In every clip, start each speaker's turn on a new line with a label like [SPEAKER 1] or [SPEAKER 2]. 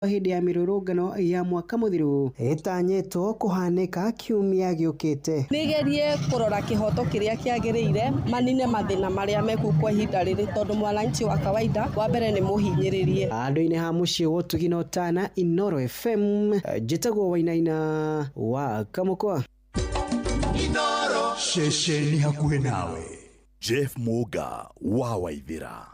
[SPEAKER 1] Hĩndĩ ya mĩrũrũngano ya mwaka mũthiru ĩtanyĩtwo kũhanĩka kiumia gĩũkĩte.
[SPEAKER 2] Nĩgerie kũrora kĩhoto kĩrĩa kĩagĩrĩire, manine mathĩna marĩa mekuo kwa ihinda rĩrĩ, tondũ mwananchi wa kawaida wa mbere nĩ mũhinyĩrĩrie.
[SPEAKER 1] Handũ-inĩ ha mũciĩ wa ũtugi na ũtana, Inooro FM, njĩtagwo Wainaina wa Kamũkwa.
[SPEAKER 3] Ceceni hakuhĩ nawe. Jeff Mũnga wa Waithĩra.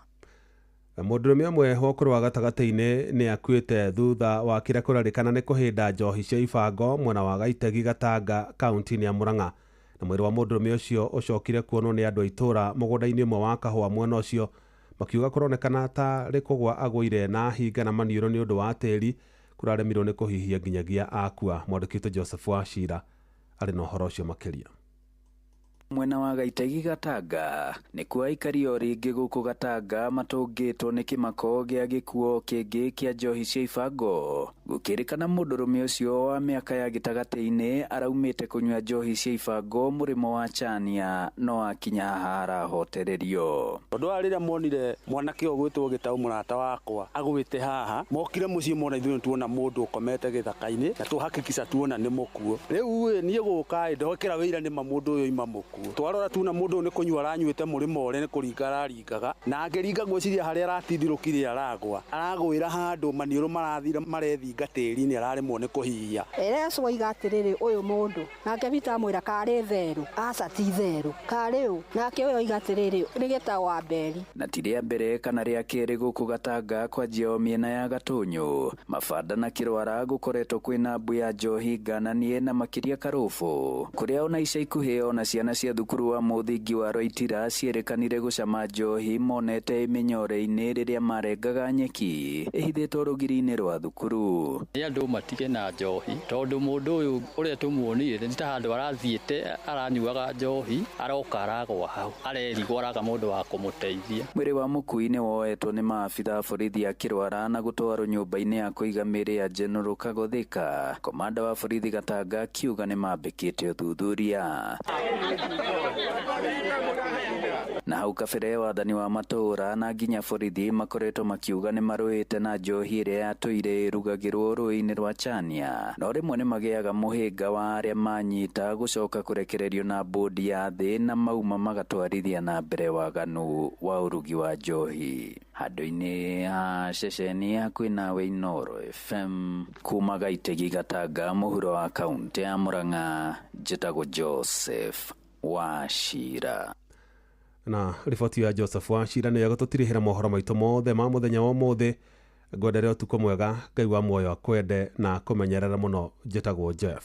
[SPEAKER 4] Mũndũrũme ũmwe wa ũkũrũ wa gatagatĩ-inĩ nĩ akuĩte thutha wa kĩrĩa kũrerĩkana nĩ kũhĩnda njohi cia ibango mwena wa Gaitegi Gatanga kaunti-inĩ ya Murang'a. Na mwĩrĩ wa mũndũrũme ũcio ũcokire kuonwo nĩ andũ a itũũra mũgũnda-inĩ ũmwe wa kahũa mwena ũcio, makiuga kũronekana ta rĩ kũgwa agũire na hinga na maniũrũ nĩ ũndũ wa tĩri kũraremirwo nĩ kũhihia nginyagia akua. Mwandĩki witũ Joseph Wachira arĩ na ũhoro ũcio makĩria.
[SPEAKER 5] Mwena wa Gaitegi Gatanga nĩkuo aikari o rĩngĩ gũkũ Gatanga matũngĩtwo nĩ kĩmako gĩa gĩkuo kĩngĩ kĩa njohi cia ibango. Gũkĩrĩkana mũndũrũme ũcio wa mĩaka ya gĩtagatĩ-inĩ araumĩte kũnyua njohi cia ibango mũrĩmo wa Chania no akinya haha arahotererio.
[SPEAKER 6] Tondũ wa rĩrĩa monire mwanake ũgwĩtwo Gĩtaũ mũrata wakwa agwĩte haha, mokire mũciĩ mona ithuĩ tuona mũndũ ũkomete gĩthaka-inĩ na tũhakikisha tuona nĩ mũkuũ. Rĩu ĩ niĩ gũka ĩ ndokĩra wĩira nĩ ma mũndũ ũyũ oima mũkuũ. Twarora tuona mũndũ ũyũ nĩ kũnyua aranyuĩte mũrĩmo ũrĩa nĩ kũringa araringaga, na angĩringa ngwĩciria harĩa aratindirũkire aragwa, aragwĩra handũ maniũrũ marathira marethinga tĩri-inĩ araremwo nĩ kũhihia.
[SPEAKER 7] Yesu oiga atĩrĩrĩ, ũyũ mũndũ nake Peter amwĩra karĩ therũ, aca ti therũ, karĩ ũ? Nake ũyũ oiga atĩrĩrĩ, nĩ Gĩtaũ wa Mberi.
[SPEAKER 5] Na ti rĩa mbere kana rĩa kerĩ gũkũ Gatanga kwanjia o mĩena ya Gatũnyũ, Mabanda na Kĩrwara gũkoretwo kwĩna mbu ya njohi ngananie na makĩria Karũbũ, kũrĩa ona ica ikuhĩ ona ciana cia thukuru wa mũthingi wa Rwaitira ciĩrĩkanire gũcama njohi monete ĩmĩnyore-inĩ rĩrĩa marengaga nyeki ĩhithĩtwo rũgiri-inĩ rwa thukuru.
[SPEAKER 8] Nĩ andũ matige na njohi tondũ mũndũ ũyũ ũrĩa tũmuonire nĩ ta handũ arathiĩte aranyuaga njohi aroka aragwa hau arerigwo araga mũndũ wa kũmũteithia.
[SPEAKER 5] Mwĩrĩ wa mũkui nĩ woetwo nĩ maabitha a borithi a Kĩrwara na gũtwarwo nyũmba-inĩ ya kũiga mĩĩrĩ ya General Kagothika. Komanda wa borithi Gatanga akiuga nĩ mambĩkĩte ũthuthuria. Na hau kabere wathani wa matũũra na nginya borithi makoretwo makiuga nĩ marũĩte na njohi ĩrĩa yatũire ĩrugagĩrwo rũĩ-inĩ rwa Chania, no rĩmwe nĩ magĩaga mũhĩnga wa arĩa manyita gũcoka kũrekererio na bodi ya thĩ na mauma magatwarithia na mbere waganu wa ũrugi wa njohi. Handũ-inĩ ha ceceni hakuhĩ nawe Inooro FM kuma Gaitegi Gatanga mũhuro wa kaunti ya Murang'a, njĩtagwo Joseph Wachira.
[SPEAKER 4] Na riboti ya Joseph Wachira nĩyo ĩgũtũtirihĩra mohoro maitũ mothe ma mũthenya wa ũmũthĩ. Ngwendere ũtukũ mwega, Ngai wa muoyo akwende na akũmenyerere mũno. Njĩtagwo Jeff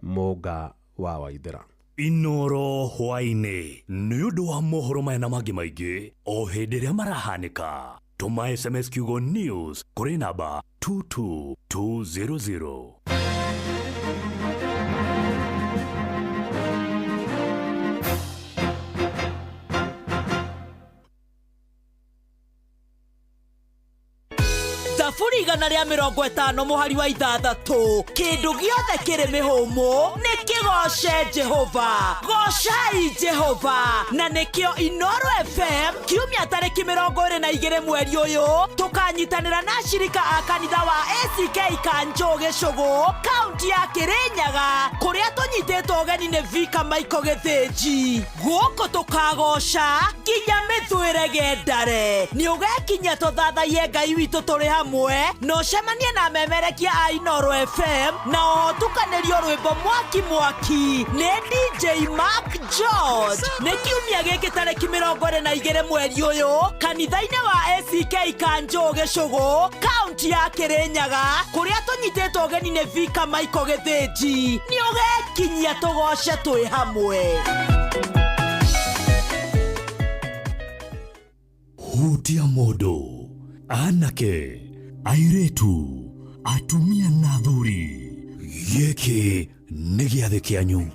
[SPEAKER 4] Mũnga wa Waithĩra.
[SPEAKER 3] Inooro hwaĩ-inĩ nĩ ũndũ wa mohoro maya na mangĩ maingĩ o hĩndĩ ĩrĩa marahanĩka. Tũma SMS kiugo news kũrĩ namba 22200.
[SPEAKER 9] Thaburi 150 mũhari wa 6, kĩndũ gĩothe kĩrĩ mĩhũmũ nĩ kĩgoce Jehova, gocai Jehova. Na nĩkĩo Inooro FM kiumia tarĩki 22 mweri ũyũ tũkanyitanĩra na ashirika a kanitha wa ACK Kanjũ Gĩcũgũ kaunti ya Kĩrĩnyaga, kũrĩa tũnyitĩtwo ũgeni nĩ Vika Michael Gĩthĩnji. Gũkũ tũkagoca nginya mĩthwĩre gendare. Nĩ ũgekinyia tũthathaiye Ngai witũ tũrĩ hamwe na ũcemanie na memerekia a Inooro FM na oho tukanĩrio rwĩmbo mwaki mwaki nĩ DJ Mark George. Nĩ kiumia gĩkĩ tarĩki 22 mweri ũyũ kanitha-inĩ wa ACK Kanjũ Gĩcũgũ kaunti ya Kĩrĩnyaga, kũrĩa tũnyitĩtwo ũgeni nĩ Vika Michael Gĩthĩnji. Nĩ ũgekinyia tũgoce twĩ hamwe.
[SPEAKER 3] Hutia mũndũ, anake, airĩtu, atumia na athuri, gĩkĩ nĩ gĩathĩ kĩanyu.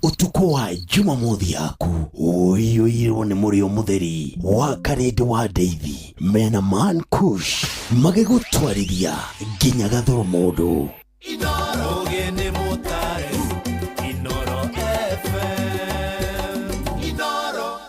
[SPEAKER 10] Ũtukũ wa Jumamothi yaku ũiyũirwo nĩ mũrĩo mũtheri wa Karĩndĩ wa Ndeithi mena Man Kush magĩgũtwarithia nginya gathoro mũndũ.
[SPEAKER 3] Inooro FM. Inooro.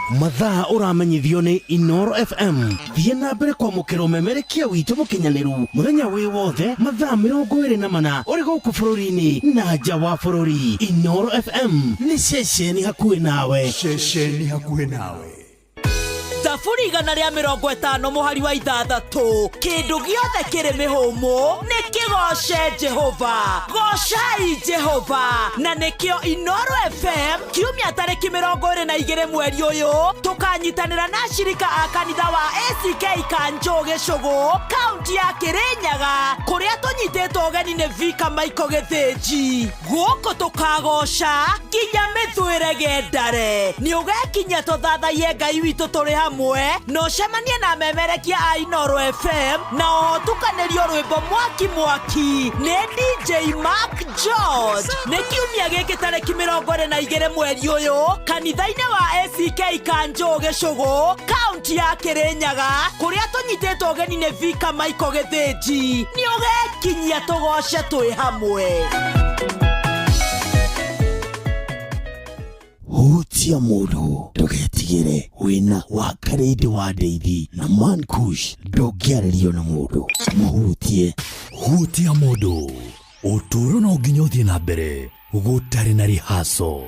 [SPEAKER 10] Mathaa ũramenyithio nĩ Inoro FM. Thiĩ na mbere kwamũkĩra ũmemerekia witũ mũkinyanĩru mũthenya wĩ wothe mathaa 24 ũrĩ gũkũ bũrũri-inĩ na nja wa bũrũri. Inoro FM nĩ ceceni hakuhĩ nawe.
[SPEAKER 11] Ceceni hakuhĩ nawe.
[SPEAKER 9] Thaburi 156 kĩndũ gĩothe kĩrĩ mĩhũmũ nĩ kĩgoce Jehova. Gocai Jehova. Na nĩkĩo Inoro FM kiumia tarĩki 22 mweri ũyũ tũkanyitanĩra na ashirika a kanitha wa ACK Kanjũ Gĩcũgũ kaunti ya Kĩrĩnyaga kũrĩa tũnyitĩtwo ũgeni nĩ Vika Michael Gĩthĩnji. Gũkũ tũkagoca nginya mĩthwĩre gendare. Nĩ ũgekinyia tũthathaiye Ngai witũ tũrĩ hamwe na ũcemanie na memerekia a Inoro FM na oho tukanĩrio rwĩmbo mwaki mwaki nĩ DJ Mark George. Nĩ kiumia gĩkĩ tarĩki 22 mweri ũyũ kanitha-inĩ wa ACK Kanjũ Gĩcũgũ kaunti ya Kĩrĩnyaga kũrĩa tũnyitĩtwo ũgeni nĩ Vika Michael Gĩthĩnji. Nĩ ũgekinyia tũgoce twĩ hamwe.
[SPEAKER 10] Hutia mũndũ ndũgetigĩre wĩna wa Karĩndĩ wa Ndeithi na Mankush ndũngĩarĩrio na mũndũ mũhutie.
[SPEAKER 3] Hutia mũndũ ũtũũro no nginya ũthiĩ na mbere gũtarĩ na rihaco.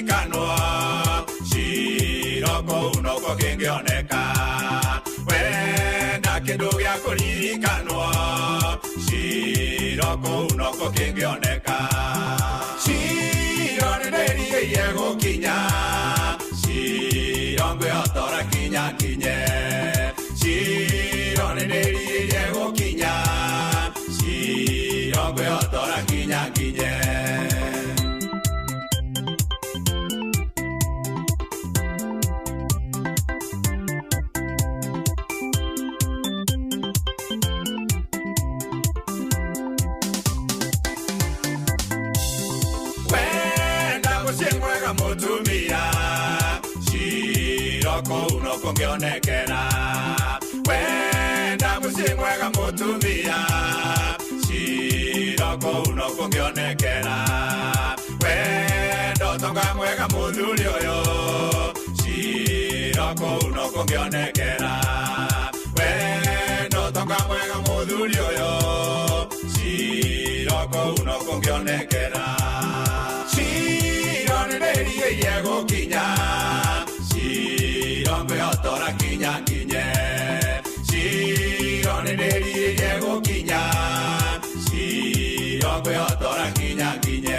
[SPEAKER 11] kũririkanwo Ciro kũu noko kĩngĩoneka Wenda kĩndũ gĩa kũririkanwo Ciro kũu noko kĩngĩoneka Ciro nĩndĩrirĩirie gũkinya Ciro ngwĩhotora kinya kinye Ciro nĩndĩrirĩirie gũkinya Ciro ngwĩhotora kinya kinye. Wenda mũciĩ mwega mũtumia Ciro kũu no kũngĩonekera Wenda mũciĩ mwega mũtumia Ciro kũu no kũngĩonekera Wenda ũtonga mwega mũthuri ũyũ Ciro kũu no kũngĩonekera Wenda ũtonga mwega mũthuri ũyũ Ciro kũu no kũngĩonekera Ciro nĩndĩrirĩirie gũkinya Ciro ngwĩhotora kinya kinye Ciro nĩndĩrirĩirie gũkinya Ciro ngwĩhotora kinya kinye.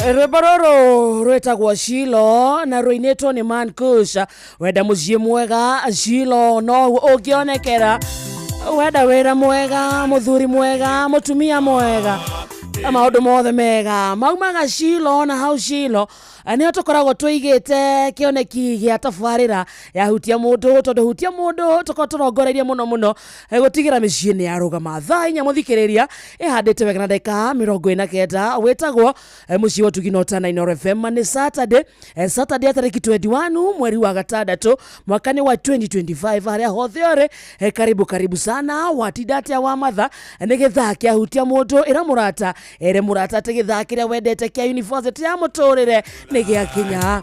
[SPEAKER 12] Rwĩmbo rũrũ rwĩtagwo Shilo na rũinĩtwo nĩ Mankush. Wenda mũciĩ mwega Shilo no ũngĩonekera, wenda wĩra mwega, mũthuri mwega, mũtumia mwega, maũndũ mothe mega maumaga Shilo. Na hau Shilo nĩho tũkoragwo tũigĩte kĩoneki gĩa tabarĩra ya hutia mũndũ, tondũ hutia mũndũ tũkoragwo tũrongoreirie mũno mũno gũtigĩra mĩciĩ nĩ yarũgama. Thaa 4 mũthikĩrĩria ĩhandĩte wega na ndagĩka 49. Wĩtagwo mũciĩ wa ũtugi na ũtana Inooro FM. Nĩ Saturday, Saturday ya tarĩki 21 mweri wa gatandatũ mwaka-inĩ wa 2025. Harĩa hothe ũrĩ, karibu karibu sana. Watinda atĩa wa matha? Nĩ gĩthaa kĩa hutia mũndũ. Ĩra mũrata, ere mũrata atĩ gĩthaa kĩrĩa wendete kĩa university ya mũtũrĩre nĩ gĩakinya.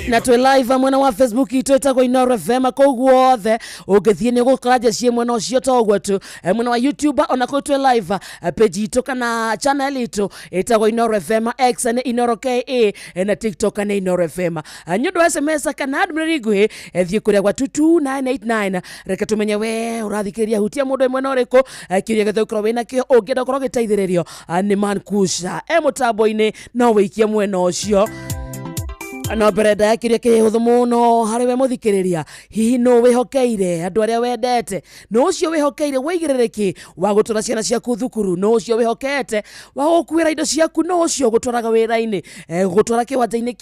[SPEAKER 12] Na twĩ live mwena wa Facebook itũ ĩtagwo Inooro FM. Kũu guothe ũngĩthiĩ nĩ ũgũkora njeci mwena ũcio. To ũguo tu, mwena wa YouTube ona kũu twĩ live, page itũ kana channel itũ ĩtagwo Inooro FM, X nĩ Inooro KA na TikTok nĩ Inooro FM. Nĩ ũndũ wa SMS kana ndũmĩrĩri nguhĩ, thiĩ kũrĩa gwa 22989. Reke tũmenye we ũrathikĩrĩria hutia mũndũ mwena ũrĩkũ. Kĩũria gĩothe ũkorwo wĩna kĩo ũngĩenda gũkorwo ũgĩteithĩrĩrio nĩ Mankush e mũtambo-inĩ, no wĩikie mwena ũcio. No mbere ndaya kĩũria kĩhũthũ mũno harĩ we mũthikĩrĩria, hihi nũ wĩhokeire andũ arĩa wendete? Nũ ũcio wĩhokeire wĩigĩrĩrĩki wa gũtwara ciana ciaku thukuru? Nũ ũcio wĩhokete wa gũkuĩra indo ciaku? Nũ ũcio gũtwaraga wĩra-inĩ, gũtwara kĩwanja-inĩ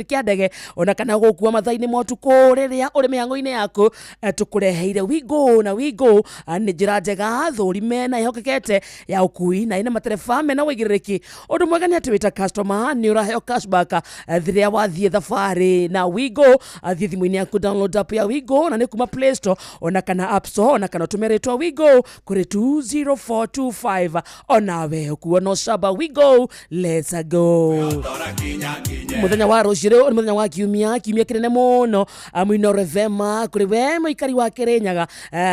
[SPEAKER 12] kĩa ndege, ona kana gũkua mathaa-inĩ ma ũtukũ rĩrĩa ũrĩ mĩhang'o-inĩ yaku? Tũkũreheire Wigo. Na Wigo nĩ njĩra njega thũrime na ĩhokekete ya ũkui na ĩna matereba mena wĩigĩrĩrĩki. Ũndũ mwega nĩ atĩ wĩta customer nĩ ũraheo cashback rĩrĩa wathiĩ thabarĩ na Wigo. Thiĩ thimũ-inĩ yaku, download app ya Wigo na nĩ kuma Play Store ona kana App Store, ona kana ũtũme rĩtwa Wigo kũrĩ 20425. Onawe ũkuo no caba. Wigo, let's go. Mũthenya wa rũciũ nĩ mũthenya wa kiumia, kiumia kĩnene mũno Inooro FM kũrĩ we mũikari wa Kĩrĩnyaga.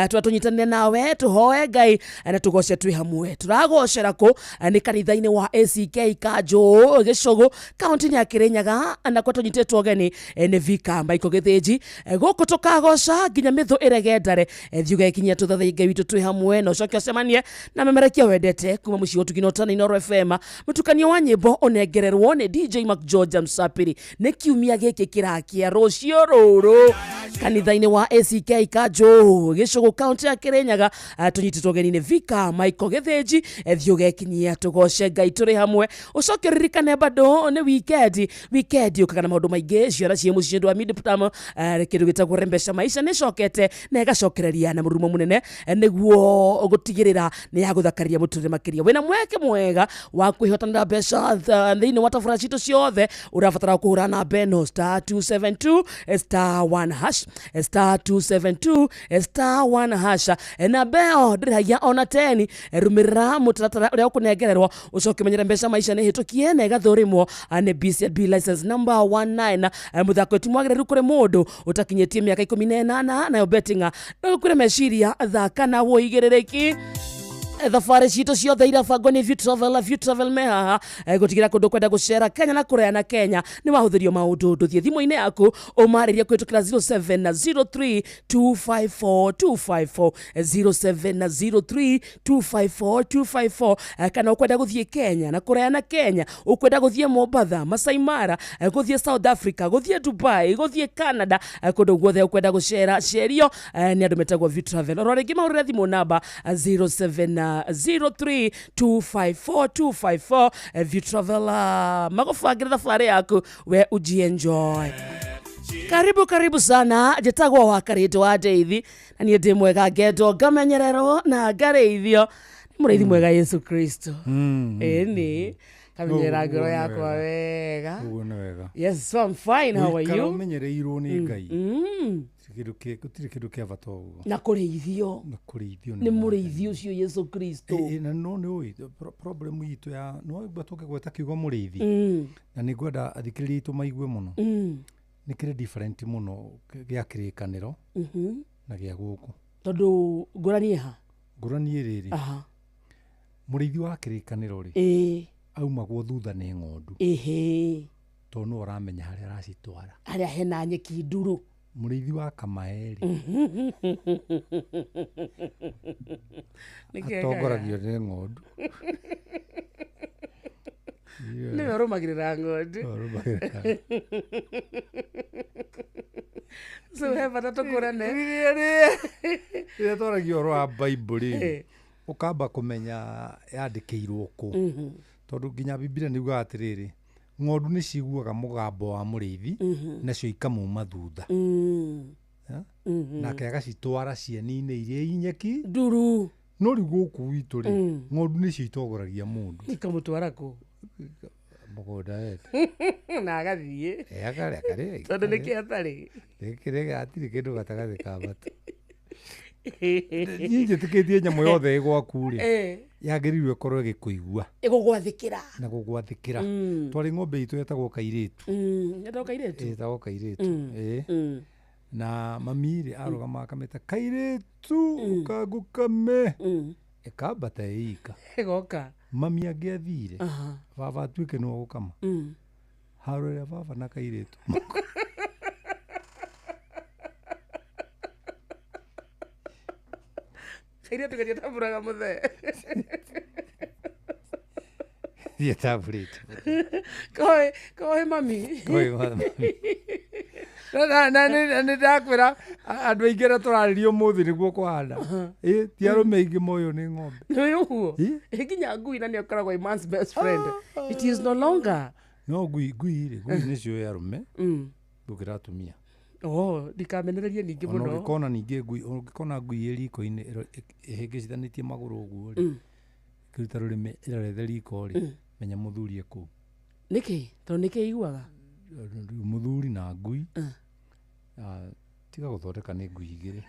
[SPEAKER 12] Twa tũnyitanĩre nawe tũhoe Ngai na tũgoce twĩ hamwe. Tũragocera kũ? Nĩ kanitha-inĩ wa ACK Kanjũ, Gĩcũgũ, kaunti-inĩ ya Kĩrĩnyaga, na kwa tũnyitĩtwo ũgeni nĩ Vika Michael Gĩthĩnji. Gũkũ tũkagoca nginya mĩthũ ĩrege ndare. Thiĩ ũgekinyia tũthathaiye Ngai witũ twĩ hamwe, na ũcoke ũcemanie na memerekia wendete kuma mũciĩ ũtugi na ũtana Inooro FM. Mũtukanio wa nyĩmbo ũnengererwo nĩ DJ Mac George Msapiri. Nĩ kiumia gĩkĩ kĩrakia rũciũ rũrũ kanitha-inĩ wa ACK Kanjũ, Gĩcũgũ, kaunti ya Kĩrĩnyaga. Tũnyitĩtwo ũgeni nĩ Vika Michael Gĩthĩnji. Thiĩ ũgekinyia tũgoce Ngai tũrĩ hamwe. Ũcoke ũririkane bado nĩ weekend, weekend. Gĩũkaga na maũndũ maingĩ, ciara ciĩ mũciĩ ndwa midterm, kĩndũ gĩtagwo Rembesha Maisha nĩ ĩcokete na ĩgacokereria na mũrurumo mũnene, nĩguo gũtigĩrĩra nĩ yagũthakaria mũtũrĩre makĩria. Wĩna mweke mwega wa kwĩhotanĩra mbeca thĩinĩ wa tabura citũ ciothe. Ũrabatara kũhũra namba ĩno star 272 star 1 hash, star 272 star 1 hash. Namba ĩyo ndĩrĩhagia ona teni. Rũmĩrĩra mũtaratara ũrĩa ũkũnengererwo, ũcoke ũmenyere Mbeca Maisha nĩ hĩtũkie na ĩgathũrimwo nĩ BCB license number 19. Mũthako ti mwagĩrĩru kũrĩ mũndũ ũtakinyĩtie mĩaka 18, nayo betting no ĩkũre meciria. Thaka na wũigĩrĩrĩki. Thabarĩ citũ ciothe irabangwo nĩ View Travel. View Travel me haha gũtigĩra kũndũ kwenda gũcera Kenya na kũraya na Kenya nĩ wahũthĩrio maũndũ. Ndũthiĩ thimũ-inĩ yaku ũmarĩrie kũhĩtũkĩra 0703 254 254, 0703 254 254. Kana ũkwenda gũthiĩ Kenya na kũraya na Kenya, ũkwenda gũthiĩ Mombatha, Masai Mara, gũthiĩ South Africa, gũthiĩ Dubai, gũthiĩ Canada, kũndũ guothe ũkwenda gũcera cerio nĩ andũ metagwo View Travel. Oro rĩngĩ mahũrĩre thimũ namba 0703 254 254. View Travel magũbangĩra thabarĩ yaku, we ujienjoy. Karibu, karibu sana. Njĩtagwo wa Karĩndũ wa Ndeithi na niĩ ndĩ mwega, ngendwo, ngamenyererwo na ngarĩithio nĩ mũrĩithi mwega Yesu Kristo. Ĩni kamenyerera ngoro yakwa wega.
[SPEAKER 13] Ũguo nĩ wega.
[SPEAKER 12] Yes, so I'm fine, how are
[SPEAKER 13] Gũikara
[SPEAKER 12] you?
[SPEAKER 13] Ũmenyereirwo nĩ Ngai. Gũtirĩ kĩndũ kĩa bata ũguo.
[SPEAKER 12] Na kũrĩithio
[SPEAKER 13] Na kũrĩithio
[SPEAKER 12] nĩ mũrĩithi ũcio Yesu Kristo.
[SPEAKER 13] Na no nĩ ũĩ problem itũ ya no waigua tũkĩgweta kiugo mũrĩithi, na nĩ ngwenda athikĩrĩria itũ maigue mũno, nĩ kĩrĩ different mũno gĩa kĩrĩkanĩro na gĩa gũkũ.
[SPEAKER 12] Tondũ ngũrani ha?
[SPEAKER 13] Ngũrani ĩrĩrĩ, mũrĩithi wa kĩrĩkanĩro rĩ, aumagwo thutha nĩ ng'ondu, tondũ nĩwe ũramenya harĩa aracitwara,
[SPEAKER 12] harĩa hena nyeki nduru.
[SPEAKER 13] Mũrĩithi wa kamae rĩ, atongoragio nĩ ng'ondu.
[SPEAKER 12] Nĩwe ũrũmagĩrĩra ng'ondu.
[SPEAKER 13] Nĩwe ũrũmagĩrĩra.
[SPEAKER 12] So he bata tũkũrane.
[SPEAKER 13] Rĩrĩa twaragia ũhoro wa Bible rĩ, ũkamba kũmenya yandĩkĩirwo kũ, tondũ nginya Bibilia nĩ yugaga atĩrĩrĩ, ng'ondu nĩ ciguaga mũgambo wa mũrĩithi, nacio ikamuma thutha. Nake agacitwara cieni-inĩ iria inyeki
[SPEAKER 12] nduru.
[SPEAKER 13] No rĩu gũkũ gwitũ rĩ, ng'ondu nĩcio itongoragia mũndũ.
[SPEAKER 12] Ikamũtwara kũ?
[SPEAKER 13] Mũgũnda wete.
[SPEAKER 12] Na agathiĩ.
[SPEAKER 13] Akarĩa karĩa.
[SPEAKER 12] Tondũ nĩkĩ atarĩ?
[SPEAKER 13] Kĩrĩa hatirĩ kĩndũ gatagatĩ ka matũ. Niĩ njĩtĩkĩtie nyamũ yothe ĩ gwaku rĩ, yagĩrĩirwo ĩkorwo ĩgĩkũigua
[SPEAKER 12] ĩgũgwathĩkĩra.
[SPEAKER 13] Na gũgwathĩkĩra. Twarĩ ng'ombe itũ yetagwo Kairĩtu.
[SPEAKER 12] Yetagwo Kairĩtu.
[SPEAKER 13] Ĩtagwo Kairĩtu, ĩĩ. Na mami rĩ, arũgama akamĩta, "Kairĩtu, ũkangũkame." Ĩkambata ĩika.
[SPEAKER 12] Ĩgoka.
[SPEAKER 13] Mami angĩathire, baba atuĩke nĩwe ũgũkama, haro ĩrĩa baba na Kairĩtu.
[SPEAKER 12] Kairĩtu gatiatambũraga mũthee.
[SPEAKER 13] Thiĩtambũrĩte.
[SPEAKER 12] Koĩ koĩ mami.
[SPEAKER 13] Koĩ mami. Na nĩ ndakwĩra, andũ aingĩ arĩa tũrarĩria ũmũthĩ nĩguo kũhana. Ĩ ti arũme aingĩ moywo nĩ ng'ombe.
[SPEAKER 12] Nĩ ũguo. Ĩ nginya ngui na nĩ ĩkoragwo ĩ man's best friend, it is no longer.
[SPEAKER 13] No ngui rĩ, ngui nĩcio arũme gũkĩra atumia.
[SPEAKER 12] Oh, ndikamenererie ningĩ
[SPEAKER 13] Ona
[SPEAKER 12] mũno.
[SPEAKER 13] ũngĩkona ningĩ ngui, ũngĩkona ngui ĩ riko-inĩ ĩhĩngĩcithanĩtie magũrũ ũguo rĩ, ĩkĩruta rũrĩmĩ ĩrorete riko rĩ, menya mũthuri e kũu.
[SPEAKER 12] Nĩkĩ? Tondũ nĩkĩ iguaga?
[SPEAKER 13] Rĩu mũthuri na ngui, tiga gũthondeka nĩ ngui igĩrĩ.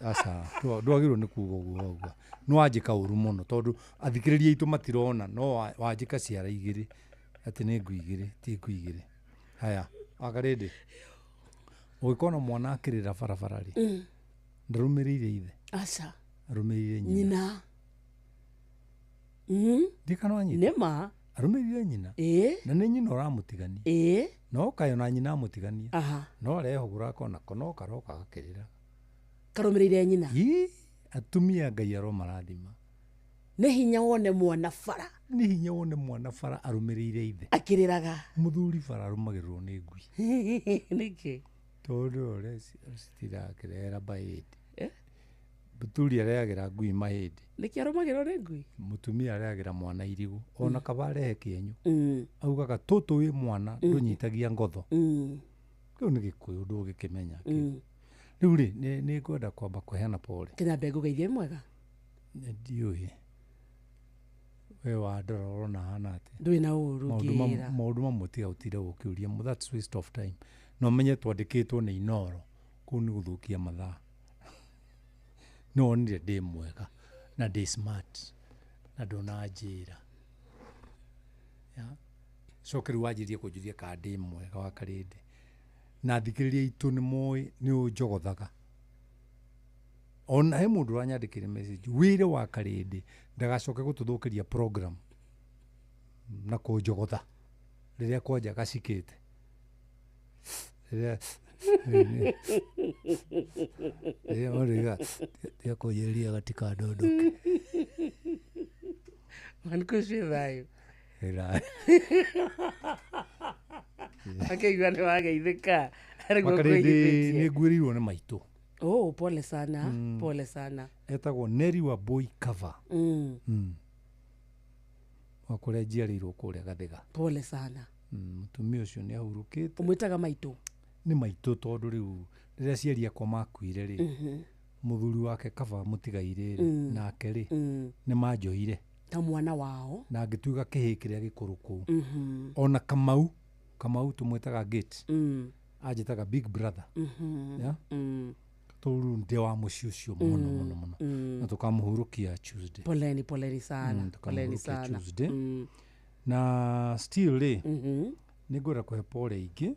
[SPEAKER 13] Aca, ndwagĩrĩirwo nĩ kuga ũguo wauga. Nĩ wanjĩka ũru mũno tondũ athikĩrĩria aitũ matirona, no wanjĩka ciara igĩrĩ atĩ nĩ ngui igĩrĩ, ti ngui igĩrĩ. Haya, Wakarĩndĩ, ũngĩkona mwana akĩrĩra barabara rĩ, ndarũmĩrĩire ithe,
[SPEAKER 12] Aca.
[SPEAKER 13] arũmĩrĩire nyina.
[SPEAKER 12] Nyina.
[SPEAKER 13] Ndikana wanyita.
[SPEAKER 12] Nĩ ma.
[SPEAKER 13] Arũmĩrĩire nyina. Na nĩ nyina ũramũtigania. No kayo na nyina amũtigania. No arehũgũra akona ko no karoka gakĩrĩra.
[SPEAKER 12] Karũmĩrĩire nyina.
[SPEAKER 13] Ii, atumia Ngai aromarathima.
[SPEAKER 12] Nĩ hinya wone mwana bara.
[SPEAKER 13] Nĩ hinya wone mwana bara arũmĩrĩire ithe.
[SPEAKER 12] Akĩrĩraga.
[SPEAKER 13] Mũthuri bara arũmagĩrĩrwo nĩ ngui.
[SPEAKER 12] Nĩkĩ?
[SPEAKER 13] Tondũ ũrĩa citindaga akĩrehera mbaĩndi. Mũthuri arehagĩra ngui mahĩndĩ.
[SPEAKER 12] Nĩkĩ arũmagĩrwo nĩ ngui?
[SPEAKER 13] Mũtumia arehagĩra mwana irigũ ona kaba arehe kĩenyũ. Augaga tũtũ wĩ mwana ndũnyitagia ngotho. Kĩu nĩ gĩkũyũ ndũgĩkĩmenya. Rĩu rĩ, nĩ ngwenda kwamba kũheana pole.
[SPEAKER 12] Kĩnyambe ngũgeithie mwega.
[SPEAKER 13] Ndiũĩ we wandora ũrona hana atĩa.
[SPEAKER 12] Ndũrĩ na ũru ngĩra.
[SPEAKER 13] Maũndũ mamwe tiga gũtinda gũkĩũria, that's waste of time. Na ũmenye twandĩkĩtwo nĩ Inooro, kũu nĩ gũthũkia mathaa. No wonire ndĩ mwega na ndĩ smart na ndũnanjĩra. Coke rĩu wanjĩrĩrie kũnjũria kana ndĩ mwega wa Karĩndĩ. Na athikĩrĩria aitũ nĩ moĩ nĩ ũnjogothaga. Ona he mũndũ ũranyandĩkĩire message, wĩre wa Karĩndĩ ndagacoke gũtũthũkĩria program na kũnjogotha rĩrĩa kwanja gacikĩte. Rĩrĩa rĩrĩa tiga kũnjĩrĩria gatikandondoke.
[SPEAKER 12] Mankush wĩ thayũ.
[SPEAKER 13] Wĩ thayũ.
[SPEAKER 12] Akĩigua nĩ wageithĩka. Arĩguo
[SPEAKER 13] Wakarĩndĩ
[SPEAKER 12] kwĩhithĩtie.
[SPEAKER 13] nĩ nguĩrĩirwo nĩ maitũ.
[SPEAKER 12] Oh, pole sana, pole sana.
[SPEAKER 13] Etagwo Neri wa Boy Cover. Wa kũrĩa njiarĩirwo kũrĩa Gathĩga.
[SPEAKER 12] Pole sana.
[SPEAKER 13] Mũtumia ũcio nĩ ahurũkĩte.
[SPEAKER 12] Ũmwĩtaga maitũ?
[SPEAKER 13] Nĩ maitũ tondũ rĩu rĩrĩa aciari akwa makuire rĩ, mũthuri wake Cover mũtigairĩ rĩ, nake rĩ, nĩ manjoire.
[SPEAKER 12] Ta mwana wao.
[SPEAKER 13] Na ngĩtuĩka kĩhĩĩ kĩrĩa gĩkũrũ kũu. Ona Kamau, Kamau tũmwĩtaga Gate. Anjĩtaga big brother. Yeah? Tondũ ndĩ wa mũciĩ ũcio mũno mũno mũno. Na tũkamũhurũkia Tuesday.
[SPEAKER 12] Poleni, poleni sana. Poleni
[SPEAKER 13] Tũkamũhurũkia
[SPEAKER 12] sana.
[SPEAKER 13] Tuesday. Na still rĩ, nĩ ngwenda kũhe pole ingĩ.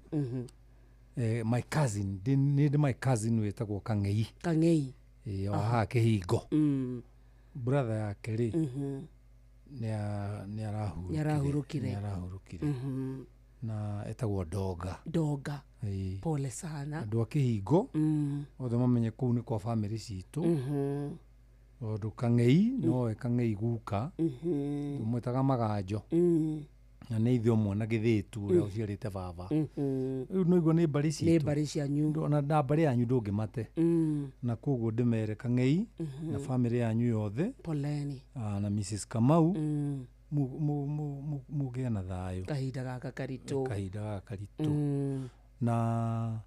[SPEAKER 13] My cousin, nĩ ndĩ my cousin wĩtagwo Kang'ei.
[SPEAKER 12] Kang'ei.
[SPEAKER 13] Ĩ, o haha Kĩhingo. Brother yake rĩ, nĩ arahurũkire.
[SPEAKER 12] Nĩ arahurũkire.
[SPEAKER 13] Nĩ arahurũkire. Na etagwo Ndonga.
[SPEAKER 12] Ndonga.
[SPEAKER 13] Ĩ.
[SPEAKER 12] Pole sana.
[SPEAKER 13] Andũ a Kĩhingo othe mamenye kũu nĩ kwa bamĩrĩ citũ. Tondũ Kang'ei nowe Kang'ei guka, tũmwĩtaga Maganjo. Na nĩ ithe ũmwe na Gĩthĩtu ũrĩa ũciarĩte baba. Rĩu no igua nĩ mbarĩ citũ.
[SPEAKER 12] Nĩ mbarĩ cianyu.
[SPEAKER 13] Ona na mbarĩ yanyu ndũngĩmate. Na koguo ndĩmere Kang'ei na bamĩrĩ yanyu yothe.
[SPEAKER 12] Poleni.
[SPEAKER 13] Na Mrs Kamau mũgĩe na thayũ.
[SPEAKER 12] Kahinda gaka karitũ.
[SPEAKER 13] Kahinda gaka karitũ. Na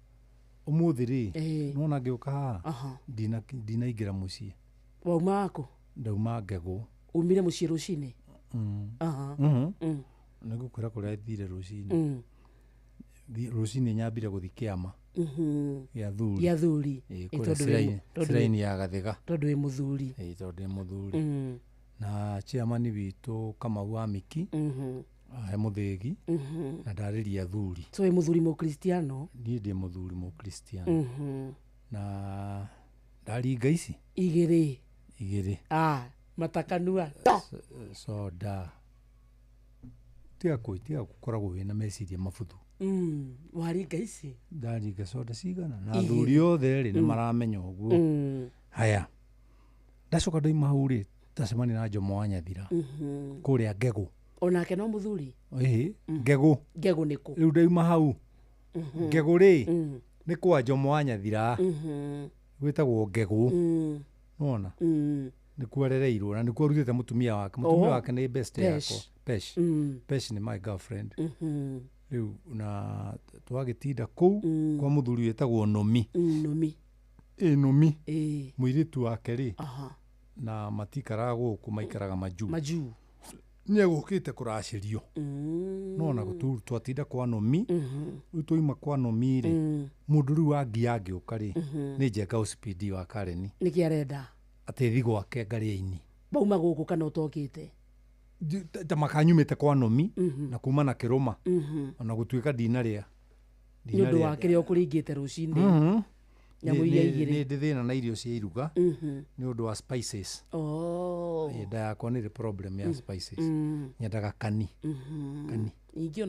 [SPEAKER 13] ũmũthĩ rĩ, nĩwona ngĩũka haha, ndinaingĩra mũciĩ.
[SPEAKER 12] Wauma waku?
[SPEAKER 13] Ndauma Ngegũ.
[SPEAKER 12] Umire mũciĩ rũcinĩ?
[SPEAKER 13] Nĩ ngũkwĩra kũrĩa thire rũcinĩ. Rũcinĩ nyambire gũthiĩ kĩama gĩa thuri.
[SPEAKER 12] Gĩa thuri.
[SPEAKER 13] Ĩ, kũrĩa shrine ya Gathĩga.
[SPEAKER 12] Tondũ wĩ mũthuri.
[SPEAKER 13] Ĩ, tondũ ndĩ mũthuri. Na chairman witũ Kamau wa Miki, he mũthĩgi, na ndarĩria athuri.
[SPEAKER 12] So wĩ mũthuri mũkristiano?
[SPEAKER 13] Niĩ ndĩ mũthuri mũkristiano. Na ndaringa ici
[SPEAKER 12] Igĩrĩ.
[SPEAKER 13] Igĩrĩ.
[SPEAKER 12] Matakanua.
[SPEAKER 13] Soda. Tiga gũkoragwo wĩna meciria mabuthu.
[SPEAKER 12] Waringa ici?
[SPEAKER 13] Ndaringa soda cigana. Na athuri othe rĩ nĩ maramenya ũguo. Haya. Ndacoka ndauma hau rĩ, ndacemania na Jomo wa Nyathira. Kũrĩa Ngegũ.
[SPEAKER 12] Onake no mũthuri?
[SPEAKER 13] Ĩhĩ, Ngegũ.
[SPEAKER 12] Ngegũ nĩ kũ?
[SPEAKER 13] Rĩu ndauma hau. Ngegũ rĩ, nĩ kwa Jomo wa Nyathira. Gwĩtagwo Ngegũ. Nĩwona? Nĩkuo arereirwo na nĩkuo arutĩte mũtumia wake. Mũtumia wake nĩ best yakwa. Pesh. Pesh nĩ my girlfriend. Rĩu na twagĩtinda kũu kwa mũthuri wĩtagwo Nomi.
[SPEAKER 12] Nomi.
[SPEAKER 13] Ĩ, Nomi. Mũirĩtu wake rĩ, na matikaraga gũkũ, maikaraga majuu.
[SPEAKER 12] Majuu.
[SPEAKER 13] Nĩ egũkĩte kũracĩrio. Nona twatinda kwa Nomi. Rĩu twauma kwa Nomi rĩ, mũndũ rĩu wangia angĩũka rĩ, nĩ Njenga OCPD wa Kareni.
[SPEAKER 12] Nĩkĩ arenda?
[SPEAKER 13] Atĩ thi gwake ngarĩa-inĩ.
[SPEAKER 12] Bauma gũkũ kana ũtokĩte?
[SPEAKER 13] Ta makanyumĩte kwa Nomi na kuma na kĩrũma. Ona gũtuĩka ndinarĩa.
[SPEAKER 12] Nĩ ũndũ wa kĩrĩa ũkũringĩte rũcinĩ. Nyamũ iria igĩrĩ.
[SPEAKER 13] Nĩ ndĩ thĩna na irio cia iruga nĩ ũndũ wa spices. Nda yakwa nĩ ĩrĩ problem ya spices. Nyendaga kani. Kani.
[SPEAKER 12] Ningĩ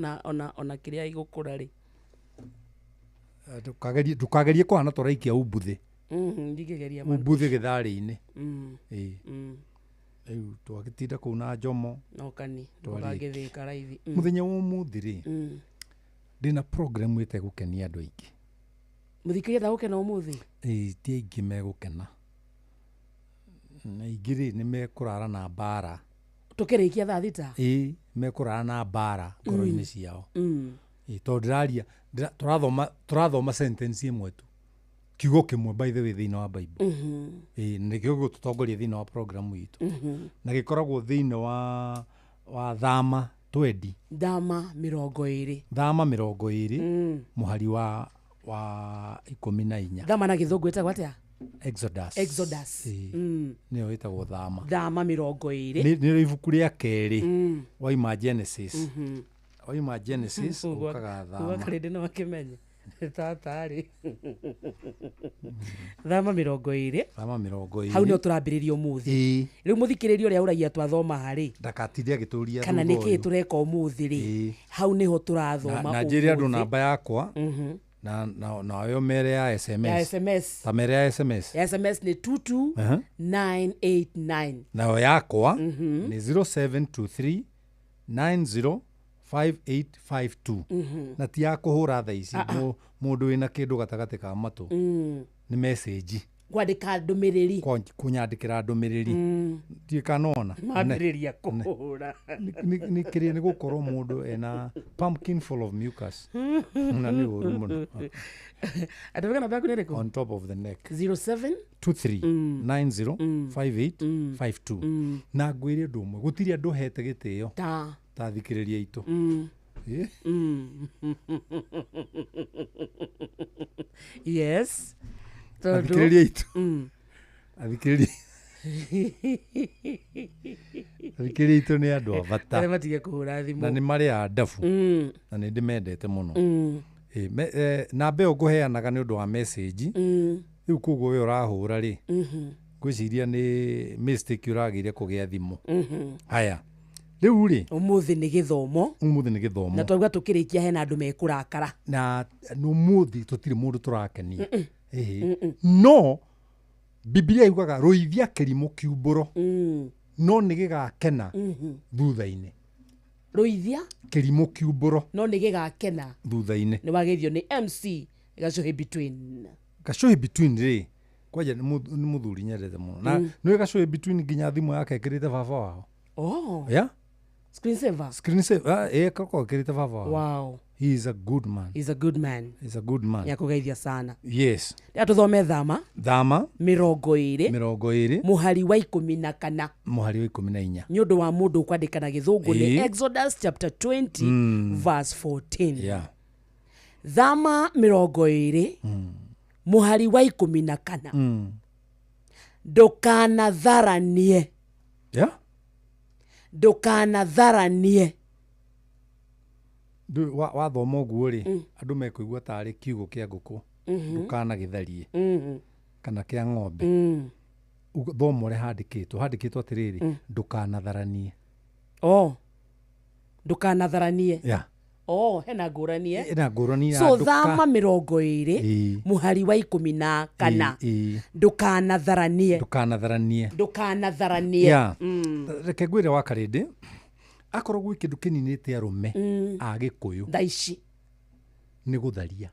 [SPEAKER 12] ona kĩrĩa igũkũra rĩ.
[SPEAKER 13] Ndũkagerie kũhana ta ũraikia umbuthĩ.
[SPEAKER 12] Ndingĩgeria
[SPEAKER 13] Umbuthĩ gĩtharĩ-inĩ. Ĩĩ. Rĩu twagĩtinda kũu na Jomo.
[SPEAKER 12] No kani, ndũgagĩthĩka raithi.
[SPEAKER 13] Mũthenya wa ũmũthĩ rĩ, ndĩna program ĩtegũkenia andũ aingĩ.
[SPEAKER 12] Mũthikĩria ndagũkena ũmũthĩ?
[SPEAKER 13] Ĩĩ, ti aingĩ megũkena. Na aingĩ rĩ nĩ mekũrara na mbara.
[SPEAKER 12] Tũkĩrĩkia thaa 6.
[SPEAKER 13] Ĩĩ, mekũrara na mbara ngoro-inĩ ciao. Ĩĩ, tondũ ndĩraria tũrathoma sentence ĩmwe tu, kiugo kĩmwe, by the way, thĩinĩ wa Bible. Ĩĩ, nĩkĩo gĩgũtũtongoria thĩinĩ wa program itũ, na gĩkoragwo thĩinĩ wa Thama 20.
[SPEAKER 12] Thama 20.
[SPEAKER 13] Thama 20, mũhari wa 14.
[SPEAKER 12] Thama na Gĩthũngũ ĩtagwo atĩa?
[SPEAKER 13] Exodus.
[SPEAKER 12] Exodus.
[SPEAKER 13] Ĩĩ, nĩyo ĩtagwo Thama.
[SPEAKER 12] Thama 20.
[SPEAKER 13] Nĩrĩo ibuku rĩa kerĩ waima Genesis. Waima Genesis ũkaga Thama.
[SPEAKER 12] Karĩndĩ no akĩmenye tatarĩ Thama 20.
[SPEAKER 13] Thama 20.
[SPEAKER 12] Hau nĩho tũrambĩrĩria ũmũthĩ. Rĩu mũthikĩrĩria ũrĩa ũragia twathoma harĩ
[SPEAKER 13] ndakatinde agĩtũria
[SPEAKER 12] kana
[SPEAKER 13] thutha
[SPEAKER 12] nĩ kĩĩ
[SPEAKER 13] ũyũ.
[SPEAKER 12] Tũreka ũmũthĩ rĩ, hau nĩho tũrathoma
[SPEAKER 13] Na njĩre andũ
[SPEAKER 12] ũmũthĩ.
[SPEAKER 13] Namba yakwa na nayo mere ya SMS.
[SPEAKER 12] Ya SMS.
[SPEAKER 13] Ta mere ya SMS.
[SPEAKER 12] Ya SMS nĩ 22989.
[SPEAKER 13] Nayo yakwa nĩ 0723 905852. Na ti ya kũhũra thaa ici. Mũndũ wĩna kĩndũ gatagatĩ ka matũ, nĩ message.
[SPEAKER 12] Kwandĩka ndũmĩrĩri.
[SPEAKER 13] Kũnyandĩkĩra ndũmĩrĩri. Ndiũĩ kana ona
[SPEAKER 12] Mambĩrĩria kũhũra.
[SPEAKER 13] Nĩ kĩrĩa nĩ gũkorwo mũndũ ena pumpkin full of mucus, na nĩ ũru mũno.
[SPEAKER 12] Andũ, namba yaku nĩ ĩrĩkũ?
[SPEAKER 13] On top of the neck.
[SPEAKER 12] 07
[SPEAKER 13] 23 90 58 52. Na ngwĩre ũndũ ũmwe, gũtirĩ andũ hete gĩtĩo
[SPEAKER 12] ta
[SPEAKER 13] ta thikĩrĩria itũ. Ĩ?
[SPEAKER 12] Yes, tondũ
[SPEAKER 13] Athikĩrĩria itũ, athikĩrĩria itũ nĩ andũ a bata.
[SPEAKER 12] Arĩa matige kũhũra thimũ.
[SPEAKER 13] Na nĩ marĩ a ndabu, na nĩ ndĩmendete mũno. Ĩ, namba ĩyo ngũheanaga nĩ ũndũ wa message. Rĩu koguo we ũrahũra rĩ, ngwĩciria nĩ mistake ũragĩire kũgĩa thimũ. Haya, rĩu rĩ,
[SPEAKER 12] Ũmũthĩ nĩ gĩthomo.
[SPEAKER 13] Ũmũthĩ nĩ gĩthomo.
[SPEAKER 12] Na twauga tũkĩrĩkia hena andũ mekũrakara.
[SPEAKER 13] Na ũmũthĩ tũtirĩ mũndũ tũrakenia. Ĩhĩ. No Bibilia yugaga rũithia kĩrimũ kiumbũro, no nĩ gĩgakena thutha-inĩ.
[SPEAKER 12] Rũithia
[SPEAKER 13] kĩrimũ kiumbũro,
[SPEAKER 12] no nĩ gĩgakena
[SPEAKER 13] thutha-inĩ.
[SPEAKER 12] Nĩ wageithio nĩ MC Gacuhi Between.
[SPEAKER 13] Gacuhi Between rĩ, kwanja nĩ mũthuri nyendete mũno, na nĩwe Gacuhi Between nginya thimũ yake ĩkĩrĩte baba wao.
[SPEAKER 12] Oh.
[SPEAKER 13] Yeah?
[SPEAKER 12] Screen saver.
[SPEAKER 13] Screen saver, ah, ĩkoragwo ĩkĩrĩte baba wao. He is a good man.
[SPEAKER 12] He's a good man.
[SPEAKER 13] He's a good man.
[SPEAKER 12] Nĩakũgeithia sana.
[SPEAKER 13] Yes.
[SPEAKER 12] Rĩrĩa tũthome Thama
[SPEAKER 13] Thama
[SPEAKER 12] 20,
[SPEAKER 13] 20,
[SPEAKER 12] mũhari wa 14.
[SPEAKER 13] Mũhari wa 14.
[SPEAKER 12] Nĩ ũndũ wa mũndũ ũkwandĩka na Gĩthũngũ, nĩ Exodus chapter 20, verse 14. Thama 20, mũhari wa 14. Ndũkanatharanie. Ndũkanatharanie.
[SPEAKER 13] Wathoma ũguo rĩ, andũ mekũigua tarĩ kiugũ kĩa ngũkũ, ndũkanagĩtharie, kana kĩa ng'ombe. Thoma ũrĩa handĩkĩtwo atĩrĩrĩ, ndũkanatharanie.
[SPEAKER 12] Oh, ndũkanatharanie. Oh, hena ngũrani, eh?
[SPEAKER 13] Ĩna ngũrani ya
[SPEAKER 12] So Thama 20, mũhari wa 14, ndũkanatharanie.
[SPEAKER 13] Ndũkanatharanie.
[SPEAKER 12] Ndũkanatharanie.
[SPEAKER 13] Reke ngwĩre wa karĩndĩ, akorwo gwĩ kĩndũ kĩninĩte arũme a Gĩkũyũ
[SPEAKER 12] thaa ici,
[SPEAKER 13] nĩ gũtharia.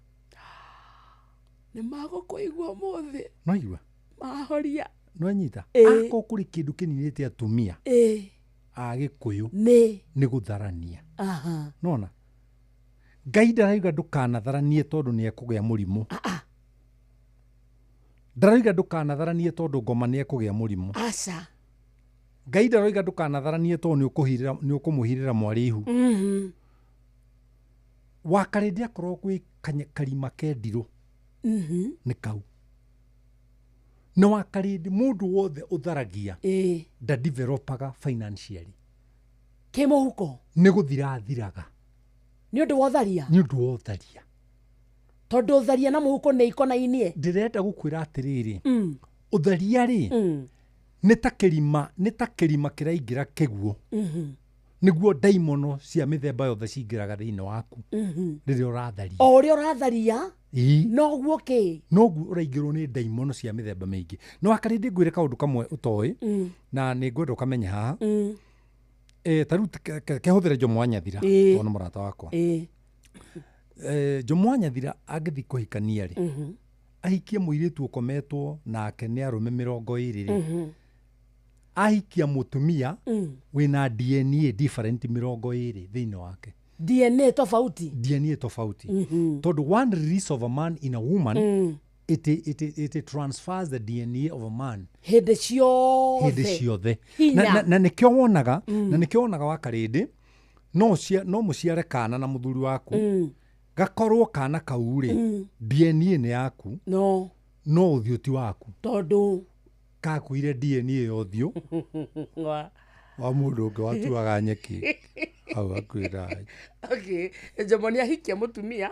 [SPEAKER 12] Nĩ magũkũigua ũmũthĩ.
[SPEAKER 13] No igua.
[SPEAKER 12] Mahoria.
[SPEAKER 13] Nĩwanyita?
[SPEAKER 12] Ĩĩ.
[SPEAKER 13] Akorwo kũrĩ kĩndũ kĩninĩte atumia a Gĩkũyũ,
[SPEAKER 12] nĩ
[SPEAKER 13] nĩ gũtharania. Nona Ngai ndarauga ndũkanatharanie tondũ nĩ ekũgĩa mũrimũ. Ndarauga ndũkanatharanie tondũ ngoma nĩ ekũgĩa mũrimũ.
[SPEAKER 12] Aca.
[SPEAKER 13] Ngai ndarauga ndũkanatharanie tondũ nĩ ũkũmũhirĩra mwarĩ ihu. Wakarĩndĩ, akorwo gwĩ karima kendirũ, nĩ kau na wakarĩndĩ, mũndũ wothe ũtharagia ndadevelopaga financially.
[SPEAKER 12] Kĩmũhuko.
[SPEAKER 13] Nĩ gũthira athiraga.
[SPEAKER 12] Nĩ ũndũ wa ũtharia.
[SPEAKER 13] Nĩ ũndũ wa ũtharia.
[SPEAKER 12] Tondũ ũtharia na mũhuko nĩ ikonainie.
[SPEAKER 13] Ndĩrenda gũkwĩra atĩrĩrĩ, ũtharia rĩ, nĩ ta kĩrima, nĩ ta kĩrima kĩraingĩra kĩguo, nĩguo ndaimono cia mĩthemba yothe cingĩraga thĩinĩ waku rĩrĩa ũratharia.
[SPEAKER 12] O ũrĩa ũratharia, noguo kĩ
[SPEAKER 13] noguo ũraingĩrwo nĩ ndaimono cia mĩthemba mĩingĩ. No wakarĩndĩ, ngwĩre kaũndũ kamwe ũtoĩ, na nĩ ngwenda ũkamenya haha. Ta rĩu kehũthĩre Jomo wa Nyathira, tondũ nĩ mũrata wakwa. Jomo wa Nyathira angĩthiĩ kũhikania rĩ, ahikie mũirĩtu ũkometwo nake nĩ arũme 20 rĩ, Ahikia mũtumia wĩna DNA different 20 thĩinĩ wake.
[SPEAKER 12] DNA tofauti.
[SPEAKER 13] DNA tofauti. Tondũ one release of a man in a woman, it transfers the DNA of a man
[SPEAKER 12] hĩndĩ ciothe.
[SPEAKER 13] Hĩndĩ ciothe.
[SPEAKER 12] Hinya.
[SPEAKER 13] Na nĩkĩo wonaga, na nĩkĩo wonaga wa karĩndĩ no mũciare kana na mũthuri waku, gakorwo kana kau rĩ, DNA nĩ yaku,
[SPEAKER 12] no
[SPEAKER 13] no ũthiũ ti waku.
[SPEAKER 12] Tondũ
[SPEAKER 13] kakuire DNA ya ũthiũ wa mũndũ ũngĩ watuaga nyeki hau hakuhĩ na.
[SPEAKER 12] Okay, Njomo nĩ ahikia mũtumia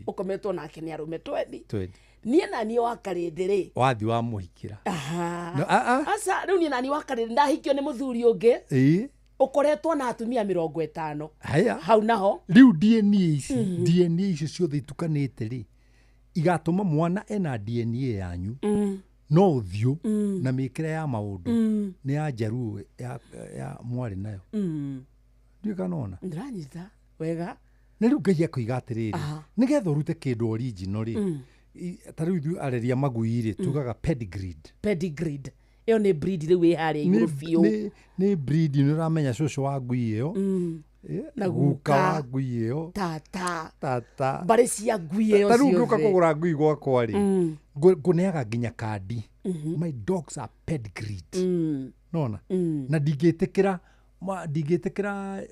[SPEAKER 12] ũkometwo nake nĩ arũme 20.
[SPEAKER 13] 20.
[SPEAKER 12] Niĩ na niĩ wa karĩndĩ rĩ,
[SPEAKER 13] wathi wa mũhikĩra.
[SPEAKER 12] Aha.
[SPEAKER 13] No, a, a.
[SPEAKER 12] Aca, rĩu niĩ na niĩ wa karĩndĩ ndahikio nĩ mũthuri ũngĩ ũkoretwo na atumia 50.
[SPEAKER 13] Haya.
[SPEAKER 12] Hau naho
[SPEAKER 13] rĩu DNA ici, DNA icio ciothe itukanĩte rĩ, igatũma mwana ena DNA yanyu, no ũthiũ na mĩkĩre ya maũndũ nĩ ya njaruo ya mwarĩ nayo. Ndiũĩ kana ona
[SPEAKER 12] ndĩranyita wega.
[SPEAKER 13] Na rĩu Ngai akoiga atĩrĩrĩ, nĩgetha ũrute kĩndũ original rĩ, ta rĩu ithuĩ areria magui rĩ, tugaga pedigreed.
[SPEAKER 12] Pedigreed ĩyo nĩ breed rĩu ĩ harĩa igũrũ biũ.
[SPEAKER 13] Nĩ breed, nĩ ũramenya cũcũ wa ngui ĩyo,
[SPEAKER 12] Na
[SPEAKER 13] guka
[SPEAKER 12] guka.
[SPEAKER 13] wa ngui ĩyo,
[SPEAKER 12] tata,
[SPEAKER 13] tata,
[SPEAKER 12] mbarĩ cia ngui ĩyo
[SPEAKER 13] ta rĩu ngĩũka
[SPEAKER 12] ciothe.
[SPEAKER 13] kũgũra ngui gwakwa rĩ, ngũneaga nginya kandi, my dogs are pedigreed. Nona na ndingĩtĩkĩra ndingĩtĩkĩra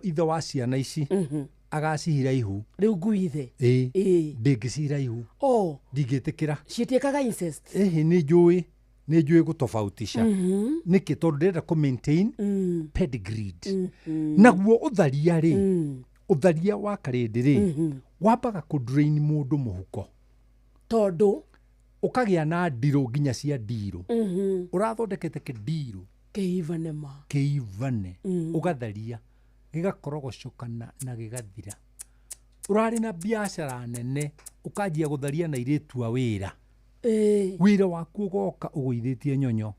[SPEAKER 13] ithe wa ciana ici agacihira ihu.
[SPEAKER 12] Rĩu ngui ithe?
[SPEAKER 13] Ĩĩ, ndĩngĩcihira ihu.
[SPEAKER 12] Oh.
[SPEAKER 13] Ndingĩtĩkĩra.
[SPEAKER 12] Ciĩtiĩkaga incest.
[SPEAKER 13] Ĩhĩ, nĩ njũĩ, nĩ njũĩ gũtofautisha. Nĩkĩ? Tondũ ndĩrenda kũ maintain pedigreed. Naguo ũtharia rĩ, ũtharia wa karĩndĩ rĩ, wambaga kũ drain mũndũ mũhuko.
[SPEAKER 12] Tondũ
[SPEAKER 13] ũkagĩa na ndirũ nginya cia ndirũ, ũrathondekete kĩndirũ
[SPEAKER 12] kĩivane ma.
[SPEAKER 13] Kĩivane. Ũgatharia gĩgakorogocokana na gĩgathira. Ũrarĩ na biacara nene, ũkanjia gũtharia na airĩtu a wĩra. Wĩra waku ũgoka ũgũithĩtie nyonyo.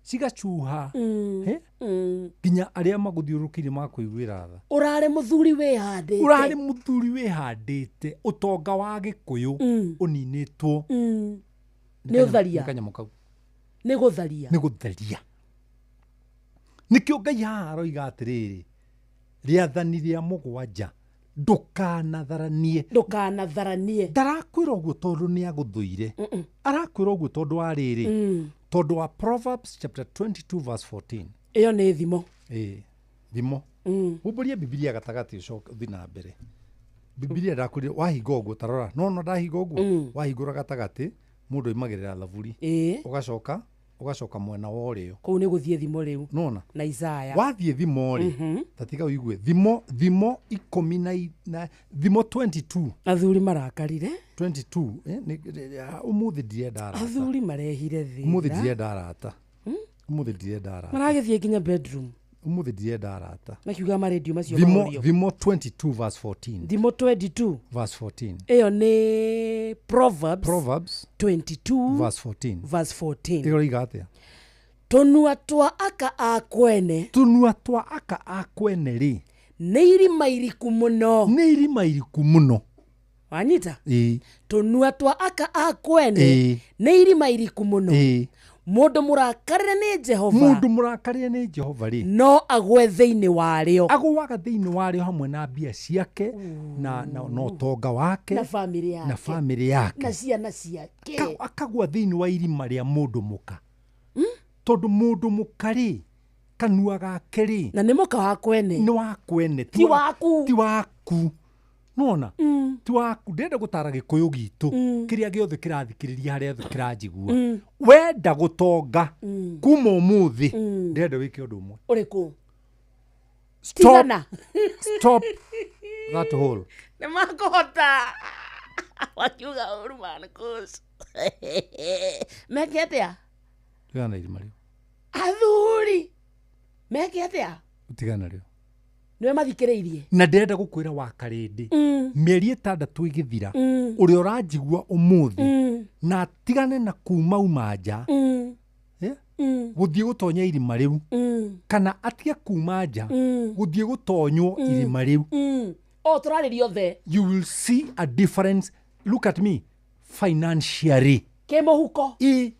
[SPEAKER 13] Cigacuha. Nginya arĩa magũthiũrũrũkĩirie magakũiguĩra tha.
[SPEAKER 12] Ũrarĩ mũthuri wĩhandĩte.
[SPEAKER 13] Ũrarĩ mũthuri wĩhandĩte, ũtonga wa gĩkũyũ ũninĩtwo.
[SPEAKER 12] Nĩ ũtharia.
[SPEAKER 13] Nĩ kanyamũ kau.
[SPEAKER 12] Nĩ gũtharia.
[SPEAKER 13] Nĩ gũtharia. Nĩkĩo Ngai haha aroiga atĩrĩrĩ, rĩathani rĩa mũgwanja, ndũkanatharanie.
[SPEAKER 12] Ndũkanatharanie.
[SPEAKER 13] Ndarakwĩra ũguo tondũ nĩ agũthũire, arakwĩra ũguo tondũ wa rĩrĩ, tondũ wa Proverbs chapter 22 verse 14.
[SPEAKER 12] Ĩyo nĩ thimo.
[SPEAKER 13] Ĩĩ, thimo. Humbũria Bibilia gatagatĩ ũcoke ũthiĩ na mbere. Bibilia ndakwĩrire wahinga ũguo, tarora no no ndahinga ũguo, wahingũra gatagatĩ mũndũ oimagĩrĩra thaburi, ũgacoka ũgacoka mwena wa ũrĩo.
[SPEAKER 12] Kũu nĩ gũthiĩ thimo rĩu.
[SPEAKER 13] Nona
[SPEAKER 12] na Isaya.
[SPEAKER 13] Wathiĩ thimo rĩ, ta tiga ũigue thimo, thimo ikũmi na thimo 22.
[SPEAKER 12] Athuri marakarire.
[SPEAKER 13] 22, ũmũthĩ ndirenda arata.
[SPEAKER 12] Athuri marehire thĩna.
[SPEAKER 13] Ũmũthĩ ndirenda arata. Ũmũthĩ ndirenda arata.
[SPEAKER 12] Maragĩthiĩ nginya bedroom.
[SPEAKER 13] Ũmũthĩ ndirenda arata.
[SPEAKER 12] Makiuga marendio macio
[SPEAKER 13] Thimo,
[SPEAKER 12] mahorio.
[SPEAKER 13] thimo 22 verse 14.
[SPEAKER 12] Thimo 22
[SPEAKER 13] verse 14.
[SPEAKER 12] Ĩyo nĩ Proverbs.
[SPEAKER 13] Proverbs
[SPEAKER 12] 22
[SPEAKER 13] verse 14.
[SPEAKER 12] Verse 14.
[SPEAKER 13] Ĩroiga atĩa?
[SPEAKER 12] Tũnua twa aka a kwene.
[SPEAKER 13] Tũnua twa aka a kwene rĩ,
[SPEAKER 12] nĩ irima iriku mũno.
[SPEAKER 13] Nĩ irima iriku mũno.
[SPEAKER 12] Wanyita?
[SPEAKER 13] Ĩĩ.
[SPEAKER 12] Tũnua twa aka a kwene
[SPEAKER 13] Ĩĩ.
[SPEAKER 12] nĩ irima iriku mũno.
[SPEAKER 13] Ĩĩ.
[SPEAKER 12] Mũndũ mũrakarĩre nĩ Jehova.
[SPEAKER 13] Mũndũ mũrakarĩre nĩ Jehova rĩ,
[SPEAKER 12] no agwe thĩinĩ warĩo.
[SPEAKER 13] Agũaga thĩinĩ warĩo hamwe na mbia ciake na ũtonga wake
[SPEAKER 12] na famĩlĩ yake
[SPEAKER 13] na famĩlĩ yake
[SPEAKER 12] na ciana ciake.
[SPEAKER 13] Akagwa thĩinĩ wa irima rĩa mũndũ mũka. Tondũ mũndũ mũka rĩ, kanua gake rĩ,
[SPEAKER 12] na nĩ mũka wa kwene,
[SPEAKER 13] nĩ wa kwene,
[SPEAKER 12] ti waku,
[SPEAKER 13] ti waku. Nona ti waku. Ndĩrenda gũtara gĩkũyũ gitũ kĩrĩa gĩothe kĩrathikĩrĩria harĩa othe kĩranjigua. Wenda gũtonga kuma ũmũthĩ, ndĩrenda wĩke ũndũ ũmwe.
[SPEAKER 12] Ũrĩkũ?
[SPEAKER 13] Stop,
[SPEAKER 12] Tigana.
[SPEAKER 13] stop that hole.
[SPEAKER 12] Nĩ makũhota wakiuga ũru Marcus. Meke atĩa?
[SPEAKER 13] Tigana na irima rĩu.
[SPEAKER 12] Athuri meke atĩa?
[SPEAKER 13] Tigana rĩu.
[SPEAKER 12] Nĩwe mathikĩrĩirie.
[SPEAKER 13] Na ndĩrenda gũkwĩra wa karĩndĩ, mĩeri 6 ĩgĩthira, ũrĩa ũranjigua ũmũthĩ na atigane na kuma uma nja, gũthiĩ gũtonya irima rĩu, kana atige kuma nja gũthiĩ gũtonywo irima rĩu.
[SPEAKER 12] O tũrarĩria othe.
[SPEAKER 13] You will see a difference. Look at me financially.
[SPEAKER 12] Kĩmũhuko.
[SPEAKER 13] Ĩ.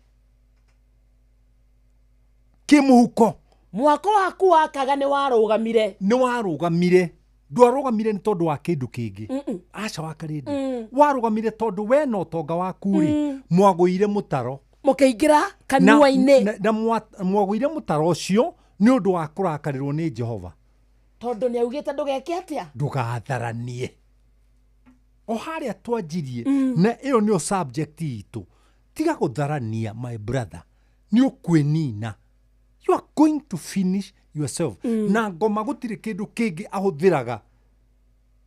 [SPEAKER 13] Kĩmũhuko.
[SPEAKER 12] Mwako waku wakaga nĩ warũgamire.
[SPEAKER 13] Nĩ warũgamire. Ndwarũgamire nĩ tondũ wa kĩndũ kĩngĩ. Aca wa Karĩndĩ. Warũgamire tondũ we na ũtonga waku rĩ, mwagũire mũtaro.
[SPEAKER 12] Mũkĩingĩra kanua-inĩ.
[SPEAKER 13] Na mwagũire mũtaro ũcio nĩ ũndũ wa kũrakarĩrwo nĩ Jehova.
[SPEAKER 12] Tondũ nĩ augĩte ndũgeke atĩa?
[SPEAKER 13] Ndũgatharanie. O harĩa twanjirie na ĩyo nĩyo subject itũ. Tiga gũtharania my brother. Nĩ ũkwĩnina. You are going to finish yourself. Na ngoma gũtirĩ kĩndũ kĩngĩ ahũthĩraga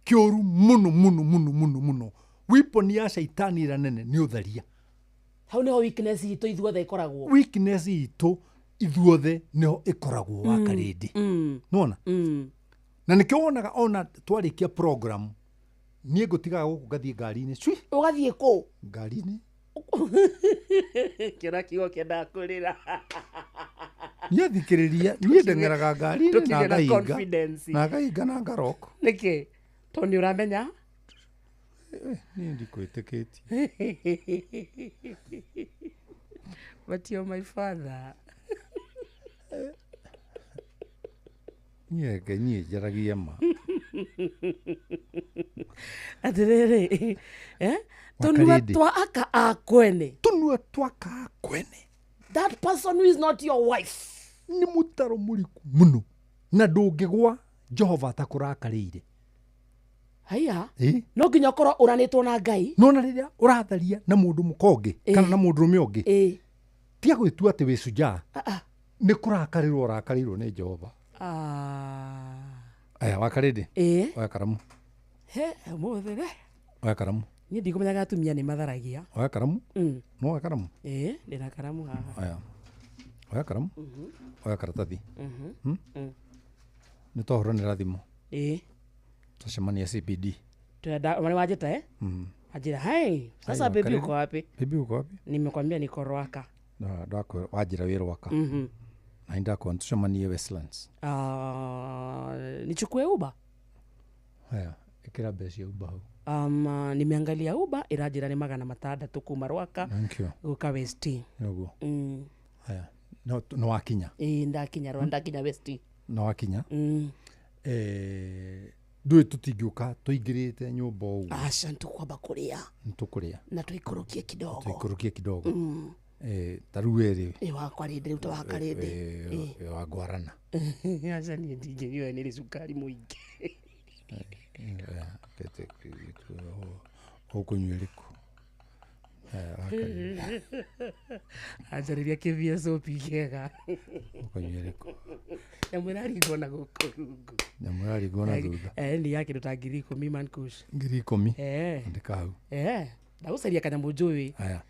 [SPEAKER 13] kĩũru mũno mũno mũno mũno mũno. Weapon ya caitani ĩrĩa nene nĩ ũtharia.
[SPEAKER 12] Hau nĩho weakness itũ ithuothe ĩkoragwo.
[SPEAKER 13] Weakness itũ ithuothe nĩho ĩkoragwo wa Karĩndĩ. Nĩwona? Na nĩkĩo wonaga ona twarĩkia program niĩ ngũtigaga gũkũ ngathiĩ ngari-inĩ. Cui.
[SPEAKER 12] Ũgathiĩ kũ?
[SPEAKER 13] Ngari-inĩ.
[SPEAKER 12] Kĩona kiugo kĩendaga kũrĩra.
[SPEAKER 13] Niĩ thikĩrĩria, niĩ ndeng'eraga ngari-inĩ na
[SPEAKER 12] Tũkĩgĩa na
[SPEAKER 13] ngahinga.
[SPEAKER 12] confidence.
[SPEAKER 13] Na ngahinga na ngaroko.
[SPEAKER 12] Nĩkĩ? Tondũ nĩ ũramenya?
[SPEAKER 13] Niĩ ndikwĩtĩkĩtie.
[SPEAKER 12] But you're my father.
[SPEAKER 13] Niĩ reke niĩ njaragie ma.
[SPEAKER 12] Atĩrĩrĩ, tũnua twa aka a kwene.
[SPEAKER 13] Tũnua twa aka a kwene.
[SPEAKER 12] That person who is not your wife.
[SPEAKER 13] Nĩ mũtaro mũriku mũno. Na ndũngĩgwa Jehova atakũrakarĩire.
[SPEAKER 12] Haiya. No nginya ũkorwo ũranĩtwo na Ngai.
[SPEAKER 13] Nona rĩrĩa ũratharia na mũndũ mũka ũngĩ kana na mũndũrũme ũngĩ. Tiga gwĩtua atĩ wĩ shujaa. Nĩ kũrakarĩrwo ũrakarĩirwo nĩ Jehova. Aya wa Karĩndĩ. Oya karamu.
[SPEAKER 12] He, ũmũthĩ re.
[SPEAKER 13] Oya karamu.
[SPEAKER 12] Niĩ ndikũmenyaga atumia nĩ matharagia.
[SPEAKER 13] Oya karamu. No oya karamu.
[SPEAKER 12] Ndĩna karamu haha.
[SPEAKER 13] Aya. Oya karamu. Oya karatathi. Nĩ twahũranĩra thimũ. Twacemania CBD.
[SPEAKER 12] Wale wajeta Ajira, hai, sasa baby uko wapi?
[SPEAKER 13] Baby uko wapi?
[SPEAKER 12] Nimekwambia niko Rwaka.
[SPEAKER 13] Na ndako wajira wĩ Rwaka. Na ndako tucemanie Westlands.
[SPEAKER 12] Nichukue Uber?
[SPEAKER 13] Haya, ikira mbeca Uber hau.
[SPEAKER 12] Nimeangalia Uber irajira ni 600 kuma Rwaka.
[SPEAKER 13] Thank you.
[SPEAKER 12] Guka West.
[SPEAKER 13] Nĩguo. Haya, no wakinya.
[SPEAKER 12] Ndakinya Rwanda, ndakinya West.
[SPEAKER 13] No wakinya. Ndũĩ tũtingĩũka tũingĩrĩte nyũmba ũguo.
[SPEAKER 12] Aca nĩtũkwamba kũrĩa.
[SPEAKER 13] Nĩtũkũrĩa.
[SPEAKER 12] Na tũikũrũkie kidogo.
[SPEAKER 13] Tũikũrũkie kidogo. Ta rĩu we rĩ.
[SPEAKER 12] Wakwa rĩndĩ rĩu ta wa Karĩndĩ.
[SPEAKER 13] Wa ngwarana.
[SPEAKER 12] Aca niĩ ndingĩnyua nĩrĩ cukari mũingĩ.
[SPEAKER 13] Ũkũnyua ĩrĩkũ?
[SPEAKER 12] Anjarĩria kĩbia sopi kĩega.
[SPEAKER 13] Ũkũnyua ĩrĩkũ?
[SPEAKER 12] Nyamũ ĩraringwo na gũkũ rungu.
[SPEAKER 13] Nyamũ ĩraringwo na thutha.
[SPEAKER 12] Nĩ ya kĩndũ ta 10,000 man kush.
[SPEAKER 13] 10,000? Andĩka hau.
[SPEAKER 12] Ndagũcaria kanyamũ njũĩ.
[SPEAKER 13] Aya.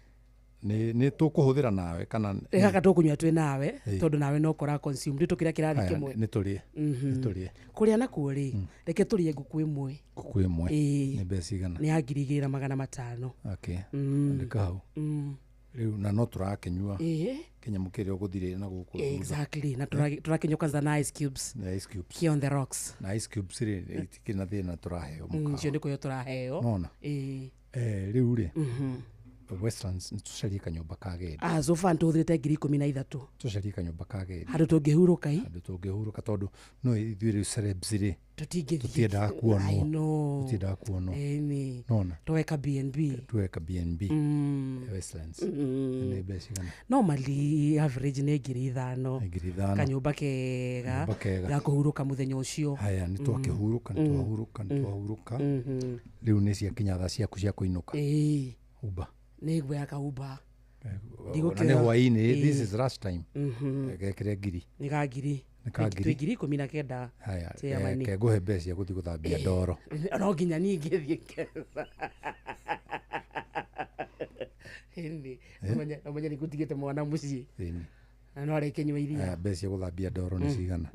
[SPEAKER 13] Nĩ tũkũhũthĩra nawe kana
[SPEAKER 12] gaka tũkũnyua twĩ nawe tondũ nawe no kũra consume ndĩ tũkĩrĩa kĩrathi kĩmwe.
[SPEAKER 13] Nĩ tũrĩe. Nĩ tũrĩe.
[SPEAKER 12] Kũrĩa nakuo rĩ, reke tũrĩe ngũkũ ĩmwe.
[SPEAKER 13] Ngũkũ ĩmwe. Nĩ mbeca igana?
[SPEAKER 12] Nĩ ya 2,500.
[SPEAKER 13] Okay. Andĩka hau. Rĩu na no tũrakĩnyua kĩnyamũ kĩrĩa ũgũthirĩre na gũkũ thutha.
[SPEAKER 12] Exactly. Na tũrakĩnyua kwanza na ice cubes.
[SPEAKER 13] Na ice cubes.
[SPEAKER 12] Kĩ on the rocks.
[SPEAKER 13] Na ice cubes rĩ itikĩrĩ na thĩna tũraheo mũkawa.
[SPEAKER 12] Icio nĩ kũheo tũraheo.
[SPEAKER 13] Nona. Rĩu rĩ. Westlands nĩtũcarie kanyũmba ka agendi.
[SPEAKER 12] So far nĩtũhũthĩrĩte 13,000.
[SPEAKER 13] Tũcarie kanyũmba ka agendi.
[SPEAKER 12] Handũ tũngĩhurũka i.
[SPEAKER 13] Handũ tũngĩhurũka tondũ no ithuĩ rĩu celebs rĩ.
[SPEAKER 12] Tũtingĩthiĩ.
[SPEAKER 13] Tũtiendaga kuonwo.
[SPEAKER 12] I know.
[SPEAKER 13] Tũtiendaga kuonwo.
[SPEAKER 12] Ĩni.
[SPEAKER 13] Nona.
[SPEAKER 12] Tũgeka B&B.
[SPEAKER 13] Tuweka B&B. Westlands. Nĩ mbeca igana?
[SPEAKER 12] Normally average nĩ 5,000.
[SPEAKER 13] 5,000.
[SPEAKER 12] Kanyũmba kega.
[SPEAKER 13] Kanyũmba kega.
[SPEAKER 12] Ga kũhurũka mũthenya ũcio.
[SPEAKER 13] Haya, nĩtwakĩhurũka, nĩtwahurũka, nĩtwahurũka. Rĩu nĩ ciakinya thaa ciaku cia kũinũka. Uber.
[SPEAKER 12] Nĩ nguoya ka Uber.
[SPEAKER 13] Na nĩ hwaĩ-inĩ, this is rush time. Gekĩre 1,000.
[SPEAKER 12] Nĩ ka 1,000.
[SPEAKER 13] Nĩ ka 1,000.
[SPEAKER 12] Twĩ 19,000.
[SPEAKER 13] Haya,
[SPEAKER 12] Chairman.
[SPEAKER 13] ke ngũhe mbeca cia gũthiĩ gũthambia ndoro.
[SPEAKER 12] No nginya niĩ ngĩthiĩ ngetha. Ĩni, ũmenye nĩ ngũtigĩte mwana mũciĩ. Na no arekĩnyua iria.
[SPEAKER 13] Haya, mbeca cia gũthambia ndoro nĩ cigana?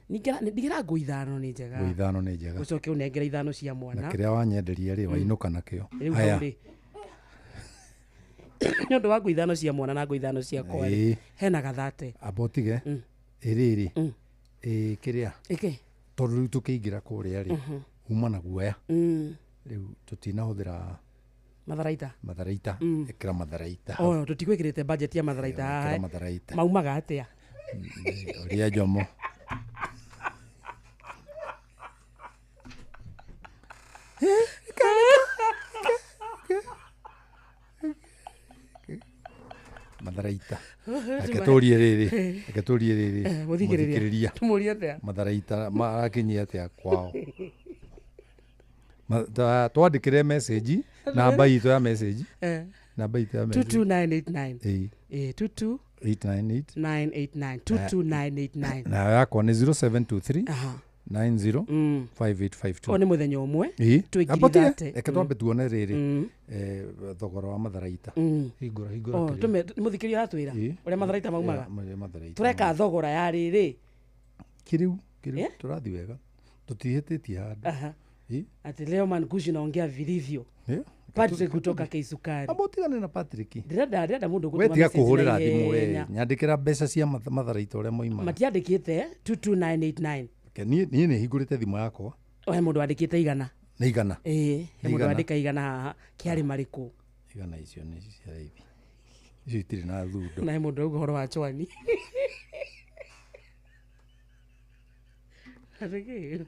[SPEAKER 12] Ndigĩra ngũ 5 nĩ njega.
[SPEAKER 13] Ngũ 5 nĩ njega.
[SPEAKER 12] Ũcoke ũnengere 5 cia mwana.
[SPEAKER 13] Na kĩrĩa wanyenderia rĩ, wainũka nakĩo.
[SPEAKER 12] Rĩu hau rĩ. Nĩ ũndũ wa ngũ 5 cia mwana na ngũ 5 ciakwa rĩ, hena gathate.
[SPEAKER 13] Amba ũtige. Ĩrĩrĩ. Kĩrĩa.
[SPEAKER 12] Ĩkĩ?
[SPEAKER 13] Tondũ rĩu tũkĩingĩra kũrĩa rĩ, uma na guoya. Rĩu tũtinahũthĩra
[SPEAKER 12] Matharaita.
[SPEAKER 13] Matharaita. Ĩkĩra matharaita.
[SPEAKER 12] Oh, tũtigwĩkĩrĩte budget ya matharaita haha.
[SPEAKER 13] Ĩkĩra matharaita.
[SPEAKER 12] Maumaga atĩa?
[SPEAKER 13] Ũria Jomo. Matharaita. Reke tũrie rĩrĩ, reke tũrie rĩrĩ.
[SPEAKER 12] Mũthikĩrĩria. Tũmũrie atĩa?
[SPEAKER 13] Matharaita marakinyia atĩa kwao? Twandĩkĩre message, namba itũ ya message. Namba itũ ya message.
[SPEAKER 12] 22989.
[SPEAKER 13] Ĩĩ.
[SPEAKER 12] Ĩĩ, 22
[SPEAKER 13] 898.
[SPEAKER 12] 989. 22989.
[SPEAKER 13] Nayo yakwa nĩ 0723 90 5852.
[SPEAKER 12] O nĩ mũthenya ũmwe.
[SPEAKER 13] Ĩĩ.
[SPEAKER 12] Twĩ ngiri
[SPEAKER 13] Amba tige,
[SPEAKER 12] thate.
[SPEAKER 13] reke twambe tuone rĩrĩ, thogora wa matharaita. Hingũra, hingũra
[SPEAKER 12] Oh,
[SPEAKER 13] kĩrĩa.
[SPEAKER 12] Mũthikĩrĩria aratwĩra
[SPEAKER 13] Ĩĩ.
[SPEAKER 12] ũrĩa matharaita maumaga.
[SPEAKER 13] Ũrĩa matharaita.
[SPEAKER 12] Tũreka thogora ya rĩrĩ.
[SPEAKER 13] Kĩrĩu, kĩrĩu, tũrathiĩ wega. Tũtihĩtĩtie handũ. Ĩĩ.
[SPEAKER 12] Ati leo Man Kush naongea vilivyo.
[SPEAKER 13] Ĩĩ.
[SPEAKER 12] Patrick kutoka Kisukari.
[SPEAKER 13] Amba ũtigane na Patrick.
[SPEAKER 12] Ndĩrenda mũndũ
[SPEAKER 13] We
[SPEAKER 12] ũgũtũma
[SPEAKER 13] tiga
[SPEAKER 12] message
[SPEAKER 13] kũhũrĩra
[SPEAKER 12] na
[SPEAKER 13] thimũ we.
[SPEAKER 12] ihenya.
[SPEAKER 13] Nyandĩkĩra mbeca cia matharaita ũrĩa moimaga.
[SPEAKER 12] Matiandĩkĩte 22989.
[SPEAKER 13] Reke niĩ nĩ hingũrĩte thimũ yakwa.
[SPEAKER 12] O he mũndũ wandĩkĩte igana.
[SPEAKER 13] Nĩ igana.
[SPEAKER 12] Ĩĩ, he
[SPEAKER 13] Nĩ
[SPEAKER 12] mũndũ
[SPEAKER 13] igana.
[SPEAKER 12] wandĩka igana haha. Kĩarĩ marĩkũ?
[SPEAKER 13] Igana icio nĩ cia raithi. Icio itirĩ na thundo.
[SPEAKER 12] Na he mũndũ auga ũhoro wa chwani. Atĩ kĩ?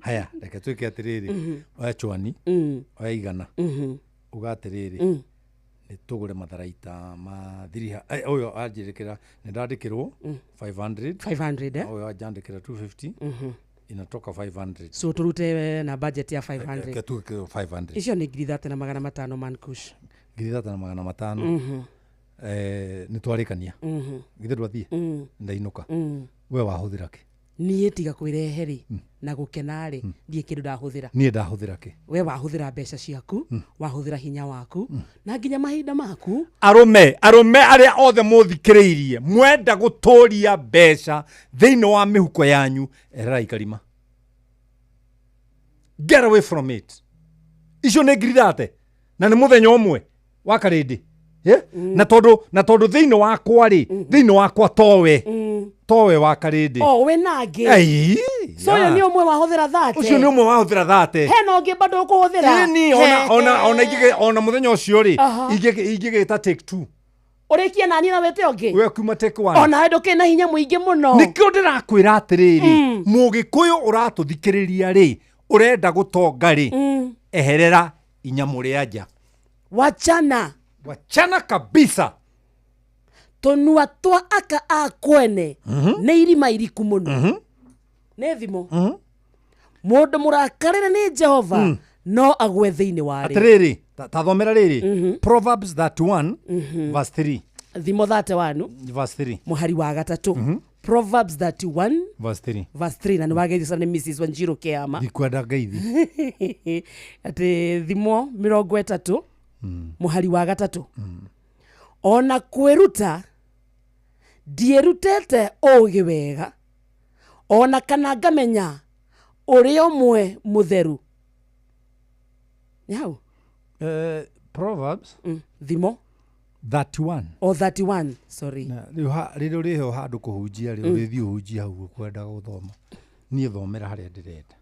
[SPEAKER 13] Haya, reke twĩke atĩrĩrĩ. Oya chwani, oya igana. Uga atĩrĩrĩ, nĩ tũgũre matharaita ma thiriha. Ũyũ anjĩrĩkĩra, nĩ ndandĩkĩrwo 500.
[SPEAKER 12] 500, eh?
[SPEAKER 13] Ũyũ anjandĩkĩra 250. Inatoka 500.
[SPEAKER 12] So tũrute na budget ya 500.
[SPEAKER 13] Reke tuĩke 500.
[SPEAKER 12] Icio nĩ 3,500 Man Kush.
[SPEAKER 13] 3,500. Nĩ twarĩkania. Githĩ ndwathiĩ? Ndainũka. We wahũthĩra kĩ?
[SPEAKER 12] Niĩ tiga kwĩrehe rĩ na gũkena rĩ, ndiĩ kĩndũ ndahũthĩra.
[SPEAKER 13] Niĩ ndahũthĩra kĩ?
[SPEAKER 12] We wahũthĩra mbeca ciaku, wahũthĩra hinya waku na nginya mahinda maku.
[SPEAKER 13] Arũme, arũme arĩa othe mũthikĩrĩirie mwenda gũtũria mbeca thĩinĩ wa mĩhuko yanyu, eherai karima. Get away from it. Icio nĩ ngiri thate na nĩ mũthenya ũmwe wa karĩndĩ. Na tondũ thĩinĩ wakwa rĩ, thĩinĩ wakwa towe, towe wa karĩndĩ.
[SPEAKER 12] O we nangĩ.
[SPEAKER 13] Ei,
[SPEAKER 12] So ũyũ nĩ ũmwe wahũthĩra thate.
[SPEAKER 13] Ũcio nĩ ũmwe wahũthĩra thate.
[SPEAKER 12] Hena ũngĩ bado ũkũhũthĩra.
[SPEAKER 13] Ĩni, ona mũthenya ũcio rĩ, ingĩgĩta take two.
[SPEAKER 12] Ũrĩkie nani na wĩte ũngĩ?
[SPEAKER 13] We kuma take one.
[SPEAKER 12] Ona ndũkĩrĩ na hinya mũingĩ mũno.
[SPEAKER 13] Nĩkĩo ndĩrakwĩra atĩrĩrĩ, Mũgĩkũyũ ũratũthikĩrĩria rĩ, ũrenda gũtonga rĩ, eherera inyamũ rĩa nja.
[SPEAKER 12] Wachana.
[SPEAKER 13] Wachana kabisa.
[SPEAKER 12] Tũnua twa aka a kwene nĩ irima iriku mũno. Nĩ thimo. Mũndũ mũrakarĩre nĩ Jehova no agwe thĩinĩ wa rĩ.
[SPEAKER 13] Atĩrĩrĩ, tathomera rĩrĩ. Proverbs 31 verse 3.
[SPEAKER 12] Thimo 31
[SPEAKER 13] verse 3.
[SPEAKER 12] Mũhari wa gatatũ. Proverbs 31
[SPEAKER 13] verse 3.
[SPEAKER 12] Verse 3 na nĩ wageithio nĩ Mrs Wanjiru Kĩama.
[SPEAKER 13] Ndikwenda ngeithi.
[SPEAKER 12] Atĩ thimo 30 mũhari wa gatatũ. Ona kwĩruta ndiĩrutĩte ũũgĩ wega, ona kana ngamenya ũrĩa ũmwe mũtheru. Nĩ hau?
[SPEAKER 13] Proverbs
[SPEAKER 12] Thimo
[SPEAKER 13] 31.
[SPEAKER 12] O 31, sorry.
[SPEAKER 13] Rĩu rĩrĩa ũrĩheo handũ kũhunjia rĩ, ũrĩthiĩ ũhunjie hau ũkwenda gũthoma. Niĩ thomera harĩa ndĩrenda.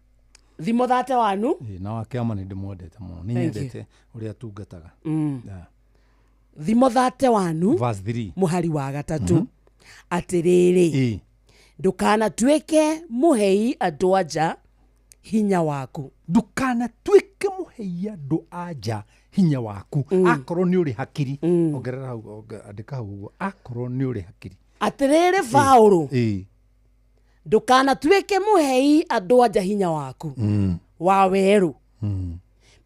[SPEAKER 12] Thimo 31.
[SPEAKER 13] Ĩĩ, na wa Kĩama nĩ ndĩmwendete mũno. Nĩ
[SPEAKER 12] Thank you.
[SPEAKER 13] nyendete ũrĩa atungataga.
[SPEAKER 12] Thimo 31
[SPEAKER 13] verse 3.
[SPEAKER 12] Mũhari wa gatatũ. Atĩrĩrĩ, ndũkanatuĩke mũhei andũ a nja hinya waku.
[SPEAKER 13] Ndũkanatuĩke mũhei andũ a nja hinya waku. Akorwo nĩ ũrĩ hakiri. Ongerera hau, andĩka hau ũguo. Akorwo nĩ ũrĩ hakiri.
[SPEAKER 12] Atĩrĩrĩ Paũlũ, ndũkanatuĩke mũhei andũ a nja hinya waku wa werũ.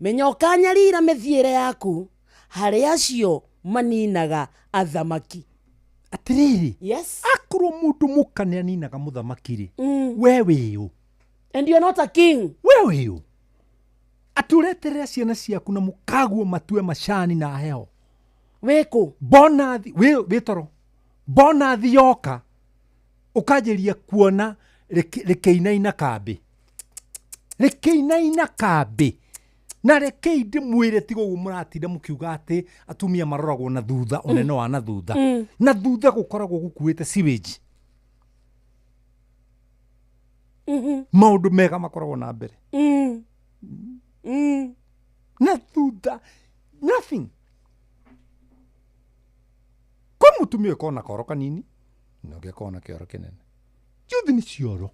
[SPEAKER 12] Menya ũkanyarira mĩthiĩre yaku harĩ acio maninaga athamaki.
[SPEAKER 13] Atĩrĩrĩ,
[SPEAKER 12] Yes.
[SPEAKER 13] akorwo mũndũ mũka nĩ aninaga mũthamaki rĩ, we wĩũ?
[SPEAKER 12] And you're not a king.
[SPEAKER 13] We wĩũ? Atĩ ũreterera ciana ciaku na mũkaguo matue macani na heho.
[SPEAKER 12] Wĩkũ?
[SPEAKER 13] Bonathi, wĩ toro. Bonathi yoka, ũkanjĩria kuona rĩkĩinaina kambĩ. Rĩkĩinaina kambĩ. Na rekei ndĩmwĩre tiga ũguo mũratinda mũkiuga atĩ atumia maroragwo na thutha, ũnene wa na thutha. Na thutha gũkoragwo gũkuĩte sewage. Maũndũ mega makoragwo na mbere. Na thutha nothing. Kwĩ mũtumia ũkoragwo na koro kanini, Na ũngĩ akorwo na kĩoro kĩnene. Youth nĩ cioro.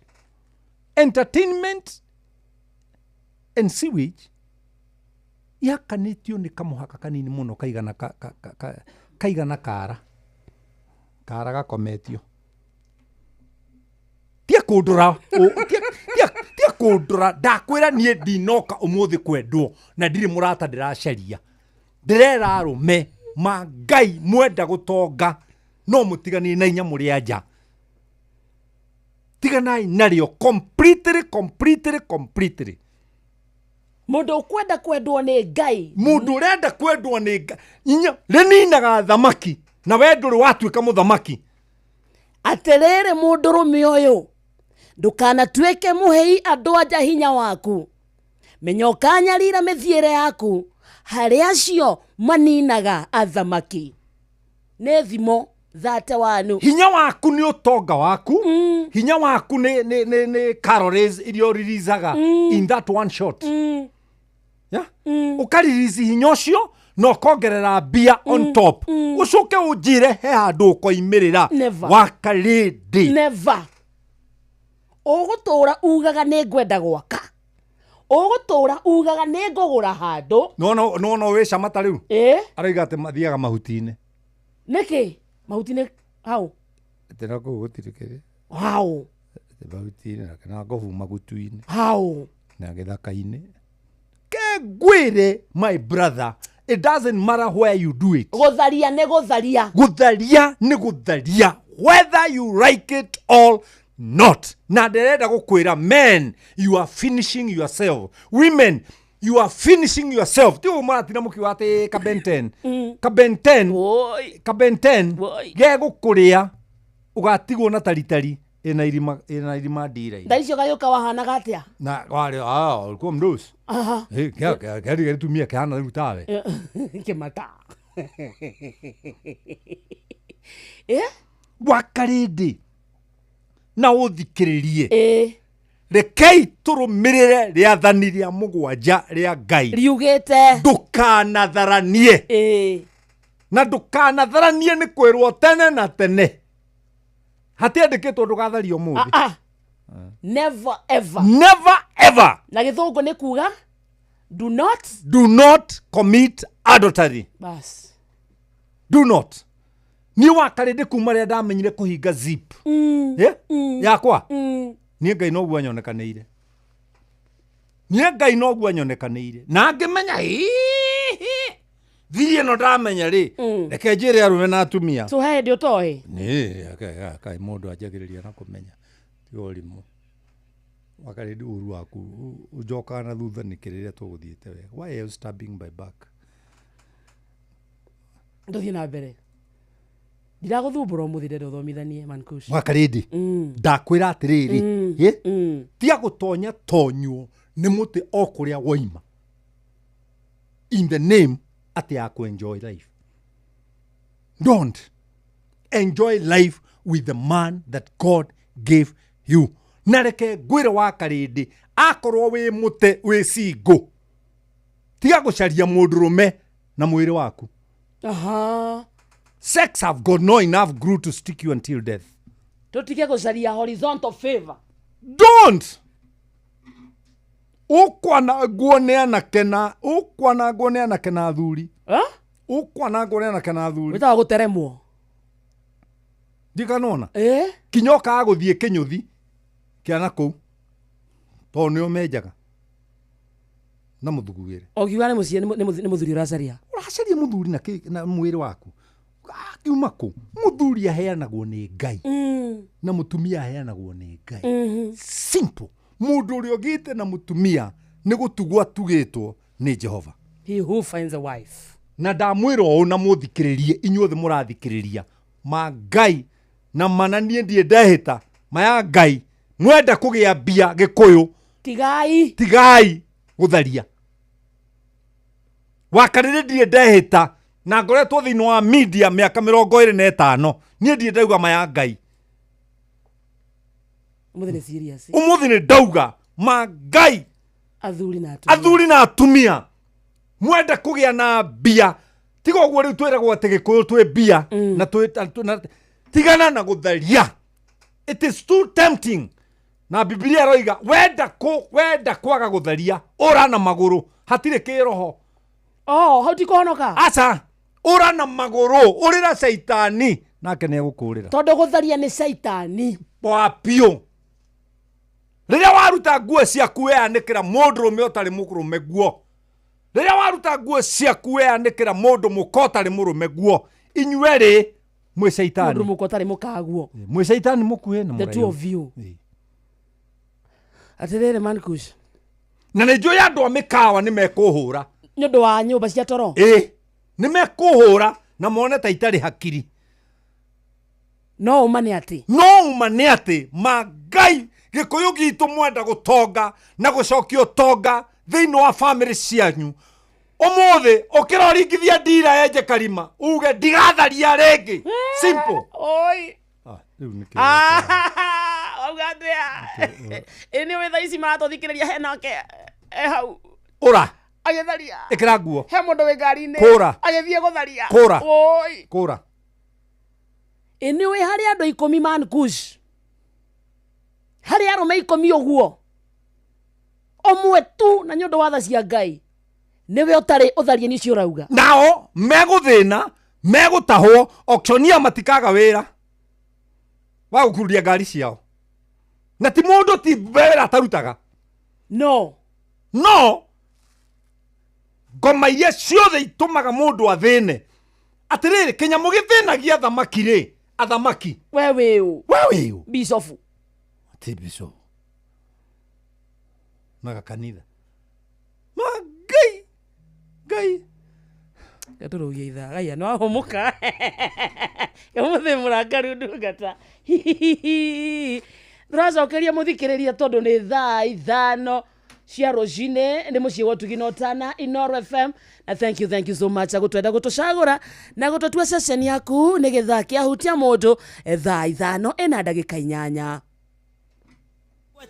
[SPEAKER 13] Entertainment and sewage yakanĩtio nĩ kamũhaka kanini mũno kaigana ka, ka, ka, ka, kaigana kara kara gakometio. Tia kũndũra tia kũndũra, ndakwĩra niĩ ndinoka ũmũthĩ kwendwo na ndirĩ mũrata ndĩracaria. Ndĩrera arũme ma Ngai mwenda gũtonga no mũtiganie na inyamũ rĩa nja. Tiganai narĩo completely, completely, completely.
[SPEAKER 12] Mũndũ ũkwenda kwendwo nĩ Ngai.
[SPEAKER 13] Mũndũ ũrenda kwendwo nĩ Ngai. Inya rĩninaga thamaki na we ndũrĩ watuĩka mũthamaki.
[SPEAKER 12] Atĩrĩrĩ mũndũrũme ũyũ, ndũkanatuĩke mũhei andũ anja hinya waku. Menya ũkanyarira mĩthiĩre yaku harĩ acio maninaga athamaki. Nĩ thimo thate wanu.
[SPEAKER 13] Hinya waku nĩ ũtonga waku. Hinya waku nĩ calories iria ũririzaga in that one shot. Yeah? Ũkaririzi hinya ũcio na ũkongerera mbia on top. Ũcoke ũnjĩre he handũ ũkoimĩrĩra.
[SPEAKER 12] Never.
[SPEAKER 13] Wakarĩndĩ.
[SPEAKER 12] Never. Ũgũtũra ugaga nĩ ngwenda gwaka. Ũgũtũra ugaga nĩ ngũgũra handũ.
[SPEAKER 13] Nona wĩ cama ta rĩu. Arauga atĩ mathiaga mahuti-inĩ.
[SPEAKER 12] Nĩkĩ? Mahuti-inĩ hau?
[SPEAKER 13] Atĩ no kũu gũtirĩ kĩrĩa.
[SPEAKER 12] Hau.
[SPEAKER 13] Atĩ mahuti-inĩ na kana ngobu magutu-inĩ.
[SPEAKER 12] Hau.
[SPEAKER 13] Na gĩthaka-inĩ. Ke ngwĩre my brother, it doesn't matter where you do it.
[SPEAKER 12] Gũtharia nĩ gũtharia.
[SPEAKER 13] Gũtharia nĩ gũtharia. Whether you like it or not. Na ndĩrenda gũkwĩra men, you are finishing yourself. Women, you are finishing yourself. Ti ũguo mũratinda mũkiuga atĩ ka Ben 10. Ka Ben 10. Ka Ben 10. Gegũkũrĩa ũgatigwo na taritari ĩna irima, ĩna irima ndira-inĩ.
[SPEAKER 12] Thaa icio gagĩũka wahanaga atĩa?
[SPEAKER 13] Na warĩ, ulikuwa mdosi.
[SPEAKER 12] Aha.
[SPEAKER 13] Kĩarĩ gĩtumia kĩhana rĩu tawe.
[SPEAKER 12] Kĩmata.
[SPEAKER 13] Wakarĩndĩ na ũthikĩrĩrie. Rekei tũrũmĩrĩre rĩathani rĩa mũgwanja rĩa Ngai.
[SPEAKER 12] Riugĩte.
[SPEAKER 13] Ndũkanatharanie. Na ndũkanatharanie nĩ kwĩrwo tene na tene. Hatiandĩkĩtwo ndũgatharie ũmũthĩ.
[SPEAKER 12] Never ever.
[SPEAKER 13] Never ever.
[SPEAKER 12] Na gĩthũngũ nĩ kuga do not.
[SPEAKER 13] Do not commit adultery.
[SPEAKER 12] Bas.
[SPEAKER 13] Do not. Niĩ wakarĩndĩ kuma rĩrĩa ndamenyire kũhinga zip. Yakwa. Niĩ Ngai noguo anyonekanĩire. Niĩ Ngai noguo anyonekanĩire. Na ngĩmenya hihi thiri ĩno ndamenya rĩ, reke njĩre arũme na atumia.
[SPEAKER 12] So he hĩndĩ ũtoĩ?
[SPEAKER 13] Nĩ, kaĩ mũndũ anjagĩrĩria na kũmenya. Tiga ũrimũ. Wakarĩndĩ ũru waku ũnjokaga na thutha nĩkĩ rĩrĩa tũgũthiĩte wega. Why are you stabbing my back?
[SPEAKER 12] Ndũthiĩ na mbere. Ndiragũthumbũra ũmũthĩ ndĩrenda ũthomithanie Mankush.
[SPEAKER 13] Wakarĩndĩ. Ndakwĩra atĩrĩrĩ, tiga gũtonya tonywo nĩ mũtĩ o kũrĩa woima. In the name atĩ ya kũ-enjoy life. Don't enjoy life with the man that God gave you. Na reke ngwĩre wakarĩndĩ, akorwo wĩ mũte wĩ single, tiga gũcaria mũndũrũme na mwĩrĩ waku. Sex have got no enough glue to stick you until death.
[SPEAKER 12] Tũtige gũcaria horizontal favor.
[SPEAKER 13] Don't. Ũkwanangwo nĩ anake na, ũkwanangwo nĩ anake na athuri. Ũkwanangwo nĩ anake na athuri.
[SPEAKER 12] Wĩtagwo gũteremwo.
[SPEAKER 13] Ndikanona. Kinya ũkaga gũthiĩ kĩnyũthi kĩa na kũu. Tondũ nĩo menjaga. Na mũthugwĩre.
[SPEAKER 12] Ũngiuga nĩ mũciĩ, nĩ mũthuri ũracaria.
[SPEAKER 13] Ũracaria mũthuri na kĩ, na mwĩrĩ waku. Akiuma kũ? Mũthuri aheanagwo nĩ Ngai. Na mũtumia aheanagwo nĩ Ngai. Simple. Mũndũ ũrĩa ũgĩte na mũtumia nĩ gũtugwo atugĩtwo nĩ Jehova.
[SPEAKER 12] He who finds a wife.
[SPEAKER 13] Na ndamwĩra ũũ na mũthikĩrĩrie, inyuothe mũrathikĩrĩria, ma Ngai na mana niĩ ndirĩ ndehĩta, ma ya Ngai, mwenda kũgĩa mbia Gĩkũyũ,
[SPEAKER 12] Tigai.
[SPEAKER 13] Tigai gũtharia. Wakarĩrĩ ndirĩ ndehĩta, na ngoretwo thĩinĩ wa media mĩaka mĩrongo ĩrĩ na ĩtano, niĩ ndirĩ ndauga ma ya Ngai.
[SPEAKER 12] Ũmũthĩ nĩ serious.
[SPEAKER 13] Ũmũthĩ nĩ ndauga ma Ngai.
[SPEAKER 12] Athuri na atumia.
[SPEAKER 13] Athuri na atumia. Mwenda kũgĩa na mbia. Tiga ũguo rĩu twĩragwo atĩ Gĩkũyũ twĩ mbia. Na twĩ, na, na,
[SPEAKER 14] Tigana na gũtharia. It is too tempting. Na Bibilia ĩroiga wenda kũ wenda kwaga gũtharia ũra na magũrũ hatirĩ kĩroho.
[SPEAKER 12] Oh, hau ti kũhonoka.
[SPEAKER 14] Aca, ũra na magũrũ ũrĩra caitani nake nĩ egũkũrĩra.
[SPEAKER 12] Tondũ gũtharia nĩ caitani.
[SPEAKER 14] Poa biũ. Rĩrĩa waruta nguo ciaku weanĩkĩra mũndũrũme ũtarĩ mũrũme guo. Rĩrĩa waruta nguo ciaku weanĩkĩra mũndũ mũka ũtarĩ mũrũme guo. Inyuerĩ mwĩ caitani.
[SPEAKER 12] Mũndũ mũka ũtarĩ mũkaguo.
[SPEAKER 14] Mwĩ caitani mũkuhĩ na
[SPEAKER 12] The two
[SPEAKER 14] mũraihu.
[SPEAKER 12] of you. Atĩrĩrĩ Mankush.
[SPEAKER 14] Na nĩ njũĩ andũ a mĩkawa nĩ mekũhũra.
[SPEAKER 12] Nĩ ũndũ wa nyũmba cia toro.
[SPEAKER 14] Ĩ, nĩ mekũhũra na mone ta itarĩ hakiri.
[SPEAKER 12] No ũma nĩ atĩ.
[SPEAKER 14] No ũma nĩ atĩ ma Ngai Gĩkũyũ gitũ mwenda gũtonga na gũcokia ũtonga thĩinĩ wa bamĩrĩ cianyu. Ũmũthĩ ũkĩra ũringithia ndira yenje karima uge ndigatharia rĩngĩ. Simple.
[SPEAKER 12] Oi.
[SPEAKER 13] Rĩu nĩ kĩo.
[SPEAKER 12] Wauga atĩa? Ĩ nĩ ũĩ thaa ici maratũthikĩrĩria hena ke e hau
[SPEAKER 14] Ũra.
[SPEAKER 12] agĩtharia.
[SPEAKER 14] Ĩkĩra nguo.
[SPEAKER 12] He mũndũ wĩ ngari-inĩ.
[SPEAKER 14] Kũra.
[SPEAKER 12] Agĩthiĩ gũtharia.
[SPEAKER 14] Kũra.
[SPEAKER 12] Oi.
[SPEAKER 14] Kũra.
[SPEAKER 12] Ĩ nĩ ũĩ harĩ andũ ikũmi Mankush. Harĩ arũme ikũmi ũguo. Ũmwe tu na nĩ ũndũ wa tha cia Ngai. Nĩwe ũtarĩ ũtharia nĩ ũcio ũrauga.
[SPEAKER 14] Nao megũthĩna, megũtahwo, auctioneer matikaga wĩra wa gũkururia ngari ciao. Na ti mũndũ ti wĩra atarutaga.
[SPEAKER 12] No.
[SPEAKER 14] No ngoma iria ciothe itũmaga mũndũ athĩne. Atĩrĩrĩ, kĩnyamũ gĩthĩnagia athamaki rĩ, athamaki.
[SPEAKER 12] We wĩ ũ?
[SPEAKER 14] We wĩ ũ?
[SPEAKER 12] Bishofu.
[SPEAKER 13] Ti bishofu. Na gakanitha.
[SPEAKER 14] Ma Ngai. Ngai.
[SPEAKER 12] Gatũrũgie ithaa. Gaiya nĩ wahũmũka. Ũmũthĩ mũrakaru ndungata. Tũracokeria mũthikĩrĩria tondũ nĩ thaa 5 cia rũcinĩ nĩ mũciĩ wa ũtugi na ũtana Inooro FM na thank you, thank you so much gũtwenda gũtũcagũra na gũtũtua ceceni yaku nĩ gĩthaa kĩa hutia mũndũ thaa 5 ĩna ndagĩka 8.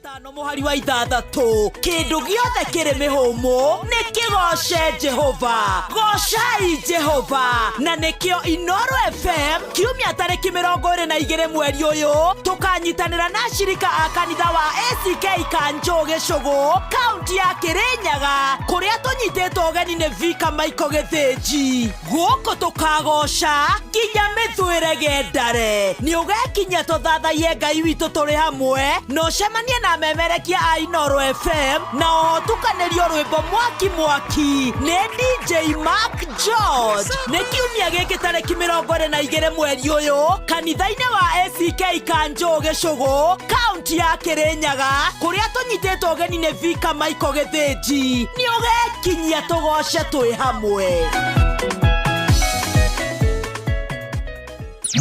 [SPEAKER 9] 5 mũhari wa 6 kĩndũ gĩothe kĩrĩ mĩhũmũ nĩ kĩgoce Jehova. Gocai Jehova. Na nĩkĩo Inooro FM kiumia tarĩki 22 mweri ũyũ tũkanyitanĩra na ashirika a kanitha wa ACK Kanjũ Gĩcũgũ kaunti ya Kĩrĩnyaga kũrĩa tũnyitĩtwo ũgeni nĩ Vika Michael Gĩthĩnji. Gũkũ tũkagoca nginya mĩthwĩre gendare. Nĩ ũgekinyia tũthathaiye Ngai witũ tũrĩ hamwe na ũcemanie na memerekia a Inooro FM na ũtukanĩrio rwĩmbo mwaki mwaki nĩ DJ Mark George. Nĩ kiumia gĩkĩ tarĩki 22 mweri ũyũ kanitha-inĩ wa ACK Kanjũ Gĩcũgũ kaunti ya Kĩrĩnyaga kũrĩa tũnyitĩtwo ũgeni nĩ Vika Michael Gĩthĩnji. Nĩ ũgekinyia tũgoce twĩ hamwe.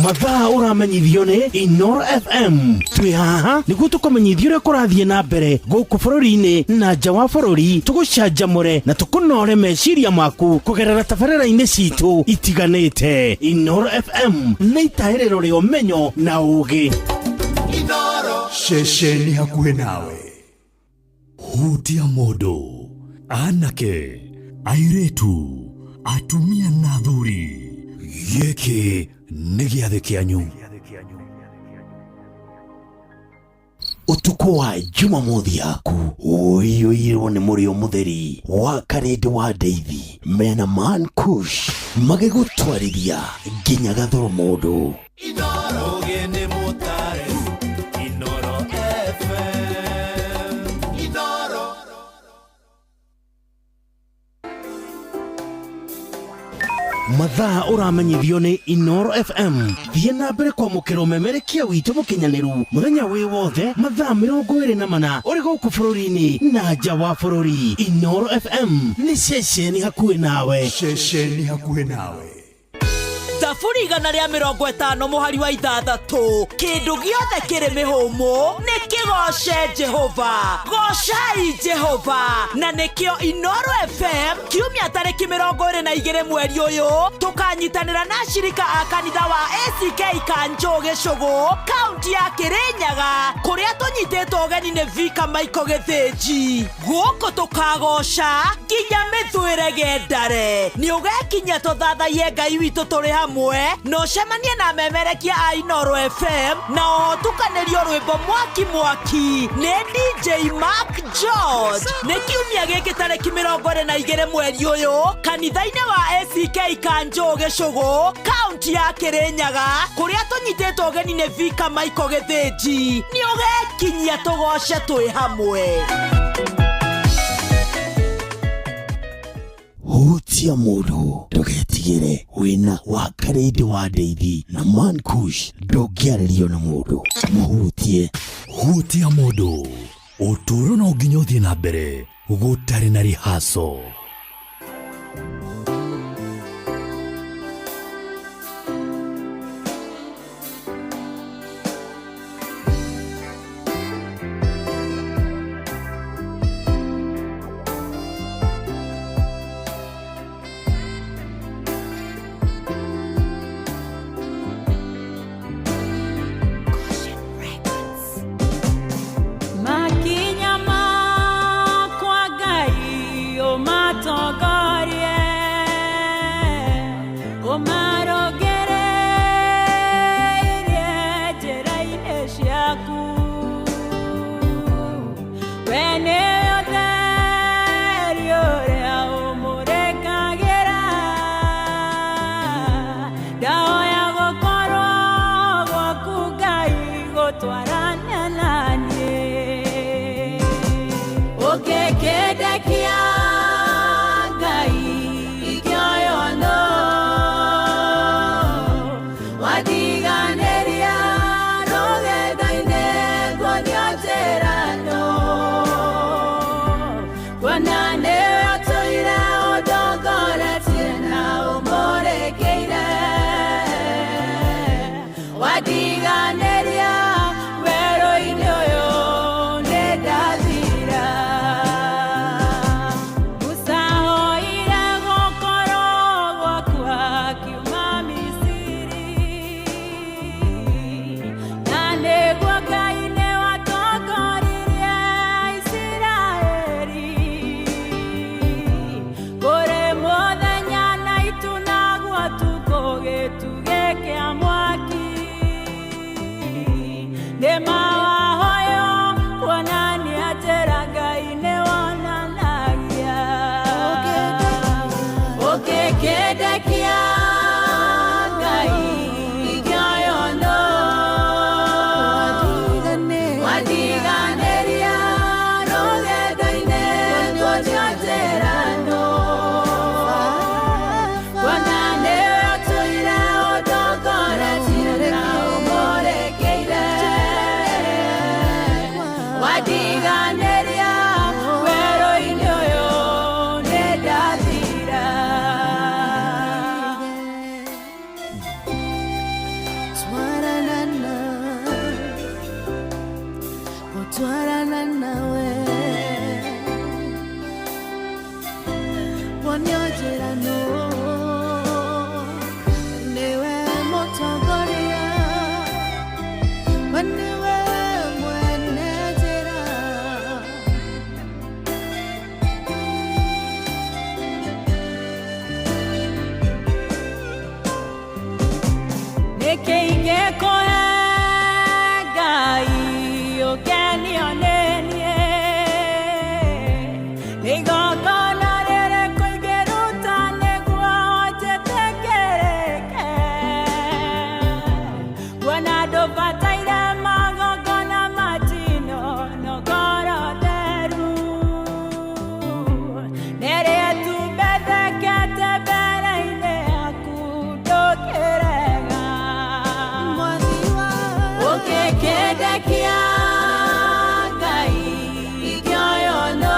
[SPEAKER 10] Mathaa ũramenyithio nĩ Inooro FM. Twĩ haha nĩguo tũkũmenyithie ũrĩa kũrathiĩ na mbere gũkũ bũrũri-inĩ na nja wa bũrũri, tũgũcanjamũre na tũkũnore meciria maku kũgerera tabarĩra-inĩ citũ itiganĩte. Inooro FM nĩ itaĩrĩro rĩa ũmenyo na ũũgĩ.
[SPEAKER 3] Ceceni hakuhĩ nawe. Hutia mũndũ, anake, airĩtu, atumia na athuri. Gĩkĩ nĩ gĩathĩ kĩanyu.
[SPEAKER 10] Ũtukũ wa Jumamothi yaku ũiyũirwo nĩ mũrĩo mũtheri wa Karĩndĩ wa Ndeithi mena Man Kush magĩgũtwarithia nginya gathoro mũndũ.
[SPEAKER 11] Ũgĩ nĩ mũtare, Inooro FM. Inooro.
[SPEAKER 10] Mathaa ũramenyithio nĩ Inooro FM. Thiĩ na mbere kwamũkĩra ũmemerekia witũ mũkinyanĩru mũthenya wĩ wothe mathaa 24 ũrĩ gũkũ bũrũri-inĩ na nja wa bũrũri. Inooro FM nĩ ceceni hakuhĩ nawe.
[SPEAKER 3] Ceceni hakuhĩ nawe.
[SPEAKER 9] Thaburi 150 mũhari wa 6 kĩndũ gĩothe kĩrĩ mĩhũmũ nĩ kĩgoce Jehova. Gocai Jehova. Na nĩkĩo Inooro FM kiumia tarĩki 22 mweri ũyũ tũkanyitanĩra na ashirika a kanitha wa ACK Kanjũ Gĩcũgũ kaunti ya Kĩrĩnyaga kũrĩa tũnyitĩtwo ũgeni nĩ Vika Michael Gĩthĩnji. Gũkũ tũkagoca nginya mĩthwĩre gendare. Nĩ ũgekinyia tũthathaiye Ngai witũ tũrĩ hamwe hamwe na ũcemanie na memerekia a Inoro FM na oho tukanĩrio rwĩmbo mwaki mwaki nĩ DJ Mark George. Nĩ kiumia gĩkĩ tarĩki 22 mweri ũyũ kanitha-inĩ wa ACK Kanjũ Gĩcũgũ, kaunti ya Kĩrĩnyaga, kũrĩa tũnyitĩtwo ũgeni nĩ Vika Michael Gĩthĩnji. Nĩ ũgekinyia tũgoce twĩ hamwe.
[SPEAKER 10] Hutia mũndũ, ndũgetigĩre, wĩna wa Karĩndĩ wa Ndeithi na Man Kush, ndũngĩarĩrio na mũndũ, mũhutie.
[SPEAKER 3] Hutia mũndũ, ũtũũro no nginya ũthiĩ na mbere gũtarĩ na rihaco.
[SPEAKER 15] Makinya makwa Ngai ũmatongorie, ũmarongereirie njĩra-inĩ ciaku. We nĩwe ũtheri ũrĩa ũmũrĩkagĩra, ndahoya gũkorwo gwaku Ngai gũtwarana na niĩ. Ũngĩkĩndekia Ngai ingĩoywo nũ, watiganĩria rũgendo-inĩ nguonio njĩra nũ. Kuona nĩwe ũtũire ũndongoretie na ũmũrĩkĩire, watiganĩria werũ-inĩ ũyũ nĩ ndathira. Musa oire gũkorwo gwaku akiuma Misiri, na nĩguo Ngai nĩwatongoririe Isiraeli. Kũrĩ mũthenya na itu naguo ũtukũ gĩtugĩ kĩa mwaki, nĩ mawahoyo kuonania njĩra Ngai nĩwonanagia. Ũngĩkĩndekia Ngai ingĩoywo nũ, watiganĩria rũgendo-inĩ nguonio njĩra nũ. Kuona nĩwe ũtũire ũndongoretie na ũmũrĩkĩire, watiganĩria werũ-inĩ ũyũ nĩ ndathira.
[SPEAKER 16] Twarana, gũtwarana nawe, wonio njĩra nũ, nĩwe mũtongoria, we nĩwe mwene njĩra.
[SPEAKER 15] Nĩkĩ ingĩkũhe Ngai ũkenio nĩ niĩ? Nĩ igongona rĩrĩkũ ingĩruta nĩguo njĩtĩkĩrĩke? Kuona ndũbataire magongona ma njino na ngoro theru, nĩrĩ itumbethekete mbere-inĩ yaku ndũkĩrega. Ũngĩkĩndekia Ngai ingĩoywo nũ,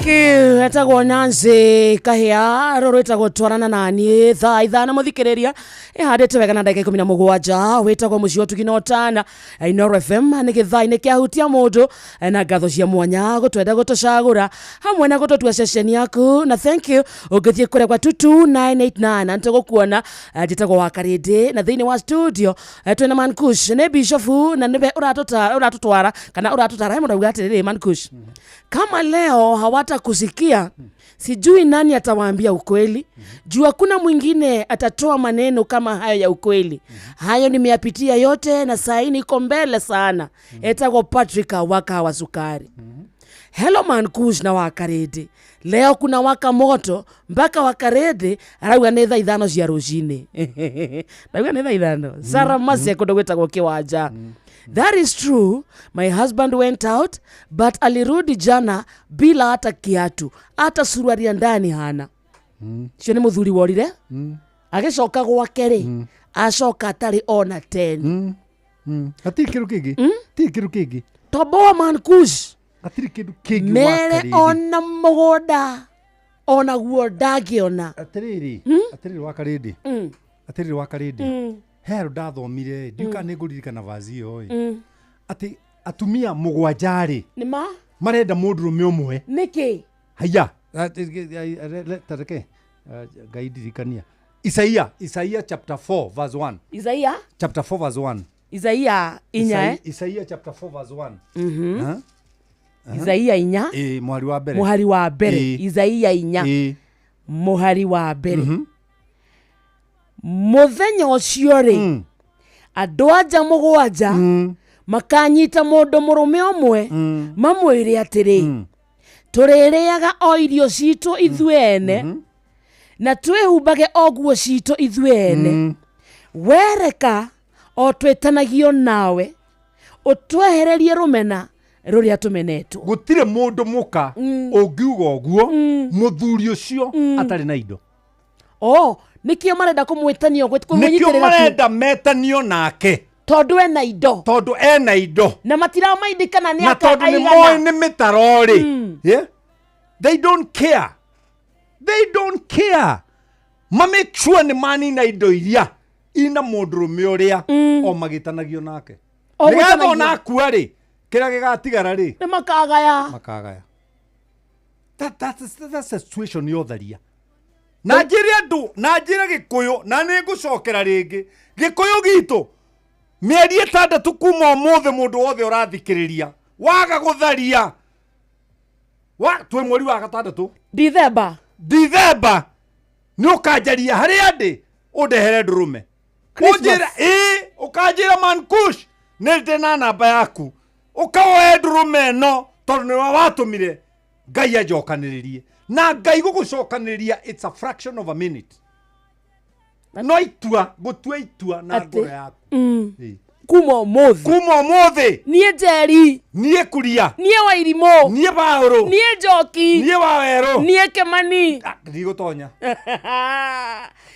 [SPEAKER 12] Thank you. Etagwo Nancy Kahia rũrũ ĩtagwo twarana naniĩ thaa 5 mũthikĩrĩria ĩhandĩte wega na ndagĩka 17 wĩtagwo mũciĩ wa Tugina Ũtana Inooro FM nĩ gĩthaa-inĩ kĩahutia mũndũ na ngatho cia mwanya gũtwenda gũtũcagũra hamwe na gũtũtua ceceni yaku na thank you ũngĩthiĩ kũrĩa kwa 22989 na nĩtũgũkuona. Njĩtagwo wa Karĩndĩ na thĩinĩ wa studio twĩna Mankush nĩ bishofu na nĩwe ũratũtwara kana ũratũtara. He mũndũ auga atĩrĩrĩ, Mankush, kama leo hawatakusikia sijui nani atawaambia ukweli, juu hakuna mwingine atatoa maneno kama hayo ya ukweli. Hayo nimeyapitia yote na saa niko mbele sana. Etagwo Patrick waka wa sukari. Hello Mankush na Wakarĩndĩ, leo kuna waka moto mpaka Wakarĩndĩ arauga nĩ thaa 5 cia rũcinĩ. Ndauga nĩ thaa 5. Sarah Masia kũndũ gwĩtagwo Kĩwanja. That is true. My husband went out but alirudi jana bila hata kiatu, hata suruali ya ndani hana. Cio nĩ mũthuri worire agĩcoka gwake rĩ, acoka atarĩ ona 10.
[SPEAKER 13] Hatirĩ kĩndũ kĩngĩ, hatirĩ kĩndũ kĩngĩ.
[SPEAKER 12] Toboa Mankush.
[SPEAKER 13] Hatirĩ kĩndũ kĩngĩ.
[SPEAKER 12] Mere ona mũgũnda onaguo ndangĩona.
[SPEAKER 13] Atĩrĩrĩ, atĩrĩrĩ Wakarĩndĩ, atĩrĩrĩ Wakarĩndĩ, he handũ ndathomire, ndiũ kana nĩ ngũririkana vazi ĩyo ĩ, atĩ atumia 7 rĩ
[SPEAKER 12] nĩma
[SPEAKER 13] marenda mũndũrũme ũmwe.
[SPEAKER 12] Nĩkĩ?
[SPEAKER 13] Haiya, tareke Ngai ndirikania. Isaia, Isaia chapter 4 verse 1.
[SPEAKER 12] Isaia
[SPEAKER 13] chapter 4 verse 1.
[SPEAKER 12] Isaia 4.
[SPEAKER 13] Isaia chapter 4 verse 1.
[SPEAKER 12] Isaia 4
[SPEAKER 13] mũhari wa mbere.
[SPEAKER 12] Mũhari wa mbere. Isaia 4 mũhari wa mbere. Mũthenya ũcio rĩ, andũ anja 7 makanyita mũndũ mũrũme ũmwe mamwĩre atĩrĩ, tũrĩrĩaga o irio citũ ithuĩ ene na twĩhumbage o nguo citũ ithuĩ ene, wereka o twĩtanagio nawe ũtwehererie rũmena rũrĩa tũmenetwo.
[SPEAKER 14] Gũtirĩ mũndũ mũka ũngiuga ũguo mũthuri ũcio atarĩ na indo.
[SPEAKER 12] Oh, nĩkĩo marenda kũmwĩtanio,
[SPEAKER 14] nĩkĩo marenda metanio nake
[SPEAKER 12] tondũ ena indo,
[SPEAKER 14] tondũ ena indo
[SPEAKER 12] na matiramaindĩkana nĩ
[SPEAKER 14] na tondũ nĩ moĩ nĩ mĩtaro rĩ. Yeah? They don't care. They don't care. Ma make sure nĩ manina indo iria ina mũndũrũme ũrĩa o magĩtanagio nake. Nĩgetha ona akua rĩ, kĩrĩa gĩgatigara rĩ
[SPEAKER 12] nĩ makagaya.
[SPEAKER 13] Makagaya.
[SPEAKER 14] That's a situation yotharia. Na njĩre andũ, na njĩre Gĩkũyũ, na nĩ ngũcokera rĩngĩ Gĩkũyũ gitũ mĩeri 6 kuma ũmũthĩ mũndũ wothe ũrathikĩrĩria waga gũtharia wa twĩ mweri wa 6
[SPEAKER 12] Dithemba,
[SPEAKER 14] Dithemba nĩ ũkanjaria harĩa ndĩ ũndehere ndũrũme, ũnjĩre ĩĩ, ũkanjĩra Mankush nĩ ndĩ na namba yaku, ũkawoe ndũrũme ĩno tondũ nĩwe watũmire Ngai anjokanĩrĩrie. Na Ngai gũgũcokanĩrĩria it's a fraction of a minute. No itua, gũtua itua na ngoro yaku.
[SPEAKER 12] Kuma ũmũthĩ,
[SPEAKER 14] kuma ũmũthĩ,
[SPEAKER 12] niĩ Njeri,
[SPEAKER 14] niĩ Kuria,
[SPEAKER 12] niĩ Wairimũ,
[SPEAKER 14] niĩ Baũrũ,
[SPEAKER 12] niĩ Njoki,
[SPEAKER 14] niĩ Wawerũ,
[SPEAKER 12] niĩ Kĩmani.
[SPEAKER 14] Ndigũtonya.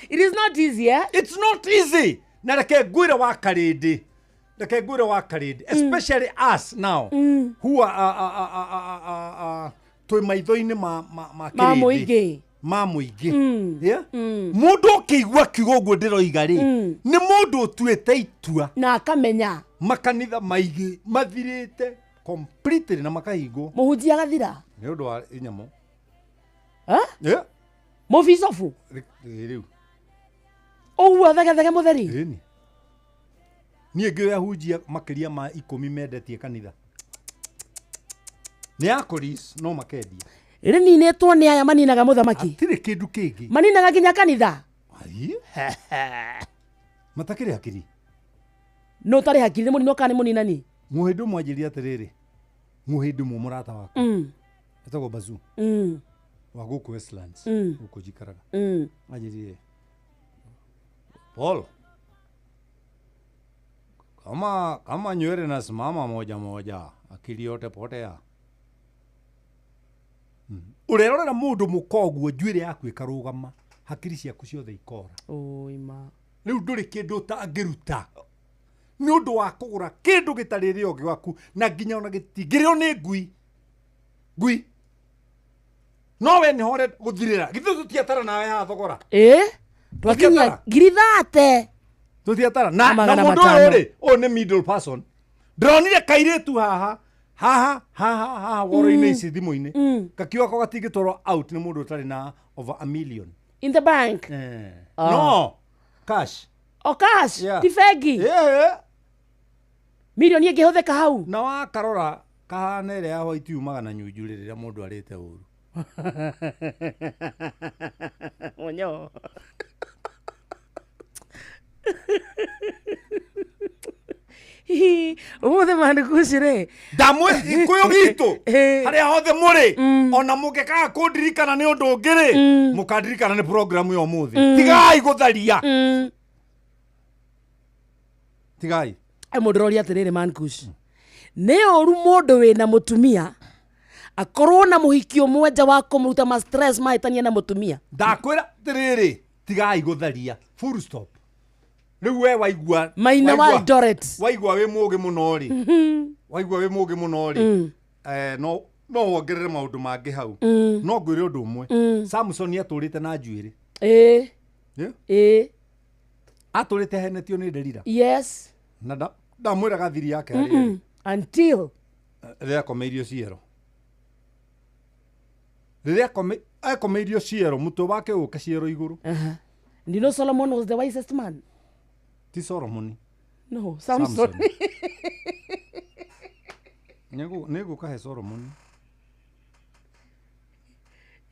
[SPEAKER 12] It is not easy, eh?
[SPEAKER 14] It's not easy. Na reke ngwĩre wa Karĩndĩ, reke ngwĩre wa Karĩndĩ, especially us now who are twĩ maitho-inĩ ma
[SPEAKER 12] mũingĩ,
[SPEAKER 14] ma mũingĩ. Mũndũ ũkĩigua kiugo ũguo ndĩroiga rĩ, nĩ mũndũ ũtuĩte itua
[SPEAKER 12] na akamenya
[SPEAKER 14] makanitha maingĩ mathirĩte completely na makahingwo.
[SPEAKER 12] Mũhunjia agathira
[SPEAKER 13] nĩ ũndũ wa inyamũ.
[SPEAKER 12] Mũbicobu
[SPEAKER 13] rĩu
[SPEAKER 12] ũguo thegethege mũtheri.
[SPEAKER 13] Niĩ ngĩũĩ ahunjia makĩria ma 10 mendetie kanitha nĩ akoris no makendia.
[SPEAKER 12] Rĩninĩtwo nĩ aya maninaga mũthamaki.
[SPEAKER 13] Hatirĩ kĩndũ kĩngĩ.
[SPEAKER 12] Maninaga nginya kanitha.
[SPEAKER 13] Matakĩrĩ hakiri.
[SPEAKER 12] No ũtarĩ hakiri nĩ mũnino kana nĩ mũninani?
[SPEAKER 13] Mũhĩndĩ ũmwe anjĩrire atĩrĩrĩ, mũhĩndĩ ũmwe mũrata wakwa etagwo Bazu wa gũkũ Westlands gũkũ njikaraga, anjĩrire, Paul, kama nywele nasimama moja moja, akili yote potea.
[SPEAKER 14] Ũrerorera mũndũ mũka ũguo njuĩrĩ yaku ĩkarũgama, hakiri ciaku ciothe ikora. Rĩu ndũrĩ kĩndũ ũtangĩruta nĩ ũndũ wa kũgũra kĩndũ gĩtarĩ rĩo gwaku, na nginya ona gĩtingĩrĩo nĩ ngui. Ngui. No we nĩho ũrenda gũthirĩra. Githĩ tũtiatara nawe haha thogora?
[SPEAKER 12] Ĩ twakinyia 30,000.
[SPEAKER 14] Tũtiatara. Na
[SPEAKER 12] Magana
[SPEAKER 14] mũndũ ũyũ
[SPEAKER 12] matano.
[SPEAKER 14] rĩ, ũyũ nĩ middle person. Ndĩronire kairĩtu haha haha haha haha woro-inĩ ici thimũ-inĩ. Gakiuga ko gatingĩtwarwo out nĩ mũndũ ũtarĩ na over a million.
[SPEAKER 12] In the bank. Ah.
[SPEAKER 14] No. Cash.
[SPEAKER 12] O cash.
[SPEAKER 14] Yeah.
[SPEAKER 12] Ti bengi.
[SPEAKER 14] Yeah.
[SPEAKER 12] Milioni ĩngĩhũthĩka hau.
[SPEAKER 14] Na wakarora kahana ĩrĩa ya white yumaga na nyunjurĩ rĩrĩa mũndũ arĩte ũru.
[SPEAKER 12] Monyo. Ũmũthĩ mandukuci rĩ.
[SPEAKER 14] Ndamwĩ gĩkũyũ gitũ harĩa hothe mũrĩ ona mũngĩkaga kũndirikana nĩ ũndũ ũngĩ rĩ mũkandirikana nĩ programu ya ũmũthĩ. Tigai gũtharia. Tigai.
[SPEAKER 12] Mũndũ ũroria atĩrĩrĩ Mankush. Nĩ ũru mũndũ wĩna mũtumia akorwo na mũhiki ũmwe nja wa kũmũruta ma stress mahĩtania na mũtumia.
[SPEAKER 14] Ndakwĩra atĩrĩrĩ tigai gũtharia. Full stop. Rĩu we waigua
[SPEAKER 12] Maina wa Eldoret.
[SPEAKER 14] Waigua wĩ mũũgĩ mũno rĩ. Waigua wĩ mũũgĩ mũno rĩ. No no wongerere maũndũ mangĩ hau. No ngwĩre ũndũ ũmwe. Samson atũrĩte na njuĩrĩ.
[SPEAKER 12] Ĩĩ.
[SPEAKER 14] Yeah?
[SPEAKER 12] Ĩĩ.
[SPEAKER 14] Atũrĩte henetio nĩ Delila.
[SPEAKER 12] Yes.
[SPEAKER 14] Na ndamwĩraga thiri yake harĩa ĩrĩ.
[SPEAKER 12] Until
[SPEAKER 14] Rĩrĩa akomeirio ciero. Rĩrĩa akomeirio ciero mũtwe wake ũke ciero igũrũ.
[SPEAKER 12] And you know Solomon was the wisest man?
[SPEAKER 14] Ti Solomon.
[SPEAKER 12] No, Samson.
[SPEAKER 14] Nĩngũkahe Solomon.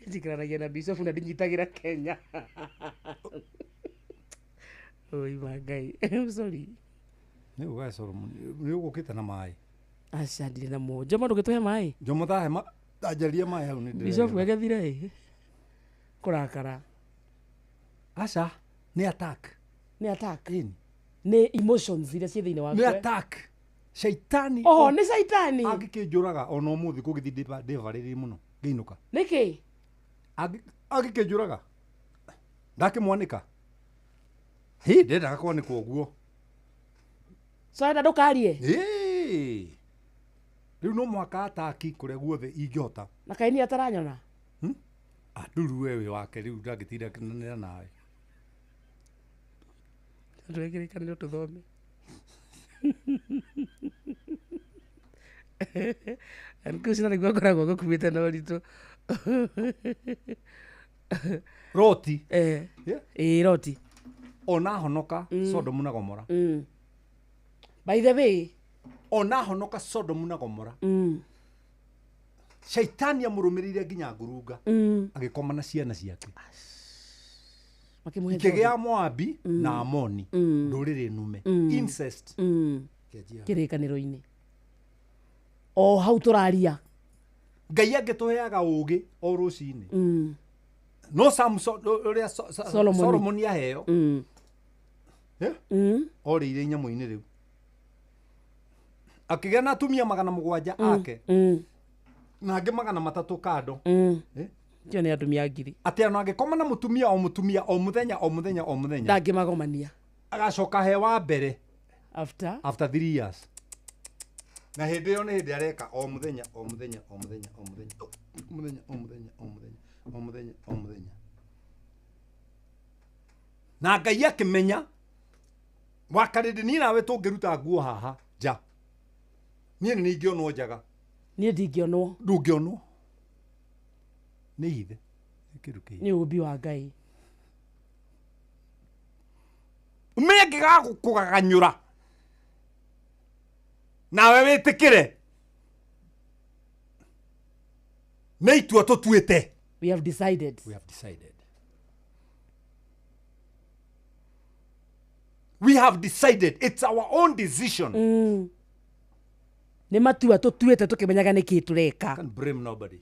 [SPEAKER 12] Njikaranagia na Bishop na ndinyitagĩra Kenya. Oi ma Ngai. I'm sorry.
[SPEAKER 14] Nĩngũkahe Solomon. Nĩũgũkĩte na maĩ.
[SPEAKER 12] Aca ndirĩ namo. Njomo ndũgĩtũhe maĩ?
[SPEAKER 14] Njomo tahe anjarie maĩ hau nĩ ndĩrega.
[SPEAKER 12] Bishop agethire ĩ. Kũrakara.
[SPEAKER 14] Aca, nĩ attack.
[SPEAKER 12] Nĩ attack. Nĩ emotions iria ciĩ thĩinĩ waku.
[SPEAKER 14] Nĩ attack. Shaitani.
[SPEAKER 12] Oh, nĩ shaitani.
[SPEAKER 14] Angĩkĩnjũraga ona ũmũthĩ kũgĩthiĩ ndĩbarĩrĩrie mũno ngĩinũka.
[SPEAKER 12] Nĩkĩ?
[SPEAKER 14] Angĩkĩnjũraga. Ndakĩmwanĩka. Hĩ, ndendaga kwanĩkwo ũguo.
[SPEAKER 12] So enda ndũkarie?
[SPEAKER 14] Ĩĩ. Rĩu no mũhaka ataki kũrĩa guothe ingĩhota.
[SPEAKER 12] Na kaĩ niĩ ataranyona?
[SPEAKER 14] Nduru we wĩ wake rĩu ndangĩtinda akĩnanĩra nawe.
[SPEAKER 12] Ndũrekĩrĩkanĩro tũthome. Ankuci na nĩguo ngoragwo ngũkuĩte na ũritũ.
[SPEAKER 14] Roti.
[SPEAKER 12] Ĩĩ Roti.
[SPEAKER 14] Ona honoka Sodomu na Gomora.
[SPEAKER 12] By the way.
[SPEAKER 14] Ona honoka Sodomu na Gomora. Shaitani amũrũmĩrĩire nginya ngurunga. Agĩkoma na ciana ciake. Ikĩgĩa Moabi na Amoni. Ndũrĩrĩ nume. Incest.
[SPEAKER 12] Kĩrĩkanĩro-inĩ. O hau tũraria.
[SPEAKER 14] Ngai angĩtũheaga ũũgĩ o rũcinĩ. No Samson ũrĩa Solomoni aheo. Orĩire nyamũ-inĩ rĩu. Akĩgĩa na atumia 700 ake. Na angĩ 300 kando.
[SPEAKER 12] Kĩo nĩ atumia 1000.
[SPEAKER 14] Atĩ ona angĩkoma na mũtumia o mũtumia o mũthenya o mũthenya o mũthenya.
[SPEAKER 12] Ndangĩmagomania.
[SPEAKER 14] Agacoka he wa mbere.
[SPEAKER 12] After?
[SPEAKER 14] After 3 years. Na hĩndĩ ĩyo nĩ hĩndĩ areka o mũthenya o mũthenya o mũthenya o mũthenya o mũthenya o mũthenya o mũthenya o mũthenya o mũthenya. Na Ngai akĩmenya wakarĩndĩ niĩ nawe tũngĩruta nguo haha nja. Niĩ nĩ ingĩonwo njaga.
[SPEAKER 12] Niĩ ndingĩonwo.
[SPEAKER 14] Ndũngĩonwo. Nĩ ithe. Nĩ kĩndũ kĩhiũ.
[SPEAKER 12] Nĩ ũmbi wa Ngai.
[SPEAKER 14] Ũmenye ngĩgakũgaganyũra. Nawe wĩtĩkĩre. Nĩ itua tũtuĩte.
[SPEAKER 12] We have decided.
[SPEAKER 14] We have decided. We have decided. It's our own decision.
[SPEAKER 12] Nĩ matua tũtuĩte tũkĩmenyaga nĩkĩ tũreka.
[SPEAKER 14] Can't blame nobody.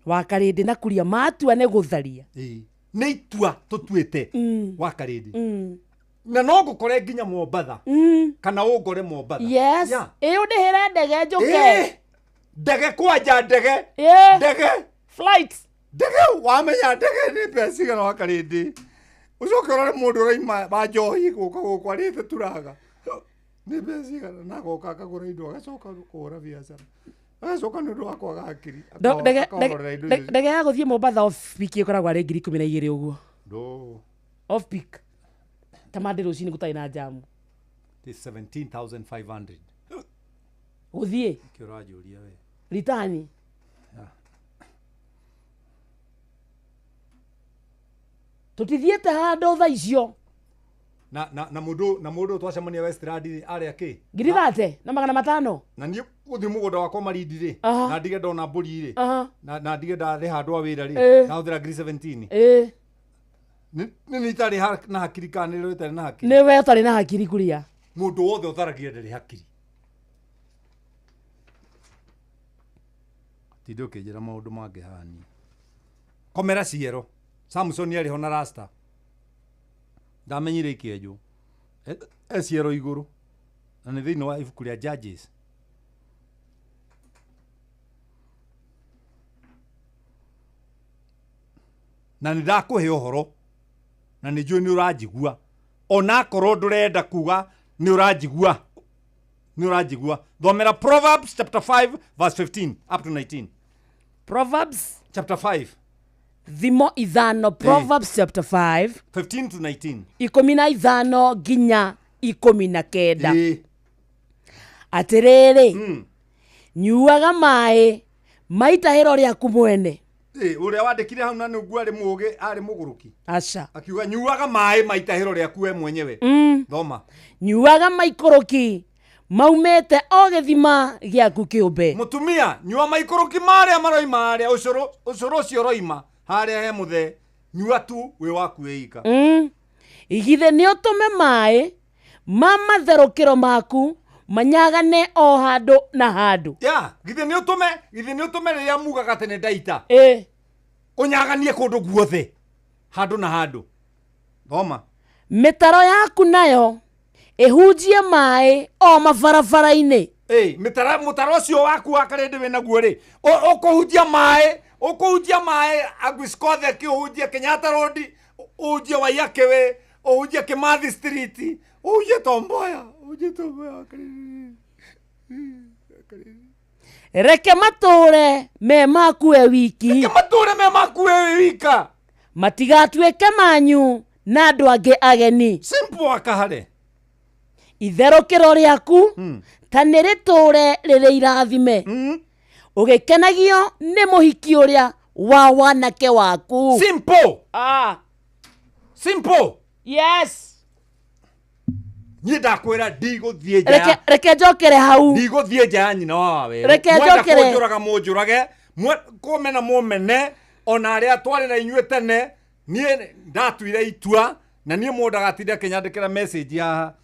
[SPEAKER 12] Wakarĩndĩ na kuria matua nĩ gũtharia.
[SPEAKER 14] Nĩ itua tũtuĩte. Wakarĩndĩ. Na no ngũkore nginya Mombatha. Kana ũngore Mombatha.
[SPEAKER 12] Yes. Ĩ ũndĩhĩre ndege njũke.
[SPEAKER 14] Ndege kwanja ndege. Ndege.
[SPEAKER 12] Flight.
[SPEAKER 14] Ndege wamenya ndege nĩ mbeca cigana wakarĩndĩ. Ũcoke ũrore mũndũ ũraima wa njohi gũka gũkũ arĩte turaga. Nĩ mbeca cigana na agoka akagũra indo agacoka kũhũra biacara. Agacoka nĩ ũndũ wa kwaga hakiri. Akahorera indo icio.
[SPEAKER 12] Ndege ya gũthiĩ Mombatha off peak ĩkoragwo arĩ 12,000 ũguo.
[SPEAKER 14] Ndũ.
[SPEAKER 12] Off peak ta mande rũcinĩ gũtarĩ na jamu.
[SPEAKER 13] It is 17,500.
[SPEAKER 12] Gũthiĩ
[SPEAKER 13] Nĩkĩo ũranjũria we.
[SPEAKER 12] ritani. Tũtithiĩte handũ thaa icio.
[SPEAKER 14] Na mũndũ na mũndũ twacemania Westland rĩ arĩa kĩ?
[SPEAKER 12] 305,000.
[SPEAKER 14] Na niĩ gũthiĩ mũgũnda wakwa Malindi rĩ na ndige ndona mbũri rĩ na ndige ndarĩha andũ a wĩra rĩ ndahũthĩra 17,000. Nĩ nĩ itarĩ na hakiri kana nĩ rĩtarĩ na hakiri?
[SPEAKER 12] Nĩ we ũtarĩ na hakiri kuria.
[SPEAKER 14] Mũndũ wothe ũtharagia ndarĩ hakiri.
[SPEAKER 13] Tinde ũkĩnjĩra maũndũ mangĩ haha niĩ.
[SPEAKER 14] Komera ciero. Samson arĩ ho na rasta.
[SPEAKER 13] Ndamenyire ikĩenjwo. E ciero igũrũ. Na nĩ thĩinĩ wa ibuku rĩa Judges.
[SPEAKER 14] Na nĩ ndakũhe ũhoro na nĩ njũĩ nĩ ũranjigua onakorwo ndũrenda kuga nĩ ũranjigua nĩ ũranjigua. Thomera Proverbs chapter 5 verse 15 up to 19.
[SPEAKER 12] Proverbs
[SPEAKER 14] chapter 5
[SPEAKER 12] thimo ithano. Proverbs chapter 5
[SPEAKER 14] 15 to 19.
[SPEAKER 12] 15 nginya 19. Atĩrĩrĩ, nyuaga maĩ maitahĩro rĩaku mwene.
[SPEAKER 14] Ũrĩa wandĩkire hau na nĩguo arĩ mũũgĩ arĩ mũgũrũki.
[SPEAKER 12] Aca.
[SPEAKER 14] Akiuga nyuaga maĩ maitahĩro rĩaku we mwenyewe. Thoma.
[SPEAKER 12] Nyuaga maikũrũki maumĩte o gĩthima gĩaku kĩũmbe.
[SPEAKER 14] Mũtumia nyua maikũrũki marĩa maroima harĩa ũcũrũ ũcũrũ ũcio ũroima harĩa he mũthee nyua tu wĩ waku wĩ ika.
[SPEAKER 12] Githĩ nĩ ũtũme maĩ ma matherũkĩro maku manyagane o handũ na handũ.
[SPEAKER 14] Ya githĩ nĩ ũtũme githĩ nĩ ũtũme rĩrĩa mugaga atĩ nĩ ndaita ũnyaganie kũndũ guothe handũ na handũ. Thoma.
[SPEAKER 12] Mĩtaro yaku nayo ĩhunjie maĩ o mabarabara-inĩ.
[SPEAKER 14] Mĩtaro mũtaro ũcio waku wa karĩndĩ wĩnaguo rĩ ũkũhunjia maĩ ũkũhunjia maĩ Aguskothe kĩũhunjie Kenyatta Road ũhunjie Waiyaki Way ũhunjie Kimathi Street ũhunjie Tom Mboya ũhunjie Tom Mboya.
[SPEAKER 12] Reke matũre me maku we wiki.
[SPEAKER 14] Reke matũre me maku we wika.
[SPEAKER 12] Matigatuĩke manyu na andũ angĩ ageni.
[SPEAKER 14] Simple akahare.
[SPEAKER 12] Itherũkĩro rĩaku ta nĩ rĩtũre rĩrĩ irathime. Ũgĩkenagio nĩ mũhiki ũrĩa wa wanake waku.
[SPEAKER 14] Simple. Simple.
[SPEAKER 12] Yes.
[SPEAKER 14] Niĩ ndakwĩra ndigũthiĩ nja ya
[SPEAKER 12] Reke njokere hau.
[SPEAKER 14] Ndigũthiĩ nja ya nyina wa wawerũ.
[SPEAKER 12] Reke
[SPEAKER 14] Mwenda
[SPEAKER 12] njokere.
[SPEAKER 14] kũnjũraga mũnjũrage kũmena mũmene ona arĩa twarĩ na inyuĩ tene niĩ ndatuire itua na niĩ mũndũ agatinda akĩnyandĩkĩra message haha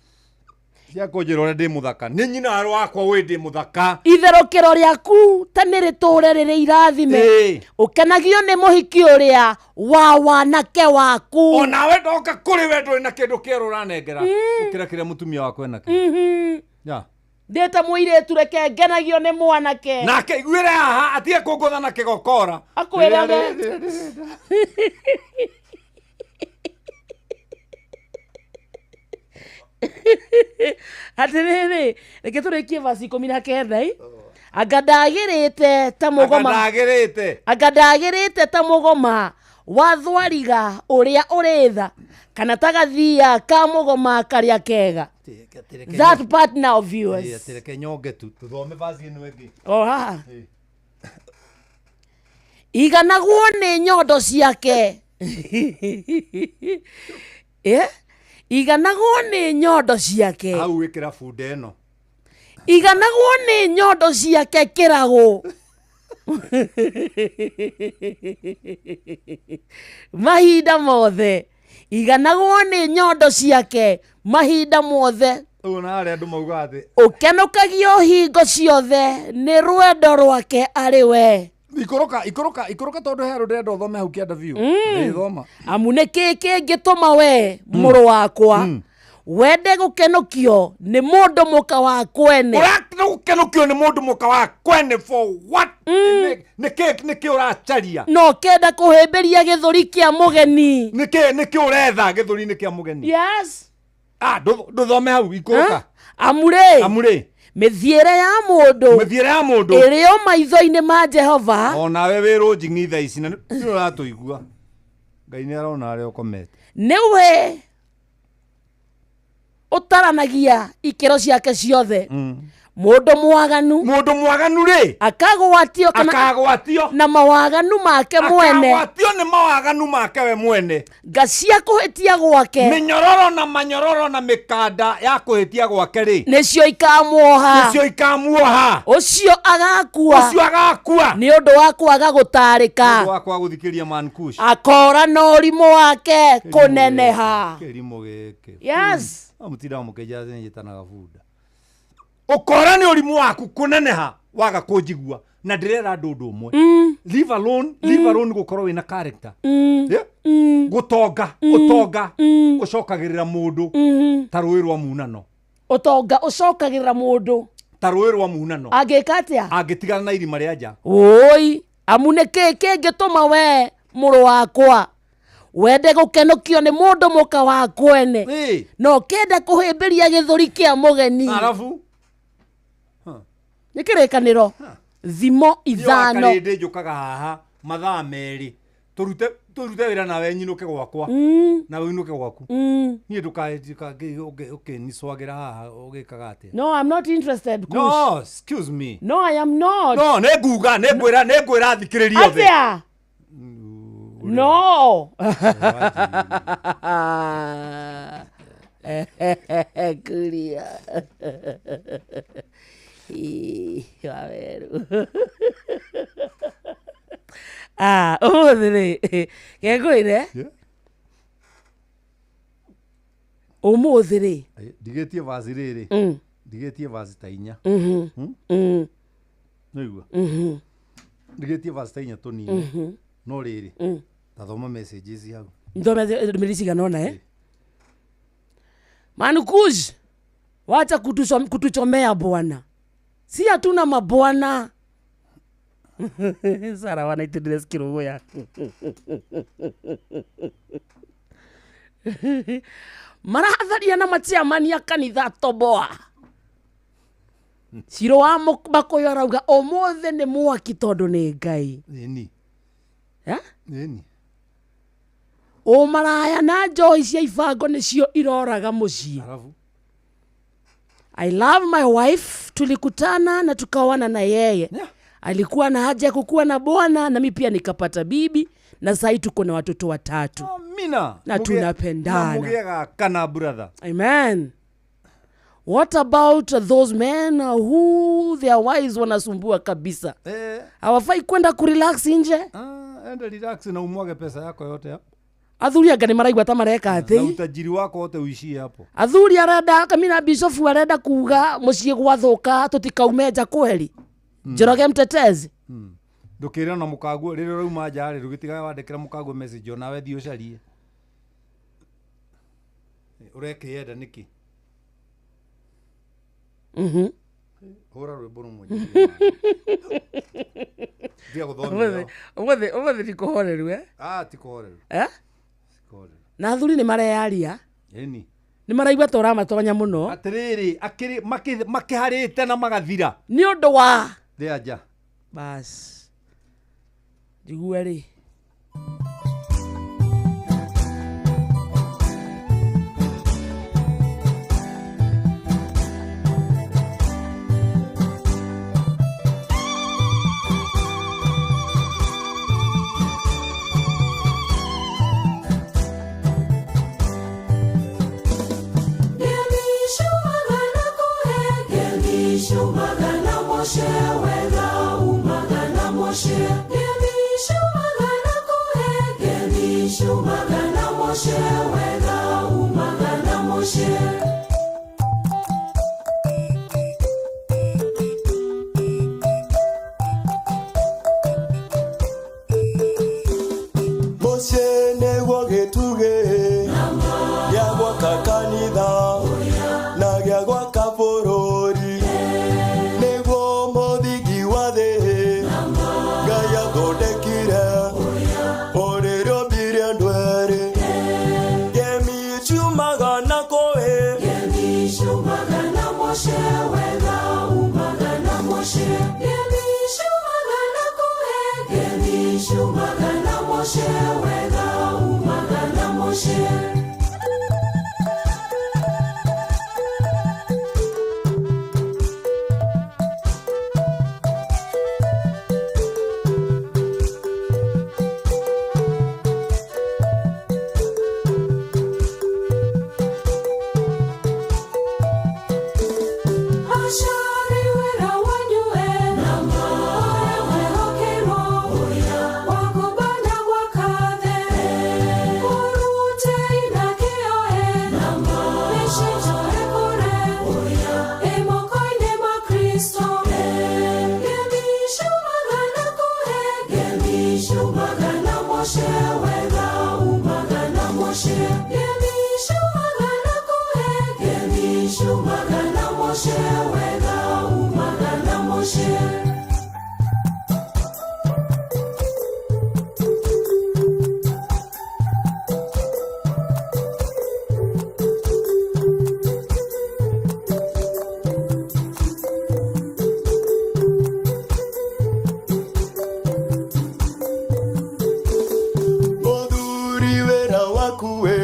[SPEAKER 14] cia kũnjĩra ũrĩa ndĩ mũthaka nĩ nyina wakwa wĩ ndĩ mũthaka.
[SPEAKER 12] Itherũkĩro rĩaku ta nĩ rĩtũre rĩrĩ irathime. Ũkenagio nĩ mũhiki ũrĩa wa wanake waku.
[SPEAKER 14] Onawe ndoka kũrĩ we ndũrĩ na kĩndũ kĩerũ ũranengera ũkĩra kĩrĩa mũtumia wakwa enakĩo. Ya.
[SPEAKER 12] Ndĩ ta mũirĩtu reke ngenagio nĩ mwanake.
[SPEAKER 14] Nake iguĩre haha atige kũngũtha na kĩgokora.
[SPEAKER 12] Akwĩre we. Atĩrĩrĩ, reke tũrĩkie verse 19 ĩ. Anga ndagĩrĩte ta mũgoma.
[SPEAKER 14] Anga ndagĩrĩte.
[SPEAKER 12] Anga ndagĩrĩte ta mũgoma wa thwariga ũrĩa ũrĩ tha kana ta gathia ka mũgoma karĩa kega. That part now, viewers.
[SPEAKER 13] Atĩreke nyonge tu tũthome verse ĩno ĩngĩ.
[SPEAKER 12] O haha. Iganagwo nĩ nyondo ciake. Iganagwo nĩ nyondo ciake.
[SPEAKER 14] Hau wĩkĩra bunda ĩno.
[SPEAKER 12] Iganagwo nĩ nyondo ciake kĩrago. Mahinda mothe. Iganagwo nĩ nyondo ciake mahinda mothe.
[SPEAKER 14] Ũguo na arĩa andũ maugaga atĩ
[SPEAKER 12] Ũkenũkagio hingo ciothe nĩ rwendo rwake arĩ we.
[SPEAKER 14] Ikũrũka ikũrũka ikũrũka tondũ he rũrenda ũthome hau kĩanda biũ. Thoma.
[SPEAKER 12] Amu nĩ kĩĩ kĩngĩtũma we mũrũ wakwa wende gũkenũkio nĩ mũndũ mũka wa kwene?
[SPEAKER 14] Ũrenda gũkenũkio nĩ mũndũ mũka wa kwene for what? Nĩ kĩ ũracaria?
[SPEAKER 12] No kenda kũhĩmbĩria gĩthũri kĩa mũgeni.
[SPEAKER 14] Nĩ kĩ ũretha gĩthũri-inĩ kĩa mũgeni?
[SPEAKER 12] Yes.
[SPEAKER 14] Ndũthome hau ikũrũka.
[SPEAKER 12] Amu rĩ.
[SPEAKER 14] Amu rĩ.
[SPEAKER 12] Mĩthiĩre ya mũndũ,
[SPEAKER 14] Mĩthiĩre ya mũndũ
[SPEAKER 12] ĩrĩ o maitho-inĩ ma Jehova,
[SPEAKER 14] onawe wĩ rũnjing'i thaa ici na nĩ ũratũigua. Ngai nĩ arona harĩa ũkomete.
[SPEAKER 12] Nĩwe ũtaranagia ikĩro ciake ciothe. Mũndũ mwaganu,
[SPEAKER 14] Mũndũ mwaganu rĩ,
[SPEAKER 12] akagwatio kana
[SPEAKER 14] akagwatio
[SPEAKER 12] na mawaganu make mwene,
[SPEAKER 14] akagwatio nĩ mawaganu make we mwene.
[SPEAKER 12] Nga cia kũhĩtia gwake
[SPEAKER 14] Mĩnyororo na manyororo na mĩkanda ya kũhĩtia gwake rĩ,
[SPEAKER 12] nĩcio ikamuoha.
[SPEAKER 14] Nĩcio ikamuoha.
[SPEAKER 12] Ũcio agakua,
[SPEAKER 14] Ũcio agakua
[SPEAKER 12] nĩ ũndũ wa kwaga gũtaarĩka,
[SPEAKER 14] nĩ ũndũ wa kwaga gũthikĩrĩria Man Kush.
[SPEAKER 12] Akora na ũrimũ wake kũneneha.
[SPEAKER 14] Kĩrimũ gĩkĩ.
[SPEAKER 12] Yes.
[SPEAKER 13] Mũtinda mũkĩnjĩra atĩ nĩnjĩtanaga bunda.
[SPEAKER 14] Ũkora nĩ ũrimũ waku kũneneha waga kũnjigua, na ndĩrera andũ ũndũ ũmwe. Leave alone, leave alone gũkorwo wĩna character. Yeah? Gũtonga, ũtonga ũcokagĩrĩra mũndũ ta rũĩ rwa munano.
[SPEAKER 12] Ũtonga ũcokagĩrĩra mũndũ
[SPEAKER 14] ta rũĩ rwa munano.
[SPEAKER 12] Angĩka atĩa?
[SPEAKER 14] Angĩtigana na irima rĩa nja.
[SPEAKER 12] Oi, amu nĩ kĩĩ kĩngĩtũma we mũrũ wakwa wende gũkenũkio nĩ mũndũ mũka wa kwene, na ũkĩenda kũhĩmbĩria gĩthũri kĩa mũgeni?
[SPEAKER 14] Arabu
[SPEAKER 12] Nĩ kĩrĩkanĩro thimo 5.
[SPEAKER 14] Karĩndĩ njũkaga haha mathaa 2 tũrute wĩra nawe nyinũke gwakwa, nawe ũinũke gwaku. Niĩ ndũkaũkĩnicwagĩra haha ũgĩkaga atĩa?
[SPEAKER 12] No, I'm not interested. Kush.
[SPEAKER 14] No, excuse me.
[SPEAKER 12] No, I am not.
[SPEAKER 14] No, nĩ nguga, nĩ ngwĩra thikĩrĩria othe.
[SPEAKER 12] Atĩa? No. Kuria. Waweru. Ah, ũmũthĩ rĩ, kengũire? Ũmũthĩ rĩ.
[SPEAKER 13] Ndigĩtie vaci rĩrĩ. Ndigĩtie vaci ta 4. Nĩũigua? Ndigĩtie vaci ta 4 tũnini. No rĩrĩ, ta thoma messages hau.
[SPEAKER 12] Nthome ndũmĩrĩri cigana ũna, eh? Manukuj, wacha kutuchomea bwana. Si hatuna mabwana. Sara wanaitindire kiruguya. Maratharia na maciamani a kanitha toboa. Ciro wa Makũyũ arauga ũmũthĩ nĩ mwaki tondũ nĩ Ngai.
[SPEAKER 13] Ĩni.
[SPEAKER 12] Eh?
[SPEAKER 13] Ĩni.
[SPEAKER 12] Ũmaraya na njohi cia ibango nĩcio iroraga mũciĩ.
[SPEAKER 13] Arabu.
[SPEAKER 12] I love my wife, tulikutana na tukaoana na yeye.
[SPEAKER 13] Yeah.
[SPEAKER 12] Alikuwa na haja ya kukuwa na bwana na mimi pia nikapata bibi, na sasa tuko na watoto 3.
[SPEAKER 14] Amina.
[SPEAKER 12] Na tunapendana.
[SPEAKER 14] Na mũgĩaga kana brother.
[SPEAKER 12] Amen. What about those men who their wives wanasumbua kabisa? Hawafai kwenda kurelax nje?
[SPEAKER 13] Enda relax na umwage pesa yako yote hapo.
[SPEAKER 12] Athuri anga nĩ maraigua ta mareka
[SPEAKER 13] Na
[SPEAKER 12] atĩ.
[SPEAKER 13] utajiri wako wote uishie hapo.
[SPEAKER 12] Athuri arenda kamina bishofu arenda kuga mũciĩ gwathũka tũtikaume nja kweri. Njoroge mtetezi.
[SPEAKER 13] Ndũkĩre ona mũkaguo rĩrĩa ũrauma nja rĩ, ndũgĩtigaga wandĩkĩra mũkaguo message onawe thiĩ ũcarie. Ũrekĩenda nĩkĩ? Hũra rwĩmbo rũmwe njĩre. Ndia gũthomithia.
[SPEAKER 12] Ũmũthĩ ti kũhoreru, eh?
[SPEAKER 13] Ah, ti kũhoreru.
[SPEAKER 12] Eh?
[SPEAKER 13] Ti kũhoreru.
[SPEAKER 12] Na athuri nĩ mareyaria.
[SPEAKER 13] Ĩni.
[SPEAKER 12] Nĩ maraigua ta ũramatonya mũno.
[SPEAKER 14] Atĩrĩrĩ, akĩrĩ makĩharĩte na magathira.
[SPEAKER 12] Nĩ ũndũ wa
[SPEAKER 13] Thĩa nja.
[SPEAKER 12] Bas. Njigue rĩ.
[SPEAKER 11] Wega.
[SPEAKER 17] Wĩra waku we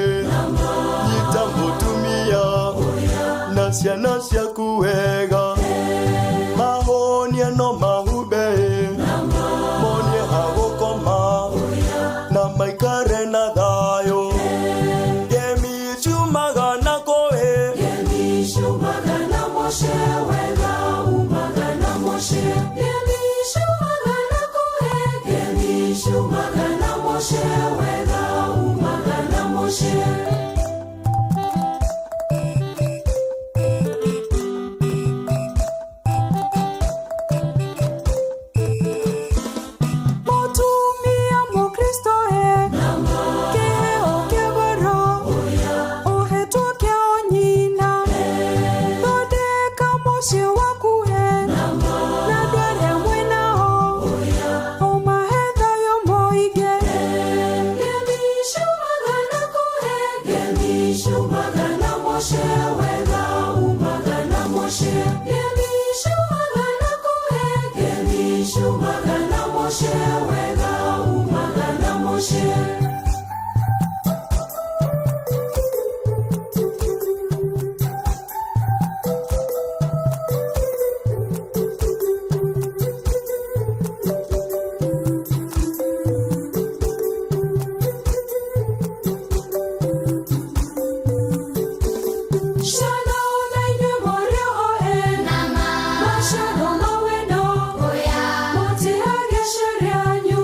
[SPEAKER 17] nyita mũtumia na ciana ciaku wega mahonie no mahumbe monie ha gũkoma na maikare na thayũ. Ngemi ciumaga na kũĩ.
[SPEAKER 15] Mũtumia Mũkristo e kĩheo kĩa goro ũhetwo kĩa nyina thondeka mũciĩ waku e na andũ arĩa mwĩnao ũmahe thayũ mũingĩ. Ciana ona inyuĩ mũrĩ o ene maciaro ma wendo mũtĩage aciari anyu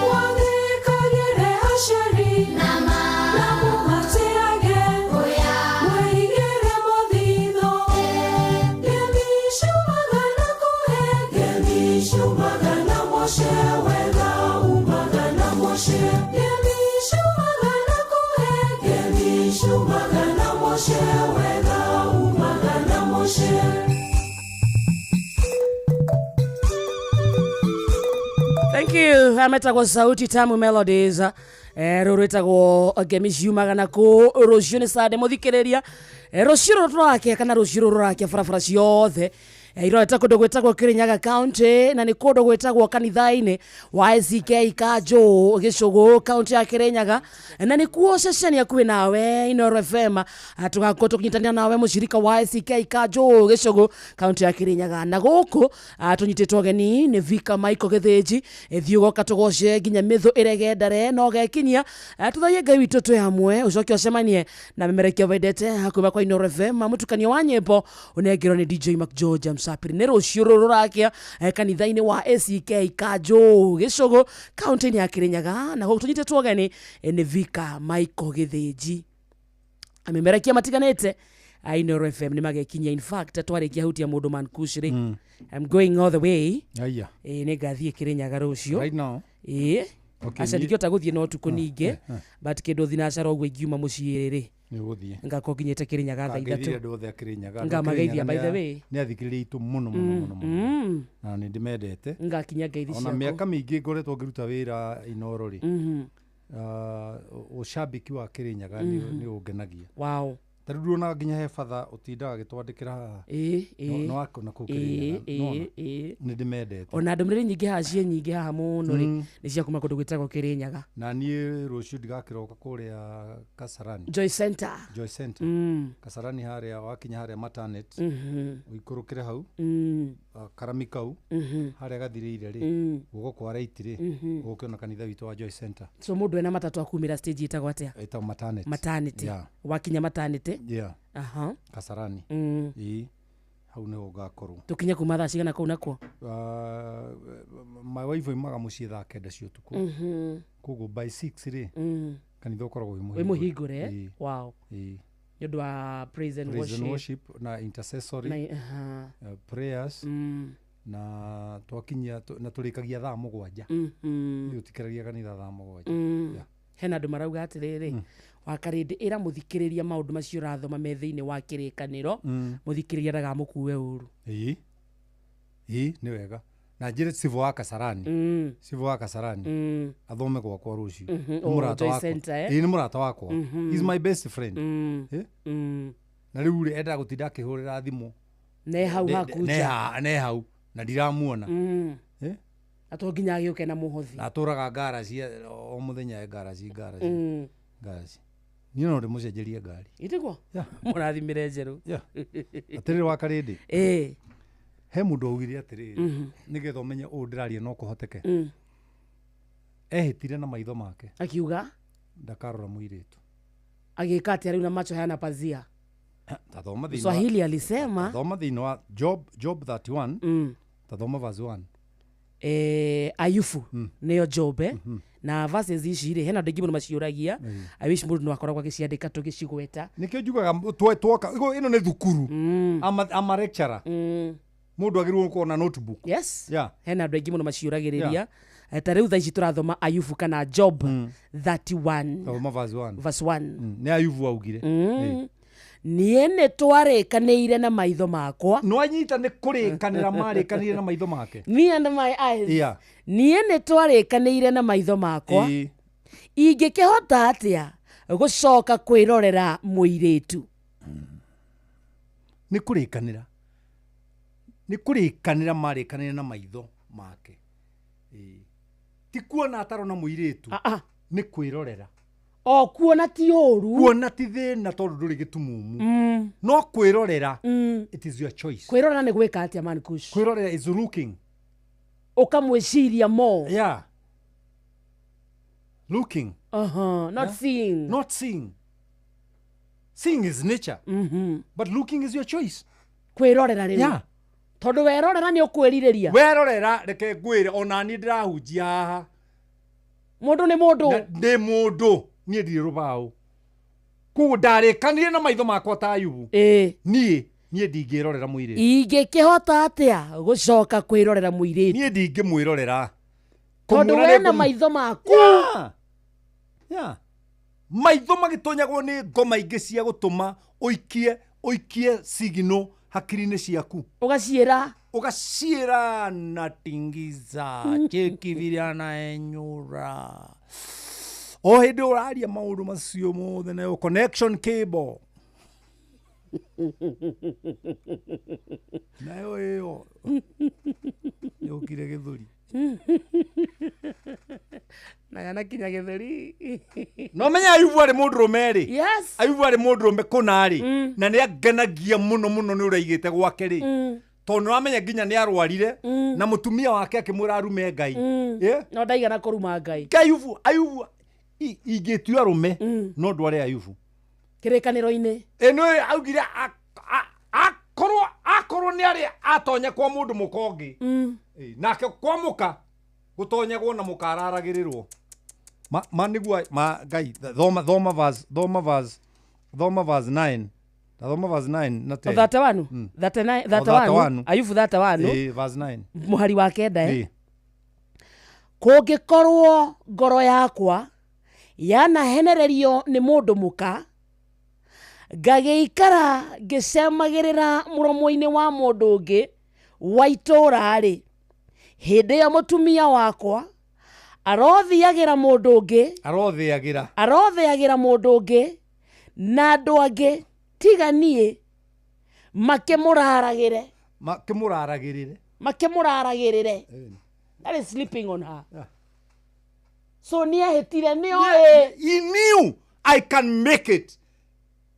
[SPEAKER 15] mwathĩkagĩre aciari na mũmatĩage mwĩigĩre mũthithũ. Ngemi ciumaga na kũhe ngemi ciumaga na mũciĩ wega umaga na mũciĩ ngemi ciumaga na kũhe ngemi ciumaga na mũciĩ wega umaga na mũciĩ.
[SPEAKER 12] Thank you. Ametagwo Sauti Tamu Melodies. Rũrũ rwĩtagwo ngemi ciumaga na kũ rũciũ nĩ sande mũthikĩrĩria. Rũciũ rũrũ tũrakia kana rũciũ rũrũ rũrakia barabara ciothe irorete kũndũ gwĩtagwo Kirinyaga County na nĩ kũndũ gwĩtagwo kanitha-inĩ wa ACK Kanjũ Gĩcũgũ kaunti ya Kirinyaga na nĩ kuo ceceni hakuhĩ nawe Inooro FM. Tũgakorwo tũkĩnyitanĩra nawe mũshirika wa ACK Kanjũ Gĩcũgũ kaunti ya Kirinyaga na gũkũ tũnyitĩtwo ũgeni nĩ Vika Michael Gĩthĩnji. Thiĩ ũgoka tũgoce nginya mĩthũ ĩregendare na ũgekinyia. Tũthaie Ngai witũ twĩ hamwe ũcoke ũcemanie na memerekia wendete hakuhĩ kwa Inooro FM mũtukanio wa nyĩmbo ũnengerwo nĩ DJ McGeorge Msapiri. Nĩ rũciũ rũrũ rũrakia kanitha-inĩ wa ACK Kanjũ Gĩcũgũ kaunti-inĩ ya Kirinyaga na gũkũ tũnyitĩtwo ũgeni nĩ Vika Michael Gĩthĩnji. Amemerekia matiganĩte a Inooro FM nĩ magekinyia. In fact twarĩkia hutia mũndũ mankush rĩ, I'm going all the way.
[SPEAKER 13] Aya.
[SPEAKER 12] Ĩĩ nĩ ngathiĩ Kirinyaga rũciũ.
[SPEAKER 13] Right now.
[SPEAKER 12] Ĩĩ.
[SPEAKER 13] Okay,
[SPEAKER 12] Aca
[SPEAKER 13] niĩ-
[SPEAKER 12] ndingĩhota gũthiĩ na ũtukũ ningĩ
[SPEAKER 13] eh.
[SPEAKER 12] but kĩndũ thinacara ũguo ingiuma mũciĩ rĩ
[SPEAKER 13] Nĩ ũgũthiĩ.
[SPEAKER 12] ngakorwo nginyĩte Kirinyaga thaa
[SPEAKER 13] Ngeithĩria
[SPEAKER 12] ithatũ.
[SPEAKER 13] andũ othe a Kirinyaga. Andũ a
[SPEAKER 12] Ngamageithia
[SPEAKER 13] Kirinyaga
[SPEAKER 12] by the
[SPEAKER 13] nĩ a-
[SPEAKER 12] way.
[SPEAKER 13] nĩ athikĩrĩria aitũ mũno mũno mũno mũno na nĩ ndĩmendete.
[SPEAKER 12] Ngakinya ngeithi
[SPEAKER 13] Ona
[SPEAKER 12] ciaku.
[SPEAKER 13] mĩaka mĩingĩ ngoretwo ngĩruta wĩra Inooro rĩ, ũcambĩki wa Kirinyaga nĩ ũngenagia.
[SPEAKER 12] Wow.
[SPEAKER 13] Ta rĩu nduonaga nginya he batha ũtindaga agĩtwandĩkĩra haha.
[SPEAKER 12] Ĩĩ, ĩĩ.
[SPEAKER 13] No akona kũu Kirinyaga.
[SPEAKER 12] Ĩĩ,
[SPEAKER 13] Nĩwona?
[SPEAKER 12] ĩĩ.
[SPEAKER 13] Nĩ ndĩmendete.
[SPEAKER 12] Ona ndũmĩrĩri nyingĩ haha ciĩ nyingĩ haha mũno rĩ nĩ cia kuma kũndũ gwĩtagwo Kirinyaga.
[SPEAKER 13] Na niĩ rũciũ ndigakĩroka kũrĩa Kasarani.
[SPEAKER 12] Joy Center.
[SPEAKER 13] Joy Center. Kasarani harĩa wakinya harĩa Matanet. Ũikũrũkĩre hau. Karami kau. Harĩa gathirĩire rĩ. Guoko kwa right rĩ. Ũgũkĩona kanitha witũ wa Joy Center.
[SPEAKER 12] So mũndũ ena matatũ akumĩra stage ĩtagwo atĩa?
[SPEAKER 13] Ĩtagwo Maternity.
[SPEAKER 12] Maternity.
[SPEAKER 13] Yeah.
[SPEAKER 12] Wakinya maternity.
[SPEAKER 13] Yeah.
[SPEAKER 12] Aha.
[SPEAKER 13] Kasarani. Ĩĩ. Hau nĩho ngakorwo.
[SPEAKER 12] Tũkinye kuma thaa cigana kũu nakuo?
[SPEAKER 13] My wife oimaga mũciĩ thaa kenda cia ũtukũ. Koguo by 6 rĩ, kanitha ũkoragwo wĩ
[SPEAKER 12] Wĩ mũhingũre.
[SPEAKER 13] Ĩĩ.
[SPEAKER 12] Wow.
[SPEAKER 13] Ĩĩ.
[SPEAKER 12] Nĩ ũndũ wa praise and
[SPEAKER 13] Praise and
[SPEAKER 12] worship.
[SPEAKER 13] worship na intercessory
[SPEAKER 12] Na, aha.
[SPEAKER 13] prayers na twakinyia na tũrĩkagia thaa 7. Ithuĩ tũtikĩragia kanitha thaa 7. Yeah.
[SPEAKER 12] Hena andũ marauga atĩrĩrĩ wakarĩndĩ ĩra mũthikĩrĩria maũndũ macio ũrathoma me thĩinĩ wa kĩrĩkanĩro mũthikĩrĩria ndagamũkue ũru.
[SPEAKER 13] Ĩĩ. Ĩĩ nĩ wega. Na njĩre civũ wa Kasarani. Civũ wa Kasarani. Athome gwakwa rũciũ. Nĩ
[SPEAKER 12] Oh,
[SPEAKER 13] mũrata
[SPEAKER 12] Joy
[SPEAKER 13] wakwa.
[SPEAKER 12] Center, eh?
[SPEAKER 13] Ĩĩ nĩ mũrata wakwa. He's my best friend. Na rĩu rĩ endaga gũtinda akĩhũrĩra thimũ.
[SPEAKER 12] Ne hau haku
[SPEAKER 13] Ne
[SPEAKER 12] nja.
[SPEAKER 13] ne hau na ndiramuona.
[SPEAKER 12] Na to nginya agĩũke na mũhothi.
[SPEAKER 13] Na atũraga ngaraci o mũthenya e ngaraci ngaraci ngaraci. Niĩ no ndĩmũcenjerie ngari.
[SPEAKER 12] Itiguo mũrathimĩre njerũ.
[SPEAKER 13] Yeah. Atĩrĩrĩ wa Karĩndĩ.
[SPEAKER 12] Ĩĩ.
[SPEAKER 13] He mũndũ augire atĩrĩrĩ, nĩgetha ũmenye ũũ ndĩraria no kũhoteke. Ehĩtire na maitho make.
[SPEAKER 12] Akiuga
[SPEAKER 13] ndakarora mũirĩtu.
[SPEAKER 12] Agĩka atĩa rĩu na macho hayana pazia?
[SPEAKER 13] Tathoma thĩinĩ wa-
[SPEAKER 12] Swahili alisema
[SPEAKER 13] tathoma thĩinĩ wa Job 31. Tathoma verse 1.
[SPEAKER 12] Ayubu nĩyo Jobe na verses ici rĩ hena andũ aingĩ mũno maciũragia. I wish mũndũ no akoragwo agĩciandĩka tũgĩcigweta.
[SPEAKER 13] Nĩkĩo njugaga twoka ĩno nĩ thukuru. I'm a lecturer. Mũndũ agĩrĩirwo gũkorwo na notebook.
[SPEAKER 12] Yes.
[SPEAKER 13] Yeah.
[SPEAKER 12] Hena andũ aingĩ mũno maciũragĩrĩria. Ta rĩu thaa ici tũrathoma Ayubu kana Job 31.
[SPEAKER 13] Thoma verse 1.
[SPEAKER 12] Verse 1.
[SPEAKER 13] Nĩ Ayubu augire.
[SPEAKER 12] Niĩ nĩ twarĩkanĩire na maitho makwa.
[SPEAKER 13] Nĩwanyita nĩ kũrĩkanĩra marĩkanĩire na maitho make.
[SPEAKER 12] Me and my eyes.
[SPEAKER 13] Yeah.
[SPEAKER 12] Niĩ nĩ twarĩkanĩire na maitho makwa. Ingĩkĩhota atĩa gũcoka kwĩrorera mũirĩtu?
[SPEAKER 13] Nĩ kũrĩkanĩra. Nĩ kũrĩkanĩra marĩkanĩire na maitho make. Ti kuona atarona mũirĩtu. Nĩ kwĩrorera.
[SPEAKER 12] O kuona ti ũru.
[SPEAKER 13] Kuona ti thĩna tondũ ndũrĩ gĩtumumu. No kwĩrorera, it is your choice.
[SPEAKER 12] Kwĩrorera nĩ gwĩka atĩa, man Kush?
[SPEAKER 13] Kwĩrorera is looking.
[SPEAKER 12] Ũkamwĩciria more.
[SPEAKER 13] Yeah. Looking.
[SPEAKER 12] Not
[SPEAKER 13] Yeah.
[SPEAKER 12] seeing.
[SPEAKER 13] Not seeing. Seeing is nature. But looking is your choice.
[SPEAKER 12] Kwĩrorera rĩu.
[SPEAKER 13] Yeah.
[SPEAKER 12] Tondũ werorera nĩ ũkwĩrirĩria.
[SPEAKER 13] Werorera reke ngwĩre ona niĩ ndĩrahunjia haha.
[SPEAKER 12] Mũndũ nĩ mũndũ.
[SPEAKER 13] Ndĩ mũndũ. Niĩ ndirĩ rũbaũ. Koguo ndarĩkanire na maitho makwa ta Ayubu. Niĩ ndingĩrorera mũirĩtu.
[SPEAKER 12] Ingĩkĩhota atĩa gũcoka kwĩrorera mũirĩtu?
[SPEAKER 13] Niĩ ndingĩmwĩrorera.
[SPEAKER 12] Tondũ
[SPEAKER 13] Kũmuona
[SPEAKER 12] wena
[SPEAKER 13] nĩ ngũmũ-
[SPEAKER 12] maitho maku.
[SPEAKER 13] Yeah. Yeah. Maitho magĩtonyagwo nĩ ngoma ingĩ cia gũtũma ũikie signal hakiri-inĩ ciaku.
[SPEAKER 12] Ũgaciĩra.
[SPEAKER 13] Ũgaciĩra na tingiza, cheki vile anaenyura. O hĩndĩ ũraria maũndũ macio mothe nayo connection cable. Nayo ĩyo yũkire gĩthũri.
[SPEAKER 12] Na yanakinya gĩthũri.
[SPEAKER 13] No menya Ayubu arĩ mũndũrũme rĩ.
[SPEAKER 12] Yes.
[SPEAKER 13] Ayubu arĩ mũndũrũme kũna rĩ. Na nĩ angenagia mũno mũno nĩ ũrĩa aigĩte gwake rĩ. Tondũ nĩwamenya nginya nĩ arwarire na mũtumia wake akĩmwĩra arume Ngai. Yeah?
[SPEAKER 12] No ndaigana kũruma Ngai.
[SPEAKER 13] Ngai Ayubu, ingĩtua arũme no ndware Ayubu.
[SPEAKER 12] Kĩrĩkanĩro-inĩ.
[SPEAKER 13] Ĩno augire akorwo nĩ arĩ atonya kwa mũndũ mũka ũngĩ. Nake kwa mũka gũtonyagwo na mũka araragĩrĩrwo. Ma nĩguo ma Ngai thoma verse, thoma verse, thoma verse 9. Thoma verse 9 na 10.
[SPEAKER 12] 31? 39,
[SPEAKER 13] O,
[SPEAKER 12] 31.
[SPEAKER 13] 31.
[SPEAKER 12] Ayubu 31.
[SPEAKER 13] Verse 9.
[SPEAKER 12] Mũhari wa kenda, Kũngĩkorwo ngoro yakwa yanahenererio nĩ mũndũ mũka, ngagĩikara ngĩcemagĩrĩra mũromo-inĩ wa mũndũ ũngĩ wa itũũra-rĩ, hĩndĩ ĩyo mũtumia wakwa arothiagĩra mũndũ ũngĩ,
[SPEAKER 13] Arothiagĩra.
[SPEAKER 12] arothiagĩra mũndũ ũngĩ na andũ angĩ tiga niĩ, makĩmũraragĩre.
[SPEAKER 13] Makĩmũraragĩrĩre.
[SPEAKER 12] Makĩmũraragĩrĩre. That is sleeping on her.
[SPEAKER 13] Yeah.
[SPEAKER 12] So nĩ ehĩtire, nĩ oĩ.
[SPEAKER 13] Yeah, he knew I can make it.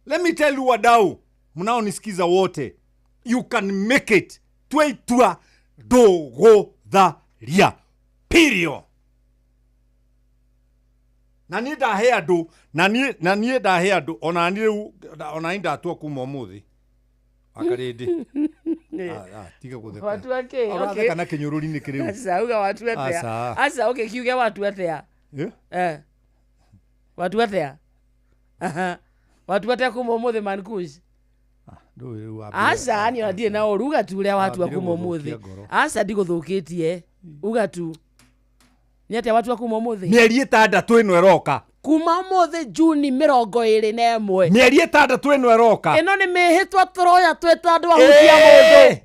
[SPEAKER 13] Let me tell you wadau, mnaonisikiza wote, you can make it. Tweitua ndũgũtharia. Period. Na niĩ ndahe andũ, na niĩ, na niĩ ndahe andũ, ona niĩ rĩu, ona niĩ ndatua kuma ũmũthĩ. Akarĩndĩ. Tiga gũtheka.
[SPEAKER 12] Watua kĩ?
[SPEAKER 13] Ũratheka
[SPEAKER 12] Okay.
[SPEAKER 13] na kĩnyũrũri nĩkĩ rĩu?
[SPEAKER 12] Aca, uga watua atĩa?
[SPEAKER 13] Aca.
[SPEAKER 12] Aca, okay, kiuge watua atĩa? Watua atĩa? Aha. Watua atĩa kuma ũmũthĩ, man Kush?
[SPEAKER 13] Ndũĩ rĩu wambire.
[SPEAKER 12] Aca, niĩ ona ndirĩ na ũru, uga tu ũrĩa watua
[SPEAKER 13] Wambire
[SPEAKER 12] kuma
[SPEAKER 13] gũthũkia
[SPEAKER 12] ũmũthĩ.
[SPEAKER 13] ngoro.
[SPEAKER 12] Aca, ndigũthũkĩtie. Uga tu. Nĩ atĩa watua kuma ũmũthĩ?
[SPEAKER 13] Mĩeri ĩtandatũ ĩno ĩroka.
[SPEAKER 12] Kuma ũmũthĩ Juni mĩrongo ĩrĩ na ĩmwe.
[SPEAKER 13] Mĩeri ĩtandatũ ĩno ĩroka.
[SPEAKER 12] Ĩno nĩ mĩhĩtwa tũroya twĩ ta andũ ahutia mũndũ.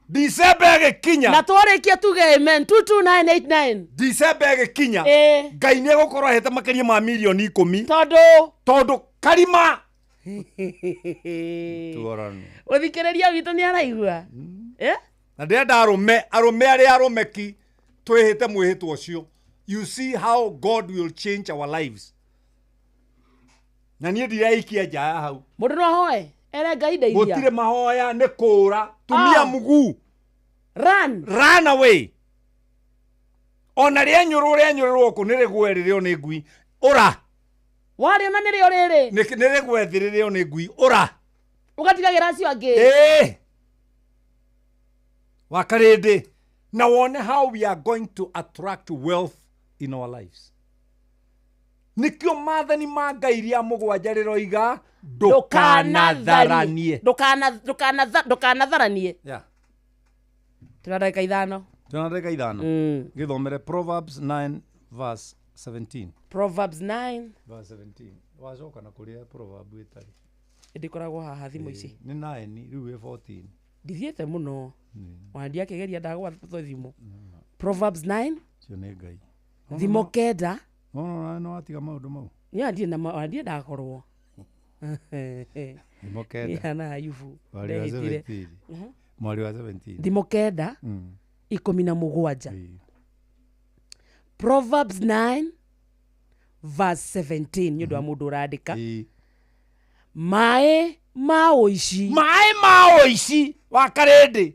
[SPEAKER 14] December ĩgĩkinya.
[SPEAKER 12] Na twarĩkia tuge amen 22989.
[SPEAKER 14] December ĩgĩkinya. Ngai nĩ egũkorwo ahete makĩria ma mirioni 10.
[SPEAKER 12] Tondũ
[SPEAKER 14] Karima.
[SPEAKER 13] Tuorano.
[SPEAKER 12] Ũthikĩrĩria witũ nĩ araigua.
[SPEAKER 14] Na ndĩrenda arũme, arũme arĩa arũme ki. Twĩhĩte mwĩhĩtwa ũcio. You see how God will change our lives. Na niĩ ndiraikia nja ya hau.
[SPEAKER 12] Mũndũ no ahoe ere Ngai ndeithia.
[SPEAKER 14] Gũtirĩ mahoya, nĩ kũũra. Tumia mguu.
[SPEAKER 12] Run.
[SPEAKER 14] Run away. Ona rĩenyũrwo rĩenyũrĩrwo kũ nĩ rĩgwe rĩrĩo nĩ ngui. Ũra.
[SPEAKER 12] Warĩona nĩrĩo rĩrĩ.
[SPEAKER 14] Nĩ rĩgwe thĩ rĩrĩo nĩ ngui. Ũra.
[SPEAKER 12] Ũgatigagĩra acio angĩ.
[SPEAKER 14] Ĩĩ. Wakarĩndĩ. Na wone how we are going to attract wealth in our lives. Nĩkĩo maathani ma Ngai rĩa mũgwanja rĩroiga ndũkanatharanie.
[SPEAKER 12] Ndũkanatharanie.
[SPEAKER 13] Yeah.
[SPEAKER 12] Twĩna ndagĩka 5.
[SPEAKER 13] Twĩna ndagĩka 5. Gĩthomere Proverbs 9 verse 17.
[SPEAKER 12] Proverbs 9
[SPEAKER 13] verse 17. Wacoka na kũrĩa proverb ĩtarĩ.
[SPEAKER 12] Ndĩkoragwo haha thimũ ici.
[SPEAKER 13] Nĩ 9 rĩu ĩ 14.
[SPEAKER 12] Ndithiĩte mũno. Ona ndiakĩgeria ndagwa thimũ. Proverbs 9
[SPEAKER 13] Cio nĩ Ngai.
[SPEAKER 12] Thimo 9.
[SPEAKER 13] No no watiga maũndũ mau.
[SPEAKER 12] Niĩ ndirĩ na ndirĩ ndakorwo.
[SPEAKER 13] Thimo 9.
[SPEAKER 12] Niĩ na Ayubu.
[SPEAKER 13] Mwari wa
[SPEAKER 12] Ndehĩtire.
[SPEAKER 13] 17. Mwari wa 17.
[SPEAKER 12] Thimo 9 17. Proverbs 9 verse 17 nĩ ũndũ wa mũndũ ũrandĩka. Maĩ ma ũici.
[SPEAKER 14] Maĩ ma ũici wa karĩndĩ.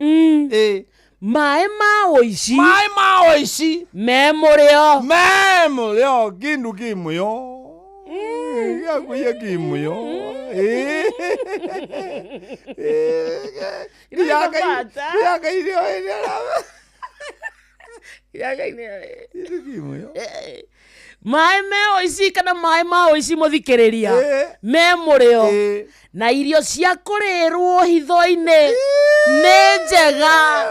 [SPEAKER 12] Maĩ ma ũici.
[SPEAKER 14] Maĩ ma ũici.
[SPEAKER 12] Me mũrĩo.
[SPEAKER 14] Me mũrĩo kĩndũ kĩ mũyo. Gĩakuiya kĩ mũyo.
[SPEAKER 12] Maĩ me ũici kana maĩ ma ũici mũthikĩrĩria me mũrĩo na irio cia kũrĩrwo hitho-inĩ nĩ njega.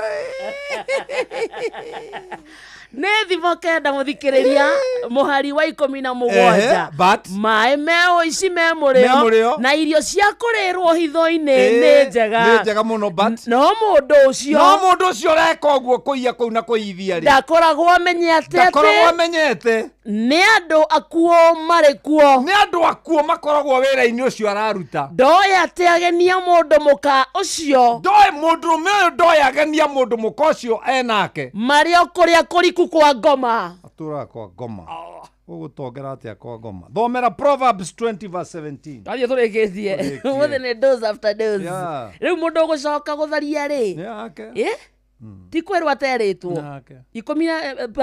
[SPEAKER 12] Nĩ thimo 9 mũthikĩrĩria mũhari wa 17. Maĩ me ũici me mũrĩo na irio cia kũrĩrwo hitho-inĩ nĩ njega.
[SPEAKER 14] Nĩ njega mũno but
[SPEAKER 12] no mũndũ ũcio
[SPEAKER 14] no mũndũ ũcio ũreka ũguo kũiya kũu na kũiyithia rĩ
[SPEAKER 12] ndakoragwo amenyete
[SPEAKER 14] ndakoragwo amenyete
[SPEAKER 12] nĩ andũ akuo marĩ kuo.
[SPEAKER 14] Nĩ andũ akuo makoragwo wĩra-inĩ ũcio araruta.
[SPEAKER 12] Ndoĩ atĩ agenia mũndũ mũka ũcio.
[SPEAKER 14] Ndoĩ mũndũrũme ũyũ ndoĩ agenia mũndũ mũka ũcio enake.
[SPEAKER 12] Marĩ o kũrĩa kũriku kwa ngoma.
[SPEAKER 13] Atũraga kwa ngoma. Ũgũtongera atĩa kwa ngoma? Thomera Proverbs 20 verse 17.
[SPEAKER 12] Twathiĩ tũrĩkĩtie. Ũmũthĩ nĩ dose after dose. Rĩu mũndũ ũgũcoka gũtharia rĩ. Ti kwĩrwo aterĩtwo.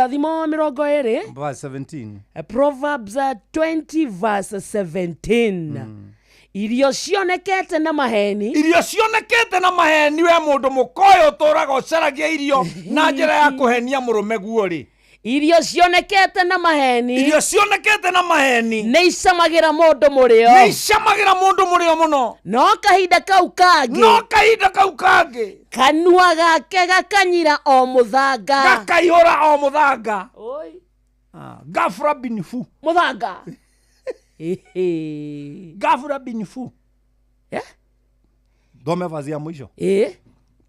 [SPEAKER 12] Thimo 20
[SPEAKER 13] verse 17.
[SPEAKER 12] Proverbs 20 verse 17. Irio cionekete na maheni.
[SPEAKER 14] Irio cionekete na maheni we mũndũ mũkoyo ũtũraga ũcaragia irio na njĩra ya kũhenia mũrũme guo rĩ.
[SPEAKER 12] Irio cionekete na maheni.
[SPEAKER 14] Irio cionekete na maheni.
[SPEAKER 12] Nĩ icamagĩra mũndũ mũrĩo.
[SPEAKER 14] Nĩ icamagĩra mũndũ mũrĩo mũno.
[SPEAKER 12] No kahinda kau kangĩ.
[SPEAKER 14] No kahinda kau kangĩ.
[SPEAKER 12] Kanua gake gakanyira o mũthanga.
[SPEAKER 14] Gakaihũra o mũthanga.
[SPEAKER 12] Oi.
[SPEAKER 14] Gafra binifu.
[SPEAKER 12] Mũthanga.
[SPEAKER 14] Gafra binifu.
[SPEAKER 13] Thome verse ya mwisho.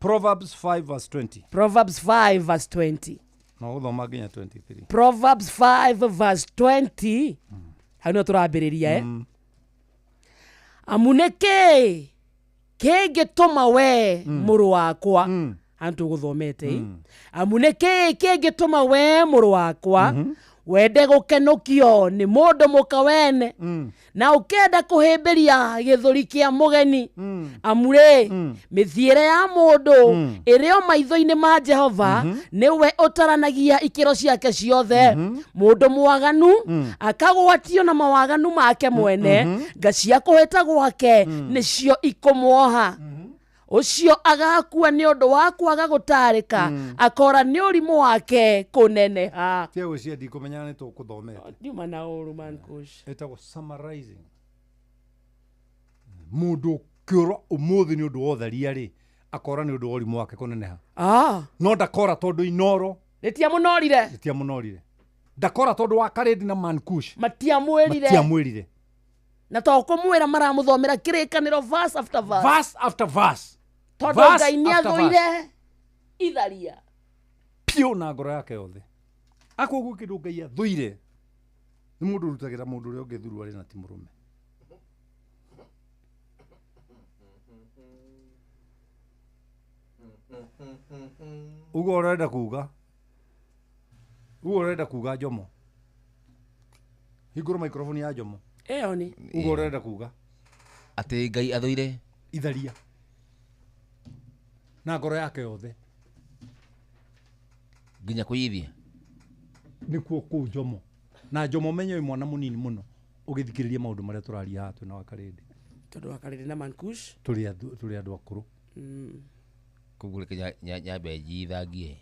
[SPEAKER 13] Proverbs 5 verse 20.
[SPEAKER 12] Proverbs 5 verse 20.
[SPEAKER 13] No gũthoma nginya 23.
[SPEAKER 12] Proverbs 5 verse 20. Hau nĩho tũrambĩrĩria. Amu nĩkĩ kĩngĩtũma we mũrũ wakwa hau tũgũthomete. Amu nĩkĩ kĩngĩtũma we mũrũ wakwa wende gũkenũkio nĩ mũndũ mũka wene na ũkenda kũhĩmbĩria gĩthũri kĩa mũgeni. Amu rĩ mĩthiĩre ya mũndũ ĩrĩ o maitho-inĩ ma Jehova nĩwe ũtaranagia ikĩro ciake ciothe. Mũndũ mwaganu akagwatio na mawaganu make mwene nga cia kũhĩta gwake nĩcio ikũmuoha. Ũcio agakua nĩ ũndũ wa kwaga gũtarĩka akora nĩ ũrimũ wake kũneneha.
[SPEAKER 13] Tia ũcio ndikũmenya nĩ tũkũthomete.
[SPEAKER 12] Ndiuma na ũru man kush.
[SPEAKER 13] Ĩtagwo summarizing. Mũndũ ũkĩũra ũmũthĩ nĩ ũndũ wa ũtharia rĩ akora nĩ ũndũ wa ũrimũ wake kũneneha. No ndakora tondũ Inoro
[SPEAKER 12] rĩtiamũnorire.
[SPEAKER 13] Rĩtiamũnorire. Ndakora tondũ wa Karĩndĩ na Mankush
[SPEAKER 12] matiamwĩrire.
[SPEAKER 13] Matiamwĩrire.
[SPEAKER 12] Na to kũmwĩra maramũthomera kĩrĩkanĩro verse after verse.
[SPEAKER 14] Verse after verse.
[SPEAKER 12] Tondũ Ngai nĩathũire itharia
[SPEAKER 13] piũ na ngoro yake yothe. Akoguo kĩndũ Ngai athũire nĩ mũndũ ũrutagĩra mũndũ ũrĩa ũngĩ thuruarĩ na ti mũrũme. Ũguo ũrenda kuga Uguo ũrenda kuga Njomo, hingũra microphone ya Njomo.
[SPEAKER 12] Ĩyo nĩ
[SPEAKER 13] Uguo ũrenda kuga
[SPEAKER 18] Atĩ Ngai athũire
[SPEAKER 13] itharia na ngoro yake yothe.
[SPEAKER 18] Nginya kũiyithia.
[SPEAKER 13] Nĩkuo kũu Njomo. Na Njomo menye wĩ mwana mũnini mũno ũgĩthikĩrĩria maũndũ marĩa tũraria haha twĩna Wakarĩndĩ.
[SPEAKER 12] Tondũ Wakarĩndĩ na Mankush
[SPEAKER 13] tũrĩ andũ akũrũ.
[SPEAKER 18] Koguo reke nyambe njithangie.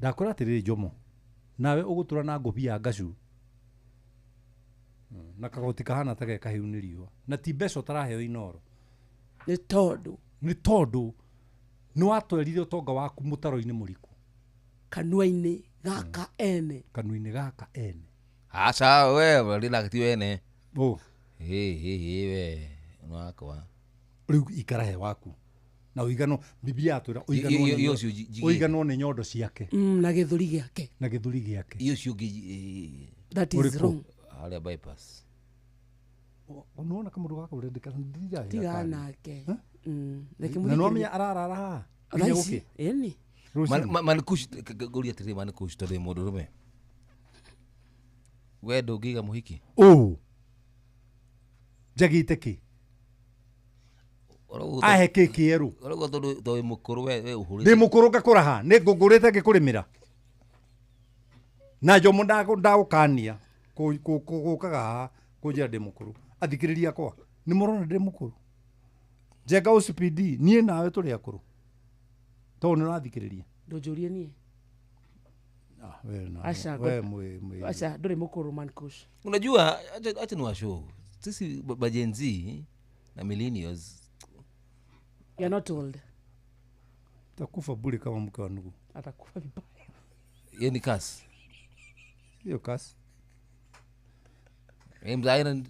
[SPEAKER 13] Ndakwĩra atĩrĩrĩ Njomo, nawe ũgũtũra na ngũbia ya ngacu na kagoti kahana ta ge kahĩu nĩ riũa, na ti mbeca ũtaraheo Inoro.
[SPEAKER 12] Nĩ tondũ
[SPEAKER 13] nĩ tondũ nĩ watwerire ũtonga waku mũtaro-inĩ mũriku.
[SPEAKER 12] Kanua-inĩ gaka ene.
[SPEAKER 13] Kanua-inĩ gaka ene.
[SPEAKER 18] Aca we relax ti wene.
[SPEAKER 13] Oh.
[SPEAKER 18] Hĩ hĩ hĩ we nĩ wakwa.
[SPEAKER 13] Rĩu ikara he waku na ũiganwo, Biblia yatwĩra ũiganwo nĩ
[SPEAKER 18] Iyo ũcio njigĩte.
[SPEAKER 13] ũiganwo nĩ nyondo ciake.
[SPEAKER 12] Na gĩthũri gĩake.
[SPEAKER 13] Na gĩthũri gĩake.
[SPEAKER 18] Iyo ũcio ũngĩ,
[SPEAKER 12] That is
[SPEAKER 13] Ũrĩkũ?
[SPEAKER 12] wrong.
[SPEAKER 18] Harĩa bypass.
[SPEAKER 13] Nĩwona kamũndũ gaka ũrendeka ndirahe
[SPEAKER 12] Tiga
[SPEAKER 13] gakani.
[SPEAKER 12] nake. Reke
[SPEAKER 13] Na
[SPEAKER 12] mũthikĩrĩrie.
[SPEAKER 13] nĩwamenya ararara haha
[SPEAKER 12] Thaa
[SPEAKER 13] nginya
[SPEAKER 12] ici,
[SPEAKER 13] gũkĩ?
[SPEAKER 12] ĩni.
[SPEAKER 13] Rũcinĩ.
[SPEAKER 18] Mankush, ngũria atĩrĩrĩ Mankush, tondũ wĩ mũndũrũme. We ndũngĩiga mũhiki?
[SPEAKER 13] Ũ. Njagĩte kĩ? Ahe kĩ kĩerũ?
[SPEAKER 18] Ũrauga tondũ wĩ mũkũrũ we ũhũrĩte.
[SPEAKER 13] Ndĩ mũkũrũ ngakũra ha? Nĩ ngũngũrĩte ngĩkũrĩmĩra. Na Njomo ndagũkania gũkaga haha kũnjĩra ndĩ mũkũrũ. Athikĩrĩria akwa nĩ mũrona ndĩ mũkũrũ. Njenga OCPD niĩ nawe tũrĩ akũrũ. Tondũ nĩ ũrathikĩrĩria.
[SPEAKER 12] Ndũnjũrie niĩ.
[SPEAKER 13] Ah, we na-
[SPEAKER 12] Aca,
[SPEAKER 13] we mwĩ-
[SPEAKER 12] Aca, ndũrĩ mũkũrũ Mankush.
[SPEAKER 18] Unajua, acha ni washow. Sisi ba Gen Z na millennials
[SPEAKER 12] You are not old.
[SPEAKER 13] Takufa bure kama mke wa ndugu.
[SPEAKER 12] Atakufa vibaya.
[SPEAKER 18] Hiyo ni kasi.
[SPEAKER 13] Hiyo kasi.
[SPEAKER 18] Mzae na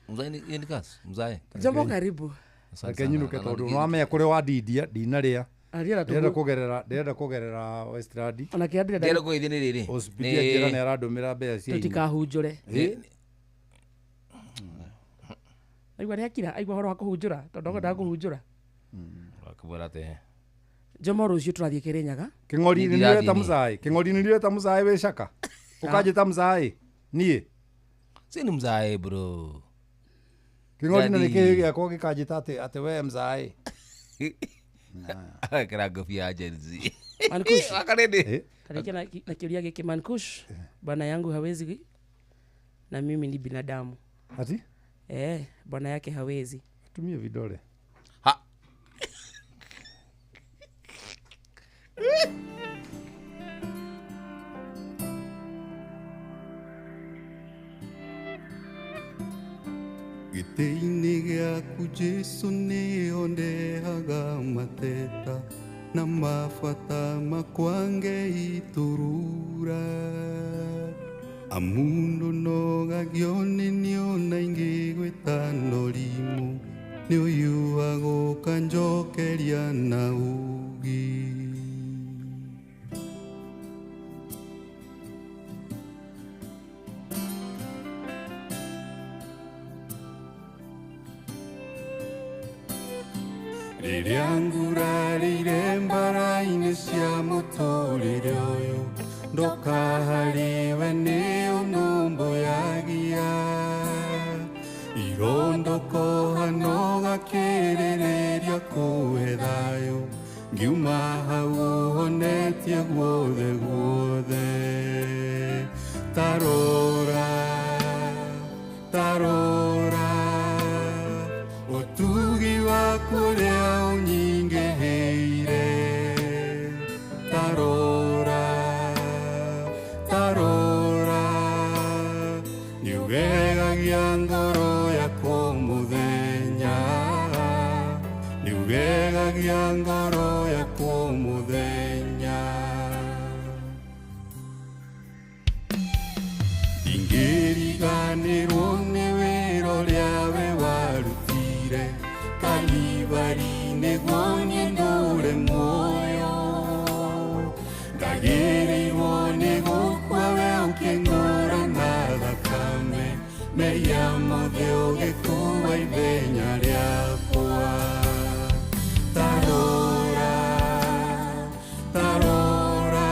[SPEAKER 18] mzae ni hiyo ni kasi, mzae.
[SPEAKER 12] Jambo karibu.
[SPEAKER 18] Asante
[SPEAKER 13] Reke
[SPEAKER 18] sana.
[SPEAKER 13] nyinũke tondũ nĩwamenya kũrĩa wandindia ndinarĩa.
[SPEAKER 12] Ariera
[SPEAKER 13] Ndĩrenda
[SPEAKER 12] tũgũ-
[SPEAKER 13] kũgerera, ndĩrenda kũgerera Westland.
[SPEAKER 12] Ona kĩrĩa ndĩrenda-
[SPEAKER 18] Ndĩrenda kũgeithia nĩ rĩrĩ.
[SPEAKER 13] OCPD
[SPEAKER 18] Nĩ-
[SPEAKER 13] anjĩra nĩ arandũmĩra mbeca cia inyuĩ.
[SPEAKER 12] Tũtikahunjũre.
[SPEAKER 13] Ĩ?
[SPEAKER 12] Aigua nĩ akira, aigua ũhoro wa kũhunjũra, tondũ akwendaga kũhunjũra.
[SPEAKER 18] Akĩmwĩra atĩ,
[SPEAKER 12] Njomo rũciũ tũrathiĩ Kĩrĩnyaga.
[SPEAKER 13] Kĩng'ori
[SPEAKER 18] Nĩ
[SPEAKER 13] nĩ ũreta
[SPEAKER 18] ndirathiĩ niĩ.
[SPEAKER 13] mũcaĩ. Kĩng'ori nĩ ũreta mũcaĩ wĩ caka. Ũkanjĩta mũcaĩ. Niĩ.
[SPEAKER 18] Si ni mzae bro.
[SPEAKER 13] Kĩng'ori na
[SPEAKER 18] Daddy.
[SPEAKER 13] nĩkĩĩ gĩakwa gĩkanjĩta atĩ we mzae.
[SPEAKER 18] Arekera ngobia ya Gen Z.
[SPEAKER 12] Mankush.
[SPEAKER 18] Wakarĩndĩ.
[SPEAKER 12] Tarĩkia na kĩũria gĩkĩ Mankush, bwana yangu hawezi na mimi ni binadamu.
[SPEAKER 13] Ati?
[SPEAKER 12] Bwana yake hawezi.
[SPEAKER 13] Tumie vidole.
[SPEAKER 18] Ha.
[SPEAKER 17] Gĩtĩ-inĩ gĩaku Jesũ nĩho ndehaga mateta na mabata makwa ngeitũrũra. Amu ndũnogagio nĩ niona ingĩgwĩta no rimũ, nĩ ũyũ agũka njokeria na ũũgĩ. Rĩrĩa ngurarĩire mbara-inĩ cia mũtũrĩre ũyũ, ndoka harĩwe nĩ ũnũmbũyagia. Irondoko hano gakĩrĩrĩria kũhe thayũ, ngiuma hau ũhonetie guothe guothe. Tarora, tarora, ũtugi waku ũrĩa ũnyingĩhĩire. Tarora, tarora, nĩũgegagia ngoro yakwa mũthenya, nĩũgegagia ngoro yakwa mũthenya. Ingĩriganĩrwo nĩ wĩra ũrĩa we warutire Kalivari nĩguo niĩ ndũre muoyo. Ndagĩrĩirwo nĩ gũkua we ũkĩngũra na thakame, mehia mothe ũgĩkua ithenya rĩakwa. Tarora, tarora,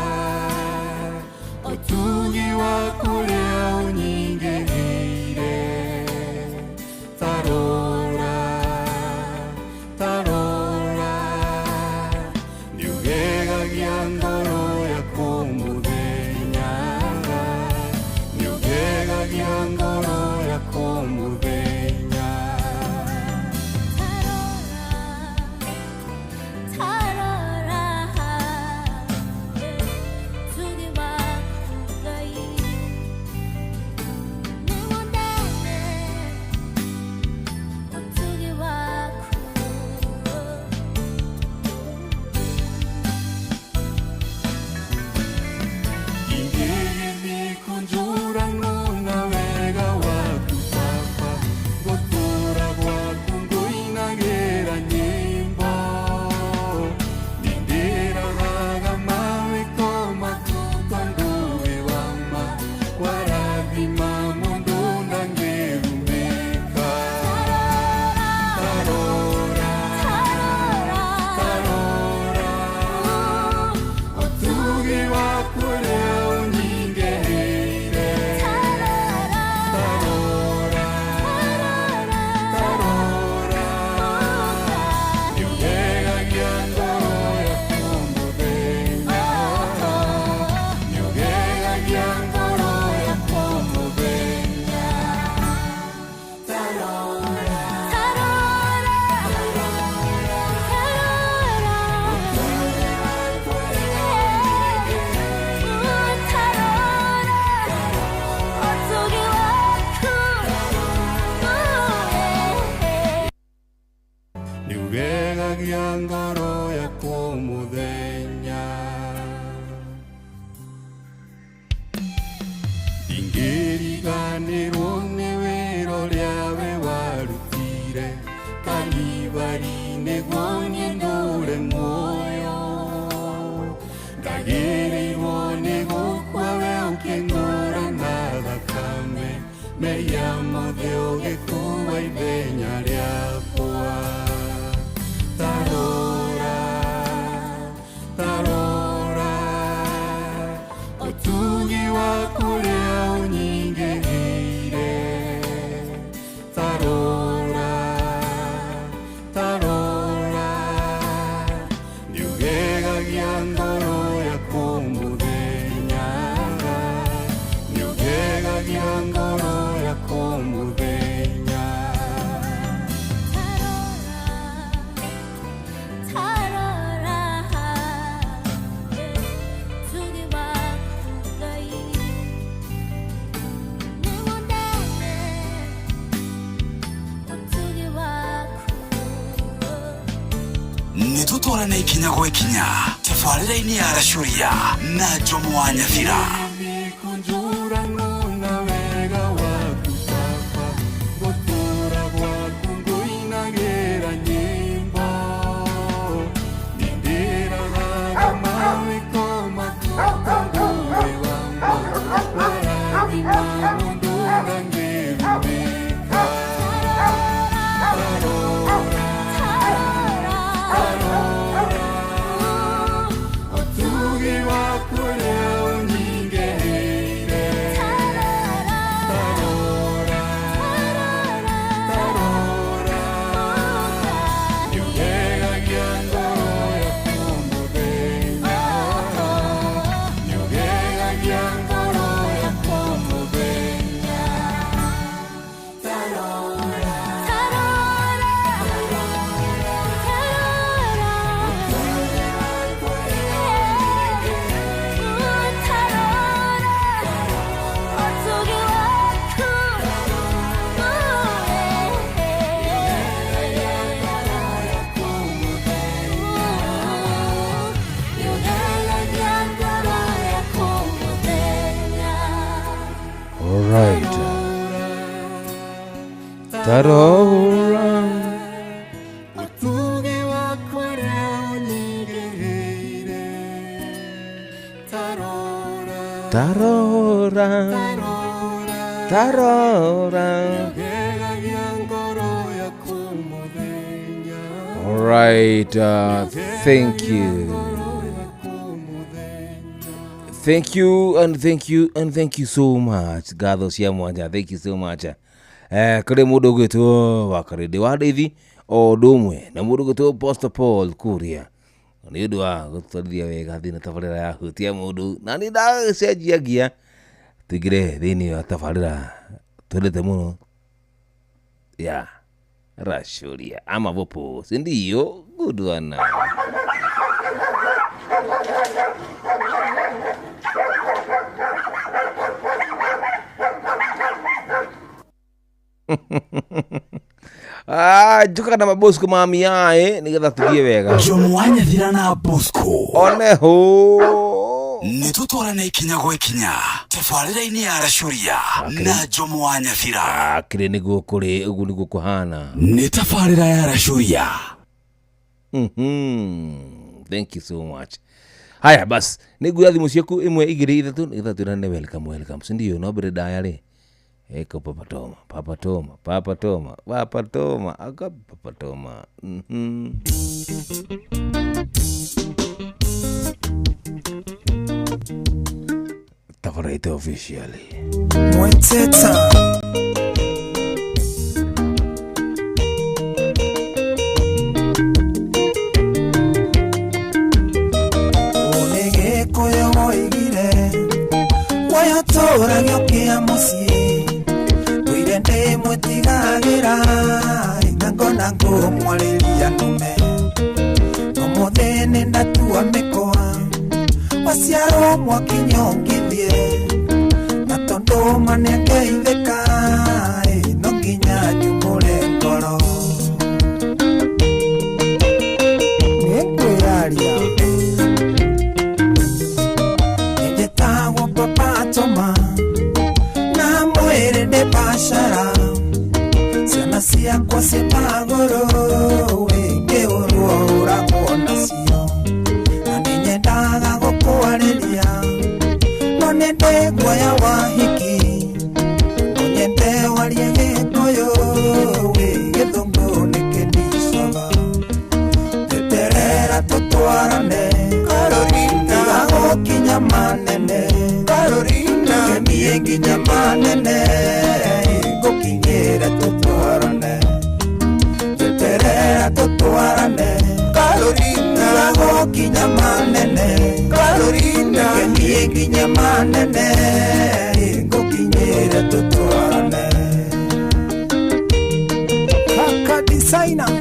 [SPEAKER 17] Nĩũgegagia ngoro yakwa mũthenya. Ndingĩriganĩrwo nĩ wĩra ũrĩa we warutire Kalivari nĩguo niĩ ndũre muoyo. Ndagĩrĩirwo nĩ gũkua we ũkĩngũra na thakame, mehia mothe ũgĩkua ithenya rĩakwa. Ta rora, ta rora, ũtugi waku ũrĩa ũnyingĩhĩire. Ta rora, ta rora, nĩũgegagia ngoro yakwa mũthenya, nĩũgegagia ngoro yakwa mũthenya.
[SPEAKER 3] Nĩ tũtwarane ikinya gwa ikinya tabarĩra-inĩ ya Racuria na Jomo wa Nyathira.
[SPEAKER 17] Kunjurano na wega waku Baba, gũtũũra gwaku ngũinagĩra nyĩmbo. Nĩndĩrahaga mawĩko maku tondũ wĩ wa ma, warathima mũndũ ndangĩrumĩka. Ta rora, ta rora, ũtugi waku ũrĩa ũnyingĩhĩire. Ta rora, ta rora, nĩũgegagia ngoro yakwa mũthenya, nĩũgegagia ngoro yakwa mũthenya. Ta rora, ta rora, ũtugi waku ũrĩa
[SPEAKER 18] All right. Tarora.
[SPEAKER 17] Ũtugi waku ũrĩa ũnyingĩhĩire. Ta rora,
[SPEAKER 18] Tarora. Tarora.
[SPEAKER 17] nĩũgegagia ngoro yakwa mũthenya.
[SPEAKER 18] All right. Thank you. Thank you and thank you and thank you so much. Ngatho cia mwanya. Thank you so much. Kũrĩ mũndũ ũgwĩtwo Wakarĩndĩ wa Ndeithi o ũndũ ũmwe na mũndũ ũgwĩtwo Pastor Paul Kuria nĩ ũndũ wa gũtwarithia wega thĩinĩ tabarĩra ya hutia mũndũ na nĩ ndacenjia ngia tũingĩre thĩinĩ wa tabarĩra twendete mũno ya Racuria ama vopo si ndio? Good one. Ah, njukaga na mabosco mami ae nigetha tuthie wega.
[SPEAKER 3] Jomo wa Nyathira na Bosco
[SPEAKER 18] oneho
[SPEAKER 3] nĩ tũtwarane ikinya gwa ikinya tabarĩra-inĩ ya Racuria na Jomo wa Nyathira.
[SPEAKER 18] Akĩrĩ nĩguo kũrĩ ũguo nĩguo kũhana.
[SPEAKER 3] Nĩ tabarĩra ya Racuria.
[SPEAKER 18] Thank you so much. Haya bas, nĩnguoya thimũ ciaku ĩmwe igĩrĩ ithatũ nĩgetha twĩrane welcome welcome, si ndio? No mbere ndaya rĩ eko Papa Toma, Papa Toma, Papa Toma, Papa Toma, aka Papa Toma. Tabarĩra itũ officially.
[SPEAKER 11] Mweteta. Ũnĩgĩkũyũ woigire wayatũra gĩũkĩa mũciĩ ndũire ndĩmwĩtigagĩra na ngona ngũmwarĩria nũme ũmũthĩ nĩndatua mĩkwa waciarwo mwakinya ũngĩthiĩ na tondũ ma nĩageithĩka no nginya nyumbũre ngoro. Ciakwa ciĩ magũrũ wĩngĩũrwo ũragwo nacio na nĩnyendaga gũkwarĩria no nĩ ndĩ guoya wa hiki no nyende warie Gĩkũyũ wĩ Gĩthũngũ nĩkĩnicaga teterera tũtwarane Carolina gũkinya manene Carolina kemie nginya manene ngũkinyĩre tũtwarane teterera tũtwarane Carolina gũkinya manene Carolina kemie nginya manene ngũkinyĩre tũtwarane.
[SPEAKER 19] Kaka designer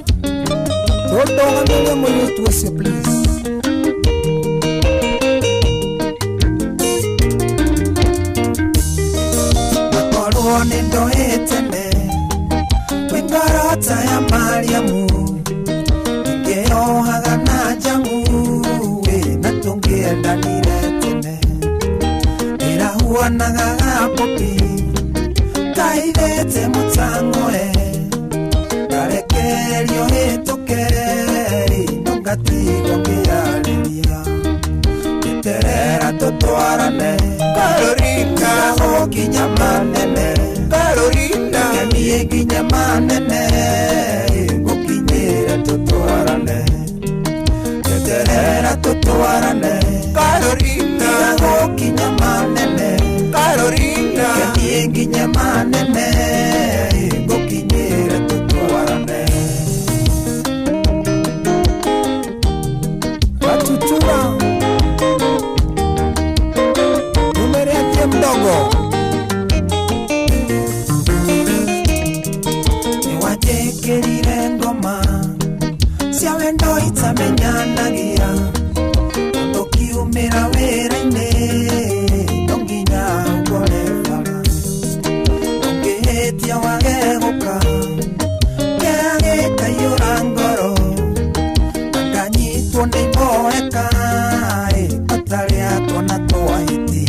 [SPEAKER 19] tũndũgamĩrie mũirĩtu ũcio please.
[SPEAKER 11] Makorwo nĩ ndoĩ tene kwĩ ngoro ta ya Mariamu ingĩohaga na njamu wĩ na tũngĩendanire tene ĩrahuanaga gapopi kaithĩte mũtang'oe ngarekererio hĩtũke no ngatigwo ngĩarĩria teterera tũtwarane Carolina gũkinya manene Carolina kemie nginya manene ngũkinyĩre tũtwarane teterera tũtwarane Carolina gũkinya manene Carolina kemie nginya manene ngũkinyĩre tũtwarane.
[SPEAKER 19] Gatutura numereatie mdogo
[SPEAKER 11] nĩwanjĩkĩrire ngoma cia wendo itamenyanagia ũndũ kiumĩra wĩra-inĩ no nginya ũkore bara ũngĩhĩtia wage gũka kĩrĩa gĩkaiyũra ngoro na nganyitwo nĩ iboeka ĩkota rĩa twana twa hiti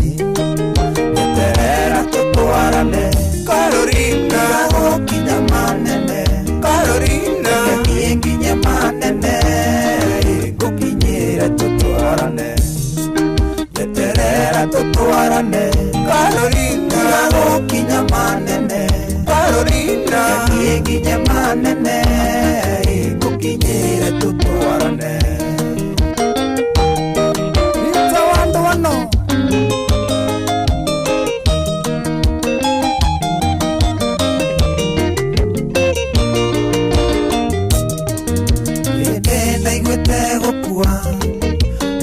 [SPEAKER 11] teterera tũtwarane Carolina gũkinya manene Carolina kemie nginya manene ngũkinyĩre tũtwarane teterera tũtwarane Carolina gũkinya manene Carolina kemie nginya manene ngũkinyĩre tũtwarane.
[SPEAKER 19] Ita wandu wano
[SPEAKER 11] Hĩndĩ ndaiguĩte gũkua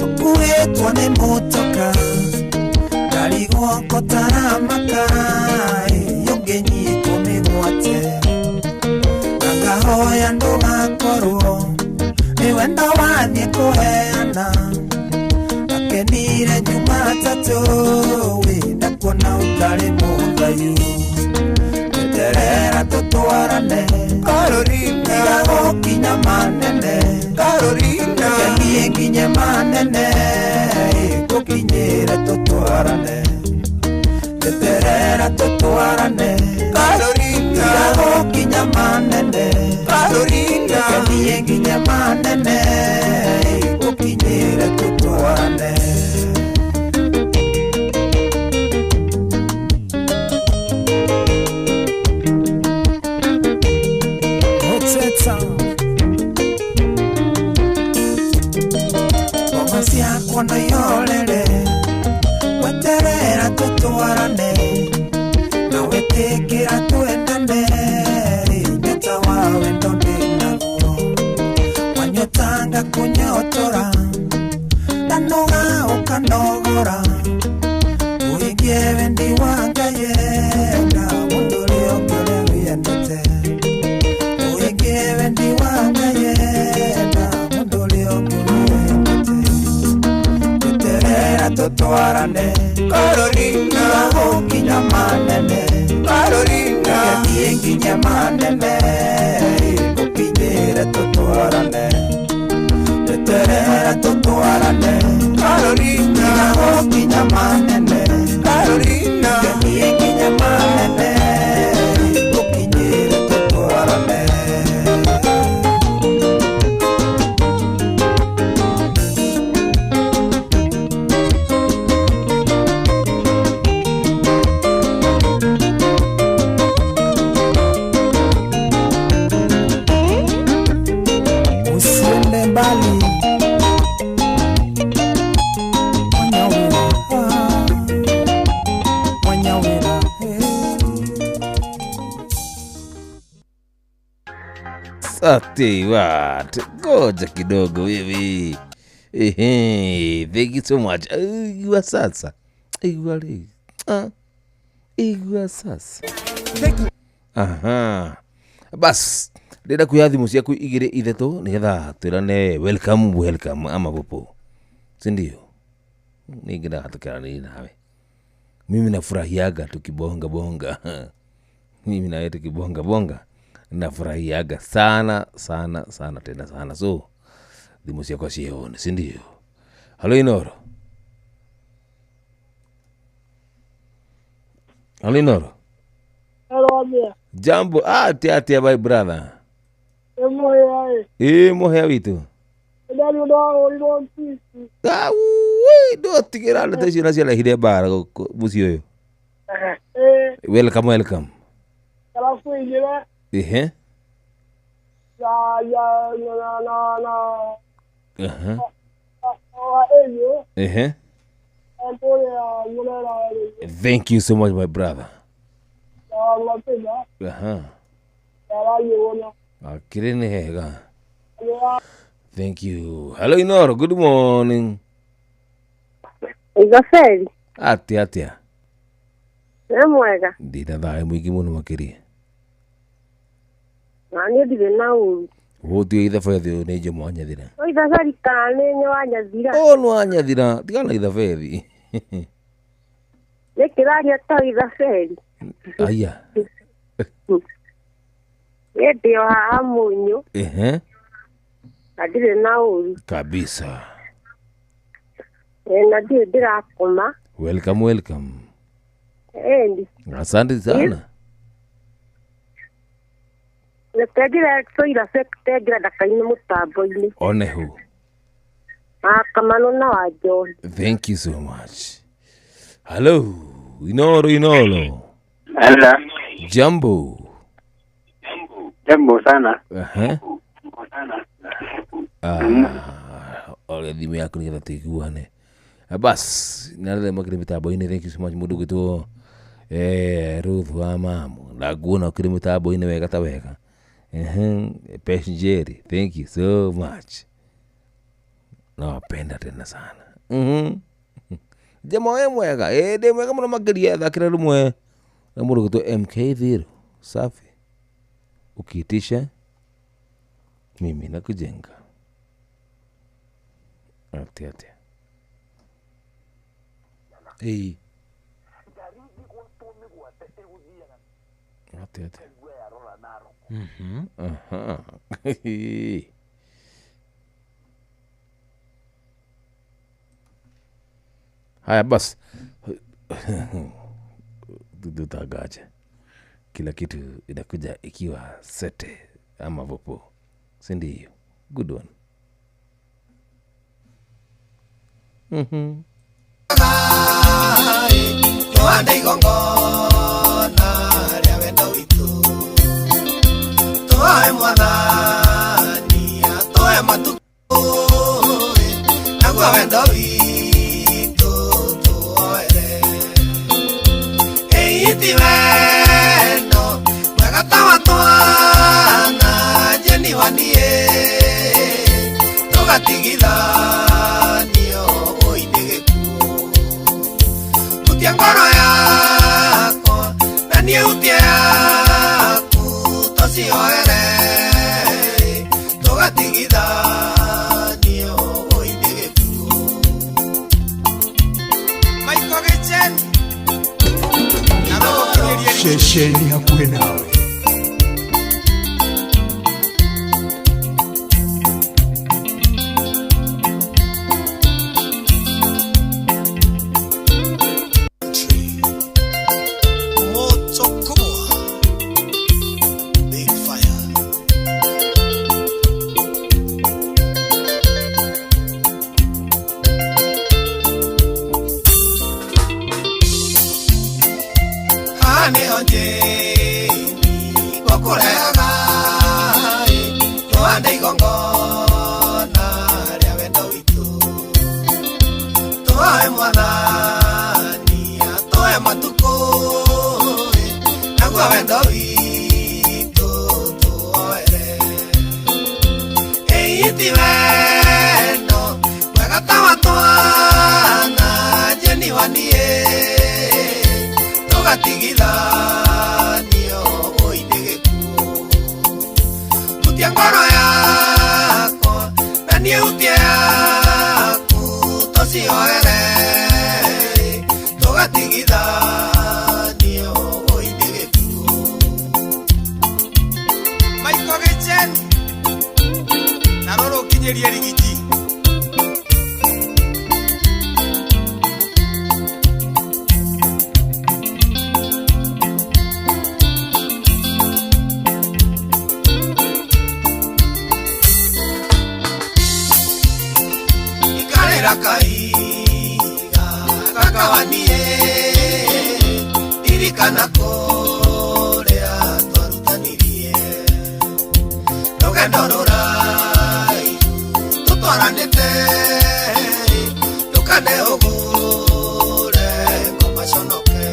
[SPEAKER 11] ũkuĩtwo nĩ mũtoka ngarigwo kotaramaka yũngĩnyitwo mĩgwate na ngahoya ndũgakorwo nĩ wendo wathiĩ kũheana akenire Jumatatũ wĩna kuona ũtarĩ mũthayu teterera tũtwarane Carolina gũkinya manene Carolina kemie nginya manene ngũkinyĩre tũtwarane teterera tũtwarane Carolina gũkinya manene Carolina kemie nginya manene ngũkinyĩre tũtwarane.
[SPEAKER 19] Oteta
[SPEAKER 11] Ngoma ciakwa no ihorere weterera tũtwarane na wĩtĩkĩra twendane nyota wa wendo ndĩnaguo wanyotanga kũnyotora ndanoga ũkanogora ũhingie wendi wa Ngai na mũndũ ũrĩa ũngĩ ũrĩa wĩendete ũhingie wendi wa Ngai na mũndũ ũrĩa ũngĩ ũrĩa wĩendete teterera tũtwarane Carolina gũkinya manene Carolina kemie nginya manene ngũkinyĩre tũtwarane teterera tũtwarane Carolina gũkinya manene Carolina kemie nginya manene ngũkinyĩre tũtwarane.
[SPEAKER 18] Sati what? Ngoja kidogo wewe. Ehe, thank you so much. Igua sasa. Igua rĩ. Ah. Igua sasa. Aha. Bas, ndĩrenda kuoya thimũ ciaku igĩrĩ ithatũ nĩgetha twĩrane welcome welcome ama popo. Si ndio? Ningĩenda tũkeranĩrie nawe. Mimi nafurahiaga tukibonga bonga. Mimi nawe tukibonga bonga nafurahiaga sana sana sana tena sana. So thimũ ciakwa ciĩone, si ndio? Halo Inoro. Halo Inoro.
[SPEAKER 20] Hello, Amia.
[SPEAKER 18] Jambo, atia atia my brother.
[SPEAKER 20] Ĩmũhĩa
[SPEAKER 18] Ĩ mũhĩa witũ.
[SPEAKER 20] Ndari ũrahũrirwo mpisi.
[SPEAKER 18] Ah, ui, ndotigĩra ndeto icio na ciarehire mbara gũkũ mũciĩ ũyũ.
[SPEAKER 20] Ĩ,
[SPEAKER 18] Welcome welcome.
[SPEAKER 20] arabu igĩrĩ
[SPEAKER 18] Ehe.
[SPEAKER 20] ya ya na na na
[SPEAKER 18] Aha.
[SPEAKER 20] wa ĩyũ
[SPEAKER 18] Ehe.
[SPEAKER 20] kũrĩa Mũrera rĩ
[SPEAKER 18] Thank you so much my brother.
[SPEAKER 20] na Mapĩga
[SPEAKER 18] Aha.
[SPEAKER 20] yaragĩũna.
[SPEAKER 18] Akĩrĩ nĩ hega. Thank you. Hello Inoro, good morning.
[SPEAKER 21] Igaberi
[SPEAKER 18] Atia atia.
[SPEAKER 21] nĩ mwega
[SPEAKER 18] Ndĩna thayũ mũingĩ mũno makĩria.
[SPEAKER 21] na niĩ ndirĩ na ũru.
[SPEAKER 18] Gũtiga ithabethi ũyũ nĩ Jomo Wanyathira.
[SPEAKER 21] O ithaberi kana nĩ nĩ Wanyathira?
[SPEAKER 18] O nĩ Wanyathira, tigana na ithabethi.
[SPEAKER 21] Nĩ kĩraria ta ithaberi.
[SPEAKER 18] Aya.
[SPEAKER 21] Niĩ ndĩ o haha Mũnyũ
[SPEAKER 18] Ehe.
[SPEAKER 21] na ndirĩ na ũru.
[SPEAKER 18] Kabisa.
[SPEAKER 21] Ĩ, na ndirĩ ndĩrakoma.
[SPEAKER 18] Welcome welcome.
[SPEAKER 21] Ĩni
[SPEAKER 18] Asante sana.
[SPEAKER 21] reke tũira tengĩra ndaka-inĩ mũtambo-inĩ.
[SPEAKER 18] Onehu.
[SPEAKER 21] Akamanũ na wa Njohi.
[SPEAKER 18] Thank you so much. Hello, Inoro Inoro.
[SPEAKER 22] Hello.
[SPEAKER 18] Jambo.
[SPEAKER 22] Jambo sana.
[SPEAKER 18] Aha. Ah, ore thimũ yaku nĩgetha tũiguane. Bas, narĩrĩa makĩrĩ mĩtambo-inĩ. Thank you so much mũndũ ũgwĩtwo Ruth wa mamu. Na nguona ũkĩrĩ mĩtambo-inĩ wega ta wega. Ehe, Pesh Njeri, thank you so much. Nawapenda tena sana. Jamaa we mwega, ndĩ mwega mũno makĩria thakĩra rũmwe na mũndũ ũgwĩtwo MK Thiru. Safi. Ukiitisha mimi nakujenga. Atia atia. Ei. Atia atia. Aha. Haya basi. Tutagaja. Kila kitu inakuja ikiwa sete ama vopo. Si ndio? Good one.
[SPEAKER 11] Tuhande igongona rĩa wendo witũ. Tuoe mwathani atũhe matukũ, naguo wendo witũ tuoere. Ĩĩ ti wendo mwega ta wa twana njeni wa niĩ, tũgatigithanio ũi nĩ gĩkuũ. Hutia ngoro yakwa na niĩ hutie yaku, tũcioere tũgatigithanio ũi nĩ gĩkuũ. Maiko Gĩcheni
[SPEAKER 23] Ceceni hakuhĩ nawe.
[SPEAKER 11] Moto kubwa Big fire. Haha nĩho Jane Ĩiti wendo mwega ta wa twana Jeni wa niĩ tũgatigithanio wũi nĩ gĩkuũ. Hutia ngoro yakwa na niĩ hutie yaku tũcihoere tũgatigithanio wũi nĩ gĩkuũ.
[SPEAKER 1] Maiko Gĩcheni na rũrũ ũkinyĩrie rigiji.
[SPEAKER 11] Ikarĩra kahiga gakawanie ririkana kũrĩa twarutanirie rũgendo rũraihu tũtwaranĩte ndũkane ũgũre ngoma conoke.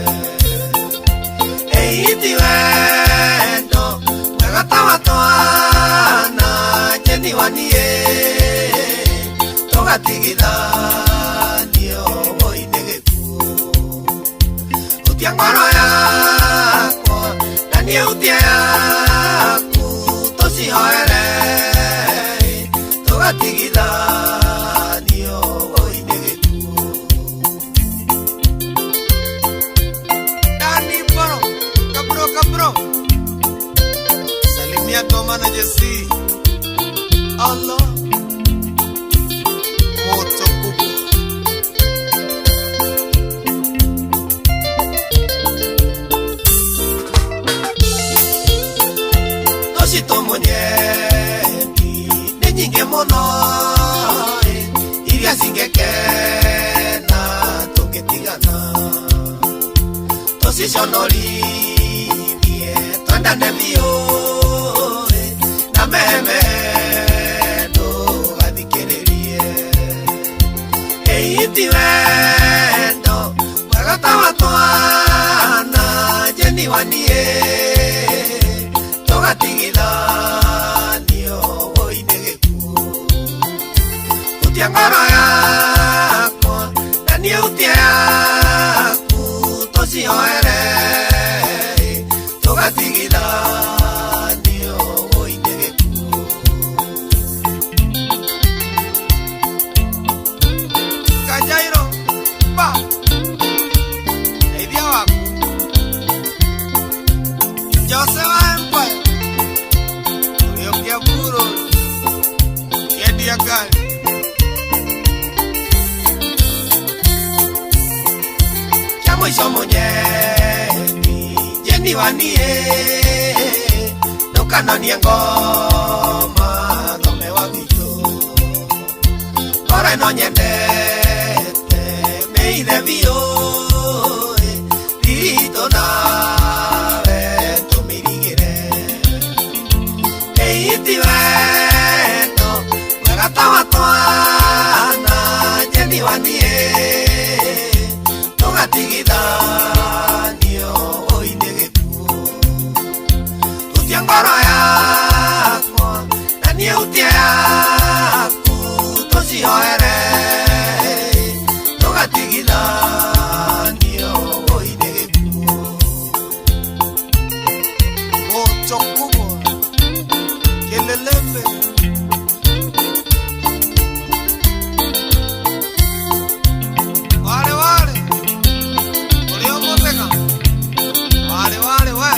[SPEAKER 11] Ĩiti wendo mwega ta wa twana Jeni wa niĩ tũgatigithanio wũi nĩ gĩkuũ. Hutia ngoro yakwa na niĩ hutie yaku tũcihoere tũgatigithanio wũi nĩ gĩkuũ.
[SPEAKER 1] Dani Boro Kabro Kabro salimia Toma na Jesi Allah moto kubwa.
[SPEAKER 11] Tũcitũ mũnyendi nĩ nyingĩ mũno iria cingĩkena tũngĩtigana tũciconorithie twendane biũ na meme ndũgathikĩrĩrie. Ĩiti wendo mwega ta wa twana Jeni wa niĩ tũgatigithanio wũi nĩ gĩkuũ. Hutia ngoro yakwa na niĩ hutie yaku tũcihoere tũgatigithanio wũi nĩ gĩkuũ.
[SPEAKER 1] Kajairo ba teithia waku Jose wa Empire ũrĩũkia buro kĩendia ngari.
[SPEAKER 11] Kĩa mũico mũnyendi Jeni wa niĩ ndũkanonie ngoma thome wa gwitũ ngoro ĩno nyendete mĩithe biũ ritũ nawe tũmĩrigĩre. Ĩiti wendo mwega ta wa twana Jeni wa niĩ tũgatigithanio wũi nĩ gĩkuũ. Hutia ngoro yakwa na niĩ hutie yaku tũcihoere tũgatigithanio wũi nĩ gĩkuũ.
[SPEAKER 1] Moto kubwa Kelelembe wale wale uliomoteka wale wale we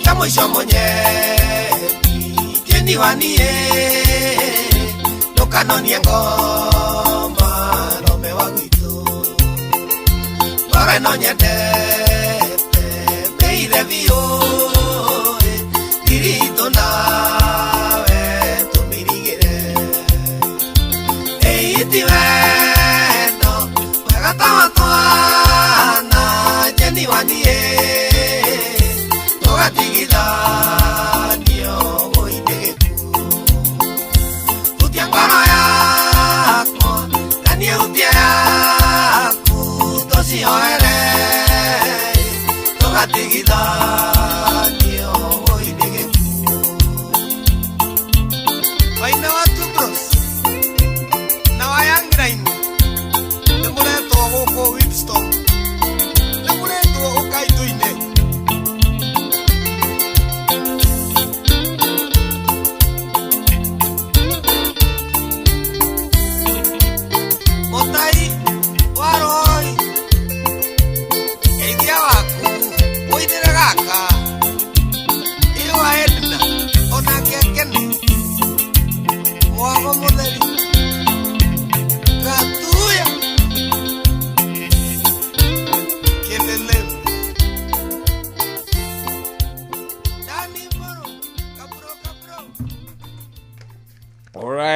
[SPEAKER 11] Kĩa mũico mũnyendi Jeni wa niĩ ndũkanonie ngoma thome wa gwitũ ngoro ĩno nyendete mĩithe biũ thiritũ nawe tũmĩrigĩre. Ĩiti wendo mwega ta wa twana Jeni wa niĩ tũgatigithanio wũi nĩ gĩkuũ. Hutia ngoro yakwa na niĩ hutie yaku tũcihoere tũgatigithanio.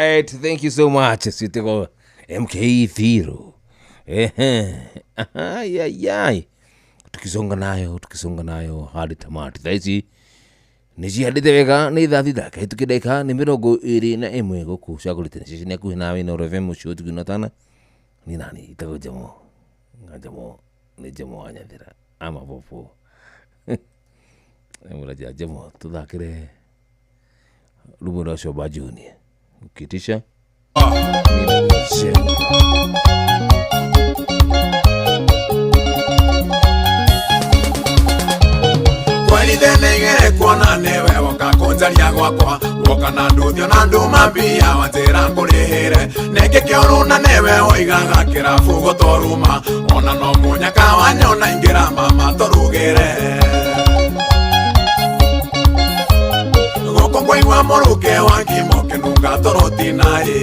[SPEAKER 18] Alright, thank you so much. Ciĩtagwo MK Thiro. Ehe. Ai ai ai. Tukisonga nayo, tukisonga nayo hadi tamati. Thaa ici nĩ cihandĩte wega nĩ thaa thita kahĩtũkĩ ndagĩka nĩ 21 gũkũ cagũrĩte nĩ ceceni hakuhĩ nawe na FM ũcio ũtugi tana ni nani itagwo Jamo nga Jamo nĩ Jamo wa Nyathira ama popo mũraja Jamo tũthakĩre rwĩmbo rwa Shoba Junior ukitisha
[SPEAKER 1] Kwelithenegere kuona newe woka kunjaria gwakwa woka na nduthio na nduma mbia wanjĩra ngũrĩhĩre nĩkĩ kĩũru na newe woigaga kĩrabu gũtũruma ona no mũnyaka wanyona ingĩra mama tũrugĩre gũkũ ngwaigua mũrukĩ wa ngima ũkĩnunga tũrũtina ĩ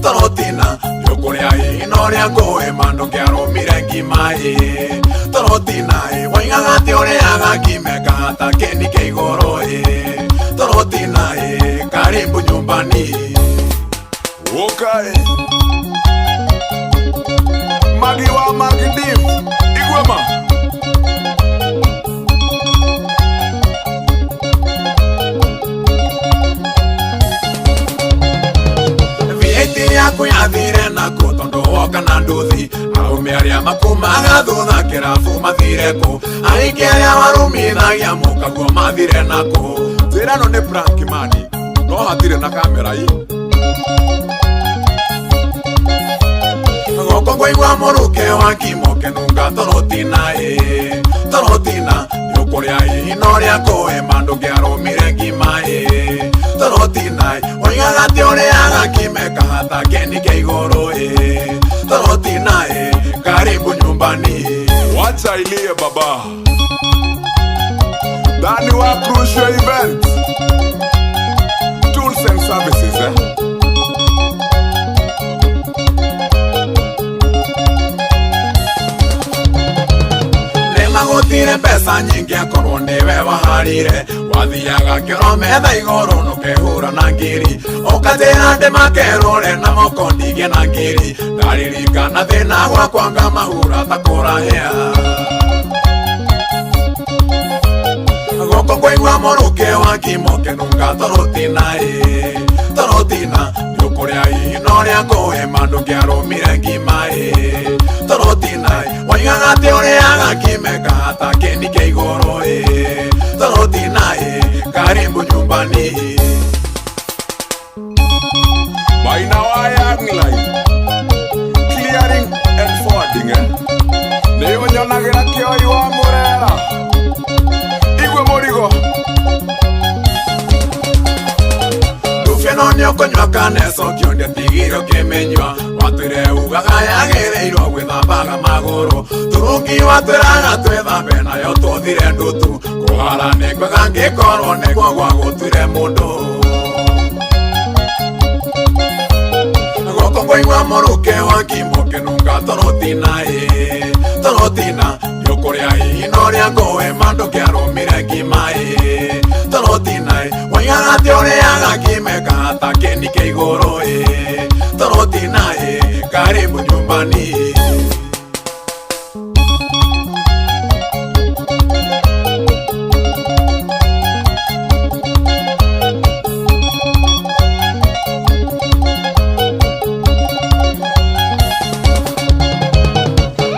[SPEAKER 1] tũrũtina nĩũkũrĩa ĩ na ũrĩa ngũĩ ma ndũngĩarũmire ngima ĩ tũrũtina ĩ woigaga atĩ ũrĩaga ngima ĩkahata kĩni kĩa igũrũ ĩ tũrũtina ĩ karibu nyumbani.
[SPEAKER 2] Okay. Magi wa Magi Div Igwema.
[SPEAKER 1] VAT yaku yathire naku tondu woka na nduthi arũme arĩa makumaga thutha kĩrabu mathire kũ aingĩ arĩa warumithagia mũkaguo mathire nakũ.
[SPEAKER 2] Njĩra ĩno nĩ prank mani no hatirĩ na kamera ĩ.
[SPEAKER 1] Gũkũ ngwaigua mũrukĩ wa ngima ũkĩnunga tũrũtina ĩ tũrũtina nĩũkũrĩa ĩ na ũrĩa ngũĩ ma ndũngĩarũmire ngima ĩ tũrũtina ĩ woigaga atĩ ũrĩaga ngima ĩkahata kĩni kĩa igũrũ ĩ tũrũtina ĩ karibu nyumbani.
[SPEAKER 2] Wacha ilie baba. Dani wa Crucial Event Tools and Services eh?
[SPEAKER 1] Nĩmagũtire mbeca nyingĩ akorwo nĩwe waharire wathiaga kĩoro metha igũrũ nũkehũra na ngiri ũkanjĩra ndĩmakerũre na moko ndige na ngiri ndaririkana thĩna gwakwa ngamahura ta kũrahĩa gũkũ ngwaigua mũrukĩ wa ngima ũkĩnunga tũrũtina ĩ tũrũtina nĩũkũrĩa ĩ na ũrĩa ngũĩ ma ndũngĩarũmire ngima ĩ tũrũtina ĩ woigaga atĩ ũrĩaga ngima ĩkahata kĩni kĩa igũrũ ĩ tũrũtina ĩ karibu nyumbani.
[SPEAKER 2] Maina wa Young Line Clearing and forwarding eh? Nĩyo nyonagĩra kĩoi wa Mũrera Igwe mũrigo.
[SPEAKER 1] Ndubia no nĩũkũnyua kaneco kĩo ndĩatigire ũkĩmĩnyua watwĩre ugaga yagĩrĩirwo gwĩthambaga magũrũ turungi watwĩraga twĩthambe nayo tũthire ndutu kũhara nĩ kwega ngĩkorwo nĩguo gwa gũtuire mũndũ gũkũ ngwaigua mũrukĩ wa ngima ũkĩnunga tũrũtina ĩ tũrũtina nĩũkũrĩa ĩ na ũrĩa ngũĩ ma ndũngĩarũmire ngima ĩ tũrũtina ĩ woigaga atĩ ũrĩaga ngima ĩkahata kĩni kĩa igũrũ ĩ tũrũtina ĩ karibu nyumbani.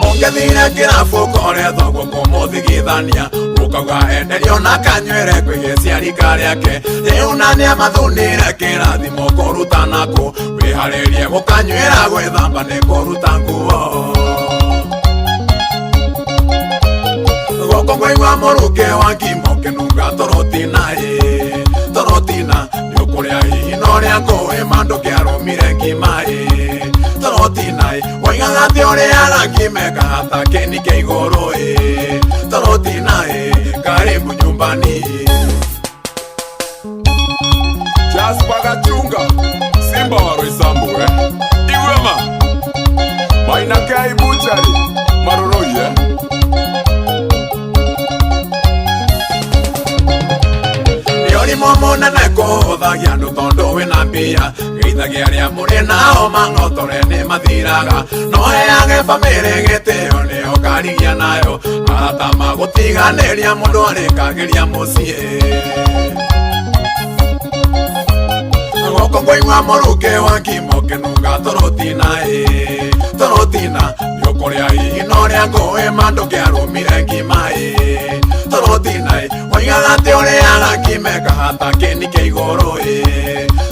[SPEAKER 1] Ũngĩthire kĩrabu ũkore thoguo kũmũthigithania ũkauga enderio na kanywĩre kwĩ gĩciarika rĩake rĩu na nĩamathunire kĩrathimo kũruta nakũ wĩharĩrie gũkanyuĩra gwĩthamba nĩ kũruta nguo gũkũ ngwaigua mũrukĩ wa ngima ũkĩnunga tũrũtina ĩ tũrũtina nĩũkũrĩa ĩ na ũrĩa ngũĩ ma ndũngĩarũmire ngima ĩ tũrũtina ĩ woigaga atĩ ũrĩaga ngima ĩkahata kĩni kĩa igũrũ ĩ tũrũtina ĩ karibu nyumbani.
[SPEAKER 2] Jasper Gachunga Simba wa Roysambu eh? Igwema Maina Kai Butchery Maroroi eh?
[SPEAKER 1] Nĩ ũrimũ mũnene kũhũtha Ndũgathagia andũ tondũ wĩna mbia Geithagia arĩa mũrĩ nao mang'otore nĩ mathiraga No heage bamĩrĩ gĩtĩo nĩyo ũkarigia nayo Arata magũtiganĩria mũndũ arĩkagĩria mũciĩ Gũkũ ngũigua mũrukĩ wa ngima ũkĩnunga torotina ĩ Torotina nĩũkũrĩa ihino rĩa ngũĩ ma ndũkĩarũmire ngima ĩ Torotina ĩ waigaga atĩ ũrĩaga ngima ĩkahata kĩni kĩa igũrũ ĩ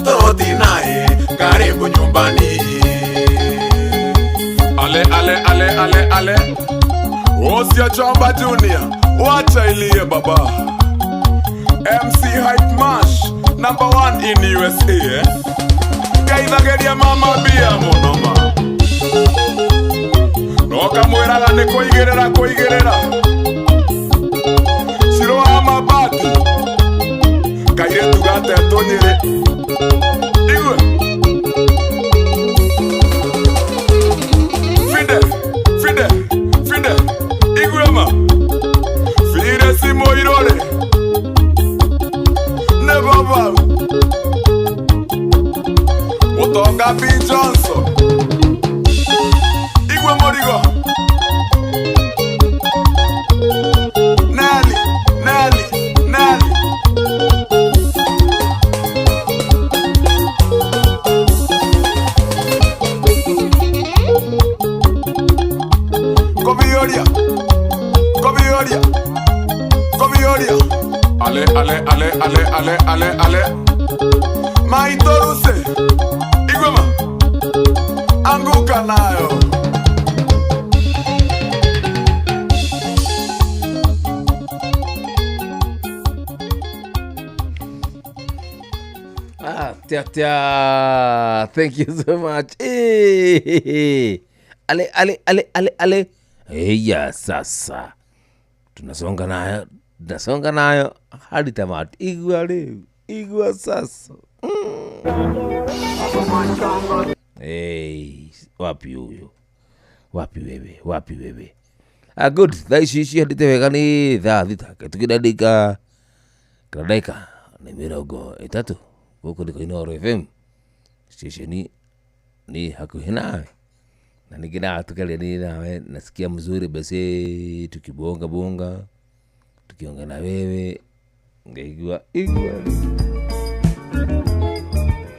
[SPEAKER 1] Torotina ĩ karibu nyumbani.
[SPEAKER 2] Ale ale ale ale ale Osia Chomba Junior, wacha ilie baba. MC Hype Mash, number 1 in USA eh? Geithageria mama bia mũno ma No kamwĩraga nĩ kũigĩrĩra kũigĩrĩra Ciro wa mabati Kairĩtu gatetwo Nyĩrĩ Igue Fide, fide, fide Igue ma Fide si moirore Ne baba Mutonga B. Johnson Igwe Morigo Nelly, Nelly, Nelly Kobioria, Kobioria, Kobioria Ale, ale, ale, ale, ale, ale, ale Maitoruse Igwema Anguka nayo.
[SPEAKER 18] Ah, tia, tia. Thank you so much. Hey. Ale, ale, ale, ale, ale. Hey, sasa. Tunasonga nayo. Tunasonga nayo hadi tamati. Igua leo. Igua sasa. Hey, wapi huyo? Wapi wewe? Wapi wewe? Ah, good. Thaa ici cihandĩte wega nĩ thaa 6 tukĩndandĩka kana ndagĩka nĩ 30 gũkũ nĩ Inooro FM stesheni ni hakuhĩ nawe na ningĩ tukalia nini nawe nasikia mzuri basi tukibonga bonga tukiongea na wewe ngaigua igua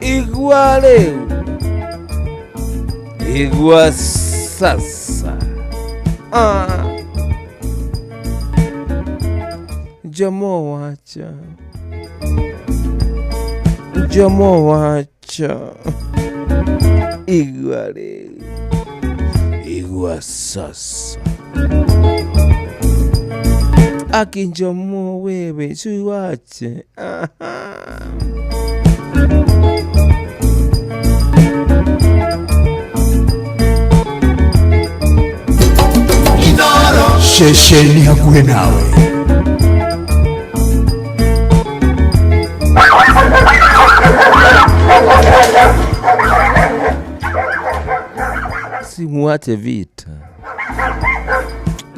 [SPEAKER 18] igua leo igua sasa. Ah. Jomo wacha Jomo wacha igua leo igua sasa. Akinjomo wewe siwache.
[SPEAKER 23] Ceceni hakuhĩ nawe.
[SPEAKER 18] Simuache vita.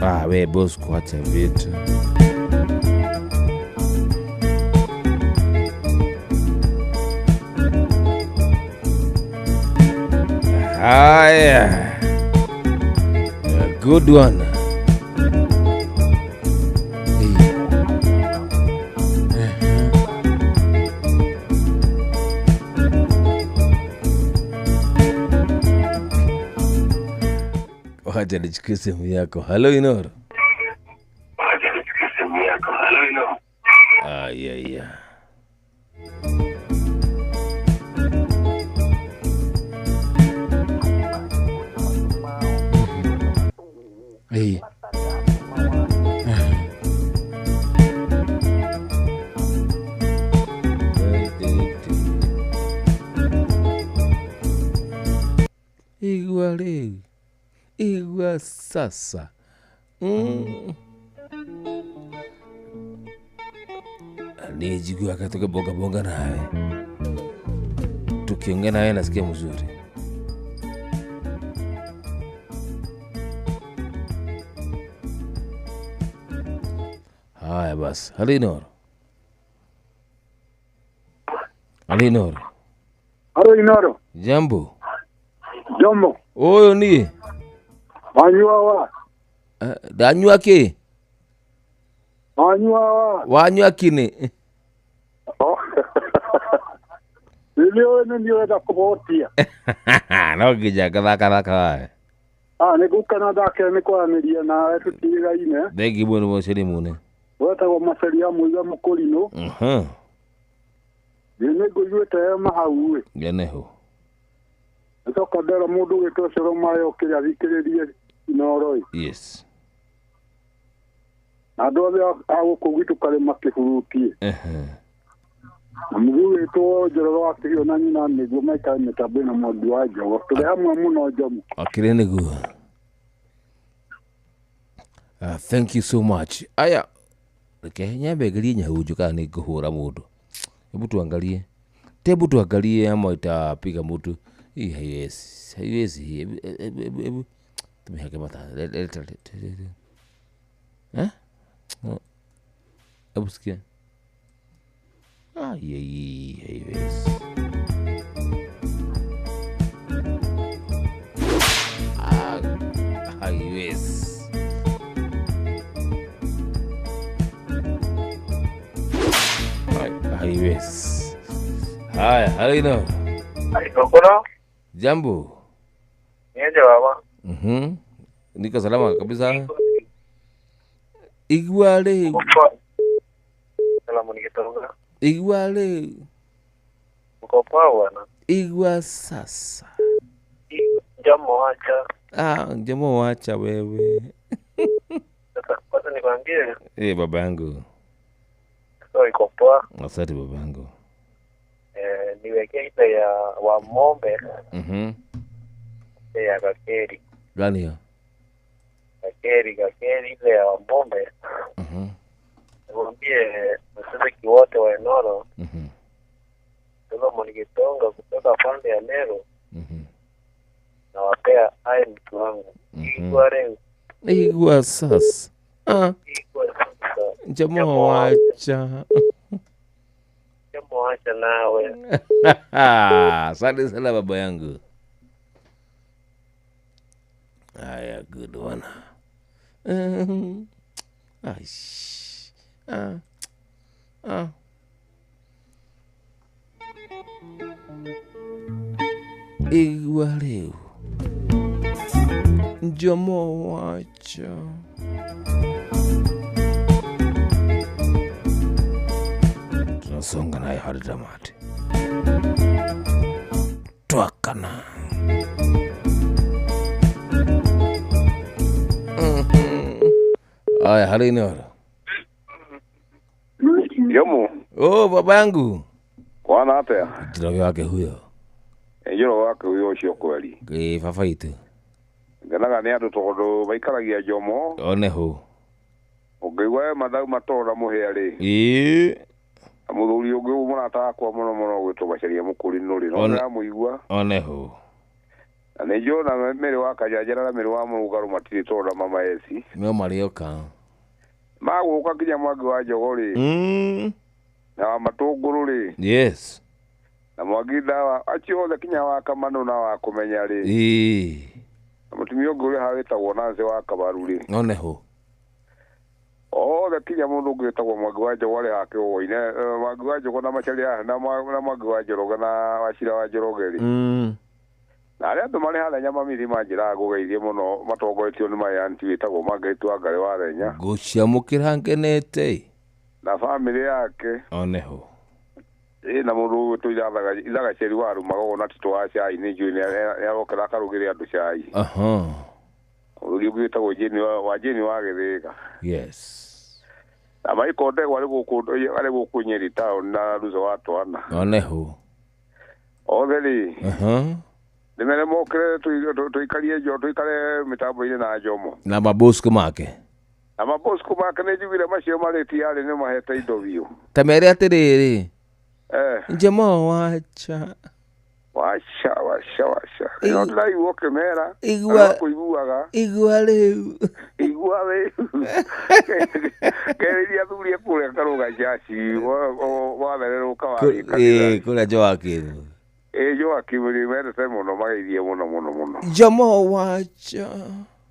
[SPEAKER 18] Ah, we boss kuacha vita. Haya. A good one. Wacha nichukue simu yako. Hello Inooro.
[SPEAKER 22] Wacha nichukue simu yako. Hello Inooro.
[SPEAKER 18] Ah, yeah, yeah.
[SPEAKER 13] Hey.
[SPEAKER 18] Igua leo. Igua sasa. Nijigua katoka bonga bonga nawe. Tukiongea nawe nasikia mzuri. Haya basi. Halo Inooro. Halo Inoro.
[SPEAKER 6] Halo Inoro.
[SPEAKER 18] Jambo.
[SPEAKER 6] Jomo.
[SPEAKER 18] Ũyũ niĩ.
[SPEAKER 6] Wanyua wa.
[SPEAKER 18] Ndanyua kĩ?
[SPEAKER 6] Wanyua wa.
[SPEAKER 18] Wanyua kĩnĩ?
[SPEAKER 6] Nĩ ũĩ nĩ niĩ ũrenda kũbotia.
[SPEAKER 18] No nginya ngathakathaka wawe.
[SPEAKER 6] Ah, nĩ ngũkena ndakena nĩ kwaranĩria nawe tũtigaine.
[SPEAKER 18] Thengi mũno mũceri mũne.
[SPEAKER 6] Wetagwo Maceria Mũiga Mũkũrinũ. Nĩ ngũiguĩte hema hau ĩ.
[SPEAKER 18] Ngeneho.
[SPEAKER 6] Nĩcoka ndera mũndũ ũgĩtwo Coro Mayo ũkĩrĩa athikĩrĩrie Inoro ĩ.
[SPEAKER 18] Yes.
[SPEAKER 6] Na andũ othe a gũkũ gwitũ karĩma kĩhurutie. Na mũthuri wĩtwo Njoroge wa Kĩhiũ na nyina nĩguo maikare mĩtambo ĩno Mwangi wa Njogo. Tũrĩ hamwe mũno Njomo.
[SPEAKER 18] Akĩrĩ nĩguo. Thank you so much. Aya, reke nyambe ngerie nyahunju kana nĩ ngũhũra mũndũ. Hebu tuangalie. Hebu tuangalie ama itapiga mtu. Hii haiwezi. Haiwezi hii. Hebu tumehake mata. Leta. Eh? Hebu sikia. Ah, haiwezi. Ah, haiwezi. Haiwezi. Haya, halo Inoro.
[SPEAKER 22] Kokoro.
[SPEAKER 18] Jambo.
[SPEAKER 22] Niaje baba?
[SPEAKER 18] Niko salama kabisa. Igua rĩu.
[SPEAKER 22] Salamu nikitonga.
[SPEAKER 18] Igua rĩu.
[SPEAKER 22] Uko poa bwana?
[SPEAKER 18] Igua sasa.
[SPEAKER 22] Jambo wacha.
[SPEAKER 18] Ah, jambo wacha wewe.
[SPEAKER 22] Sasa kwanza nikwambie.
[SPEAKER 18] Baba yangu.
[SPEAKER 22] So iko poa.
[SPEAKER 18] Asante baba yangu.
[SPEAKER 22] Niwekee ile ya wa Mombe. Ya Gakeri.
[SPEAKER 18] Gani hiyo?
[SPEAKER 22] Gakeri ile ya wa Mombe. Nikwambie mashabiki wote wa Inoro. Solomon Gitonga kutoka pande ya Meru. Nawapea haya mtu wangu. Igua reu.
[SPEAKER 18] Igua sasa. Ah.
[SPEAKER 22] Igua sasa.
[SPEAKER 18] Jamaa wacha.
[SPEAKER 22] Jamaa wacha nawe.
[SPEAKER 18] Asante sana baba yangu. Haya, good one. Igua reu. Jamaa wacha. Tunasonga naye hadi tamati. Twakana. Aya, hali Inoro.
[SPEAKER 7] Yomo.
[SPEAKER 18] Oh, baba yangu.
[SPEAKER 7] Kwana atia?
[SPEAKER 18] Njoroge wake huyo.
[SPEAKER 7] Njoroge wake huyo ũcio kweli.
[SPEAKER 18] Ĩ baba itũ.
[SPEAKER 7] Ngenaga nĩ andũ tondũ maikaragia Njomo.
[SPEAKER 18] Oneho.
[SPEAKER 7] Ũngĩigua mathau matũra mũhĩa rĩ.
[SPEAKER 18] Ĩ.
[SPEAKER 7] Mũthuri ũngĩ mũrata wakwa mũno mũno gwĩtwo Macharia Mũkũrinũ rĩ, no ndĩramũigua.
[SPEAKER 18] Oneho.
[SPEAKER 7] Na nĩ njũĩ ona Mĩrĩ wa Kanjanjara na Mĩrĩ wa Mũrũngarũ matirĩ tondũ mama eci.
[SPEAKER 18] No marĩoka.
[SPEAKER 7] Magũka nginya Mwangi wa Njogo rĩ. Na wa Matũngũrũ rĩ.
[SPEAKER 18] Yes.
[SPEAKER 7] Na Mwangi ndawa acio othe kinya wa Kamanũ na wa Kũmenya rĩ.
[SPEAKER 18] Ĩ.
[SPEAKER 7] Na mũtumia ũngĩ ũrĩa haha wĩtagwo Nancy wa Kabaru rĩ.
[SPEAKER 18] Oneho.
[SPEAKER 7] Othe kinya mũndũ ũngĩ wĩtagwo Mwangi wa Njogo arĩ haha kĩgũgũ-inĩ. Mwangi wa Njogo na Macharia na Mwangi wa Njoroge na Wachira wa Njoroge rĩ. Na arĩa andũ marĩ harĩa Nyamamiri manjĩraga ngũgeithie mũno matongoretio nĩ my auntie wĩtagwo Margaret Wangari wa Renya.
[SPEAKER 18] Ngũciamũkĩra ngenete.
[SPEAKER 7] Na bamĩrĩ yake.
[SPEAKER 18] Oneho.
[SPEAKER 7] Ĩ na mũndũ ũgwĩtwo Ithagaceri wa Rumagogo na Tito wa cai nĩ njũĩ nĩarokera akarugĩre andũ cai. Mũthuri ũngĩ wĩtagwo wa Jane wa Gĩthĩga.
[SPEAKER 18] Yes.
[SPEAKER 7] Na Michael Ndegwa arĩ gũkũ Nyeri town na Ruzo wa Twana.
[SPEAKER 18] Oneho.
[SPEAKER 7] Othe rĩ. Nĩmere mokĩre tũikarie tũikare mĩtambo-inĩ na Njomo.
[SPEAKER 18] Na mabosco make.
[SPEAKER 7] Na mabosco make nĩ njugire macio marĩti yarĩ nĩ mahete indo biũ.
[SPEAKER 18] Ta mere atĩrĩrĩ. Njomo wacha.
[SPEAKER 7] Waca waca waca. No ndĩraigua ũkĩmera.
[SPEAKER 18] Igua.
[SPEAKER 7] Kũiguaga.
[SPEAKER 18] Igua rĩu.
[SPEAKER 7] Igua rĩu. Kereria athuri a kũrĩa Karũga Church wathererũka wathiĩ kanitha.
[SPEAKER 18] Ĩĩ kũrĩa Joakim.
[SPEAKER 7] Ĩĩ Joakim nĩ mendete mũno mageithie mũno mũno mũno.
[SPEAKER 18] Jomo wacha.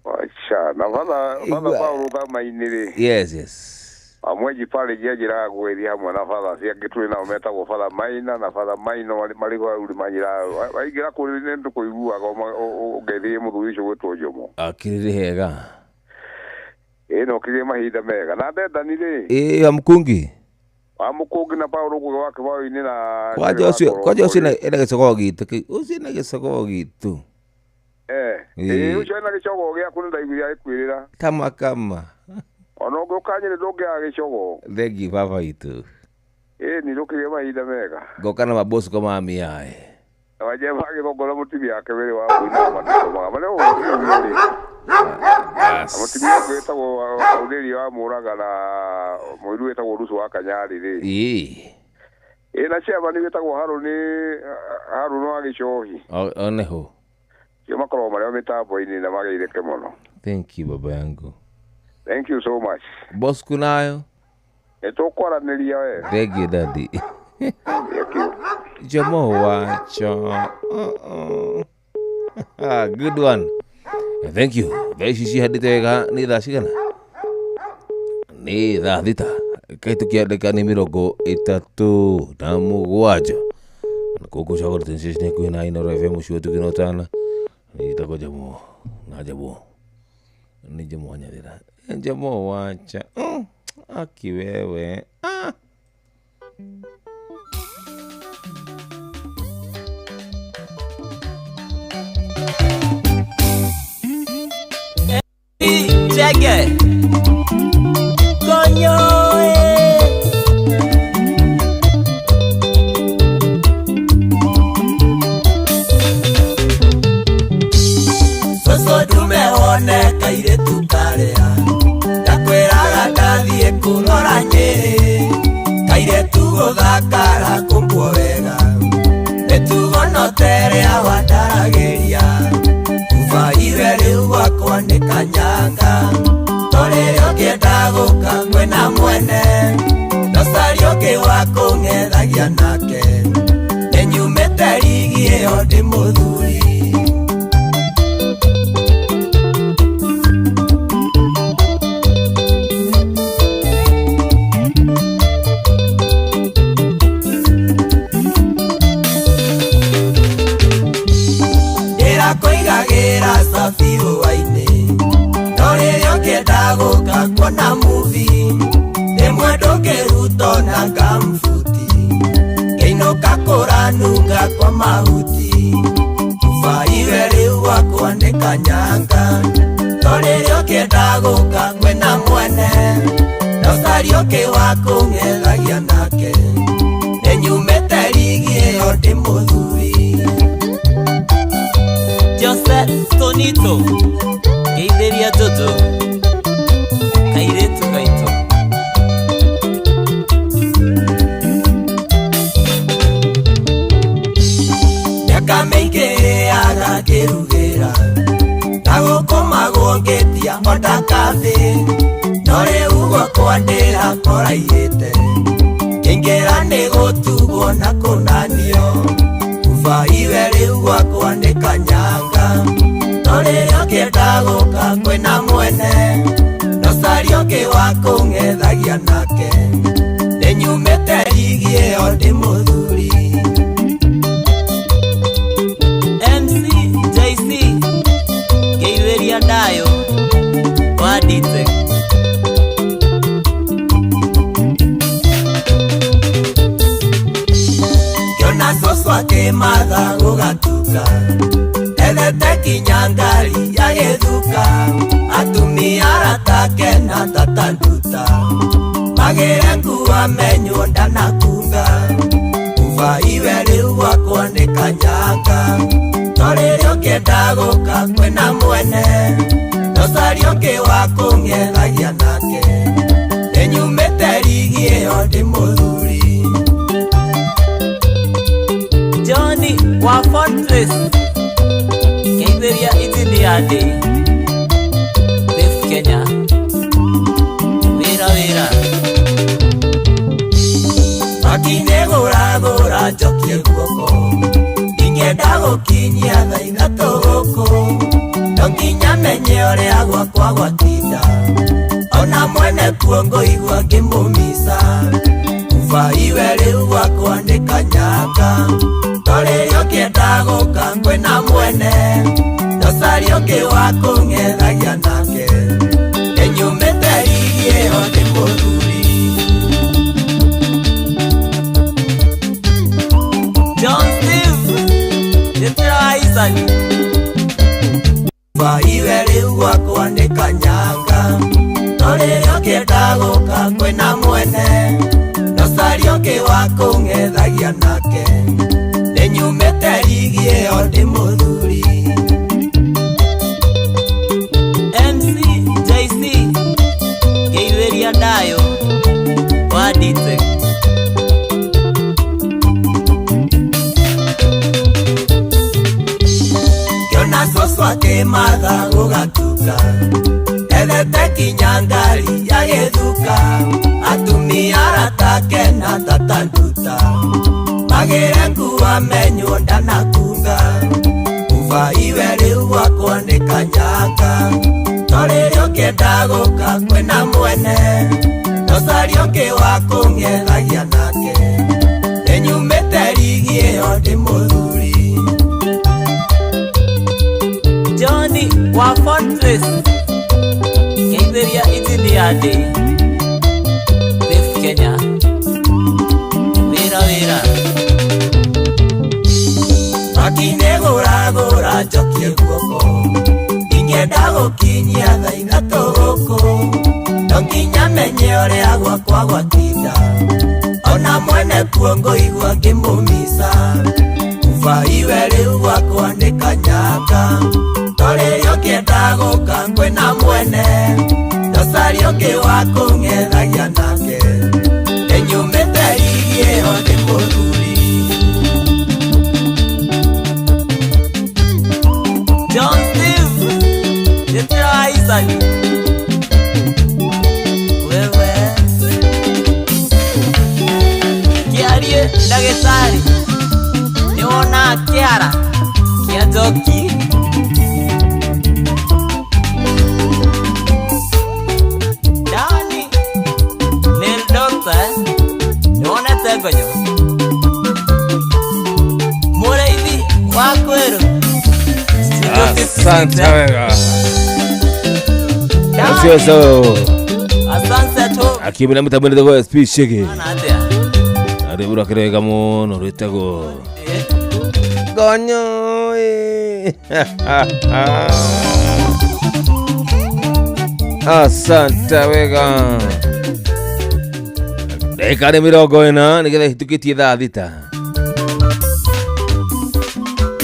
[SPEAKER 7] Wacha na batha
[SPEAKER 18] Igua.
[SPEAKER 7] Paũlũ thama-inĩ rĩ.
[SPEAKER 18] Yes yes.
[SPEAKER 7] Amwenji pale njianjĩraga kũgeithia hamwe na batha acio angĩ twĩ nao metagwo batha Maina na batha Maino marĩ kwa rĩu manyĩraga waingĩra kũrĩ nĩ tũkũiguaga ũngeithĩrie mũthuri ũcio gwĩtwo Jomo.
[SPEAKER 18] Akĩrĩ hega.
[SPEAKER 7] Ĩĩ no kĩgĩe mahinda mega na ndendani rĩ.
[SPEAKER 18] Ĩĩ wa Mũkũngi.
[SPEAKER 7] Wa Mũkũngi na Paũlũ Ngũgĩ wa Kĩbaũ-inĩ na
[SPEAKER 18] Kwanja ũcio kwanja ũcio ena gĩcogoo gitũ kĩu. Ũcio ena gĩcogoo gitũ.
[SPEAKER 7] Eh. Ĩĩ ũcio ena gĩcogoo gĩaku nĩ ndaiguire agĩkwĩrĩra.
[SPEAKER 18] Kama kama.
[SPEAKER 7] Ona ũngĩũka Nyĩrĩ ndũngĩaga gĩcogoo.
[SPEAKER 18] Thengi baba itũ.
[SPEAKER 7] Ĩĩ nĩ ndũkĩgĩe mahinda mega.
[SPEAKER 18] Ngoka na mabosi kwa mami ae.
[SPEAKER 7] Wajia magĩthongo na mũtumia wake wĩrĩ wa kũina mathomaga marĩa ũrĩ. Mũtumia ũngĩ wĩtagwo Aurĩria wa Mũraga na mũiru wĩtagwo Rusu wa Kanyarĩ rĩ.
[SPEAKER 18] Ĩĩ.
[SPEAKER 7] Ĩĩ na chairman wĩtagwo Harũni Harũni wa Gĩcohi.
[SPEAKER 18] Oneho.
[SPEAKER 7] Cio makoragwo marĩ o mĩtambo-inĩ na mageithĩke mũno.
[SPEAKER 18] Thank you baba yangu.
[SPEAKER 7] Thank you so much.
[SPEAKER 18] Boss kunayo.
[SPEAKER 7] Nĩ tũkwaranĩria we.
[SPEAKER 18] Thank you daddy.
[SPEAKER 7] Thank you.
[SPEAKER 18] Jomo wacho. Ah, good one. Thank you. Thaa ici cihandĩte wega nĩ thaa cigana? Nĩ thaa 6 kahĩtũkia ndagĩka nĩ 37. Na gũkũ Cagũra Station hakuhĩ na Inooro FM ũcio tũkĩna ũtana. Nĩtagwo Jomo na Jomo. Nĩ Jomo wa Nyathĩra. Jomo wacha. Aki wewe. Ah.
[SPEAKER 9] Check it. Coño, Soso dume one kairetu karea ndakwĩraga ndathiĩ kũrora Nyĩrĩ kairetu gũthakara kũmbwo wega mĩtugo no ta ĩrĩa wandaragĩria kuba iwe rĩu gwakwa nĩ kanyanga torĩrĩa ũngĩenda gũka kwĩna mwene no caria ũngĩ wa kũng'ethagia nake nĩnyumĩte rigi ĩyo ndĩ mũthuri. Ndĩrakũigagĩra cabi hwaĩ-inĩ no rĩrĩa ũngĩenda gũka kuona movie rĩmwe ndũngĩruta ona ngambuti ngĩinũka kũranunga kwa mahuti kuba iwe rĩu gwakwa nĩ kanyanga no rĩrĩa ũngĩenda gũka kwĩna mwene no caria ũngĩ wa kũng'ethagia nake nĩnyumĩte rigi ĩyo ndĩ mũthuri.
[SPEAKER 4] Jose Tonito ngeithĩria Jojo kairĩtu gaitũ.
[SPEAKER 9] Mĩaka mĩingĩ ĩaga ngĩrugĩra na gũkũmagwo ngĩtia onda kathĩ no rĩu gwakwa ndĩrakoraihĩte ngĩingĩra nĩ gũtugwo na kũnanio kuba iwe rĩu gwakwa nĩ kanyanga no rĩrĩa ũngĩenda gũka kwĩna mwene no caria ũngĩ wa kũng'ethagia nake nĩnyumĩte rigi ĩyo ndĩ mũthuri.
[SPEAKER 4] MC JC ngeithĩria Ndayo wa Dite.
[SPEAKER 9] Ngĩona cũcũ akĩmatha gũgatuka ethete kinya ngari ya gĩthuka atumia aratake na tata nduta magĩre nguo amenywo ndanakunga kuba iwe rĩu gwakwa nĩ kanyanga no rĩrĩa ũngĩenda gũka kwĩna mwene no caria ũngĩ wa kũng'ethagia nake nĩnyumĩte rigi ĩyo ndĩ mũthuri.
[SPEAKER 4] Johnny wa Engineer Day Dave Kenya Wira wira
[SPEAKER 5] Makinegũragũra njokie guoko ingĩenda gũkinyia thaa ithatũ gũkũ no nginya menye ũrĩa gwakwa gwatinda ona mwene kuo ngũigua ngĩmũmica kuba iwe rĩu gwakwa nĩ kanyanga torĩrĩa ũngĩenda gũka kwĩna mwene ndocari ũngĩ wa kũng'ethagia nake nĩnyumĩte rigi ĩyo ndĩ mũthuri.
[SPEAKER 4] John Steve Jitira Isaac
[SPEAKER 5] Iwe rĩu gwakwa nĩ kanyanga torĩrĩa ũngĩenda gũka kwĩna mwene ndocari ũngĩ wa kũng'ethagia nake nĩnyumĩte rigi ĩyo ndĩ mũthuri.
[SPEAKER 4] MC JC Ngeithĩria Ndayo wa Dtech
[SPEAKER 5] Ngĩona cũcũ akĩmatha gũgatuka ethete kinya ngari ya gĩthuka atumia aratake na tata nduta magĩre nguo amenywo ndanakunga kuba iwe rĩu gwakwa nĩ kanyanga torĩrĩa ũngĩenda gũka kwĩna mwene ndocari ũngĩ wa kũng'ethagia nake nĩnyumĩte rigi ĩyo ndĩ mũthuri.
[SPEAKER 4] Johnny wa Fortress Ngeithĩria Engineer Day Dave Kenya Wira wira
[SPEAKER 5] Makinegũragũra njokie guoko ingĩenda gũkinyia thaa ithatũ gũkũ no nginya menye ũrĩa gwakwa gwatinda ona mwene kuo ngũigua ngĩmũmica kuba iwe rĩu gwakwa nĩ kanyanga torĩrĩa ũngĩenda gũka kwĩna mwene ndocari ũngĩ wa kũng'ethagia nake nĩnyumĩte rigi ĩyo ndĩ mũthuri.
[SPEAKER 4] John Steve Jitira Isaac Wewe Kĩarie ndagĩtarĩ nĩwona kĩara kĩa njoki Dani Nail doctor nĩwonete ngonyo Mũrĩithi wa kwĩrũ.
[SPEAKER 18] Asante wega. Sio so.
[SPEAKER 4] Asante tu.
[SPEAKER 18] Akibona mutabone go SP Shege.
[SPEAKER 4] Atĩa?
[SPEAKER 18] Ari bura kirega muno rwitagwo. Gonyo. Asante wega. Ndagĩka nĩ 40 nĩgetha hĩtũkĩtie thaa 6.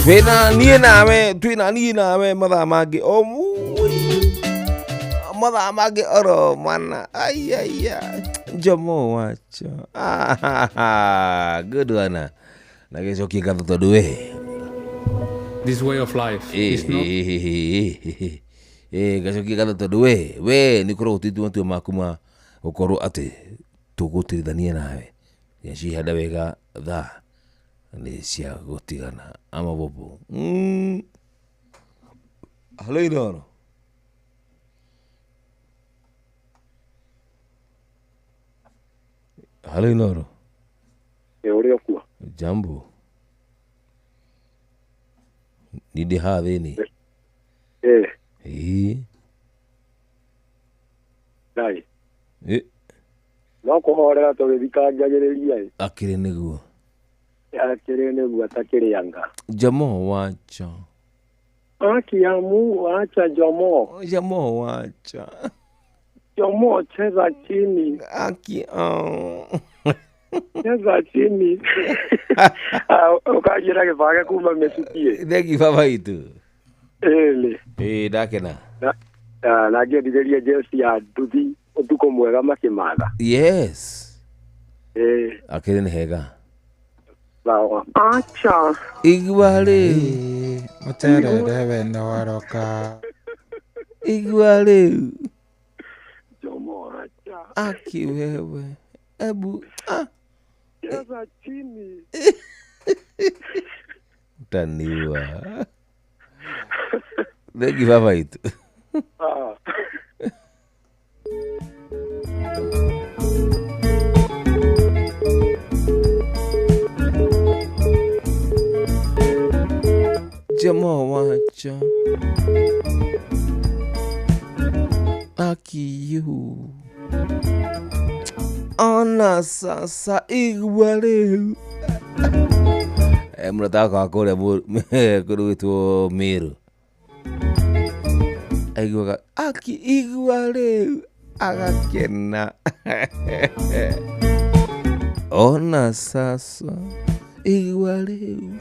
[SPEAKER 18] Twĩna niĩ nawe, twĩna niĩ nawe mathaa mangĩ o mathaa mangĩ oro mana. Ai ai Njomo wacho. Good one. Na gĩcokie ngatho tondũ we.
[SPEAKER 8] This way of life is not
[SPEAKER 18] Gacokie ngatho tondũ we nĩ ũkoragwo ũtuĩte matua maku ma gũkorwo atĩ tũgũtirithania nawe. Cihanda wega thaa nĩ cia gũtigana ama bobo. Halo Inoro. Halo Inoro.
[SPEAKER 6] Ũrĩa ũkuo?
[SPEAKER 18] Jambo. Ni ndĩ haha thĩinĩ. Ĩĩ.
[SPEAKER 6] Ngai. No kũhorera tũgĩthikanjagĩrĩria ĩ.
[SPEAKER 18] Akĩrĩ nĩguo.
[SPEAKER 6] Akĩrĩ nĩguo atakĩrĩanga.
[SPEAKER 18] Jomo wacho.
[SPEAKER 20] Akiamu wacha Jomo.
[SPEAKER 18] Jomo wacha.
[SPEAKER 20] Jomo cheza chini.
[SPEAKER 18] Aki
[SPEAKER 20] Cheza chini. Ukajira gĩbage kuma mĩcikie.
[SPEAKER 18] Thegi baba itu.
[SPEAKER 20] Ĩĩ.
[SPEAKER 18] Ĩĩ ndakena.
[SPEAKER 6] Na ngĩendithĩria jeci ya nduthi ũtukũ mwega makĩmatha.
[SPEAKER 18] Yes.
[SPEAKER 6] Ĩĩ.
[SPEAKER 18] Akĩrĩ nĩ hega.
[SPEAKER 20] Sawa. Acha.
[SPEAKER 18] Igua rĩu.
[SPEAKER 10] Mũterere we nĩwaroka.
[SPEAKER 18] Igua rĩu.
[SPEAKER 20] Jomo acha.
[SPEAKER 18] Aki wewe. Ebu ah.
[SPEAKER 20] Cheza chini.
[SPEAKER 18] Utaniua. Thank you baba itu.
[SPEAKER 20] Ah.
[SPEAKER 18] Jomo wacha. Aki you. Ona sasa igua rĩu. Mũrata wakwa kũrĩa kũndũ gwĩtwo Meru aiguaga aki igua rĩu agakena. Ona sasa igua rĩu.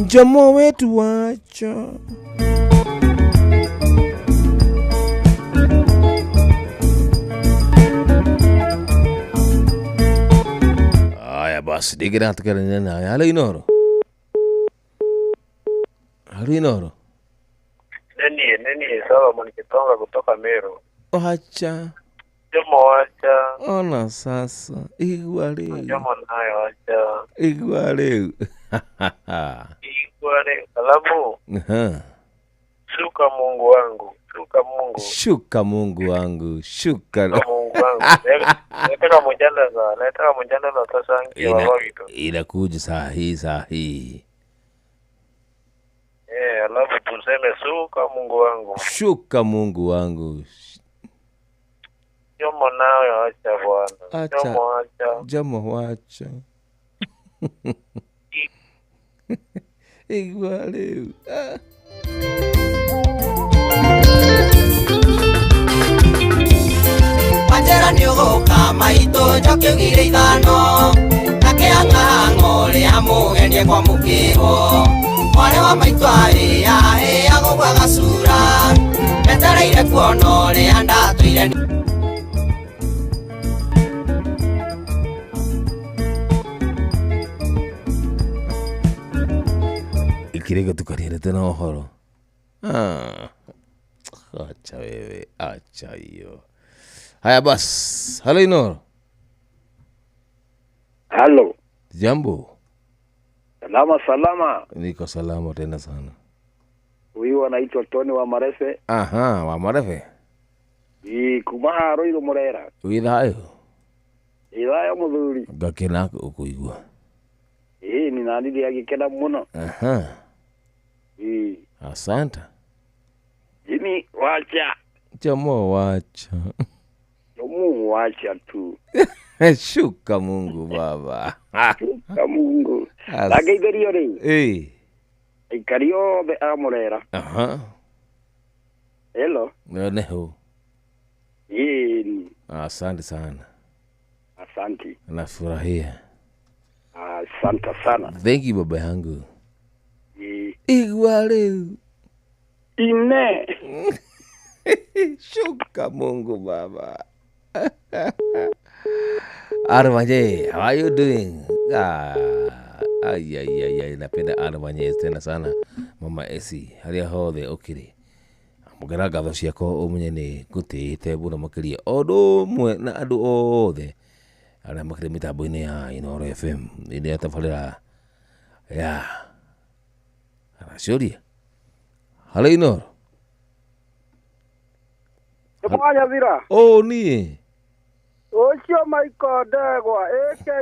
[SPEAKER 18] Jomo wetu wacha. Haya basi ndingĩra tukerania nawe. Halo Inoro. Halo Inoro.
[SPEAKER 22] Nini Solomon Kitonga kutoka Meru.
[SPEAKER 18] Wacha.
[SPEAKER 22] Jomo wacha.
[SPEAKER 18] Ona sasa igua rĩu.
[SPEAKER 22] Jomo nayo wacha.
[SPEAKER 18] Igua rĩu.
[SPEAKER 22] Igua rĩu. Alafu. Shuka Mungu wangu. Shuka Mungu.
[SPEAKER 18] Shuka Mungu wangu. Shuka
[SPEAKER 22] Mungu wangu. Nataka mjadala tasangi wa wito.
[SPEAKER 18] Inakuja saa hii.
[SPEAKER 22] Alafu tuseme shuka Mungu wangu.
[SPEAKER 18] Shuka Mungu wangu.
[SPEAKER 22] Jomo nayo acha bwana. Jomo acha.
[SPEAKER 18] Jomo wacha. Igua rĩu.
[SPEAKER 5] Wanjera nĩũgũka maitũ njoki ugire ithano na kĩang'ang'o rĩa mũgeni kwamũkĩrwo mwarĩ wa maitũ arĩa ĩagũgwa gacura metereire kuona ũrĩa ndatũire.
[SPEAKER 18] Ikirego tukarĩrĩte na ũhoro. Acha wewe, acha hiyo. Haya basi. Halo Inoro.
[SPEAKER 15] Halo.
[SPEAKER 18] Jambo.
[SPEAKER 15] Salama salama.
[SPEAKER 18] Niko salama tena sana.
[SPEAKER 15] Huyu anaitwa Tony wa Marefe.
[SPEAKER 18] Aha, wa Marefe.
[SPEAKER 15] Kuma Roiro Murera.
[SPEAKER 18] Wi thayo.
[SPEAKER 15] Ithayo muthuri.
[SPEAKER 18] Ngakena ukuigua.
[SPEAKER 15] Ni nani ndiagikena muno.
[SPEAKER 18] Aha. Asante.
[SPEAKER 15] Jimmy wacha.
[SPEAKER 18] Jomo wacha.
[SPEAKER 15] Jomo wacha tu.
[SPEAKER 18] Shuka Mungu baba.
[SPEAKER 15] Shuka Mungu. Ndageithĩrio rĩ. Aikari othe a Murera.
[SPEAKER 18] Aha.
[SPEAKER 15] Hello.
[SPEAKER 18] Neho.
[SPEAKER 15] Ĩĩ.
[SPEAKER 18] Asante sana.
[SPEAKER 15] Asante.
[SPEAKER 18] Nafurahia.
[SPEAKER 15] Asante sana.
[SPEAKER 18] Thank you baba yangu. Igua rĩu.
[SPEAKER 15] Ine.
[SPEAKER 18] Shuka Mungu baba. Armanye, how are you doing? Ay, napenda Armanye tena sana. Mama Esi, haria hothe ukiri. Mugera ngatho ciakwa umenye nĩ ngũtĩĩte mũno makĩria o ũndũ ũmwe na andũ othe arĩa makĩrĩ mĩtambo-inĩ ya Inooro FM ĩrĩa tabarĩra ya araciũria. Halo Inooro.
[SPEAKER 20] Nĩmwanyathira.
[SPEAKER 18] Ũũ niĩ.
[SPEAKER 20] Ũcio Michael Ndegwa aka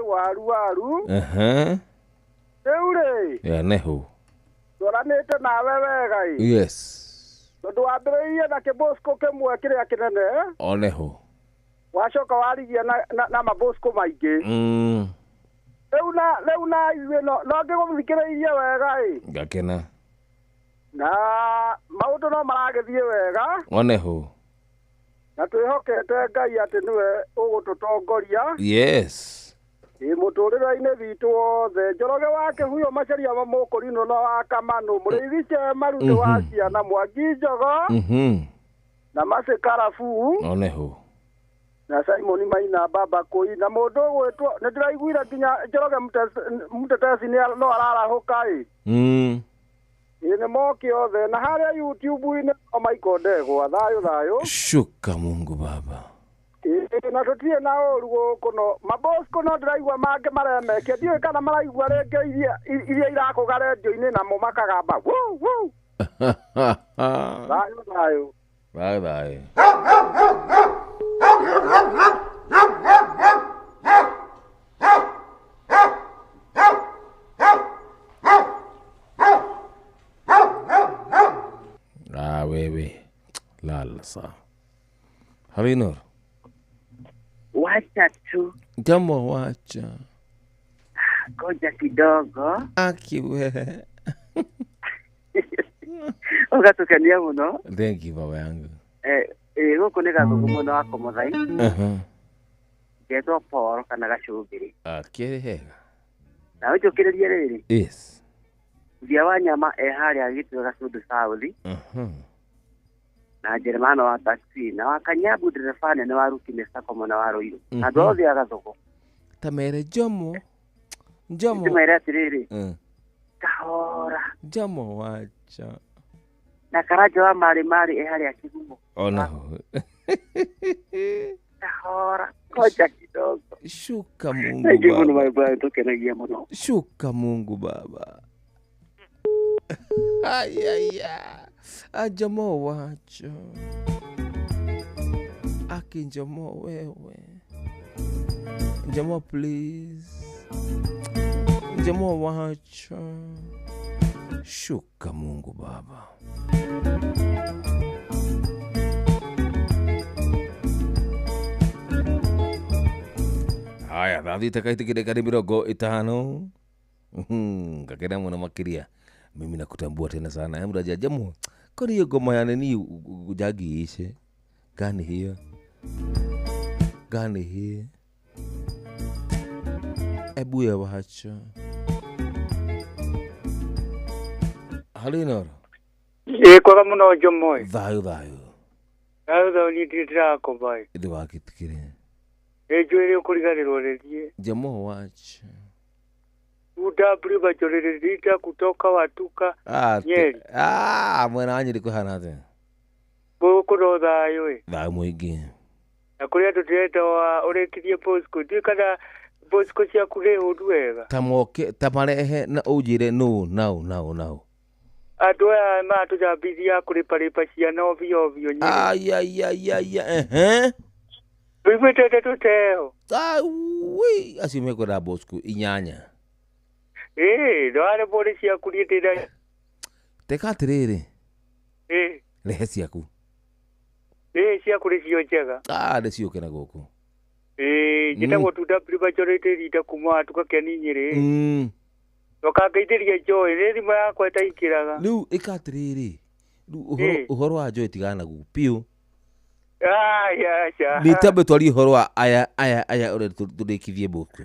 [SPEAKER 20] waru waru.
[SPEAKER 18] Aha.
[SPEAKER 20] Rĩu rĩ.
[SPEAKER 18] Ya neho.
[SPEAKER 20] Twaranĩte nawe wega ĩ.
[SPEAKER 18] Yes.
[SPEAKER 20] Tondũ wambĩrĩirie na kĩbosco kĩmwe kĩrĩa kĩnene.
[SPEAKER 18] Oneho.
[SPEAKER 20] Wacoka warigia na mabosco maingĩ. Rĩu na ithuĩ no ngĩgũthikĩrĩirie wega ĩ.
[SPEAKER 18] Ngakena.
[SPEAKER 20] Na maũndũ no maragĩthiĩ wega.
[SPEAKER 18] Oneho.
[SPEAKER 20] Na twĩhokete Ngai atĩ nĩwe ũgũtũtongoria.
[SPEAKER 18] Yes.
[SPEAKER 20] Ĩ mũtũrĩre-inĩ witũ wothe. Njoroge wa Kĩhuyo Macharia wa Mũkũrinũ na wa Kamanũ mũrĩithi Chemaru nĩ wa ciana Mwangi Njogo na Macĩ Karabuu.
[SPEAKER 18] Oneho.
[SPEAKER 20] Na Simon Maina baba koi na mũndũ ũgwĩtwo nĩ ndĩraiguire nginya Njoroge Mũtetesi nĩ no ararahũka ĩ. Ĩ nĩ moke othe na harĩa YouTube-inĩ o Michael Ndegwa thayũ thayũ.
[SPEAKER 18] Shuka Mungu Baba.
[SPEAKER 20] Ĩ na tũtirĩ na ũru gũkũ no mabosco no ndĩraigua mangĩ maremekia ndiũĩ kana maraigua rĩngĩ iria irakũga rendio-inĩ namo makagamba wuu wuu. Thayũ thayũ.
[SPEAKER 18] Bye bye. Ah, wewe lala sawa. Harinor.
[SPEAKER 12] Wacha tu.
[SPEAKER 18] Jambo wacha.
[SPEAKER 12] Ngoja kidogo.
[SPEAKER 18] Aki wewe.
[SPEAKER 12] Ugatukenia muno.
[SPEAKER 18] Thank you baba yangu.
[SPEAKER 12] Gũkũ nĩ Gathugu mwena wa Komothai. Ngetwo Paul kana Gacũmbĩrĩ.
[SPEAKER 18] Akĩrĩ hega.
[SPEAKER 12] Na ũnjũkĩrĩrie rĩrĩ.
[SPEAKER 18] Yes.
[SPEAKER 12] Thia wa nyama e harĩa gĩtwe Gacũndũ South. Na Jeremano wa taxi na wa Kanyabu ndereba nene wa Ruki Mr. mwena wa Ruiru. Na andũ othe a Gathugu.
[SPEAKER 18] Ta mere Jomo. Jomo.
[SPEAKER 12] Ndĩmere atĩrĩrĩ. Kahora.
[SPEAKER 18] Jomo wacha.
[SPEAKER 12] Na Karanja wa Marĩ Marĩ e harĩa Kigumo.
[SPEAKER 18] Onaho.
[SPEAKER 12] Kahora. Ngoja kidogo.
[SPEAKER 18] Shuka Mungu
[SPEAKER 12] Thank you
[SPEAKER 18] Baba.
[SPEAKER 12] muno my brother, tukenagia muno.
[SPEAKER 18] Shuka Mungu Baba. Ayaya. Ajomo wacho. Aki Njomo wewe. Njomo please. Njomo wacho. Shuka Mungu Baba. Haya, thathite kaitĩkĩrĩka nĩ 50. Ngakena mũno makĩria. Mimi nakutambua tena sana. Hebu raja jamu. Kwani hiyo ngoma ya nini ujagi ishe? Gani hiyo? Gani hiyo? Ebu ya wacha. Halinor.
[SPEAKER 14] Ĩ kwega mũno Njomo.
[SPEAKER 18] Thayũ thayũ.
[SPEAKER 14] Thayũ thayũ niĩ ndirĩ ndĩrakoma ĩ.
[SPEAKER 18] Ithe wakĩtĩkĩre.
[SPEAKER 14] Ĩ njũĩ ũkũriganĩrwo nĩ niĩ.
[SPEAKER 18] Jamu wacha.
[SPEAKER 14] UW Majority kutoka Watuka Nyeri.
[SPEAKER 18] Mwena wa Nyeri kũhana atĩa?
[SPEAKER 14] Gũkũ no thayũ ĩ.
[SPEAKER 18] Thayũ mũingĩ.
[SPEAKER 14] Na kũrĩ andũ ndĩrenda ũrĩkirie Bosco. Ndiũĩ kana Bosco ciaku nĩ hũnu wega.
[SPEAKER 18] Ta moke ta marehe na ũnjĩre nũ nau nau nau.
[SPEAKER 14] Andũ aya maratũcambithia kũrĩparĩpa ciana ovyo ovyo Nyeri.
[SPEAKER 18] Ayayayaya ehe.
[SPEAKER 14] Tũiguĩte tũteo.
[SPEAKER 18] Wi acio mekwenda Bosco 8.
[SPEAKER 14] Ĩ ndwaremwo nĩ ciaku niĩ ndĩna.
[SPEAKER 18] Teka atĩrĩrĩ.
[SPEAKER 14] Ĩ.
[SPEAKER 18] Rehe ciaku.
[SPEAKER 14] Ĩ ciaku nĩcio njega.
[SPEAKER 18] Nĩ ciũke na gũkũ.
[SPEAKER 14] Ĩ njĩtagwo TW Majority Leader kuma Watuka Keni Nyeri. Ndũkangeithĩrie Joy nĩ thimũ yakwa ĩtaingĩraga.
[SPEAKER 18] Rĩu ĩka atĩrĩrĩ. Rĩu ũhoro wa Joy tigana naguo biũ.
[SPEAKER 14] Aya aca.
[SPEAKER 18] Nĩ tambe twarie ũhoro wa aya aya aya ũrĩa tũrĩkithie Bosco.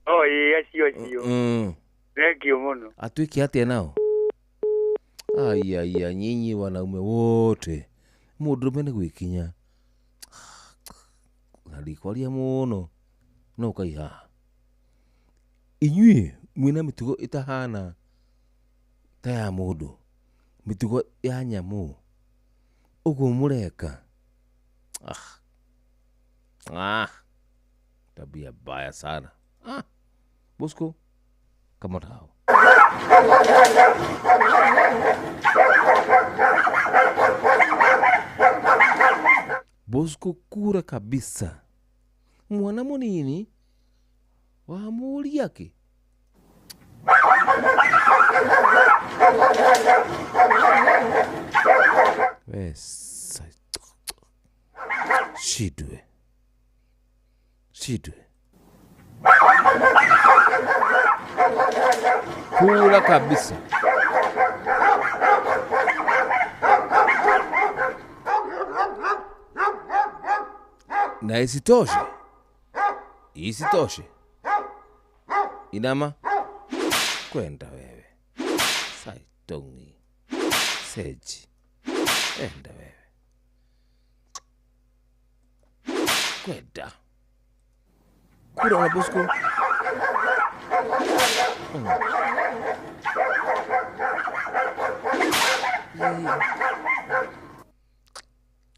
[SPEAKER 14] O ĩ acio acio. Thank you muno.
[SPEAKER 18] Atuĩke atĩa nao? Ayaya nyinyi wanaume wote. Mũndũrũme nĩ gwĩkinya. Na ndikwaria mũno no ũkai haha. Inyuĩ mwĩna mĩtugo ĩtahana ta ya mũndũ. Mĩtugo ya nyamũ. Ũguo mũreka. Tabia baya sana. Bosco, kamata hao. Bosco kura kabisa. Mwana munini wa muri yake. Wesa. Shidwe. Shidwe. Kula kabisa. Na isitoshe. Isitoshe. Inama kwenda wewe. Saitongi. Seji. Enda wewe. Ndikwenda kura na Bosco.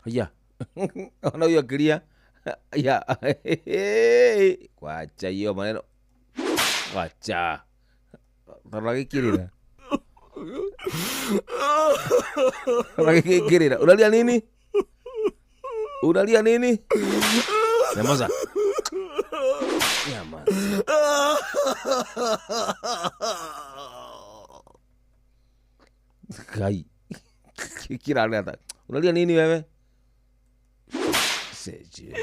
[SPEAKER 18] Haya. Ona huyo akilia. Ya. Kwacha hiyo maneno. Kwacha. Taragikirira. Taragikirira. Unalia nini? Unalia nini? Nyamaza. Nyamaza. Kai. Kira hata. Unalia nini wewe? Seje.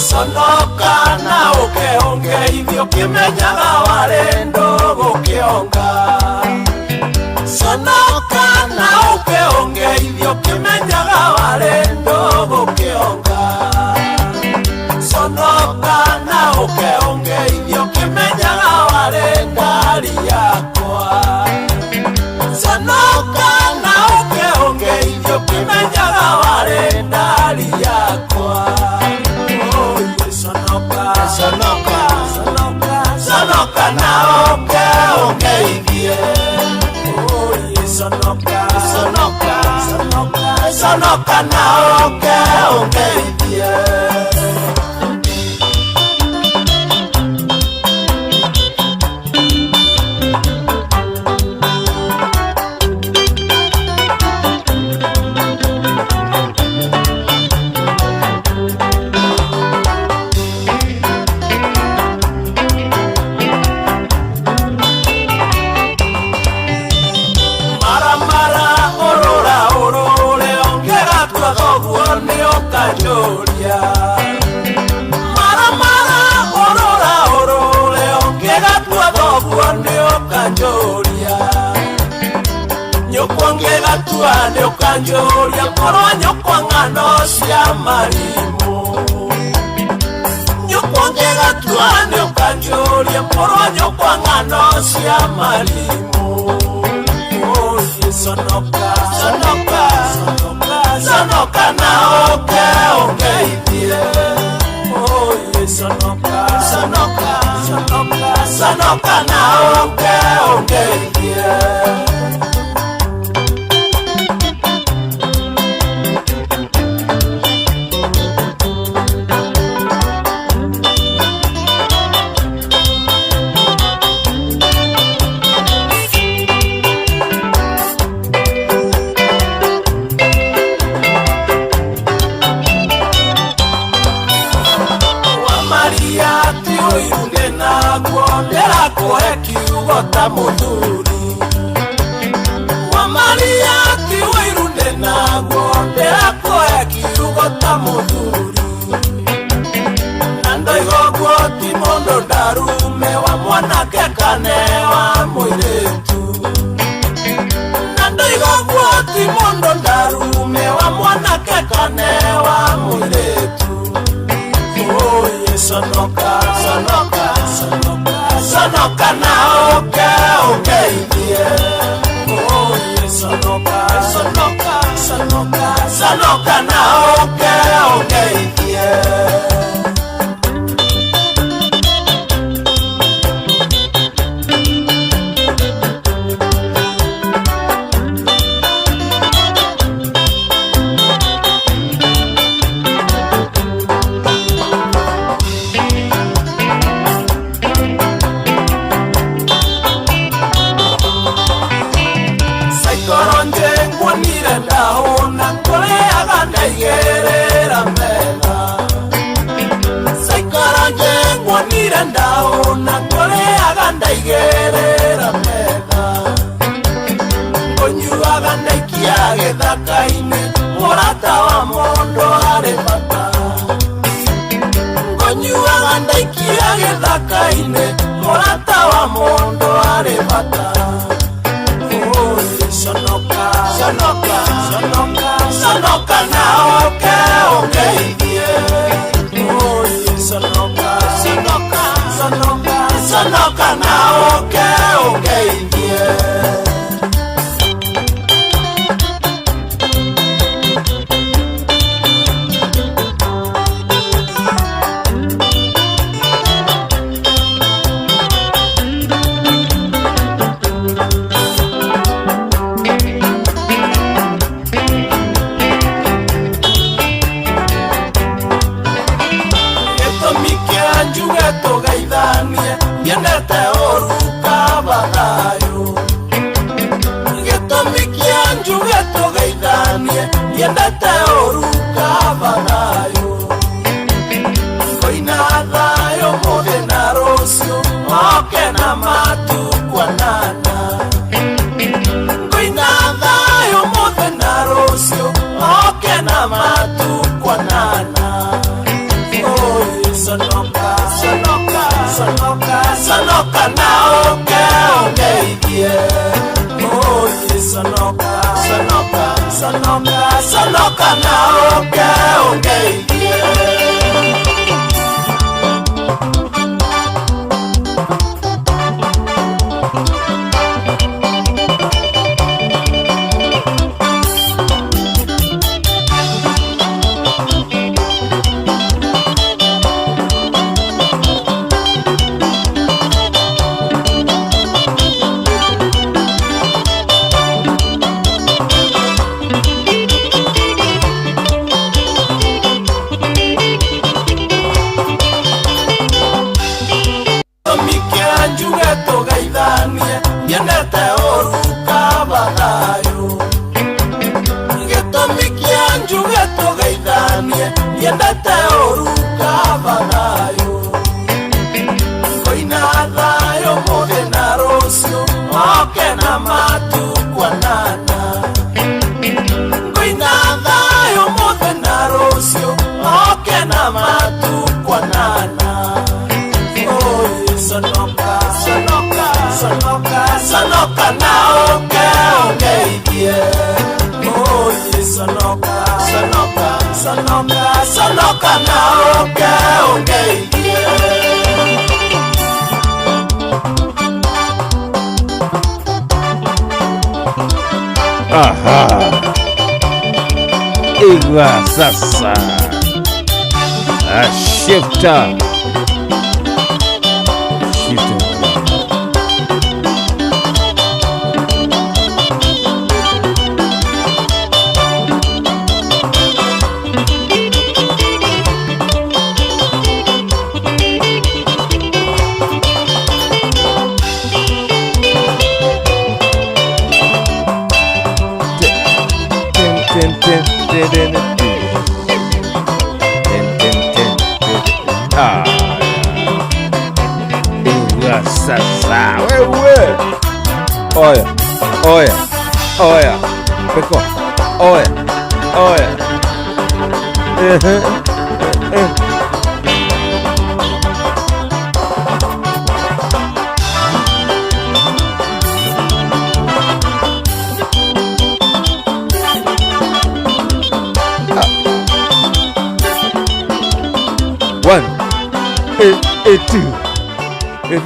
[SPEAKER 1] Sonoka na ukeonge ithio kimenyaga wale ndogo kionga. Sonoka na ukeonge ithio kimenyaga wale ndogo kionga. Sonoka na ukeonge ithio kimenyaga wale ndari yakwa. Sonoka na ukeonge ithio kimenyaga wale ndari yakwa. Sonoka, sonoka, sonoka, sonoka na ukeonge ithie. Oye, sonoka, sonoka, sonoka, sonoka na ukeonge ithie. Mara mara orora orore ongega tua niokanjoria. Nyukwa ngega tua niokanjoria korwa nyukwa ng'ano cia marimu. Nyukwa ngega tua niokanjoria korwa nyukwa ng'ano cia marimu. Oye, sonoka, sonoka, sonoka, sonoka na ukeonge ithie. Oye, sonoka, sonoka, sonoka, sonoka na ukeonge ithie. Ta muthuri wa Maria ti ũirune naguo ndĩrakũhe kiugo ta muthuri. Na ndoiga ũguo ti mũndũ ndarume wa mwanake kane wa mũirĩtu. Na ndoiga ũguo ti mũndũ ndarume wa mwanake kane wa mũirĩtu. Oye, sonoka, sonoka, sonoka, sonoka na ukeonge ithie. Oye, sonoka, sonoka, sonoka, sonoka na ukeonge ithie.
[SPEAKER 5] Ngonyuaga ndaikia gĩthaka-inĩ mũrata wa mũndũ arĩ bata. Ngonyuaga ndaikia gĩthaka-inĩ mũrata wa mũndũ arĩ bata. Sonoka, sonoka, sonoka, sonoka na oke ũngeithie. Sonoka, sonoka, sonoka, sonoka na oke ũngeithie. Nyendete ũru kaba thayũ. Gĩtũmi kĩa njuge tũgeithanie nyendete ũru kaba thayũ. Koina thayũ mũthĩ na rũciũ oke na matukuonana. Koina thayũ mũthĩ na rũciũ oke na matukuonana. Sonoka, sonoka, sonoka, sonoka na oke ũngeithie. Sonoka, sonoka, sonoka, sonoka na oke ũngeithie. Nyendete ũru kaba thayũ. Gĩtũmi kĩa njuge tũgeithanie nyendete ũru kaba thayũ. Koina thayũ mũthĩ na rũciũ oke na matukuonana. Koina thayũ mũthĩ na rũciũ oke na matukuonana. Sonoka, sonoka, sonoka, sonoka na oke ũngeithie. Sonoka, sonoka, sonoka, sonoka na oke ũngeithie.
[SPEAKER 18] Aha. Igwa sasa. A shifter. Sasa wewe. Oya, oya, oya. Peko. Oya, oya. One, eight, 2, 3,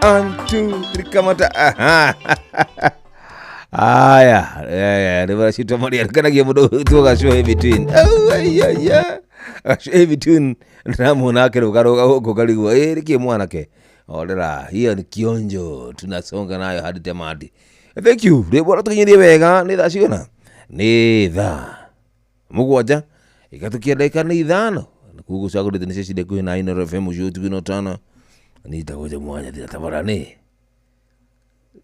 [SPEAKER 18] 1, 2, 3, kamata. Aya, rä maria kanagia må ndå tågacå between. Gacå between ndäramwona akä rå garå ga gå kå karigwo ä rä kä mwanake orera hiyo ni kionjo tunasonga nayo hadi tamati. Thank you rä bwana tå wega nä thaa cigana nä thaa 7 igatukia ndagä nä 5 kugu cagå rä te nä cio kuhä na Inooro FM å cio tano nitagwo mwanya ndiratabara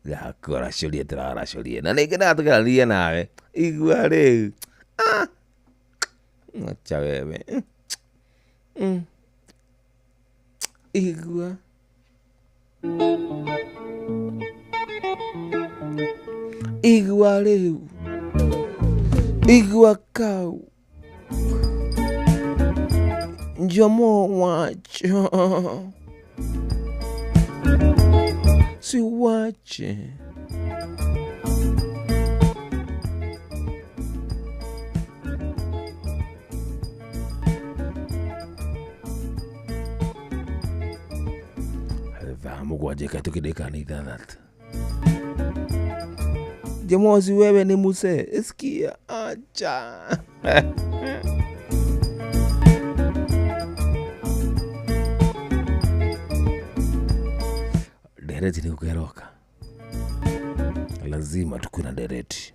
[SPEAKER 18] yakũracũria tũraracũria na ningĩ ndatũgerania nawe igua rĩu acha wewe igua igua rĩu. Igua kau. Njomo wacho. Si wache. Thaa mũgwanja ikatukideka na ithathatũ. Jamozi wewe ni muse, sikia acha. Dereti ni kukeroka. Lazima tukuwe na dereti.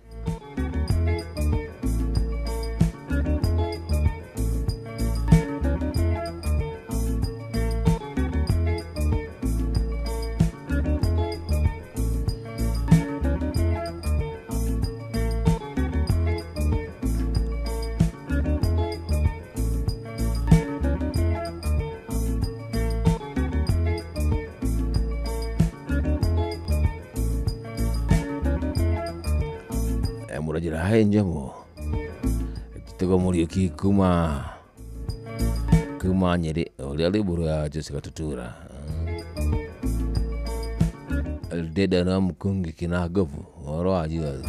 [SPEAKER 18] Mũrajĩra hai Njomo njĩtagwo Mũriũki kuma Nyĩrĩ ũrĩa rwĩmbo ya Jose Gatutura Deda na Mkungi kina Ngovu ũhoro wa Jesus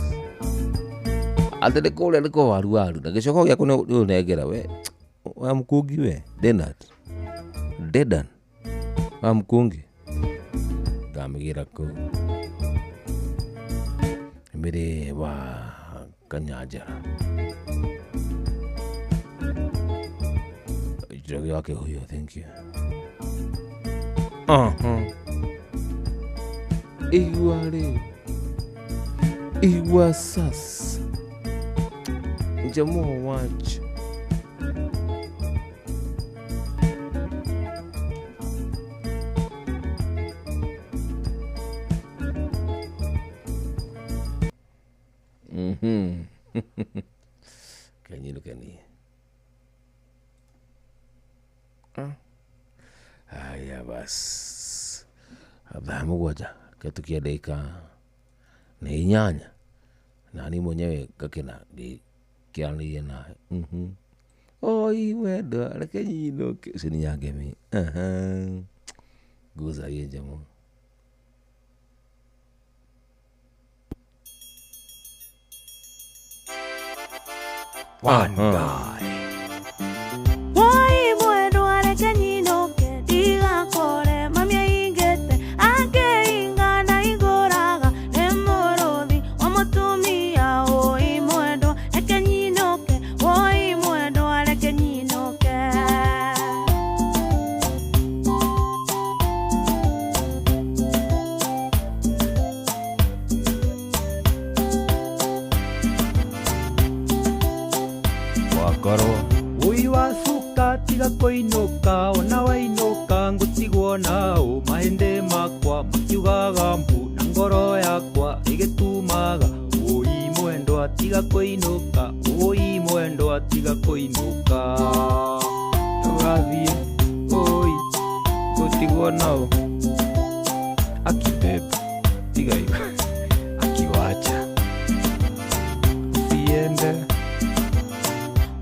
[SPEAKER 18] atĩ nĩ kũrĩa nĩ kwa waru waru na gĩcoko gĩaku nĩ ũnengera we wa Mkungi we Dedan wa Mkungi ngamĩgĩra kũu mbere wa Kanyanjara Njoroge wake huyo, thank you. Igua rĩu, igua sasa. Njomo wacho. Keni. Haya bas. Thaa mũgwanja kĩhĩtũkia ndagĩka nĩ inyanya na niĩ mwenyewe ngakena ngĩkĩaranĩria nawe. Oi wendwa reke nyinũke ũcio nĩ Nyangemi. Nguza hii Njomo.
[SPEAKER 23] One guy.
[SPEAKER 3] Woi mwendwa reke nyinũke ndigakore mami aingĩte angĩinga na igũraga nĩ mũrũthi wa mũtumia. Woi mwendwa reke nyinũke, woi mwendwa reke nyinũke.
[SPEAKER 23] Wakorwo
[SPEAKER 16] Ui wa cuka tiga kũinũka ona wainũka ngũtigwo nao mahĩndĩ makwa makiugaga mbu na ngoro yakwa ĩgĩtumaga. Ui mwendwa tiga kũinũka, ui mwendwa tiga kũinũka. Ndũgathiĩ ui ngũtigwo nao akibebe tiga akiwacha usiende.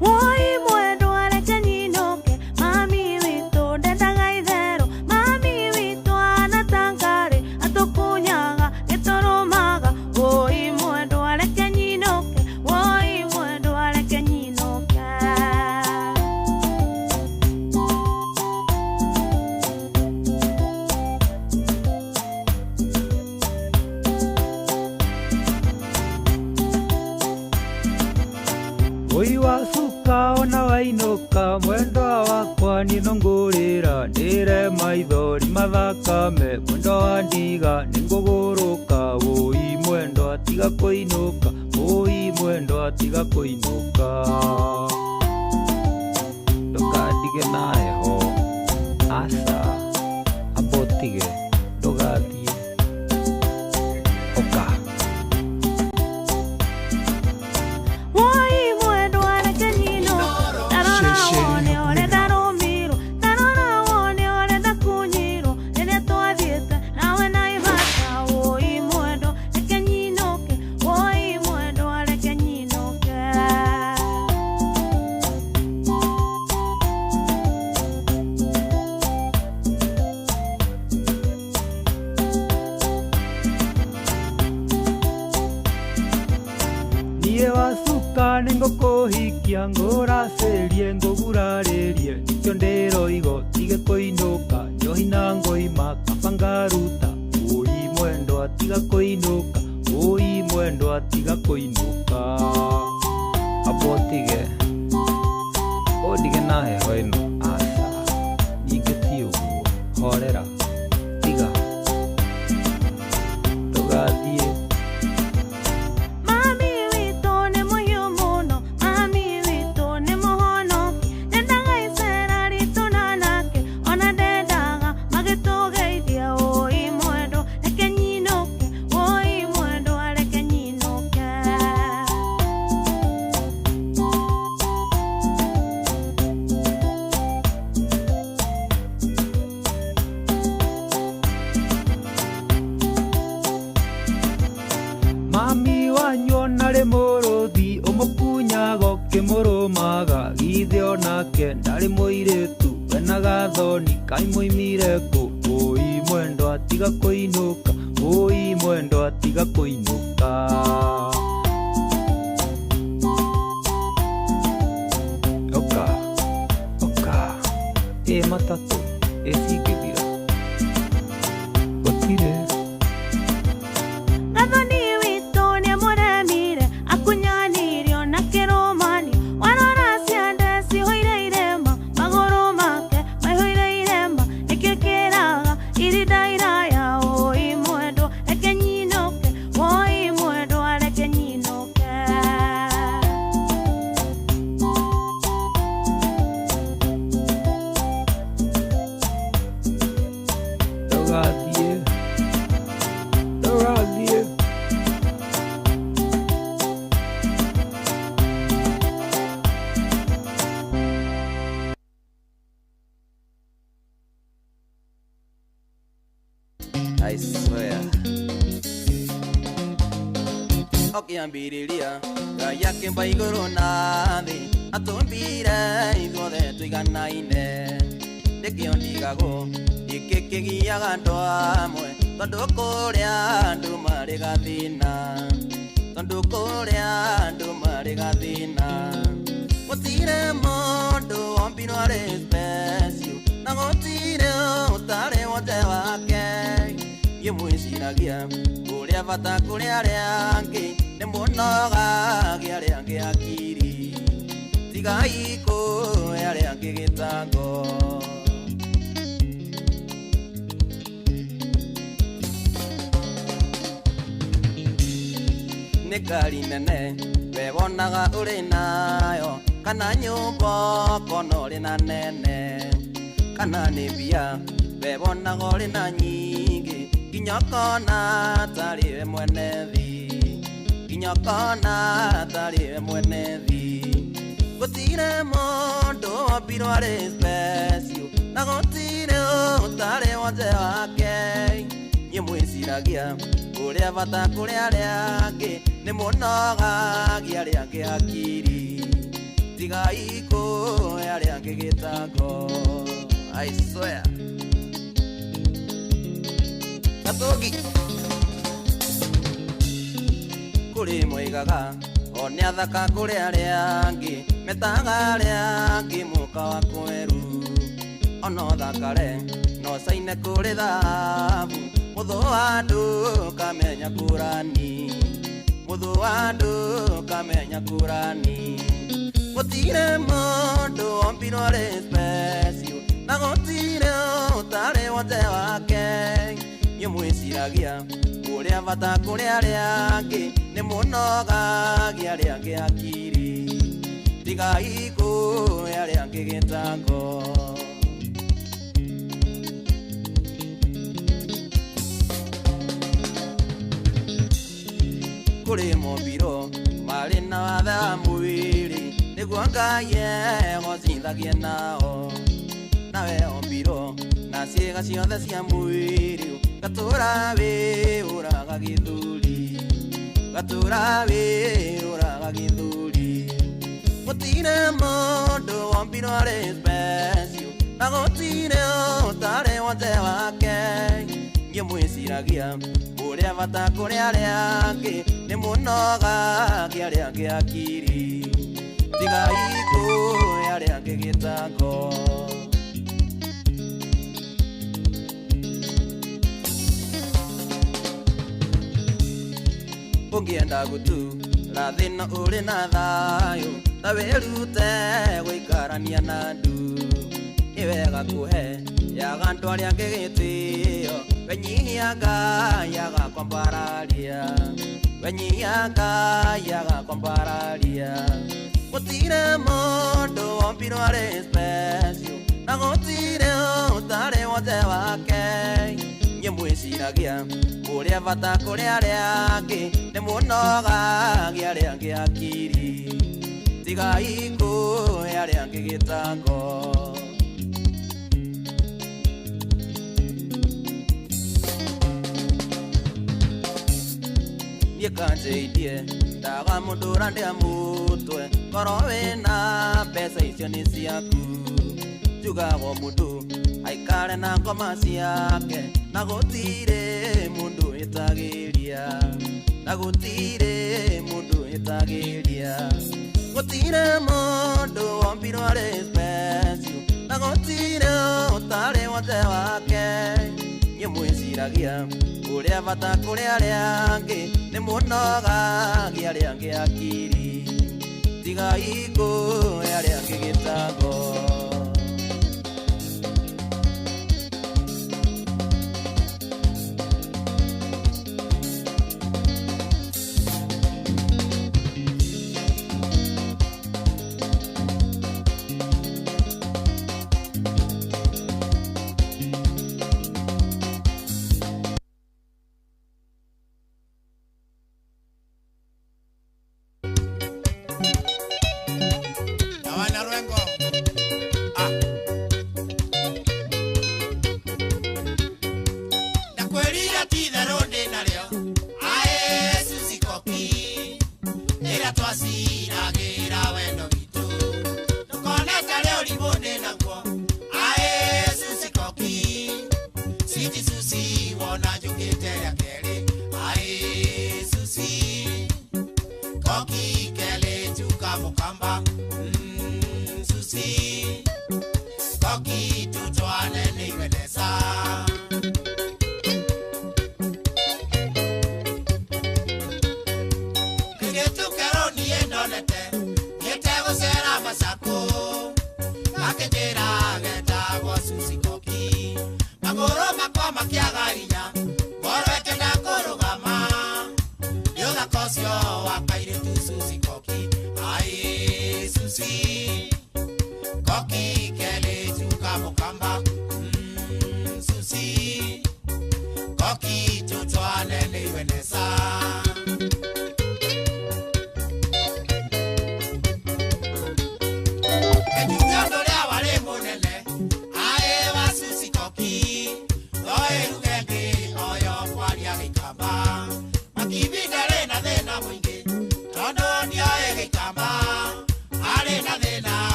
[SPEAKER 3] Woi mwendwa reke nyinũke mami witũ ndendaga itherũ mami witũ anatangarĩ atũkunyaga nĩtũrũmaga. Woi mwendwa reke nyinũke, woi mwendwa reke nyinũke.
[SPEAKER 16] Ui wa cuka ona wainũka mwendwa wakwa niĩ no ngũrĩra ndĩre maithori mathakame mwendwa wa ndiga nĩngũgũrũka. Ui mwendwa tiga kũinũka, ui mwendwa tiga kũinũka. Ndũkandige na heho aca amba ũtige ndũgathiĩ ũka.
[SPEAKER 3] Woi mwendwa reke nyinũke ndarora wone ũrĩa ndarũmirwo ndarora wone ũrĩa ndakunyirwo rĩrĩa twathiĩte nawe Naivasha. Woi mwendwa reke nyinũke, woi mwendwa reke nyinũke.
[SPEAKER 16] Niĩ wacuka nĩ ngũkũhikia ngũracĩrie ngũgurarĩrie nĩkĩo ndĩroigo tige kũinũka njohi na ngoima kaba ngaruta ũi mwendwa tiga kũinũka ũi mwendwa tiga kũinũka abo tige ũndige na heho ĩno aca ningĩ ti ũguo horera tiga ndũgathiĩ.
[SPEAKER 3] Mami witũ nĩ mũhiũ mũno, mami witũ nĩ mũhonoki, ndendaga icera ritũ na nake, ona ndendaga magĩtũgeithia ũi mwendwa, reke nyinũke, ũi mwendwa reke nyinũke.
[SPEAKER 16] Mami wanyu ona rĩ mũrũthi ũmũkunyaga ũkĩmũrũmaga githĩ onake ndarĩ mũirĩtu wena gathoni kaĩ mũimire kũ ũi mwendwa tiga kũinũka ũi mwendwa tiga kũinũka. Oka oka ĩ matatũ ĩ cingĩthira gũtirĩ.
[SPEAKER 3] Gathoni witũ nĩamũremire, akunyanĩirio na kĩrũmanio, warora ciande cihũire irema, magũrũ make maihũire irema, nĩkĩo kĩraga irinda iraya, ũi mwendwa reke nyinũke, ũi mwendwa reke nyinũke.
[SPEAKER 16] Ndũgathiĩ ndũgathiĩ.
[SPEAKER 4] I swear. Ũkĩambĩrĩria Ngai akĩmba igũrũ na thĩ atũmbire ithuothe tũiganaine nĩkĩo ndigagwo gĩkĩ kĩgiaga andũ amwe tondũ kũrĩa andũ marĩ gathĩna tondũ kũrĩa andũ marĩ gathĩna gũtirĩ mũndũ wombirwo arĩ special na gũtirĩ ũtarĩ wothe wake niĩ mwĩciragia ũrĩa bata kũrĩ arĩa angĩ nĩ mũnogagia arĩa angĩ hakiri tigai kũhe arĩa angĩ gĩtango. Nĩ ngari nene we wonaga ũrĩ nayo kana nyũmba ũkona ũrĩ na nene kana nĩ mbia we wonaga ũrĩ na nyingĩ nginya ũkona tarĩ we mwene thĩ nginya ũkona tarĩ we mwene thĩ gũtirĩ mũndũ wombirwo arĩ special na gũtirĩ ũtarĩ wothe wake niĩ mwĩciragia ũrĩa bata kũrĩ arĩa angĩ nĩ mũnogagia arĩa angĩ hakiri tigai kũhe arĩa angĩ gĩtango. I swear. Gatũngi kũrĩ moigaga o nĩ athaka kũrĩ arĩa angĩ metaga arĩa angĩ mũka wa kweru ona ũthakare no caine kũrĩ thahabu mũthũ wa andũ kamenya kũrani mũthũ wa andũ kamenya kũrani gũtirĩ mũndũ wombirwo arĩ special na gũtirĩ ũtarĩ wothe wake niĩ mwĩciragia ũrĩa bata kũrĩ arĩa angĩ nĩ mũnogagia arĩa angĩ hakiri tigai kũhe arĩa angĩ gĩtango. Kũrĩ mombirwo marĩ na wathe wa mwĩrĩ nĩguo Ngai egocithagie nao nawe ombirwo na ciĩga ciothe cia mwĩrĩ gatũra wĩũraga gĩthũri gatũra wĩũraga gĩthũri gũtirĩ mũndũ wombirwo arĩ special na gũtirĩ ũtarĩ wothe wake niĩ mwĩciragia ũrĩa bata kũrĩ arĩa angĩ nĩ mũnogagia arĩa angĩ akiri tigai kũhe arĩa angĩ gĩtango. Ũngĩenda gũtũra thĩna ũrĩ na thayũ ta wĩrute gũikarania na andũ nĩ wega kũhe yaga andũ arĩa angĩ gĩtĩo wenyihia Ngai agakwambararia wenyihia Ngai agakwambararia gũtirĩ mũndũ wombirwo arĩ special na gũtirĩ ũtarĩ wothe wake inyuĩ mwĩciragia ũrĩa bata kũrĩ arĩa angĩ nĩ mũnogagia arĩa angĩ akiri tigai kũhe arĩa angĩ gĩtango. Niĩ kanjĩirie ndaga mũndũ ũrandĩa mũtwe korwo wĩna mbeca icio nĩ ciaku njugagwo mũndũ aikare na ngoma ciake na gũtirĩ mũndũ ĩtagĩria na gũtirĩ mũndũ ĩtagĩria gũtirĩ mũndũ wombirwo arĩ special na gũtirĩ ũtarĩ wothe wake inyuĩ mwĩciragia ũrĩa bata kũrĩ arĩa angĩ nĩ mũnogagia arĩa angĩ akiri tigai kũhe arĩa angĩ gĩtango.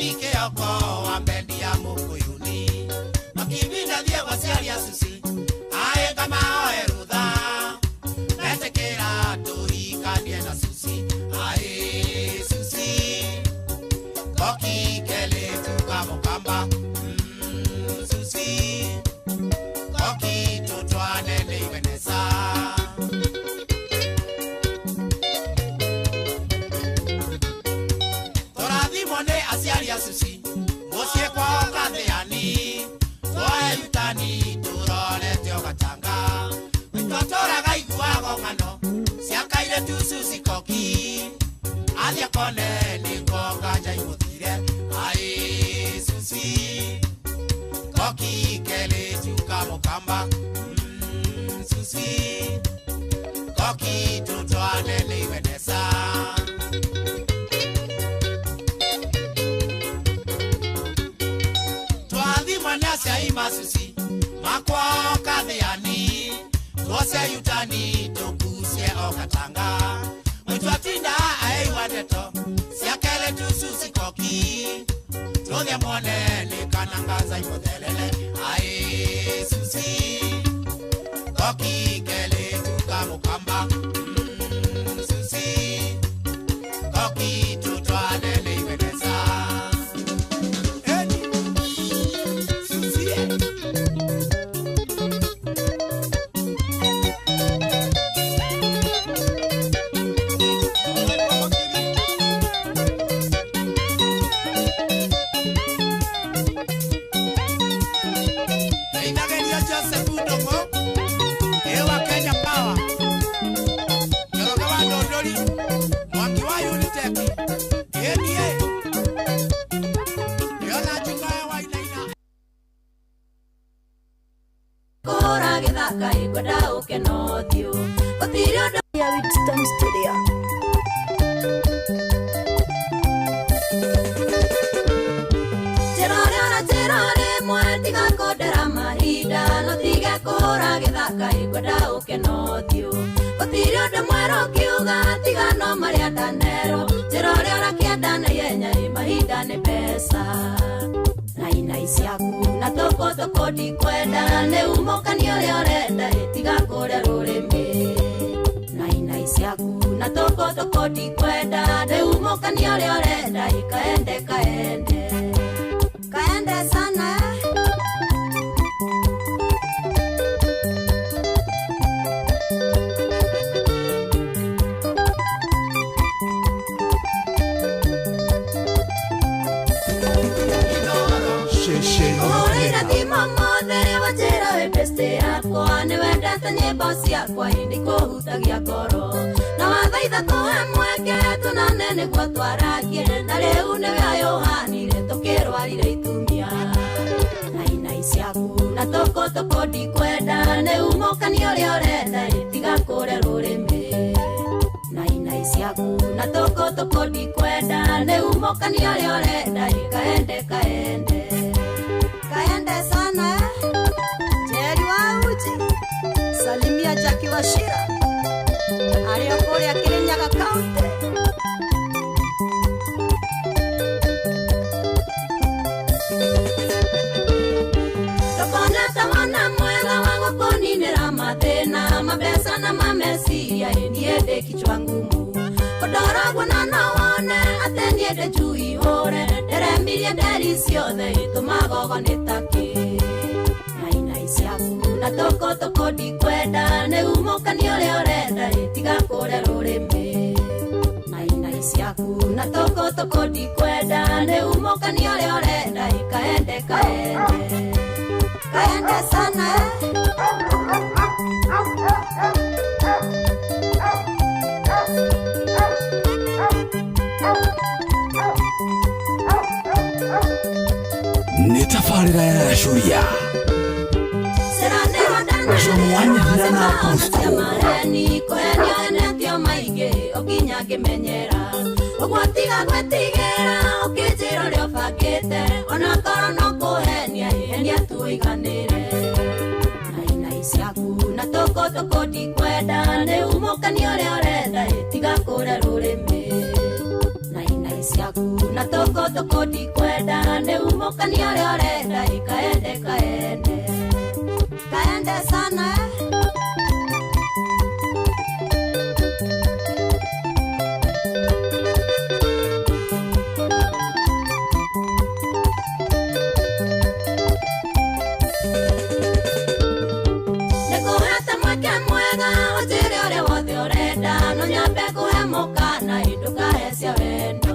[SPEAKER 11] Jeni Kioko wa mbendi ya Mukuyuni Makibinda thie gwa ciari a Susi ae kama oe rutha Metekera tuhikanie na Susi ae Susi Koki kele tukamukamba Susi Koki tutwane niwenesa Torathimwo nĩ aciari a Susi mũciĩ kwao Kathiani twoe yutani tũrorete o gatanga Twatũraga iguago ng'ano cia kairĩtu Susi Koki athiĩ akone nĩkuo nganja imũthire aĩ Susi Koki keletu kamũkamba Susi Koki tutwane nĩiwenesa Twathimwo nĩ aciari ma Susi makwao Kathiani twose yutani tũkucie o gatanga Mwitwatinda aigua ndeto cia keletu Susi Koki Tuthie mwone nĩ kana ngaza imũthelele aĩ Susi Koki keletu kamũkamba Susi Koki tutwane nĩiwenesa Eni Susi Ndeithageria Joseph Ndung'u ĩwa Kenya Power Njoroge wa Ndũndũri Mwangi wa Unitec ĩnie Yona Njukae wa Inaina
[SPEAKER 3] Kũhũra gĩthaka ĩkwenda ũke na ũthiũ gũtirĩ ũndũ ya Winston Studio Njĩra ũrĩa na njĩra rĩmwe tiga kũndera mahinda no tige kũhũra gĩthaka ĩkwenda ũke na ũthiũ gũtirĩ ũndũ mwerũ ũkiuga tiga no marĩa ndanerwo njĩra ũrĩa ũrakĩenda na ihenya ĩ mahinda nĩ mbeca na inai ciaku na tũkũ tũkũ ndikwenda nĩ umũkani ũrĩa ũrenda ĩ tiga kũrĩa rũrĩmĩ na inai ciaku na tũkũ tũkũ ndikwenda nĩ umũkani ũrĩa ũrenda ĩ kaende kaende kaende sana Ũhũrĩra thimũ mothe wanjĩra wĩ best yakwa nĩwendete nyĩmbo ciakwa ĩndĩ kũhutagia ngoro na wathaitha tũhe mweke tũnane nĩguo twaragie na rĩu nĩwe ayũhanire tũkĩrwarire itumia na inai ciaku na tũkũ tũkũ ndikwenda nĩ umũkani ũrĩa ũrenda ĩ tiga kũrĩa rũrĩmĩ na inai ciaku na tũkũ tũkũ ndikwenda nĩ umũkani ũrĩa ũrenda ĩ kaende kaende kaende sana
[SPEAKER 17] Jerry wa Uji salimia Jackie Wachira arĩa kũrĩa Kirinyaga County
[SPEAKER 3] Ndũkona ta mwana mwega wa gũkũninĩra mathĩna mabeca na mameciria ĩ niĩ ndĩ kichwa ngumu kũndoragwo na no wone atĩ niĩ ndĩ njui hũre ndĩremirie nderi ciothe itũmagogo nĩ takĩ na inai ciaku na tũkũ tũkũ ndikwenda nĩ umũkani ũrĩa ũrenda ĩ tiga kũrĩa rũrĩmĩ na inai ciaku na tũkũ tũkũ ndikwenda nĩ umũkani ũrĩa ũrenda ĩ kaende kaende kaende sana
[SPEAKER 1] Nĩ tabarĩra ya Curia Jomo na Bosco
[SPEAKER 3] Mareni kũhenio henetio maingĩ ũkinya ngĩmenyera ũguo tiga gwĩtigĩra ũkĩnjĩra ũrĩa ũbangĩte onakorwo no kũhenia henia tuiganĩre na inai ciaku na tũkũ tũkũ ndikwenda nĩ umũkani ũrĩa ũrenda ĩ tiga kũrĩa rũrĩmĩ na inai
[SPEAKER 17] Ciaku na tũkũ tũkũ ndikwenda nĩ umũkania ũrĩa ũrenda ikaende kaende kaende sana. Nĩkũhete mweke mwega ũnjĩre ũrĩa wothe ũrenda no nyambe kũhe mũkana ndũkahecia wendo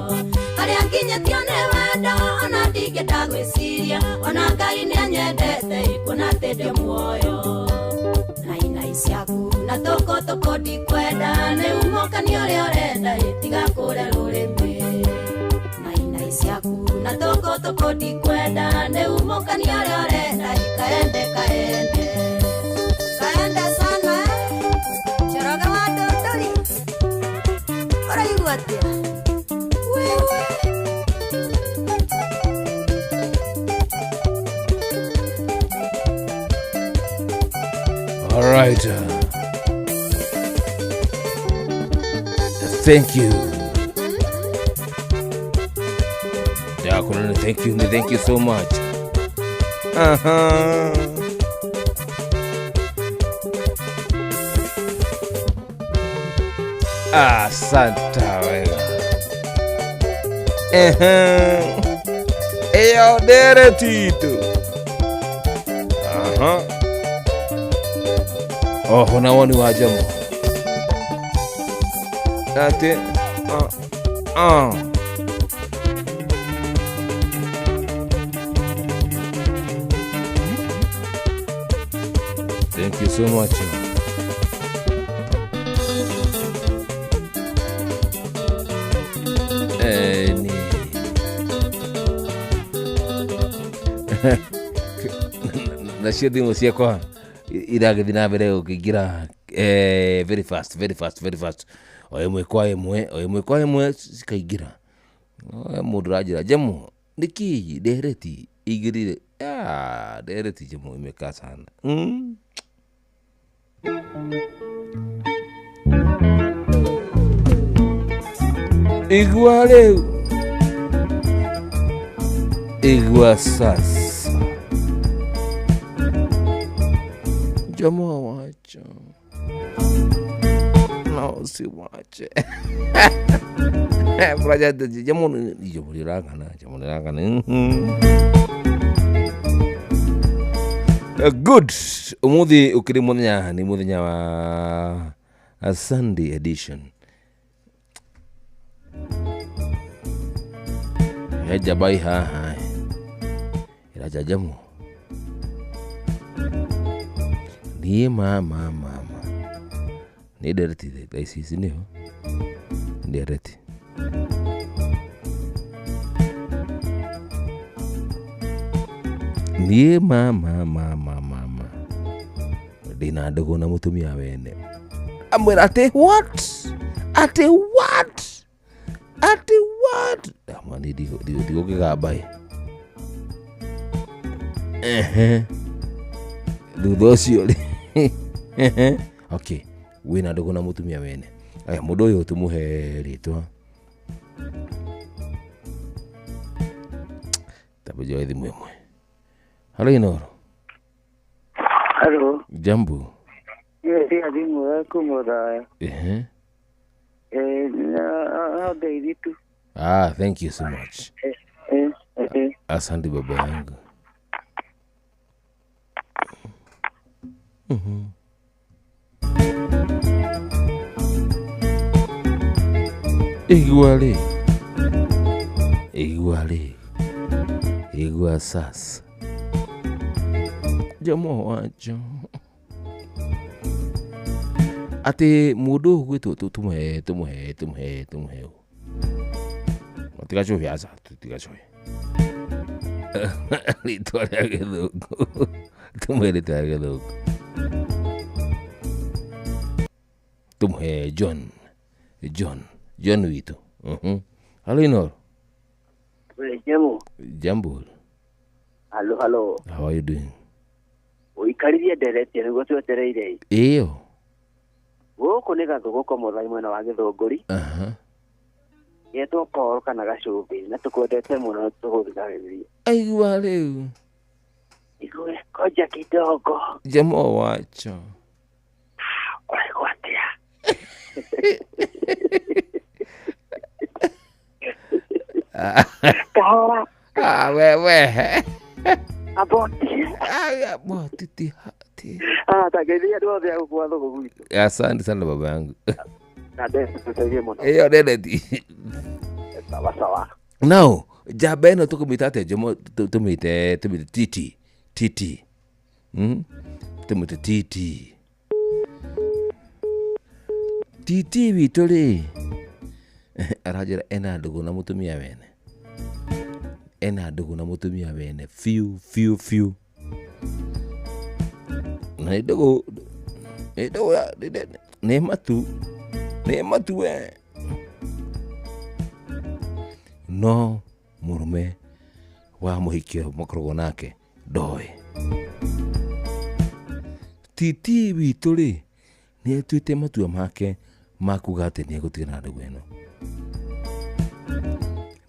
[SPEAKER 17] harĩa nginyĩtio nĩ wendo ona ndingĩenda gwĩciria ona Ngai nĩanyendete ikuona atĩ ndĩ muoyo nainai ciaku na tũkũ tũkũ ndikwenda nĩ umũkania ũrĩa ũrenda ĩtiga kũre rũrĩmĩ nainai ciaku na tũkũ tũkũ ndikwenda nĩ umũkania ũrĩa ũrenda ikaende kaende kaende sana. Njoroge wa Ndũndũri ũraigua atĩa? Wewe
[SPEAKER 18] All right. Thank you. Yeah, thank you. Thank you so much. Uh-huh. Asante wega. Eyo dere Tito. Aha. Oh, na woni wa jamo. Ate Thank you so much. Ni nacio thimũ ciakwa iragĩthiĩ na mbere gũkĩingĩra very fast, very fast, very fast, o ĩmwe kwa ĩmwe, o ĩmwe kwa ĩmwe cikaingĩra. Mũndũ ũranjĩra Jemo nĩkĩ ndereti igĩrire ndereti Jemo imekaa sana. Igua rĩu, igua sasa. Jomo wacho no si wache Braja Jomo Jomo ndirangana Jomo ndirangana. Good umuthi ukiri muthenya ni muthenya wa a Sunday edition. Hejabai haha iraja Jomo niĩ mama mama nĩ ndereti thaa ici ici nĩho ndereti niĩ mama mama mama ndĩna ndũgũ na mũtumia wene amwĩra atĩ what atĩ what atĩ what amwa nĩ ndigũkĩgamba ĩ ehe thutha ũcio rĩ okay wĩna ndũgũ na mũtumia wene aya mũndũ ũyũ tũmũhe rĩtwa tabujoe thimũ ĩmwe. Halo Inoro.
[SPEAKER 14] Halo.
[SPEAKER 18] Jambo.
[SPEAKER 14] Yes, thimũ yaku mũthaya.
[SPEAKER 18] Ehe.
[SPEAKER 14] Na ngeithie tu.
[SPEAKER 18] Ah, thank you so much. Asante baba yangu. Igua rĩ, igua rĩ, igua sasa. Jomo wacho atĩ mũndũ ũgwĩtwo tũmũhe tũmũhe tũmũhe tũmũhe tigacohe aca tigacohe rĩtwa rĩa gĩthũngũ tũmũhe rĩtwa rĩa gĩthũngũ tũmũhe John John John witũ. Halo Inoro.
[SPEAKER 12] Jambo.
[SPEAKER 18] Jambo.
[SPEAKER 12] Halo halo.
[SPEAKER 18] How are you doing?
[SPEAKER 12] Ũikarithie ndereti nĩguo twetereire.
[SPEAKER 18] Ĩyo.
[SPEAKER 12] Gũkũ nĩ Gathũgũko Mũthai mwena wa Gĩthũngũri.
[SPEAKER 18] Aha.
[SPEAKER 12] Yetwo Paul kana Gacũmbĩ na tũkwendete mũno tũgũthikagĩrĩria.
[SPEAKER 18] Aigua rĩu.
[SPEAKER 12] Igue koja kidogo.
[SPEAKER 18] Jamaa wacho.
[SPEAKER 12] Ũraigua atĩa? Kahora.
[SPEAKER 18] Ah, wewe.
[SPEAKER 12] Aboti.
[SPEAKER 18] Ah, aboti ti ti.
[SPEAKER 12] Ah, tageria andũ othe a gũkũ gwa thũgũ gwitũ.
[SPEAKER 18] Asante sana baba yangu.
[SPEAKER 12] Na ndeteithie mũno.
[SPEAKER 18] Ĩyo ndeneti.
[SPEAKER 12] Sawa sawa.
[SPEAKER 18] Now, njamba ĩno tũkũmĩta atĩa Jomo? Tũmĩte titi. Titi. Tũmĩte titi. Titi witũ rĩ aranjĩra ena ndũgũ na mũtumia wene. Ena ndũgũ na mũtumia wene fiu fiu fiu. Na nĩ ndũgũ nĩ matu. Nĩ matu we. No mũrũme wa mũhiki ũyũ makoragwo nake ndoĩ. Titi witũ rĩ nĩ atuĩte matua make ma kuga atĩ nĩ egũtigana na ndũgũ ĩno.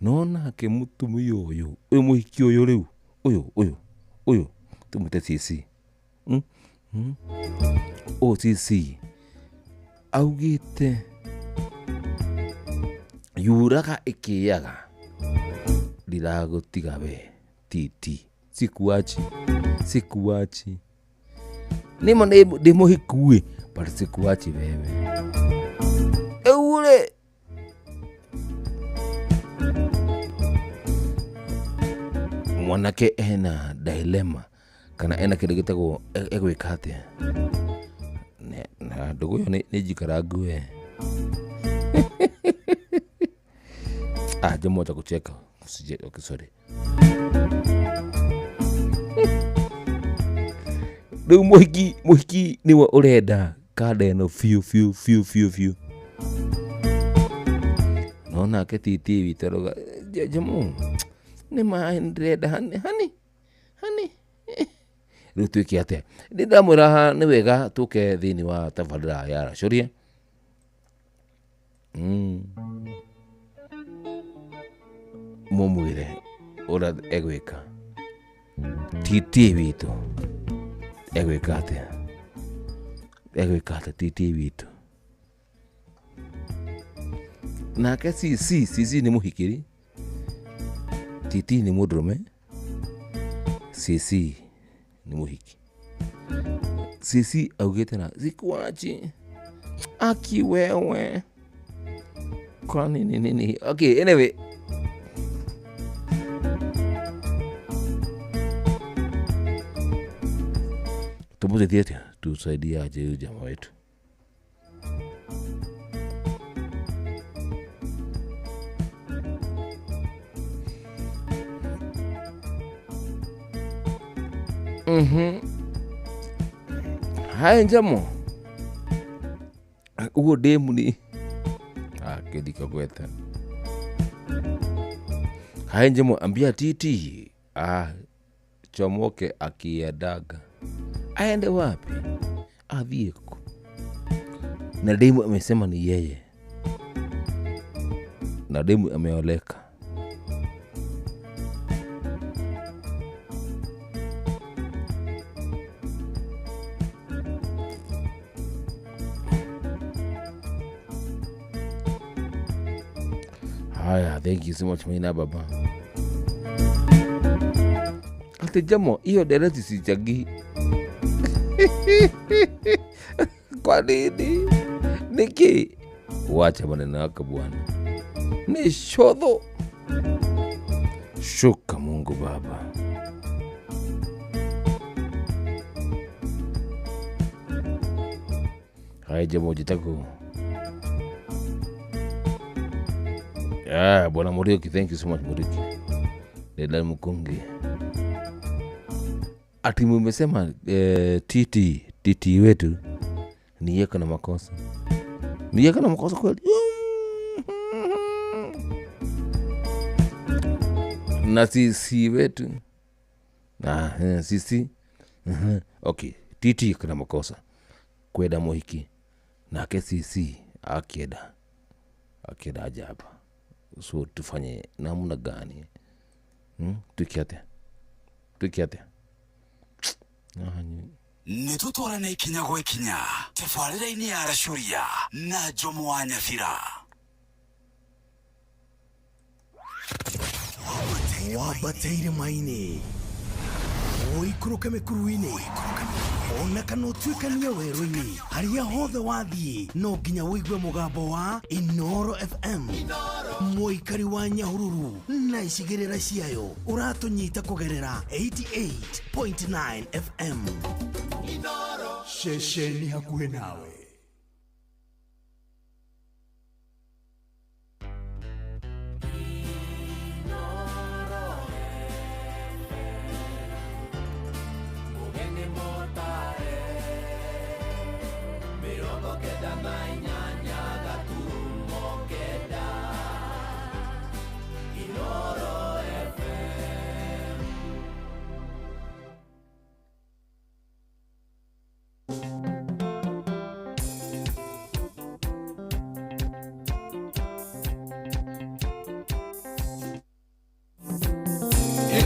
[SPEAKER 18] No nake mũtumia ũyũ ũyũ mũhiki ũyũ rĩu ũyũ tũmwĩte CC. Ũyũ CC augĩte yuraga ĩkĩaga ndiragũtiga we titi sikuachi sikuachi nĩma ndĩ mũhiku ĩ but sikuachi wewe ĩu rĩ mwanake ena dilemma kana ena kĩndũ gĩtagwo egwĩka atĩa na ndũgũ ĩyo nĩ njikarangu we. Ah, Jomo atakucheka. Usije, okay, sorry. Rĩu mũhiki nĩwe ũrenda kanda ĩno fiu fiu fiu fiu fiu. No nake titi witũ arauga Jomo nĩ ma ndĩrenda hani hani hani. Rĩu twĩke atĩa? Nĩ ndamwĩra haha nĩ wega tũke thĩinĩ wa tabarĩra ya Racũria. Mumwĩre ũrĩa egwĩka. Titi witũ egwĩka atĩa? Egwĩka atĩa titi witũ? Nake CC CC nĩ mũhikĩri. Titi nĩ mũndũrũme. CC nĩ mũhiki. CC augĩte na sikuachi aki wewe kwa nini nini. Okay, anyway. Tumutetie atĩa? Tusaidie aje huyu jamaa wetu? Haya njamo uguo ndĩmu ni kĩndika gwetha. Haya njamo ambia titi chomoke akiendaga aende wapi? Athiĩ kũ? Na demu amesema ni yeye. Na demu ameoleka. Haya, thank you so much Maina baba. Ate jamo hiyo dereti sichagii. Kwa nini? Niki wacha maneno yako bwana. Ni shodho. Shuka Mungu Baba. Haya jamo jitako. Ah, bwana Muriuki, thank you so much Muriuki. Dada Mkungi. Ati mmesema titi wetu ni yeye na makosa. Ni yeye na makosa kweli. Na sisi wetu. Na sisi. Okay, titi kuna makosa. Kwenda muhiki. Nake sisi akienda. Akienda aje hapa. So tufanye namna gani? Twike atia? Twike atia?
[SPEAKER 1] Nĩ tũtwarane ikinya gwa ikinya tabarĩra-inĩ ya Racuria na Jomo wa Nyabira.
[SPEAKER 2] Wambateire maini ũikũrũke mĩkuru-inĩ ona kana ũtuĩkanie werũ-inĩ harĩa hothe wathiĩ no nginya ũigue mũgambo wa Inooro FM. Mũikari wa Nyahururu na icigĩrĩra ciayo ũratũnyita kũgerera 88.9 FM.
[SPEAKER 19] Ceceni hakuhĩ nawe.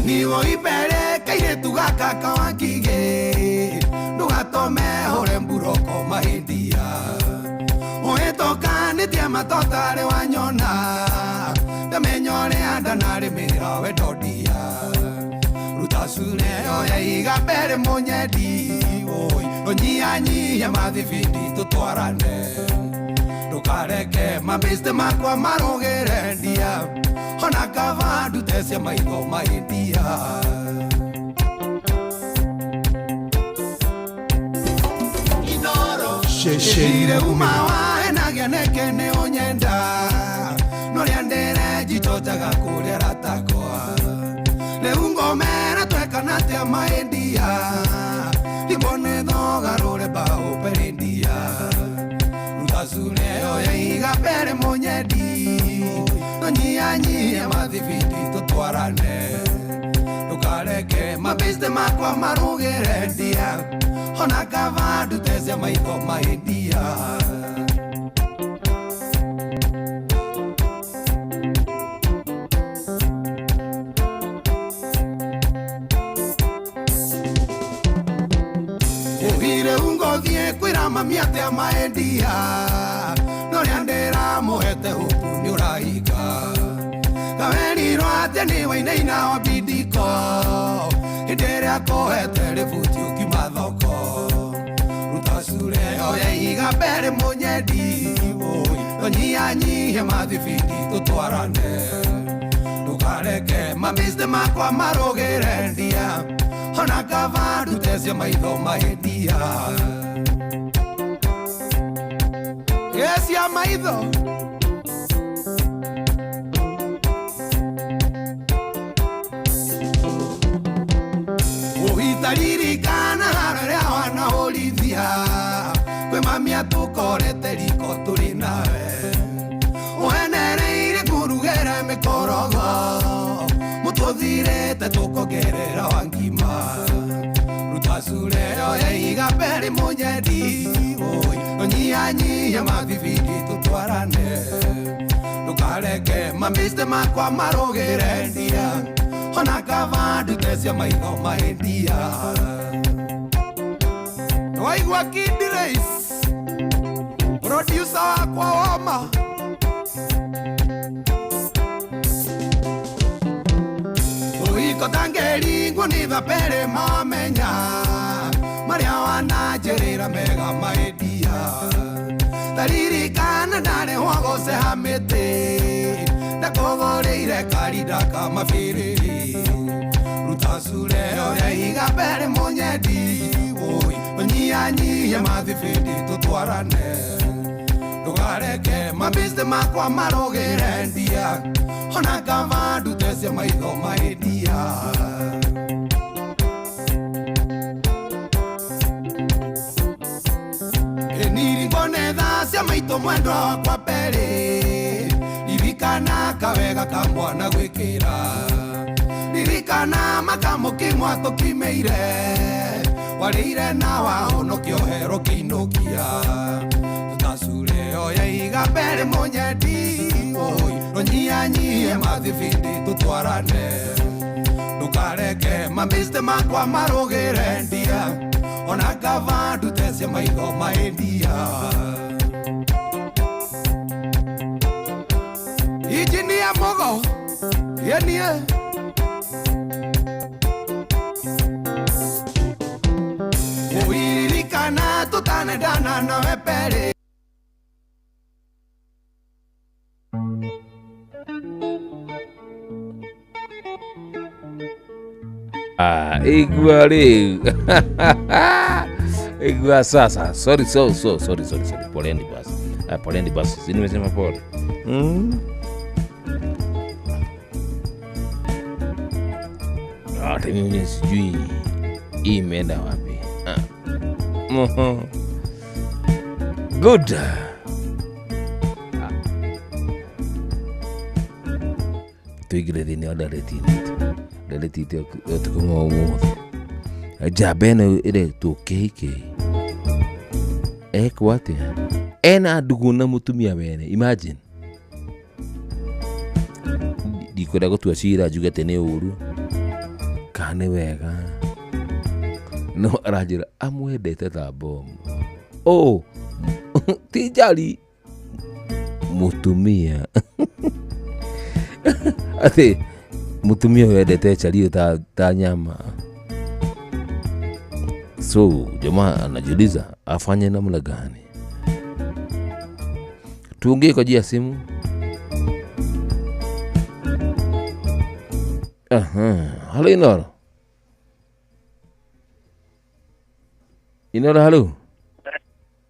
[SPEAKER 21] Niwo ibere kairetu gaka kawangige ndugatome hore mburoko mahindia uhĩtũkanĩtie matotarĩ wanyona ndamenya ũrĩa ndanarĩmĩra wendo ndia ruta cure oya iga mbere mũnyendi oi ũnyihanyihie mathibindi tũtwarane ndũkareke mabĩste makwa marũgĩre ndia ona kava ndute cia maitho mahindia. Shire uma enagia neke nĩ ũnyenda norĩa ndĩre njitojaga kũrĩa ratakwa rĩu ngomera twekana atĩa mahindia ndikwo nĩ thogarũre mbaũ perindia ruta cure oya iga mbere mũnyendi tũnyihanyihie mathibindi tũtwarane ndũkareke mabĩste makwa marũgĩre ndia ona kava ndute cia maitho mahindia. Ũhire ungothiĩ kwĩra mami atĩa mahindia norĩa ndĩramũhete huku nĩ ũrahinga kawerirwo atĩa nĩ wainaina wa bindiko hĩndĩ ĩrĩa kũhete rĩbuti ũkiuma thoko ruta cure oya iga mbere mũnyendi tũnyihanyihie mathibindi tũtwarane ndũkareke mabĩste makwa marũgĩre ndia ona kava ndute cia maitho mahindia. Cia maitho ũhitaririkana harĩa wanahũrithia kwĩ mami atũkorete riko tũrĩ nawe ũhenereire kũrugĩra mĩkorogo mũtũthirĩte tũkongerera wa ngima ruta cure oya iga mbere mũnyendi tũnyihanyihie mathibindi tũtwarane ndũkareke mabĩste makwa marũgĩre ndia ona kava ndute cia maitho mahindia. Waigua Kid Race producer wakwa woma ũhiko tangĩringwo nĩ thabere mamenya marĩa wananjĩrĩra mega mahindia taririkana ndarĩhwo gũceha mĩtĩ ndakũgũrĩire karinda ka mabĩrĩrĩ ruta cure oya iga mbere mũnyendi ũnyihanyihie mathibindi tũtwarane ndũkareke mabĩste makwa marũgĩre ndia ona kava ndute cia maitho mahindia. Niringwo nĩ tha cia maitũ mwendwa wakwa mbere ririkana kawega ka mwana gwĩkĩra ririkana makamũkimwa tũkimĩire warĩire na wahonokio hero kĩinũkia tutacure oya iga mbere mũnyendi Ndũnyihanyihie mathibindi tũtwarane. Ndũkareke mamiste makwa marũgĩre ndia. Ona kaba ndute maitho maendia. Injinia Mugo yenie. Uiririkana tutanendana nawe pere.
[SPEAKER 18] Igua rĩu. Igua sasa. Sorry, so sorry, sorry. Poleni basi. Poleni basi. Si nimesema pole. Hata mimi sijui hii imeenda wapi. Good. Tuingire thĩinĩ wa ndarĩti-inĩ ndarĩti ũtukũ wa ũmũthĩ. Njamba ĩno ĩretwo KK ekwo atĩa? Ena ndũgũ na mũtumia wene. Imagine. Ndikwenda gũtua cira njuge atĩ nĩ ũru kana nĩ wega, no aranjĩra amwendete ta bomu. Oh, ti njari mũtumia. Atĩ mũtumia wendete chario ta nyama. So jamaa anajiuliza afanye namna gani. Tuongee kwa njia ya simu. Halo Inoro. Inoro halo.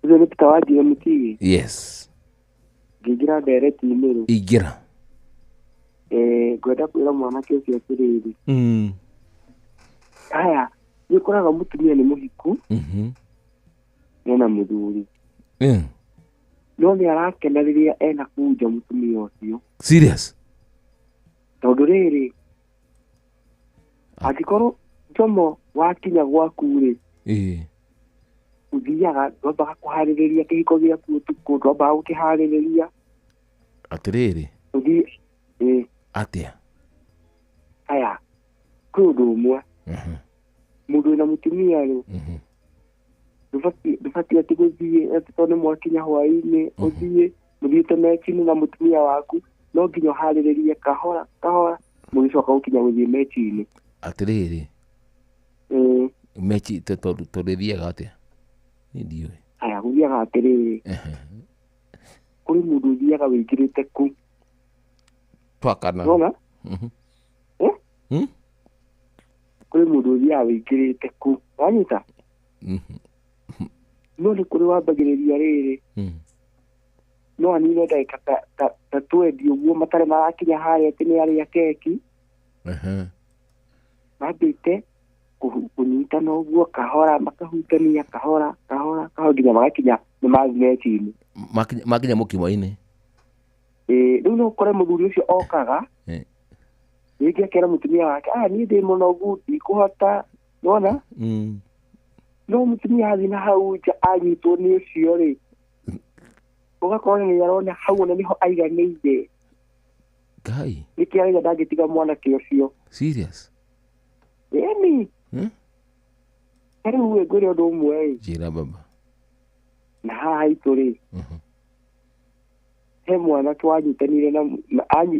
[SPEAKER 7] Ucio nĩ Peter wa GMT.
[SPEAKER 18] Yes.
[SPEAKER 7] Ngĩingĩra ndereti-inĩ rĩ.
[SPEAKER 18] Ingĩra.
[SPEAKER 7] Ngwenda kwĩra mwanake ũcio atĩrĩrĩ. Haya, nĩ ũkoraga mũtumia nĩ mũhiku. Ena mũthuri. No nĩ arakena rĩrĩa ena kũnja mũtumia ũcio.
[SPEAKER 18] Serious?
[SPEAKER 7] Tondũ rĩrĩ, angĩkorwo njomo wakinya gwaku rĩ, ũthiaga ndwambaga kũharĩrĩria kĩhiko gĩaku ũtukũ, ndwambaga gũkĩharĩrĩria.
[SPEAKER 18] Atĩrĩrĩ.
[SPEAKER 7] Ũthiĩ
[SPEAKER 18] atĩa?
[SPEAKER 7] Haya, kwĩ ũndũ ũmwe. Mũndũ wĩna mũtumia rĩ, ndũbatiĩ atĩ gũthiĩ atĩ tondũ nĩ mwakinya hwaĩ-inĩ, ũthiĩ mũthiĩte mechi-inĩ na mũtumia waku, no nginya ũharĩrĩrie kahora kahora mũgĩcoka gũkinya gũthiĩ mechi-inĩ.
[SPEAKER 18] Atĩrĩrĩ. Mechi tũrĩthiaga atĩa? Niĩ ndiũĩ.
[SPEAKER 7] Haya, gũthiaga atĩrĩrĩ. Kũrĩ mũndũ ũthiaga wĩingĩrĩte kũ.
[SPEAKER 18] Twakana.
[SPEAKER 7] Nĩwona? Kũrĩ mũndũ ũthiaga wĩingĩrĩte kũ. Wanyita? No nĩ kũrĩ wambagĩrĩria rĩrĩ. No anine ndagĩka ta 20 ũguo matarĩ marakinya harĩa atĩ nĩ arĩa keki. Mambĩte kũnyitana ũguo kahora, makahutania kahora kahora kahora nginya magakinya nĩ mathiĩ mechi-inĩ.
[SPEAKER 18] Makinya mũkimo-inĩ.
[SPEAKER 7] Rĩu no ũkore mũthuri ũcio okaga rĩngĩ akera mũtumia wake, niĩ ndĩ mũnogu ndikũhota, nĩwona? No mũtumia athiĩ na hau nja anyitwo nĩ ũcio rĩ, ũgakora nĩ arona hau ona nĩho aiganĩire.
[SPEAKER 18] Ngai.
[SPEAKER 7] Nĩkĩ arauga ndangĩtiga mwanake ũcio.
[SPEAKER 18] Serious?
[SPEAKER 7] Ĩni. Rĩu ngwĩre ũndũ ũmwe ĩ.
[SPEAKER 18] Njĩra baba.
[SPEAKER 7] Na haha haitũ rĩ, he mwanake wanyitanire na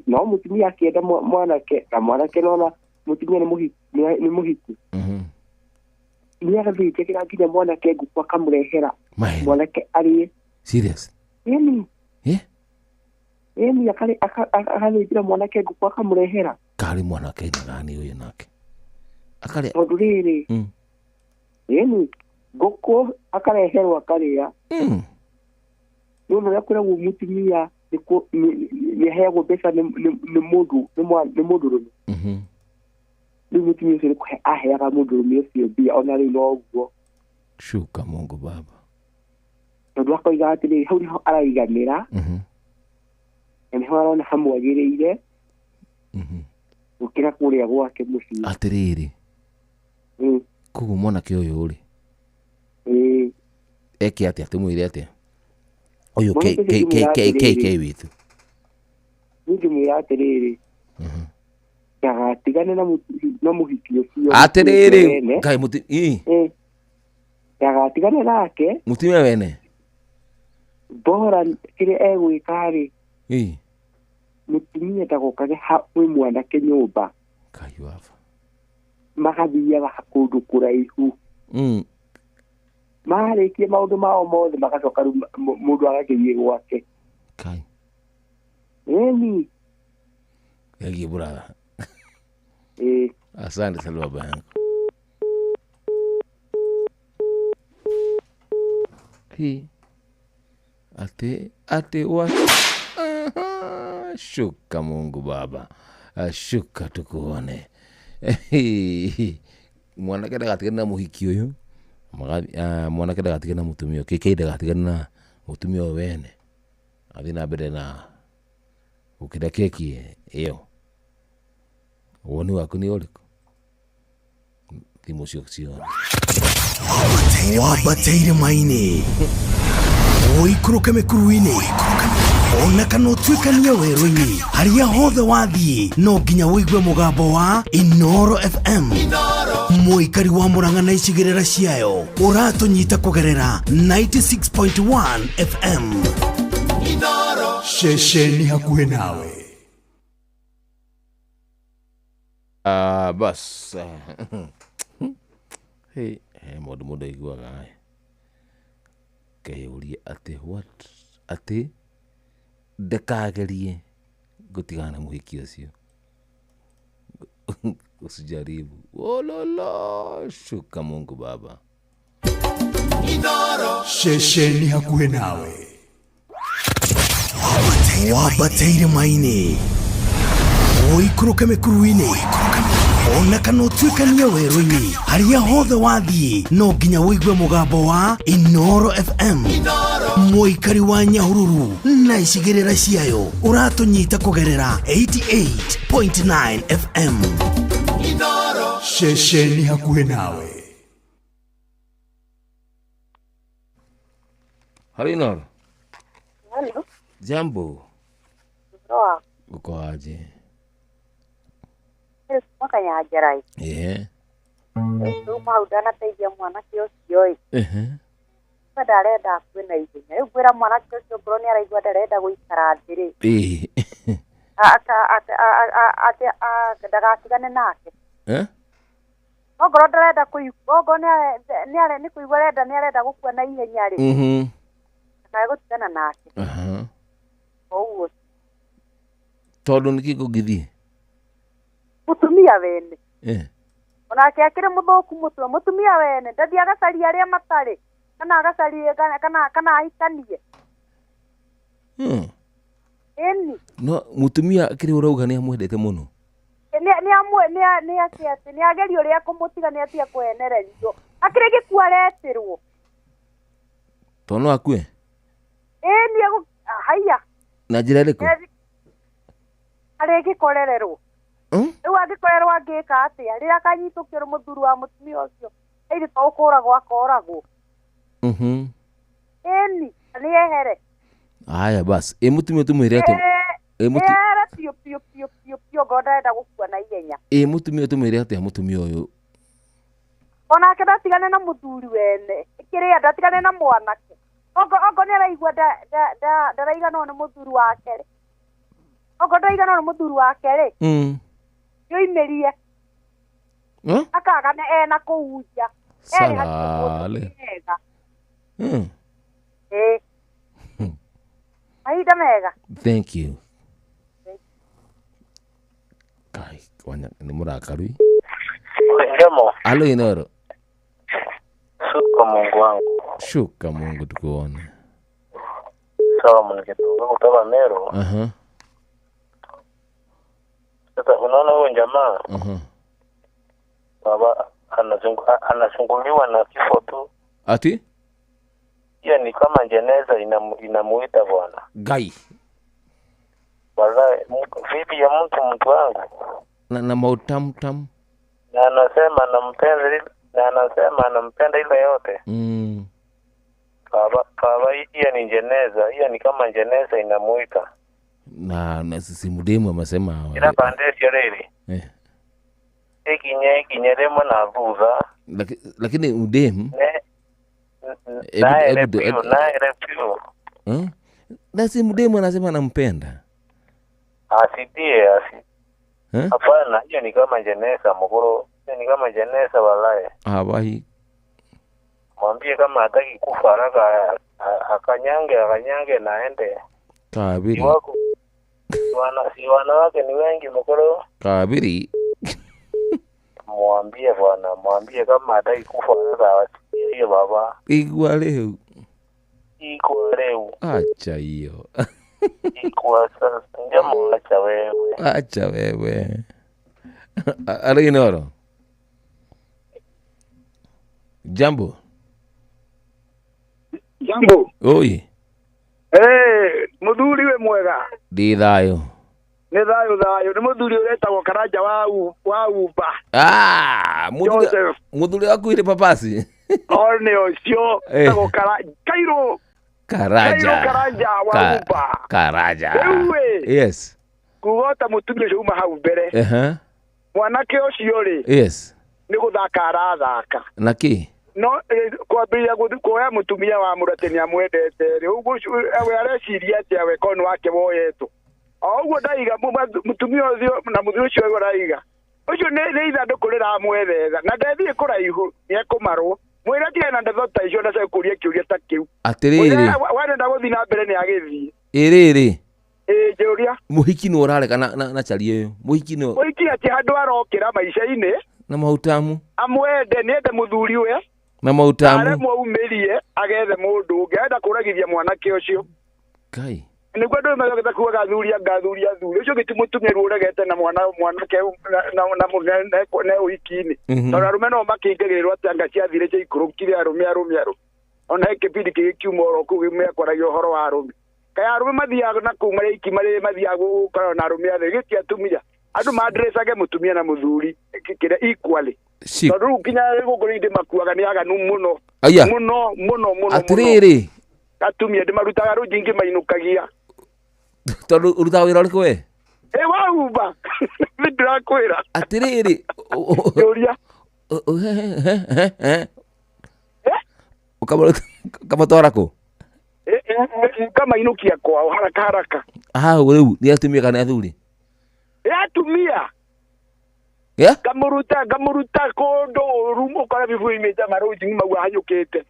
[SPEAKER 7] no mũtumia akĩenda mwanake, na mwanake nona mũtumia nĩ mũhiku. Nĩ agathĩnjagĩra nginya mwanake ngũkũ akamũrehera mwanake arĩe.
[SPEAKER 18] Serious?
[SPEAKER 7] Ĩni. Ĩni agathĩnjĩra mwanake ngũkũ akamũrehera.
[SPEAKER 18] Karĩ mwanake nagani ũyũ nake? Akarĩa.
[SPEAKER 7] Tondũ rĩrĩ, ĩni ngũkũ akareherwo akarĩa. Nĩ ũndũ ũrĩa kwĩragwo mũtumia nĩ aheagwo mbeca nĩ mũndũrũme. Rĩu mũtumia ũcio nĩ kũhe aheaga mũndũrũme ũcio mbia ona rĩu no ũguo.
[SPEAKER 18] Shuka Mungu baba.
[SPEAKER 7] Tondũ akoiga atĩrĩrĩ, hau nĩho araiganĩra, na nĩho arona hamwagĩrĩire gũkĩra kũrĩa gwake mũciĩ.
[SPEAKER 18] Atĩrĩrĩ. Koguo mwanake ũyũ rĩ, eke atĩa? Tũmwĩre atĩa? Ũyũ KK witũ.
[SPEAKER 7] Ningĩmwĩra atĩrĩrĩ, ndagatigane na mũhiki ũcio.
[SPEAKER 18] Atĩrĩrĩ, Ngai mũti ii.
[SPEAKER 7] Ndagatigane nake.
[SPEAKER 18] Mũtumia wene.
[SPEAKER 7] Bora kĩrĩa egwĩka rĩ.
[SPEAKER 18] Ii.
[SPEAKER 7] Mũtumia ndagokage kwĩ mwanake nyũmba.
[SPEAKER 18] Ngai waba.
[SPEAKER 7] Magathiaga kũndũ kũraihu. Marĩkie maũndũ mao mothe magacoka rĩu mũndũ agakĩthiĩ gwake.
[SPEAKER 18] Kai.
[SPEAKER 7] Ĩni.
[SPEAKER 18] Thank you brother. Asante sana baba yangu. Hi. Ate wa. Shuka Mungu Baba. Shuka tukuone. Mwanake ndagatigane na mũhiki ũyũ. Mwanake ndagatigane na mũtumia ũyũ. KK ndagatigane na mũtumia ũyũ wene. Athiĩ na mbere na gũkĩra keki ĩyo. Woni waku nĩ ũrĩkũ? Thimũ cio ciothe.
[SPEAKER 2] Wambateire maini. Ũikũrũke mĩkuru-inĩ. Ona kana ũtuĩkanie werũ-inĩ. Harĩa hothe wathiĩ no nginya ũigue mũgambo wa Inoro FM. Mũikari wa Murang'a na icigĩrĩra ciayo ũratũnyita kũgerera 96.1 FM.
[SPEAKER 21] Inoro. Ceceni hakuhĩ nawe.
[SPEAKER 18] Bas. Hey, mũndũ mũndũ aiguaga keyũria atĩ what atĩ ndakagerie gũtigana na mũhiki ũcio. Usijaribu. Ololo, shuka Mungu Baba.
[SPEAKER 21] Inoro. Ceceni hakuhĩ nawe.
[SPEAKER 2] Wambateire maini. Ũikũrũke mĩkuru-inĩ. Ona kana ũtuĩkanie werũ-inĩ. Harĩa hothe wathiĩ no nginya ũigue mũgambo wa Inoro FM. Mũikari wa Nyahururu na icigĩrĩra ciayo ũratũnyita kũgerera 88.9 FM.
[SPEAKER 21] Inoro. Ceceni hakuhĩ nawe.
[SPEAKER 18] Halo Inoro.
[SPEAKER 9] Halo.
[SPEAKER 18] Jambo.
[SPEAKER 9] Poa.
[SPEAKER 18] Uko aje?
[SPEAKER 9] Mwaka ya Njerai.
[SPEAKER 18] Ehe.
[SPEAKER 9] Rĩu mau ndanateithia mwanake ũcio ĩ.
[SPEAKER 18] Ehe.
[SPEAKER 9] Ndarenda akue na ihenya. Rĩu ngwĩra mwanake ũcio ngorwo nĩ araigua ndarenda gũikara thĩ rĩ.
[SPEAKER 18] Ĩĩ.
[SPEAKER 9] Atĩ ndagatigane nake.
[SPEAKER 18] Eh?
[SPEAKER 9] Ongorwo ndarenda kũigua, ongorwo nĩ kũigua arenda nĩ arenda gũkua na ihenya rĩ.
[SPEAKER 18] Mhm.
[SPEAKER 9] Ndakae gũtigana nake.
[SPEAKER 18] Aha.
[SPEAKER 9] Ũguo.
[SPEAKER 18] Tondũ nĩkĩ kũngĩthiĩ?
[SPEAKER 9] Mũtumia wene. Onake akĩrĩ mũthũku mũtwe, mũtumia wene ndathiĩ agacaria arĩa matarĩ kana agacarie kana ahikanie. Ĩni.
[SPEAKER 18] No mũtumia akĩrĩ ũrauga nĩ amwendete mũno.
[SPEAKER 9] Nĩ atĩ nĩ ageria ũrĩa kũmũtiga nĩ atige kũhenererio. Akĩrĩ gĩkuũ aretĩrwo.
[SPEAKER 18] Tondũ no akue?
[SPEAKER 9] Ĩni haiya.
[SPEAKER 18] Na njĩra ĩrĩkũ?
[SPEAKER 9] Arĩgĩkorererwo. Rĩu angĩkorerwo angĩka atĩa rĩrĩa akanyitũkĩrwo mũthuri wa mũtumia ũcio airĩ to ũkũragwo akoragwo. Ĩni nĩ ehere.
[SPEAKER 18] Aya bas, ĩ mũtumia tũmwĩre atĩa?
[SPEAKER 9] Ehere biũ biũ biũ biũ biũ ngorwo ndarenda gũkua na ihenya.
[SPEAKER 18] Ĩ mũtumia tũmwĩre atĩa mũtumia ũyũ?
[SPEAKER 9] Onake ndatigane na mũthuri wene kĩrĩa ndatigane na mwanake. Ongo nĩ araigua ndaraiganwo nĩ mũthuri wake rĩ. Ongo ndaraiganwo nĩ mũthuri wake rĩ. Yoimĩrie. Akagane ena kũu nja. Erĩ hatirĩ mega. Ĩĩ. Mahinda mega.
[SPEAKER 18] Thank you. Kai, wanya nĩ mũrakaru.
[SPEAKER 22] Njemo.
[SPEAKER 18] Alo Inoro.
[SPEAKER 22] Shuka Mungu wangu.
[SPEAKER 18] Shuka Mungu tukuone.
[SPEAKER 22] Sawa mnikitunga kutoka Meru.
[SPEAKER 18] Aha.
[SPEAKER 22] Sasa unaona huyo jamaa? Baba anachunguliwa na kifo tu.
[SPEAKER 18] Ati?
[SPEAKER 22] Hiyo ni kama jeneza inamuita bwana.
[SPEAKER 18] Gai.
[SPEAKER 22] Wallahi vipi ya mtu wangu?
[SPEAKER 18] Na mautamu tamu.
[SPEAKER 22] Na anasema anampenda, na anasema anampenda ile yote. Baba hiyo ni jeneza, hiyo ni kama jeneza inamuita.
[SPEAKER 18] Na sisi mudemu amesema
[SPEAKER 22] Ĩra pande ĩcio rĩrĩ.
[SPEAKER 18] Eh.
[SPEAKER 22] Ĩkinye rĩmwe na thutha.
[SPEAKER 18] Lakini mudemu
[SPEAKER 22] Naere piũ, naere piũ.
[SPEAKER 18] Na si mudemu anasema anampenda.
[SPEAKER 22] Asitie asi. Hapana, hiyo ni kama jeneza mkuru. Hiyo ni kama jeneza walaye.
[SPEAKER 18] Hawahi.
[SPEAKER 22] Mwambie kama hataki kufa haraka akanyange na aende.
[SPEAKER 18] Kabiri.
[SPEAKER 22] Si wanawake ni wengi mkuru.
[SPEAKER 18] Kabiri.
[SPEAKER 22] Mwambie bwana, mwambie kama hataki kufa haraka asitie baba.
[SPEAKER 18] Igwa leo.
[SPEAKER 22] Igwa leo.
[SPEAKER 18] Acha hiyo.
[SPEAKER 22] Igwa sasa. Njamo acha wewe.
[SPEAKER 18] Acha wewe. Alinoro. Jambo.
[SPEAKER 20] Jambo.
[SPEAKER 18] Oi.
[SPEAKER 20] Muthuri we mwega.
[SPEAKER 18] Ndi thayo.
[SPEAKER 20] Ni thayo thayo. Ni muthuri uretagwo Karanja wa Uba.
[SPEAKER 18] Ah, muthuri waku ile papasi.
[SPEAKER 20] One ucio etagwo Kairo.
[SPEAKER 18] Karaja.
[SPEAKER 20] Kairo Karanja wa Uba.
[SPEAKER 18] Karaja.
[SPEAKER 20] Wewe.
[SPEAKER 18] Yes.
[SPEAKER 20] Kugota mutumia ucio uma hau mbere. Mwanake ucio ri.
[SPEAKER 18] Yes.
[SPEAKER 20] Ni guthaka arathaka.
[SPEAKER 18] Na ki?
[SPEAKER 20] No kwambĩrĩria kuoya mũtumia wa mũndũ atĩ nĩamwendete rĩ, ũguo we areciria atĩa we korwo nĩ wake woyetwo. O ũguo ndaiga mũtumia ũcio na mũthuri ũcio ũguo araiga. Ũcio nĩ ithandũkũ rĩramwethetha na ndethiĩ kũraihu nĩekũmarwo. Mwĩre atigane na ndeto ta icio ndacoke kũria kĩũria ta kĩu.
[SPEAKER 18] Atĩrĩrĩ.
[SPEAKER 20] Warenda gũthiĩ na mbere nĩagĩthiĩ.
[SPEAKER 18] Ĩrĩrĩ.
[SPEAKER 20] Ĩĩ njũria.
[SPEAKER 18] Mũhiki nĩ ũrarega na chari ĩyo. Mũhiki nĩ.
[SPEAKER 20] Mũhiki atĩ handũ arokĩra maica-inĩ.
[SPEAKER 18] Na mautamu.
[SPEAKER 20] Amwende nĩende mũthuri we.
[SPEAKER 18] Na mautamu.
[SPEAKER 20] Aremwo aumĩrie agethe mũndũ ũngĩ arenda kũragithia mwanake ũcio.
[SPEAKER 18] Kai.
[SPEAKER 20] Nĩguo andũ magĩte kugaga athuri anga athuri athuri. Ũcio ũngĩ ti mũtumia rĩu ũregete na mwanake na ũhiki-inĩ. Tondũ arũme no makĩingagĩrĩrwo atĩ anga ciathire ciaikũrũkire arũme arũme arũme. Ona he kĩbindi kĩgĩkiuma oro kũu mekwaragia ũhoro wa arũme. Kaĩ arũme mathiaga na kũu marĩ aiki marĩ mathiaga gũkorwo na arũme othe gĩti atumia. Andũ mandresage mũtumia na mũthuri kĩrĩa equally. Tondũ rĩu nginya gũkũ nĩ makuaga nĩ aganu mũno. Mũno mũno mũno.
[SPEAKER 18] Atĩrĩrĩ.
[SPEAKER 20] Atumia ndĩmarutaga rũnji ingĩ mainũkagia.
[SPEAKER 18] Tondũ ũrutaga wĩra ũrĩkũ we?
[SPEAKER 20] Ĩ waumba. Nĩ ndĩrakwĩra.
[SPEAKER 18] Atĩrĩrĩ.
[SPEAKER 20] Njũria.
[SPEAKER 18] Ũkamatwara kũ?
[SPEAKER 20] Ngamainũkia kwao haraka haraka.
[SPEAKER 18] Hau rĩu nĩ atumia kana athuri?
[SPEAKER 20] Ĩ atumia. Ngamũruta kũndũ ũru ũkora bibu imĩte marũnji mau ahanyũkĩte.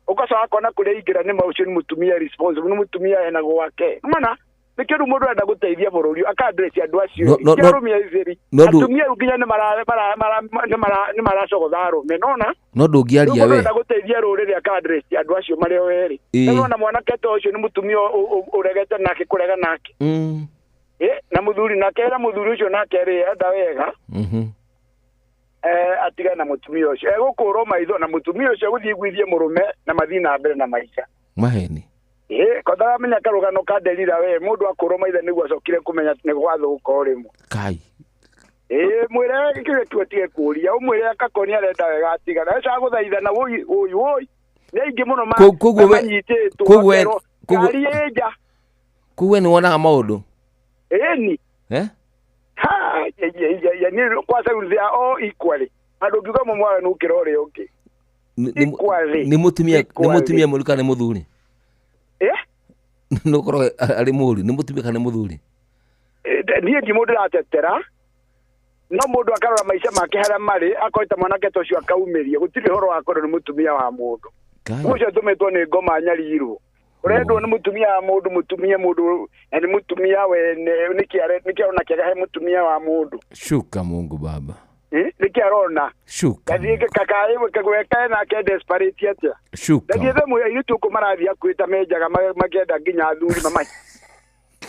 [SPEAKER 20] Ũgacoka kona kũrĩa ingĩra nĩ ũcio nĩ mũtumia responsible, nĩ mũtumia ena gwake. Nĩmona nĩkĩo rĩu mũndũ arenda gũteithia bũrũri aka-address andũ acio. Ti arũme aithĩri. Atumia rĩu nginya nĩmaracogotha arũme, nona?
[SPEAKER 18] No ndũngĩaria we.
[SPEAKER 20] Mũndũ arenda gũteithia rũrĩrĩ aka-address andũ acio marĩ o erĩ. Nĩwona mwanake ta ũcio nĩ mũtumia ũregete nake kũrega nake. Na mũthuri nake era mũthuri ũcio nake rĩ enda wega. Atigane na mũtumia ũcio. Egũkũrwo maitho na mũtumia ũcio gũthiĩ iguithie mũrũme na mathiĩ na mbere na maica.
[SPEAKER 18] Maheni.
[SPEAKER 20] Ko ndaramenya karũgano ka Delila we mũndũ akũrwo maitho nĩguo acokire kũmenya nĩ gwathũka o rĩmwe.
[SPEAKER 18] Kai.
[SPEAKER 20] Mwĩre kĩrĩa kĩu atige kũũria, ũmwĩre akakorwo nĩarenda wega atigane. Aca gũthaithana wũi wũi wũi. Nĩ aingĩ mũno manyitĩtwo makerwo ngari ĩ nja.
[SPEAKER 18] Koguo we nĩwonaga maũndũ?
[SPEAKER 20] Ĩni. Ha, ya ni kwanza they are all equally. Andũ ngiuga mũmwe mwaganu gũkĩra ũrĩa ũngĩ. Equally.
[SPEAKER 18] Nĩ mũtumia mũru kana nĩ mũthuri? No ũkorwo arĩ mũru, nĩ mũtumia kana nĩ mũthuri?
[SPEAKER 20] Niĩ ndi mũndũ ndĩratetera. No mũndũ akarora maica make harĩa marĩ, akoita mwanake ta ũcio akaumĩria. Gũtirĩ ũhoro wa kwendwo nĩ mũtumia wa mũndũ. Ũcio atũmĩtwo nĩ ngoma nyarirwo. Ũrendwo nĩ mũtumia wa mũndũ, mũtumia mũndũ, na nĩ mũtumia wene, nĩkĩ arona kĩega he mũtumia wa mũndũ.
[SPEAKER 18] Shuka Mungu baba.
[SPEAKER 20] Nĩkĩ arona?
[SPEAKER 18] Shuka.
[SPEAKER 20] Gathiĩ kakaĩ nake desperate atĩa?
[SPEAKER 18] Shuka.
[SPEAKER 20] Gathiĩ the mũya airĩtu gũkũ marathiĩ akuĩ ta menjaga makĩenda nginya athuri mamahi.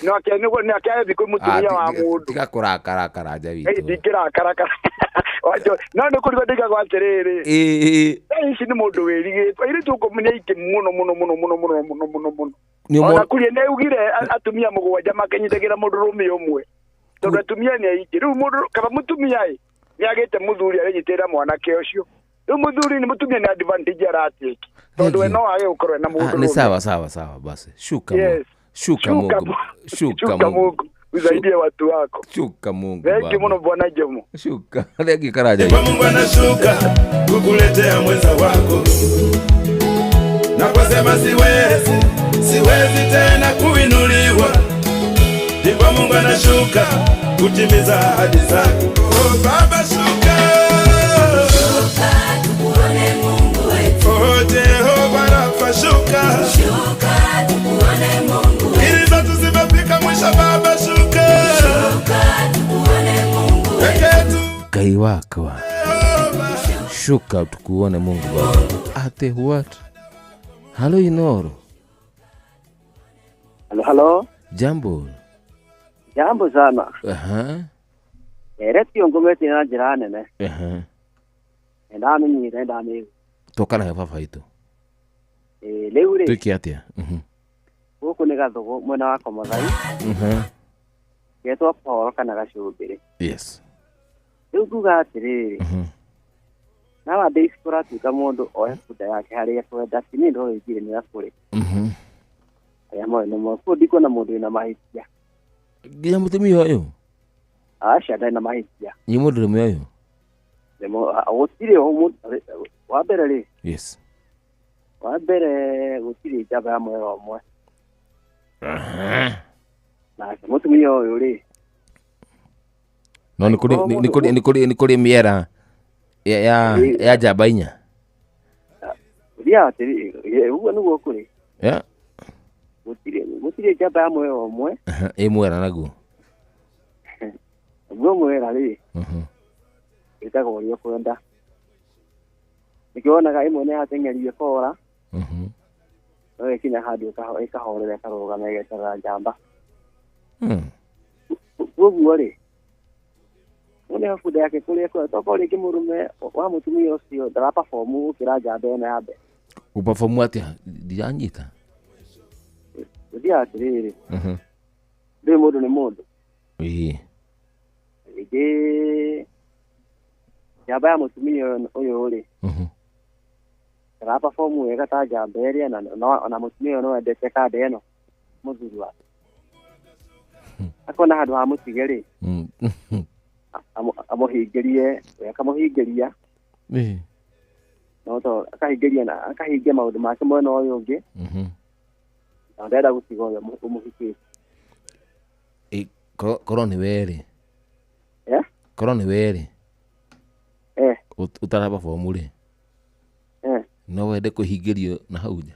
[SPEAKER 20] No ake nĩguo nĩ ake athiĩ kwĩ mũtumia wa mũndũ.
[SPEAKER 18] Tiga kũrakara Karanja witũ.
[SPEAKER 20] Ndingĩrakara. No nĩ kũrigwo ndingagwo atĩrĩrĩ. Thaa ici nĩ mũndũ wĩrigĩtwo. Airĩtu gũkũ nĩ aingĩ mũno mũno mũno mũno mũno mũno mũno mũno. Ona kũrĩa nĩ augire atumia mũgwanja makĩnyitagĩra mũndũrũme ũmwe. Tondũ atumia nĩ aingĩ. Rĩu mũndũ kaba mũtumia ĩ nĩagĩte mũthuri arenyitĩrĩra mwanake ũcio. Rĩu mũthuri nĩ mũtumia nĩ advantage aratake. Tondũ we no age gũkorwo ena mũndũrũme.
[SPEAKER 18] Nĩ sawa sawa sawa basi. Shuka.
[SPEAKER 20] Yes.
[SPEAKER 18] Shuka Mungu.
[SPEAKER 8] Shuka Mungu. Usaidie watu wako.
[SPEAKER 18] Shuka Mungu.
[SPEAKER 8] Thank you muno Bwana Jomo.
[SPEAKER 18] Shuka. Thank Karaja.
[SPEAKER 1] Mungu anashuka kukuletea mwenza wako. Na kwa sema siwezi tena kuinuliwa. Ndipo Mungu anashuka kutimiza ahadi zake. Oh Baba shuka.
[SPEAKER 17] Shuka tukuone Mungu wetu.
[SPEAKER 1] Oh Jehova Rafa shuka.
[SPEAKER 17] Shuka tukuone Mungu wetu.
[SPEAKER 1] Ili zetu zimefika mwisho Baba shuka.
[SPEAKER 17] Shuka tukuone Mungu wetu.
[SPEAKER 18] Ngai wakwa. Shuka tukuone Mungu Baba. Ate what? Halo Inoro.
[SPEAKER 12] Halo halo.
[SPEAKER 18] Jambo.
[SPEAKER 12] Jambo sana.
[SPEAKER 18] Aha.
[SPEAKER 12] Eretio ngomete na njira nene.
[SPEAKER 18] Aha.
[SPEAKER 12] Ndamenyire ndame.
[SPEAKER 18] Tokana ya baba itu.
[SPEAKER 12] Rĩu rĩ.
[SPEAKER 18] Twĩke atĩa? Mhm.
[SPEAKER 12] Gũkũ nĩ Gathũgũ mwena wa Komothai.
[SPEAKER 18] Mhm.
[SPEAKER 12] Getwo Paul kana Gacũmbĩrĩ.
[SPEAKER 18] Yes.
[SPEAKER 12] Rĩu nguga atĩrĩrĩ.
[SPEAKER 18] Mhm.
[SPEAKER 12] Nowadays kũratuĩka mũndũ oe bunda yake harĩa ekwenda, ti niĩ ndoigire nĩ akũrĩ.
[SPEAKER 18] Mhm.
[SPEAKER 12] Arĩa moĩ nĩ moĩ. Kũu ndikuona mũndũ wĩna mahĩtia.
[SPEAKER 18] Nginya mũtumia ũyũ?
[SPEAKER 12] Aca ndarĩ na mahĩtia.
[SPEAKER 18] Nĩ mũndũrũme ũyũ?
[SPEAKER 12] Gũtirĩ wa mbere rĩ.
[SPEAKER 18] Yes.
[SPEAKER 12] Wa mbere gũtirĩ njamba ya mwera ũmwe. Nake mũtumia ũyũ rĩ.
[SPEAKER 18] No nĩ kũrĩ mĩera ya njamba inya.
[SPEAKER 12] Ũthiaga atĩrĩ, ũguo nĩguo kũrĩ.
[SPEAKER 18] Yeah.
[SPEAKER 12] Gũtirĩ njamba ya mwera ũmwe.
[SPEAKER 18] Ĩ mwera naguo.
[SPEAKER 12] Naguo mwera rĩ. Ĩtagwo ũrĩa ũkwenda. Nĩkĩo wonaga ĩmwe nĩ yateng'erio ĩkora. No ĩkinya handũ ĩkahorera ĩkarũgama ĩgeterera njamba. Koguo rĩ, mũndũ bunda yake kũrĩa ekwenda. Tokorwo rĩngĩ mũrũme wa mũtumia ũcio ndaraperform gũkĩra njamba ĩno ya mbere.
[SPEAKER 18] Gũperform atĩa? Ndiranyita.
[SPEAKER 12] Gũthiaga atĩrĩrĩ. Ndũĩ mũndũ nĩ mũndũ.
[SPEAKER 18] Ĩĩ.
[SPEAKER 12] Rĩngĩ njamba ya mũtumia ũyũ rĩ, ndaraperform wega ta njamba ĩrĩa na mũtumia ũyũ no endete kanda ĩno mũthuri wake. Akona handũ ha mũtige rĩ, amũhingĩrie, we akamũhingĩria. No to akahingĩria na akahingia maũndũ make mwena ũyũ ũngĩ. Na ndenda gũtiga ũyũ ũmũhikĩtie.
[SPEAKER 18] Korwo nĩ we rĩ. Korwo nĩ we rĩ. Ũtaraperform rĩ. No wende kũhingĩrio na hau nja.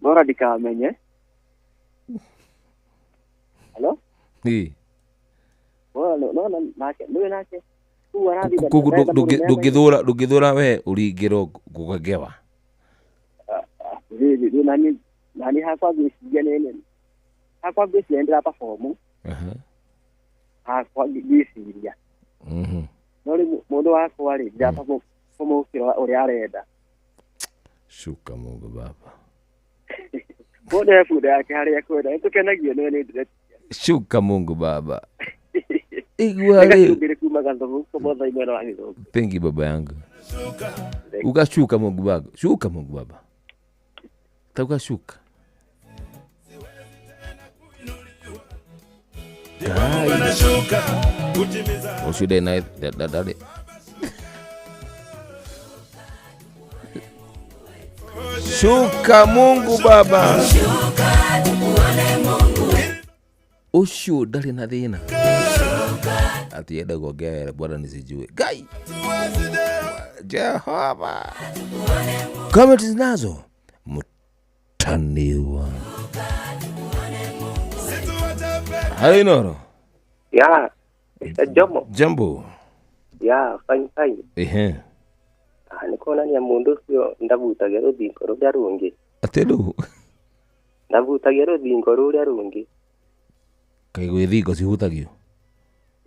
[SPEAKER 12] Bora ndikamenye. Hello?
[SPEAKER 18] Ĩĩ.
[SPEAKER 12] Bora no nake, nĩwe nake.
[SPEAKER 18] Koguo ndũngĩthũra we ũringĩrwo gũgegewa.
[SPEAKER 12] Rĩu nani hakwa ngwĩciria nĩ hakwa ngwĩciria nĩ ndĩraperform. Hakwa ngwĩciria. No rĩu mũndũ wakwa rĩ ndĩraperform gũkĩra ũrĩa arenda.
[SPEAKER 18] Shuka Mungu Baba.
[SPEAKER 12] Mũndũ he bunda yake harĩa ekwenda. Nĩtũkenagio nĩwe nĩ ndĩretia.
[SPEAKER 18] Shuka Mungu Baba. Igua rĩ.
[SPEAKER 12] Kuma Gathũgũ Komothai mwena wa Gĩthũngũ.
[SPEAKER 18] Thank you baba yangu. Ugashuka Mungu Baba. Shuka Mungu Baba. Ta ugashuka. Ũcio ndarĩ na ndarĩ. Shuka Mungu Baba. Ũcio ndarĩ na thĩna. Ati enda kuongea bwana nisijue. Ngai. Jehova. Comment zinazo mtaniwa. Halo Inoro.
[SPEAKER 22] Ya, Mr. Jomo.
[SPEAKER 18] Jambo.
[SPEAKER 22] Ya, fine fine.
[SPEAKER 18] Ehe.
[SPEAKER 22] Nĩ kuonania mũndũ ũcio ndavutagia rũthingo rũrĩa rũngĩ.
[SPEAKER 18] Atĩ ndũ?
[SPEAKER 22] Ndavutagia rũthingo rũrĩa rũngĩ.
[SPEAKER 18] Kaĩ gwĩ thingo cihutagio?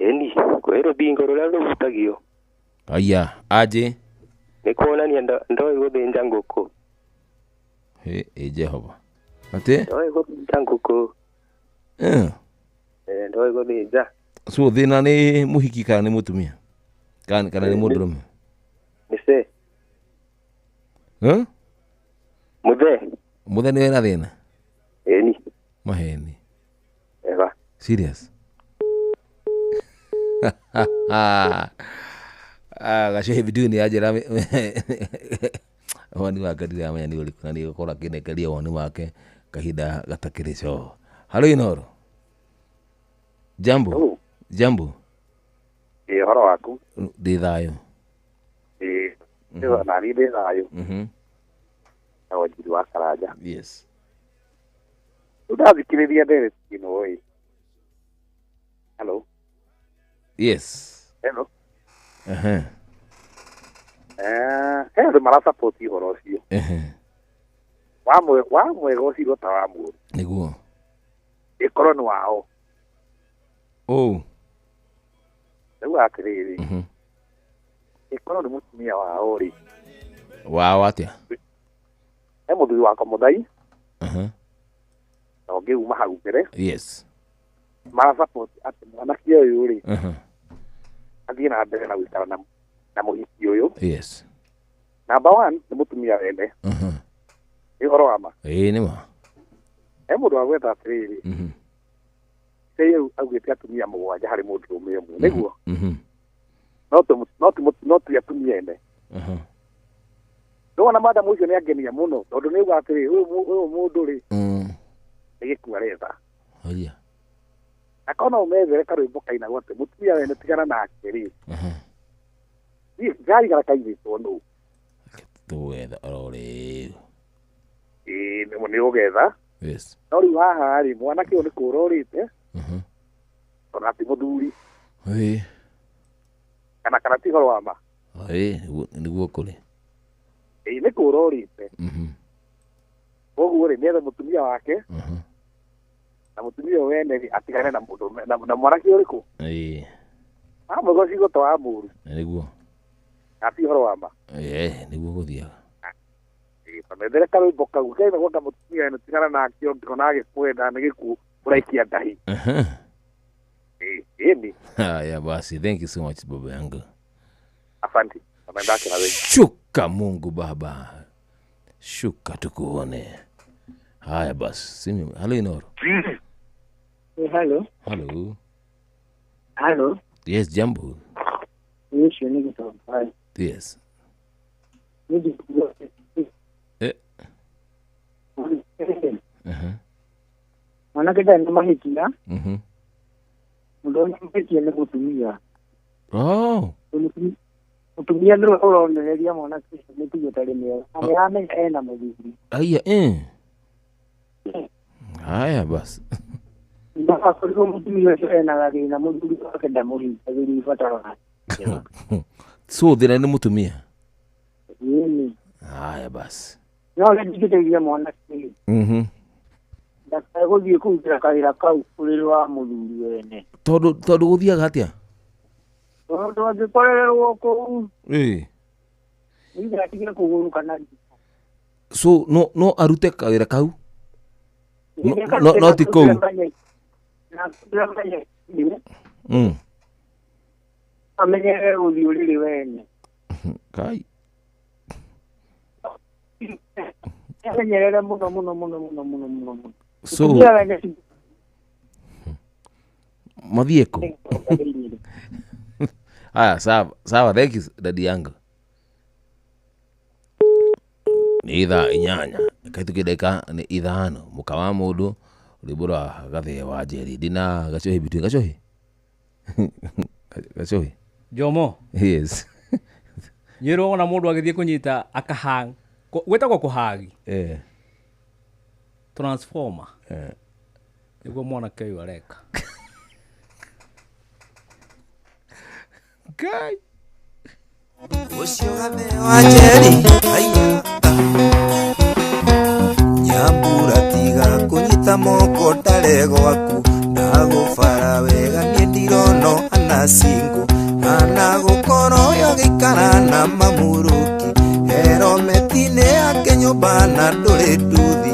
[SPEAKER 22] Ĩni, kwĩ rũthingo rũrĩa rũhutagio.
[SPEAKER 18] Aya, aje.
[SPEAKER 22] Nĩ kuonania ndoĩ gũthĩnja ngũkũ.
[SPEAKER 18] Ĩ, ĩ Jehova. Atĩ?
[SPEAKER 22] Ndoĩ gũthĩnja ngũkũ. Ndoĩ gũthĩnja.
[SPEAKER 18] So thĩna nĩ mũhiki kana nĩ mũtumia? Kana nĩ mũndũrũme?
[SPEAKER 22] Nĩ ce. Mũthee.
[SPEAKER 18] Mũthee nĩwe na thĩna?
[SPEAKER 22] Ĩni.
[SPEAKER 18] Maheni.
[SPEAKER 22] Ega.
[SPEAKER 18] Serious. Gacohi biduni anjĩra woni wake ndiramenya nĩ ũrĩkũ na nĩ gũkorwo akĩnekeria woni wake kahinda gatakĩrĩ coo. Halo Inoro. Jambo. Jambo.
[SPEAKER 22] Ĩ ũhoro waku?
[SPEAKER 18] Ndĩ thayũ.
[SPEAKER 22] Ĩ na niĩ ndĩ thayũ. Na Wanjiri wa Karanja.
[SPEAKER 18] Yes.
[SPEAKER 22] Rĩu ndathikĩrĩria ndereti ĩno ĩ. Hello.
[SPEAKER 18] Yes.
[SPEAKER 22] Hello.
[SPEAKER 18] Ehe.
[SPEAKER 22] He andũ marasapoti ũhoro ũcio.
[SPEAKER 18] Ehe.
[SPEAKER 22] Wa mwega ũcirwo ta wa mũũru.
[SPEAKER 18] Nĩguo.
[SPEAKER 22] Ĩkorwo nĩ wao.
[SPEAKER 18] Oh.
[SPEAKER 22] Rĩu atĩrĩrĩ. Ĩkorwo nĩ mũtumia wao rĩ.
[SPEAKER 18] Wao atĩa?
[SPEAKER 22] He mũthuri wakwa Mũthai. Na ũngĩ uma hau mbere.
[SPEAKER 18] Yes.
[SPEAKER 22] Marasapoti atĩ mwanake ũyũ rĩ. Athiĩ na mbere na gũikara na mũhiki ũyũ.
[SPEAKER 18] Yes.
[SPEAKER 22] Number 1 nĩ mũtumia wene. Nĩ ũhoro wa ma.
[SPEAKER 18] Ĩĩ nĩ ma.
[SPEAKER 22] He mũndũ wa gwetha atĩrĩrĩ. Rĩu augĩte atumia 7 harĩ mũndũrũme ũmwe. Nĩguo? No ti atumia ene. Nĩwona madamu ũcio nĩ angenia mũno tondũ nĩ auga atĩrĩ ũyũ mũndũ rĩ nĩ gĩkuũ aretha.
[SPEAKER 18] Haya.
[SPEAKER 22] Akona ũmethere karwĩmbo kainagwo atĩ mũtumia wene tigana nake rĩ. Niĩ ngarigara kaigĩtwo nũ.
[SPEAKER 18] Tũgetha oro rĩu.
[SPEAKER 22] Ĩĩ nĩ ũgetha.
[SPEAKER 18] Yes.
[SPEAKER 22] No rĩu haha rĩ mwanake ũyũ nĩ kũũra ũrĩte. Ona ti mũthuri.
[SPEAKER 18] Ĩĩ.
[SPEAKER 22] Kana ti ũhoro wa ma.
[SPEAKER 18] Ĩĩ nĩguo kũrĩ.
[SPEAKER 22] Ĩĩ nĩ kũũra ũrĩte. Koguo rĩ nĩethe mũtumia wake. Na mũtumia ũyũ wene rĩ atigane na mũndũ na mwanake ũrĩkũ.
[SPEAKER 18] Ĩĩ.
[SPEAKER 22] Amwega ũcigo ta wa mũũru.
[SPEAKER 18] Nĩguo.
[SPEAKER 22] Na ti ũhoro wa ma.
[SPEAKER 18] Ĩĩ nĩguo gũthiaga.
[SPEAKER 22] Methere karwĩmbo kau kainagwo ta mũtumia wene tigana nake ũngĩona agĩkwenda nĩ gĩkuũ ũraikia ndahi. Ĩĩ.
[SPEAKER 18] Haya basi, thank you so much baba yangu.
[SPEAKER 22] Asante.
[SPEAKER 18] Shuka Mungu Baba. Shuka tukuone. Haya basi, simu. Halo Inoro.
[SPEAKER 6] Hello.
[SPEAKER 18] Hello.
[SPEAKER 6] Hello.
[SPEAKER 18] Yes, jambo. Yes.
[SPEAKER 6] Mwanake ndarĩ na mahĩtia. Mũndũ ũrĩa mahĩtia nĩ mũtumia.
[SPEAKER 18] Oh.
[SPEAKER 6] Mũtumia nĩwe ũronereria mwanake ũcio mĩtugo ĩtarĩ mĩega. Na nĩaramenya ena mũthuri.
[SPEAKER 18] Aya Haya basi.
[SPEAKER 6] Akorirwo mũtumia ũcio ena gathĩna mũthuri wake ndamũhingagĩria ibataro rake.
[SPEAKER 18] So thĩna nĩ mũtumia?
[SPEAKER 6] Ĩni.
[SPEAKER 18] Haya basi.
[SPEAKER 6] No ũrĩa ndingĩteithia mwanake. Ndakae gũthiĩ kũrutĩra kawĩra kau ũrĩrĩ wa mũthuri wene.
[SPEAKER 18] Tondũ gũthiaga atĩa?
[SPEAKER 6] Tondũ angĩkorererwo kũu.
[SPEAKER 18] Ĩĩ.
[SPEAKER 6] Either atige kũgũrũ kana.
[SPEAKER 18] So no arute kawĩra kau? No ti kũu.
[SPEAKER 6] Amenyere gũthiĩ ũrĩrĩ wene.
[SPEAKER 18] Kai.
[SPEAKER 6] Amenyerere mũno mũno mũno mũno mũno mũno mũno.
[SPEAKER 18] So mathiĩ kũ? Haya sawa sawa, thank you dadi yangu. Nĩ thaa 8 kaituke ndagĩka nĩ 5 mũka wa mũndũ rwĩmbo rwa Gathee wa Njeri ndina Gacohi between Gacohi Gacohi
[SPEAKER 13] Jomo.
[SPEAKER 18] Yes.
[SPEAKER 13] Nyĩrwo ona mũndũ agĩthiĩ kũnyita akahang gwĩtagwo kũhagi. Transformer. Nĩguo mwanake ũyũ areka.
[SPEAKER 18] Ngai.
[SPEAKER 5] Ũcio Gathee wa Njeri haiya Nyambura tiga kũnyita moko ndare gwaku ndagũbara wega niĩ ndirono anacingo anagũkorwo yogĩikara na mamũrũki herometi-inĩ yake nyũmba na ndũrĩ nduthi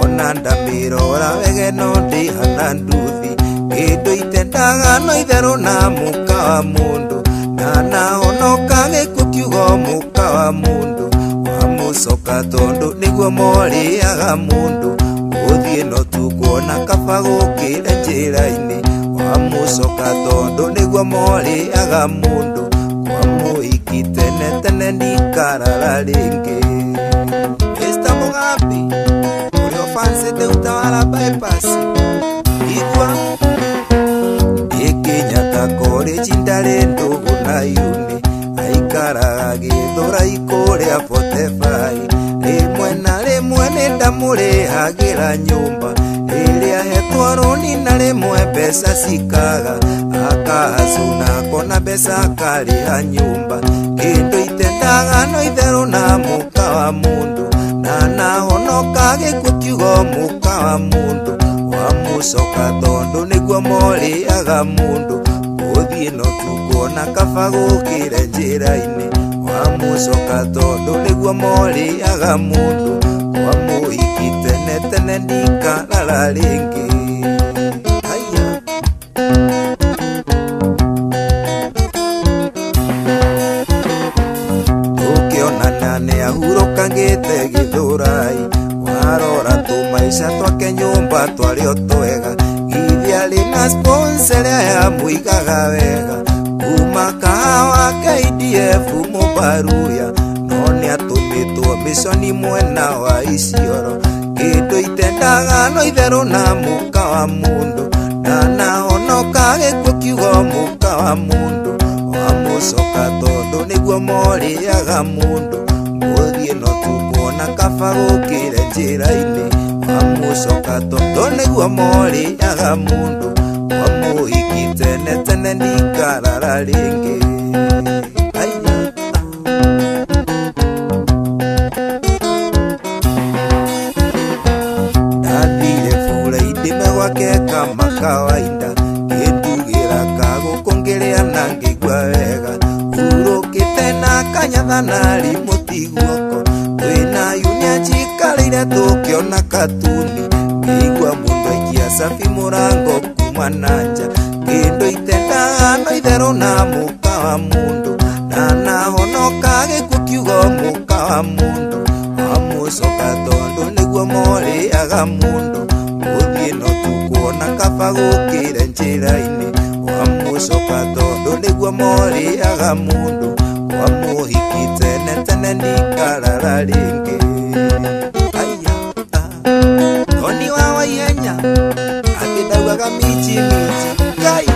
[SPEAKER 5] ona ndamĩrora wege no ndĩhana nduthi kĩndũ itendaga no itherũ na mũka wa mũndũ ndanahonoka gĩkuũ kiugo mũka wa mũndũ wamũcoka tondũ nĩguo morĩaga mũndũ gũthiĩ no tukuona kaba gũkĩre njĩra-inĩ wa mũcoka tondũ nĩguo morĩaga mũndũ kwa mũhiki tene tene ndikarara rĩngĩ. Mr. Mugambi ũrĩa ũbancĩte Utawala bypass igua Kenyatta College ndarĩ ndũgũ na yuni aikaraga Gĩthũrai kũrĩa 45 rĩmwe na rĩmwe nĩndamũrĩhagĩra nyũmba rĩrĩa hetwo rũni na rĩmwe mbeca cikaga akahacuna akona mbeca akarĩha nyũmba kĩndũ itendaga no itherũ na mũka wa mũndũ na nahonoka gĩkuũ kiugo mũka wa mũndũ wa mũcoka tondũ nĩguo morĩaga mũndũ gũthiĩ no tukuona kaba gũkĩre njĩra-inĩ wa mũcoka tondũ nĩguo morĩaga mũndũ wa mũhiki tene tene ndikarara rĩngĩ. Haya tũkĩonana nĩahurũkangĩte Gĩthũrai warora tũmaica twake nyũmba twarĩ o twega githĩ arĩ na sponsor ĩrĩa yamũigaga wega kuma kahawa KDF Mũbaruya no nĩatũmĩtwo mĩconi mwena wa Isiolo kĩndũ itendaga no itherũ na mũka wa mũndũ na nahonoka gĩkuũ kiugo mũka wa mũndũ wa mũcoka tondũ nĩguo morĩaga mũndũ gũthiĩ no tukuona kaba gũkĩre njĩra-inĩ wa mũcoka tondũ nĩguo morĩaga mũndũ wa mũhiki tene tene ndikarara rĩngĩ. Aya ndathire bura-inĩ gwake kama kawaida ngĩndugĩra kagũkũ ngĩrĩa na ngĩigua wega hurũkĩte na kanyatha na rimũti guoko twĩna yunia njikarĩire tũkĩona katuni ngĩigua mũndũ aikia cabi mũrango kuma na nja kĩndũ itendaga no itherũ na mũka wa mũndũ na nahonoka gĩkuũ kiugo mũka wa mũndũ wa mũcoka tondũ nĩguo morĩaga mũndũ gũthiĩ no tukuona kaba gũkĩre njĩra-inĩ wa mũcoka tondũ nĩguo morĩaga mũndũ wa mũhiki tene tene ndikarara rĩngĩ. Aya Toni wa Waihenya atĩ ndaugaga michi michi Ngai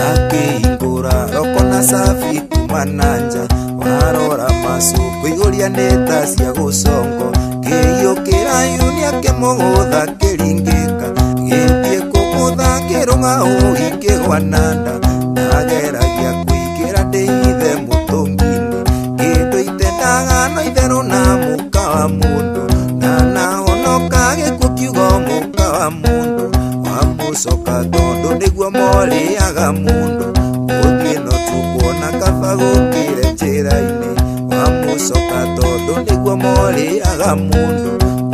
[SPEAKER 5] akĩhingũra roko na cabi kuma na nja warora macũkũ ihũria nĩ ta cia gũcongo kĩiyũkĩra yuni akĩmũgũtha kĩringĩka gĩthiĩ kũgũtha kĩrũng'a ũi kĩgwa na nda ndageragia kũingĩra ndĩithe mũtũngi-inĩ kĩndũ itendaga no itherũ na mũka wa mũndũ na nahonoka gĩkuũ kiugo mũka wa mũndũ wa mũcoka tondũ nĩguo morĩaga mũndũ gũthiĩ no tukuona kaba gũkĩre njĩra-inĩ wa mũcoka tondũ nĩguo morĩaga mũndũ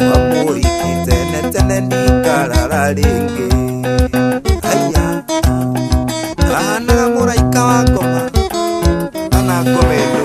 [SPEAKER 5] wa mũhiki tene tene ndikarara rĩngĩ. Aya ahanaga mũraika wa ngoma kana ngoma ndũ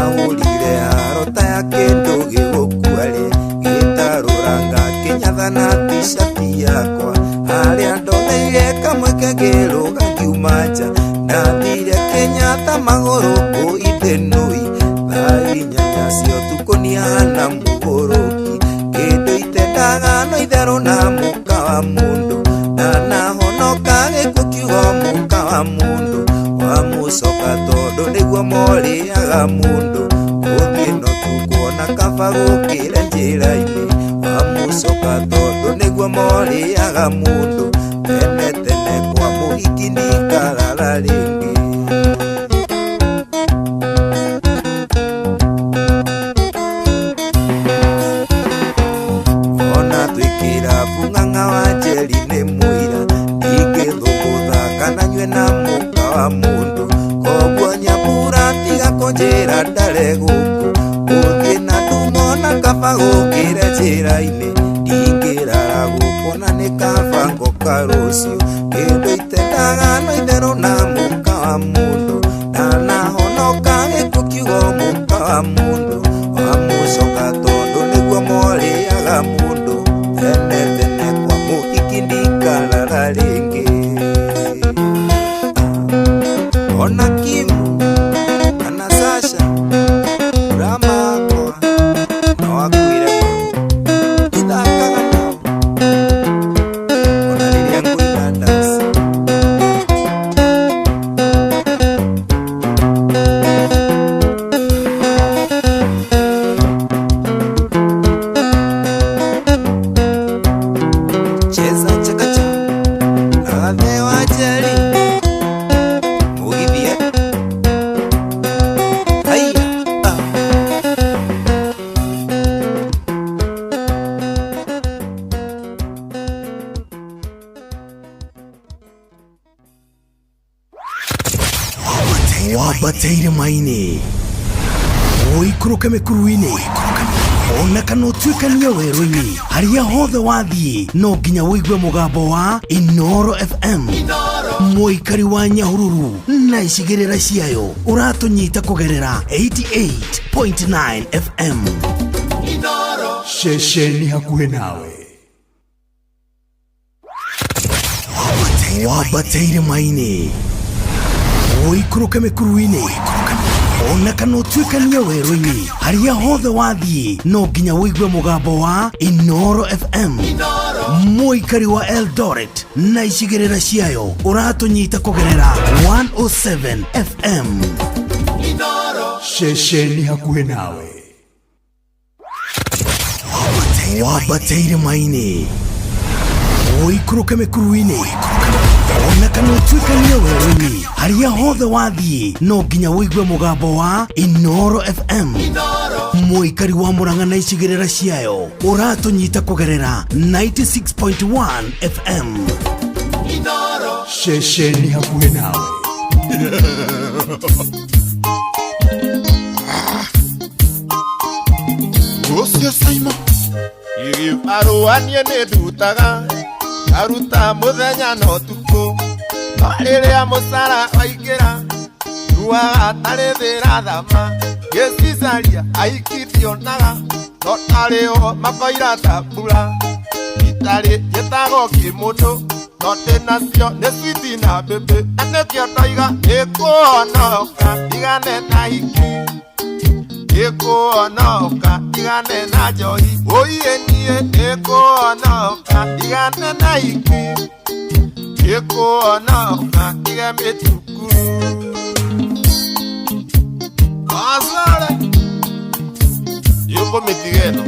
[SPEAKER 5] ahũrire haro ta ya kĩndũ gĩgũkua rĩ gĩtarũranga kĩnyatha na t-shirt yakwa harĩa ndoneire kamweke ngĩrũga ngiuma nja ndathire Kenyatta magũrũ kũ Ithenũi thaa inyanya cia ũtukũ nĩahana mũgũrũki kĩndũ itendaga no itherũ na mũka wa mũndũ na nahonoka gĩkuũ kiugo mũka wa mũndũ wa mũcoka tondũ nĩguo morĩaga mũndũ gũthiĩ no tukuona kaba gũkĩre njĩra-inĩ wa mũcoka tondũ nĩguo morĩaga mũndũ tene tene kwa mũhiki ndikarara rĩngĩ. Ona twĩkĩra bung'ang'a wa njeri nĩ mũira ingĩthũgũtha kana nyue na mũka wa mũndũ koguo nyambura tiga kũnjĩra ndare gũkũ gũthiĩ na ndumo na kaba gũkĩre njĩra-inĩ ndingĩrara gũkũ na nĩ kaba ngoka rũciũ kĩndũ itendaga no itherũ na mũka wa mũndũ na nahonoka gĩkuũ kiugo mũka wa mũndũ wa mũcoka tondũ nĩguo morĩaga mũndũ tene
[SPEAKER 10] Ona Kimu kana Sasha Rama wakwa no akuire ma Ndithakaga nao ona rĩrĩa ngũina dance. Cheza chakacha na wathe wa Njeri Mũgithie haiya ah.
[SPEAKER 2] Wambateire maini ũikũrũke mĩkuru-inĩ ona kana ũtuĩkanie werũ-inĩ harĩa hothe wathiĩ no nginya ũigue mũgambo wa Inoro FM mũikari wa Nyahururu na icigĩrĩra ciayo ũratũnyita kũgerera 88.9 FM.
[SPEAKER 21] Ceceni hakuhĩ nawe.
[SPEAKER 2] Wambateire maini ũikũrũke mĩkuru-inĩ ona kana ũtuĩkanie werũ-inĩ harĩa hothe wathiĩ no nginya ũigue mũgambo wa Inoro FM mũikari wa Eldoret na icigĩrĩra ciayo ũratũnyita kũgerera 107 FM.
[SPEAKER 21] Ceceni hakuhĩ nawe.
[SPEAKER 2] Wambateire maini ũikũrũke mĩkuru-inĩ ona kana ũtuĩkanie werũ-inĩ harĩa hothe wathiĩ no nginya ũigue mũgambo wa Inoro FM mũikari wa Murang'a na icigĩrĩra ciayo ũratũnyita kũgerera 96.1 FM.
[SPEAKER 21] Ceceni hakuhĩ nawe.
[SPEAKER 15] Ũcio Simon Igibarũa niĩ nĩ ndutaga ngaruta mũthenya na ũtukũ no rĩrĩa mũcara waingĩra nduaga tarĩ thĩ ĩrathama ngĩcicaria aiki ndionaga no tarĩ o makoira ta mbura itarĩ njĩtagwo kĩmũndũ no ndĩnacio nĩ switi na mbĩmbĩ na nĩkĩo ndoiga nĩkũhonoka ndigane na hiki nĩkũhonoka ndigane na njohi ũiĩ niĩ nĩkũhonoka ndigane na hiki nĩkũhonoka ndige mĩtukuru Asare yũkũmĩtiga ĩno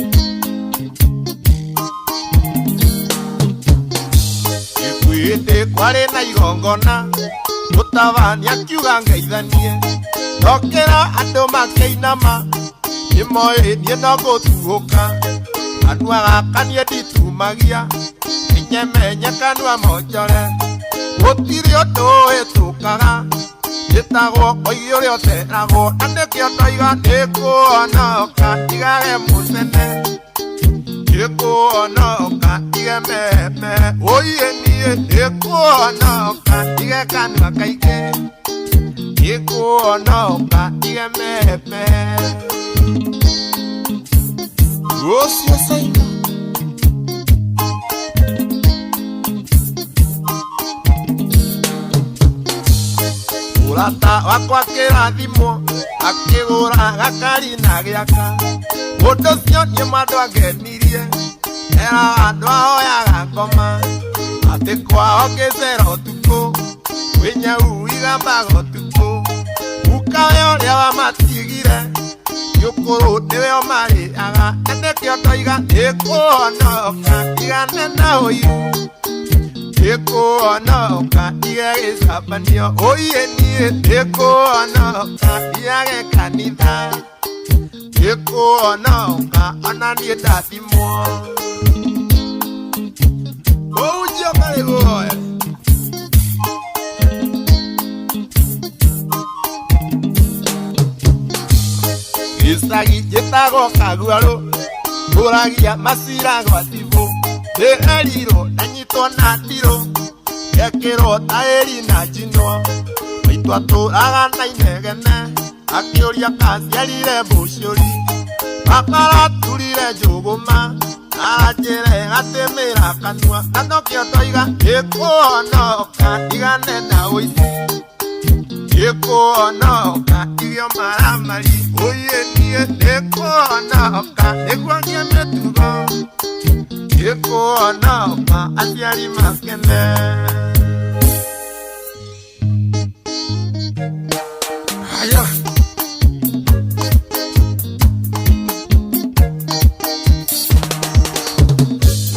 [SPEAKER 15] Gĩkuĩndĩ kwarĩ na igongona mũtabania akiuga ngeithanie ndokĩra andũ makĩinama nĩmoĩ niĩ no gũtuũka kanua gaka niĩ nditumagia inyemenye kanua monjore gũtirĩ ũndũ ũhĩtũkaga njĩtagwo koigi ũrĩa ũteragwo na nĩkĩo ndoiga nĩkũhonoka ndigage mũcene nĩkũhonoka ndige meme ũiĩ niĩ nĩkũhonoka ndige kanua kaingĩ nĩkũhonoka ndige meme Ũcio Simon Mũrata wakwa kĩrathimwo akĩgũra gakari na gĩaka mũndũ ũcio niĩ mwandũ angenirie era andũ ahoyaga ngoma atĩ kwao ngĩcera ũtukũ kwĩ nyau igambaga ũtukũ gukawe ũrĩa wamatigire gĩũkũrũ nĩwe ũmarĩaga na nĩkĩo ndoiga nĩkũhonoka ndigane na ũiru nĩkũhonoka ndige gĩcabanio ũiĩ niĩ nĩkũhonoka ndigage kanitha nĩkũhonoka ona niĩ ndathimwo ũhunjio karĩ gũhoya Gĩcagi njĩtagwo Kaguarũ ngũragia macira gwa cibũ ndĩerirwo ndanyitwo na ndirũ ngekĩrwo taĩri na njinwo maitũ atũraga na inegene akĩũria kaciarire mbũciũri bakaraturire njũgũma aranjĩre gatĩmĩra kanua na nokĩo ndoiga nĩkũhonoka ndigane na ũici Nĩkũhonoka irio maramari Oye niĩ nĩkũhonoka nĩguo ngĩe mĩtugo Nĩkũhonoka aciari makene. Haya.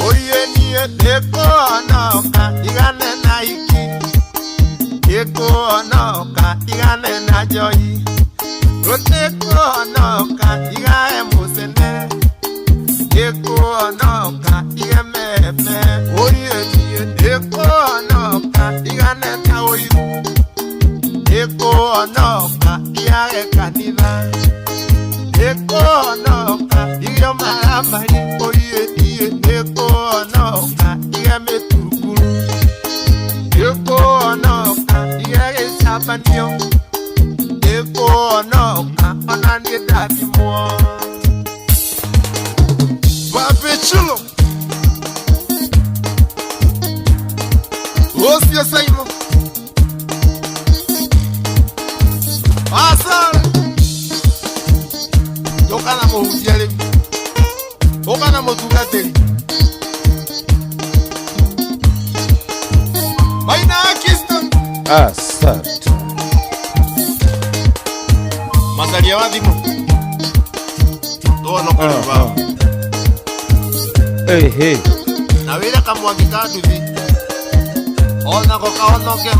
[SPEAKER 15] Oye niĩ nĩkũhonoka igane na iki Nĩkũhonoka igane na njohi Nĩkũhonoka igae mũcene Nĩkũhonoka igememe Oye niĩ nĩkũhonoka igane na ũiru Nĩkũhonoka igage kanitha Nĩkũhonoka irio maramari Oye niĩ nĩkũhonoka ige mĩtunguru Nĩkũhonoka ige gĩcabanio Nĩkũhonoka ona niĩ ndathimwo. Pape Chulo Osio Saimo Asara Ndũkana mũhunjia rĩu Ũkana mũtungatĩri Maina Kristo.
[SPEAKER 18] Asante.
[SPEAKER 15] Masalia wa thimũ Tũhonoka rĩu baba.
[SPEAKER 18] Hey, hey.
[SPEAKER 15] Na wĩra kamwangi ka nduthi onako kahonoke.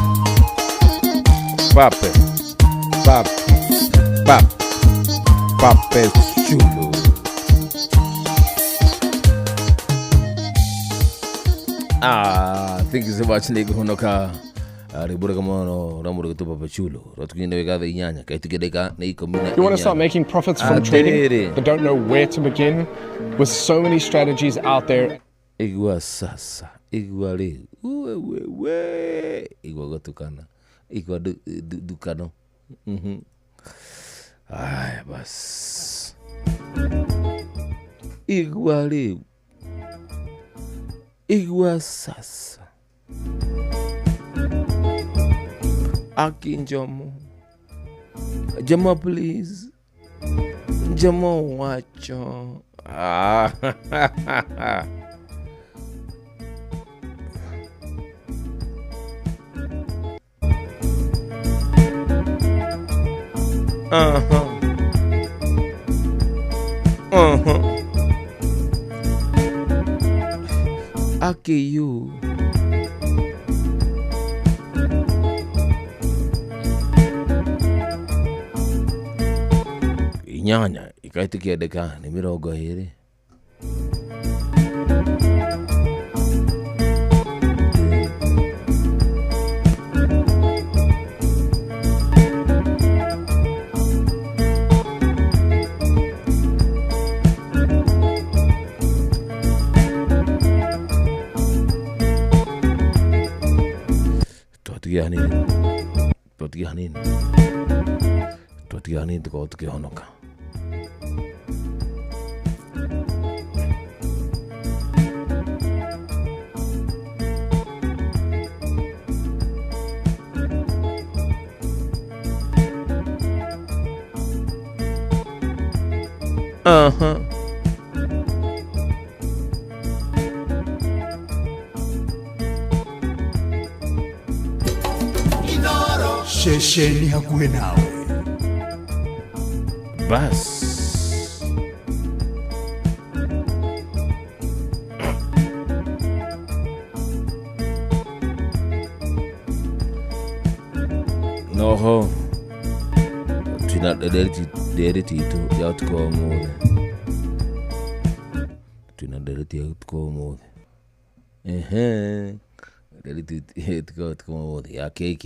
[SPEAKER 18] Pape Pap Pap Pape Chulo. Ah, thank you so much nĩngũhonoka rwĩmbo rwega mũno rwa mũndũ ũgwĩtwo Papa Chulo rwatukinyire wega thaa inyanya kaitukia ndagĩka nĩ ikũmi na
[SPEAKER 16] You want to start
[SPEAKER 18] inya.
[SPEAKER 16] making profits from trading,
[SPEAKER 18] Atĩrĩrĩ.
[SPEAKER 16] but don't know where to begin? With so many strategies out there.
[SPEAKER 18] Igua sasa, igua rĩu, uwe, igua gũtukana, igua ndukano. Aya bas. Igua rĩu, igua sasa. Aki Njomo, Njomo please, Njomo wacho. Ah. Uh-huh. Uh-huh. Aki you. Inyanya ikaitikia ndagĩka nĩ mĩrongo ĩrĩ. Twatigia hanini, twatigia hanini, twatigia hanini tukorwo tukĩhonoka. Uh-huh.
[SPEAKER 2] Ceceni hakuhĩ nawe.
[SPEAKER 18] Bas. Noho twĩna ndereti itũ ya ũtukũ wa ũmũthĩ. Twĩna ndereti ya ũtukũ wa ũmũthĩ. Ehe. Ndereti ya ũtukũ wa ũmũthĩ ya KK.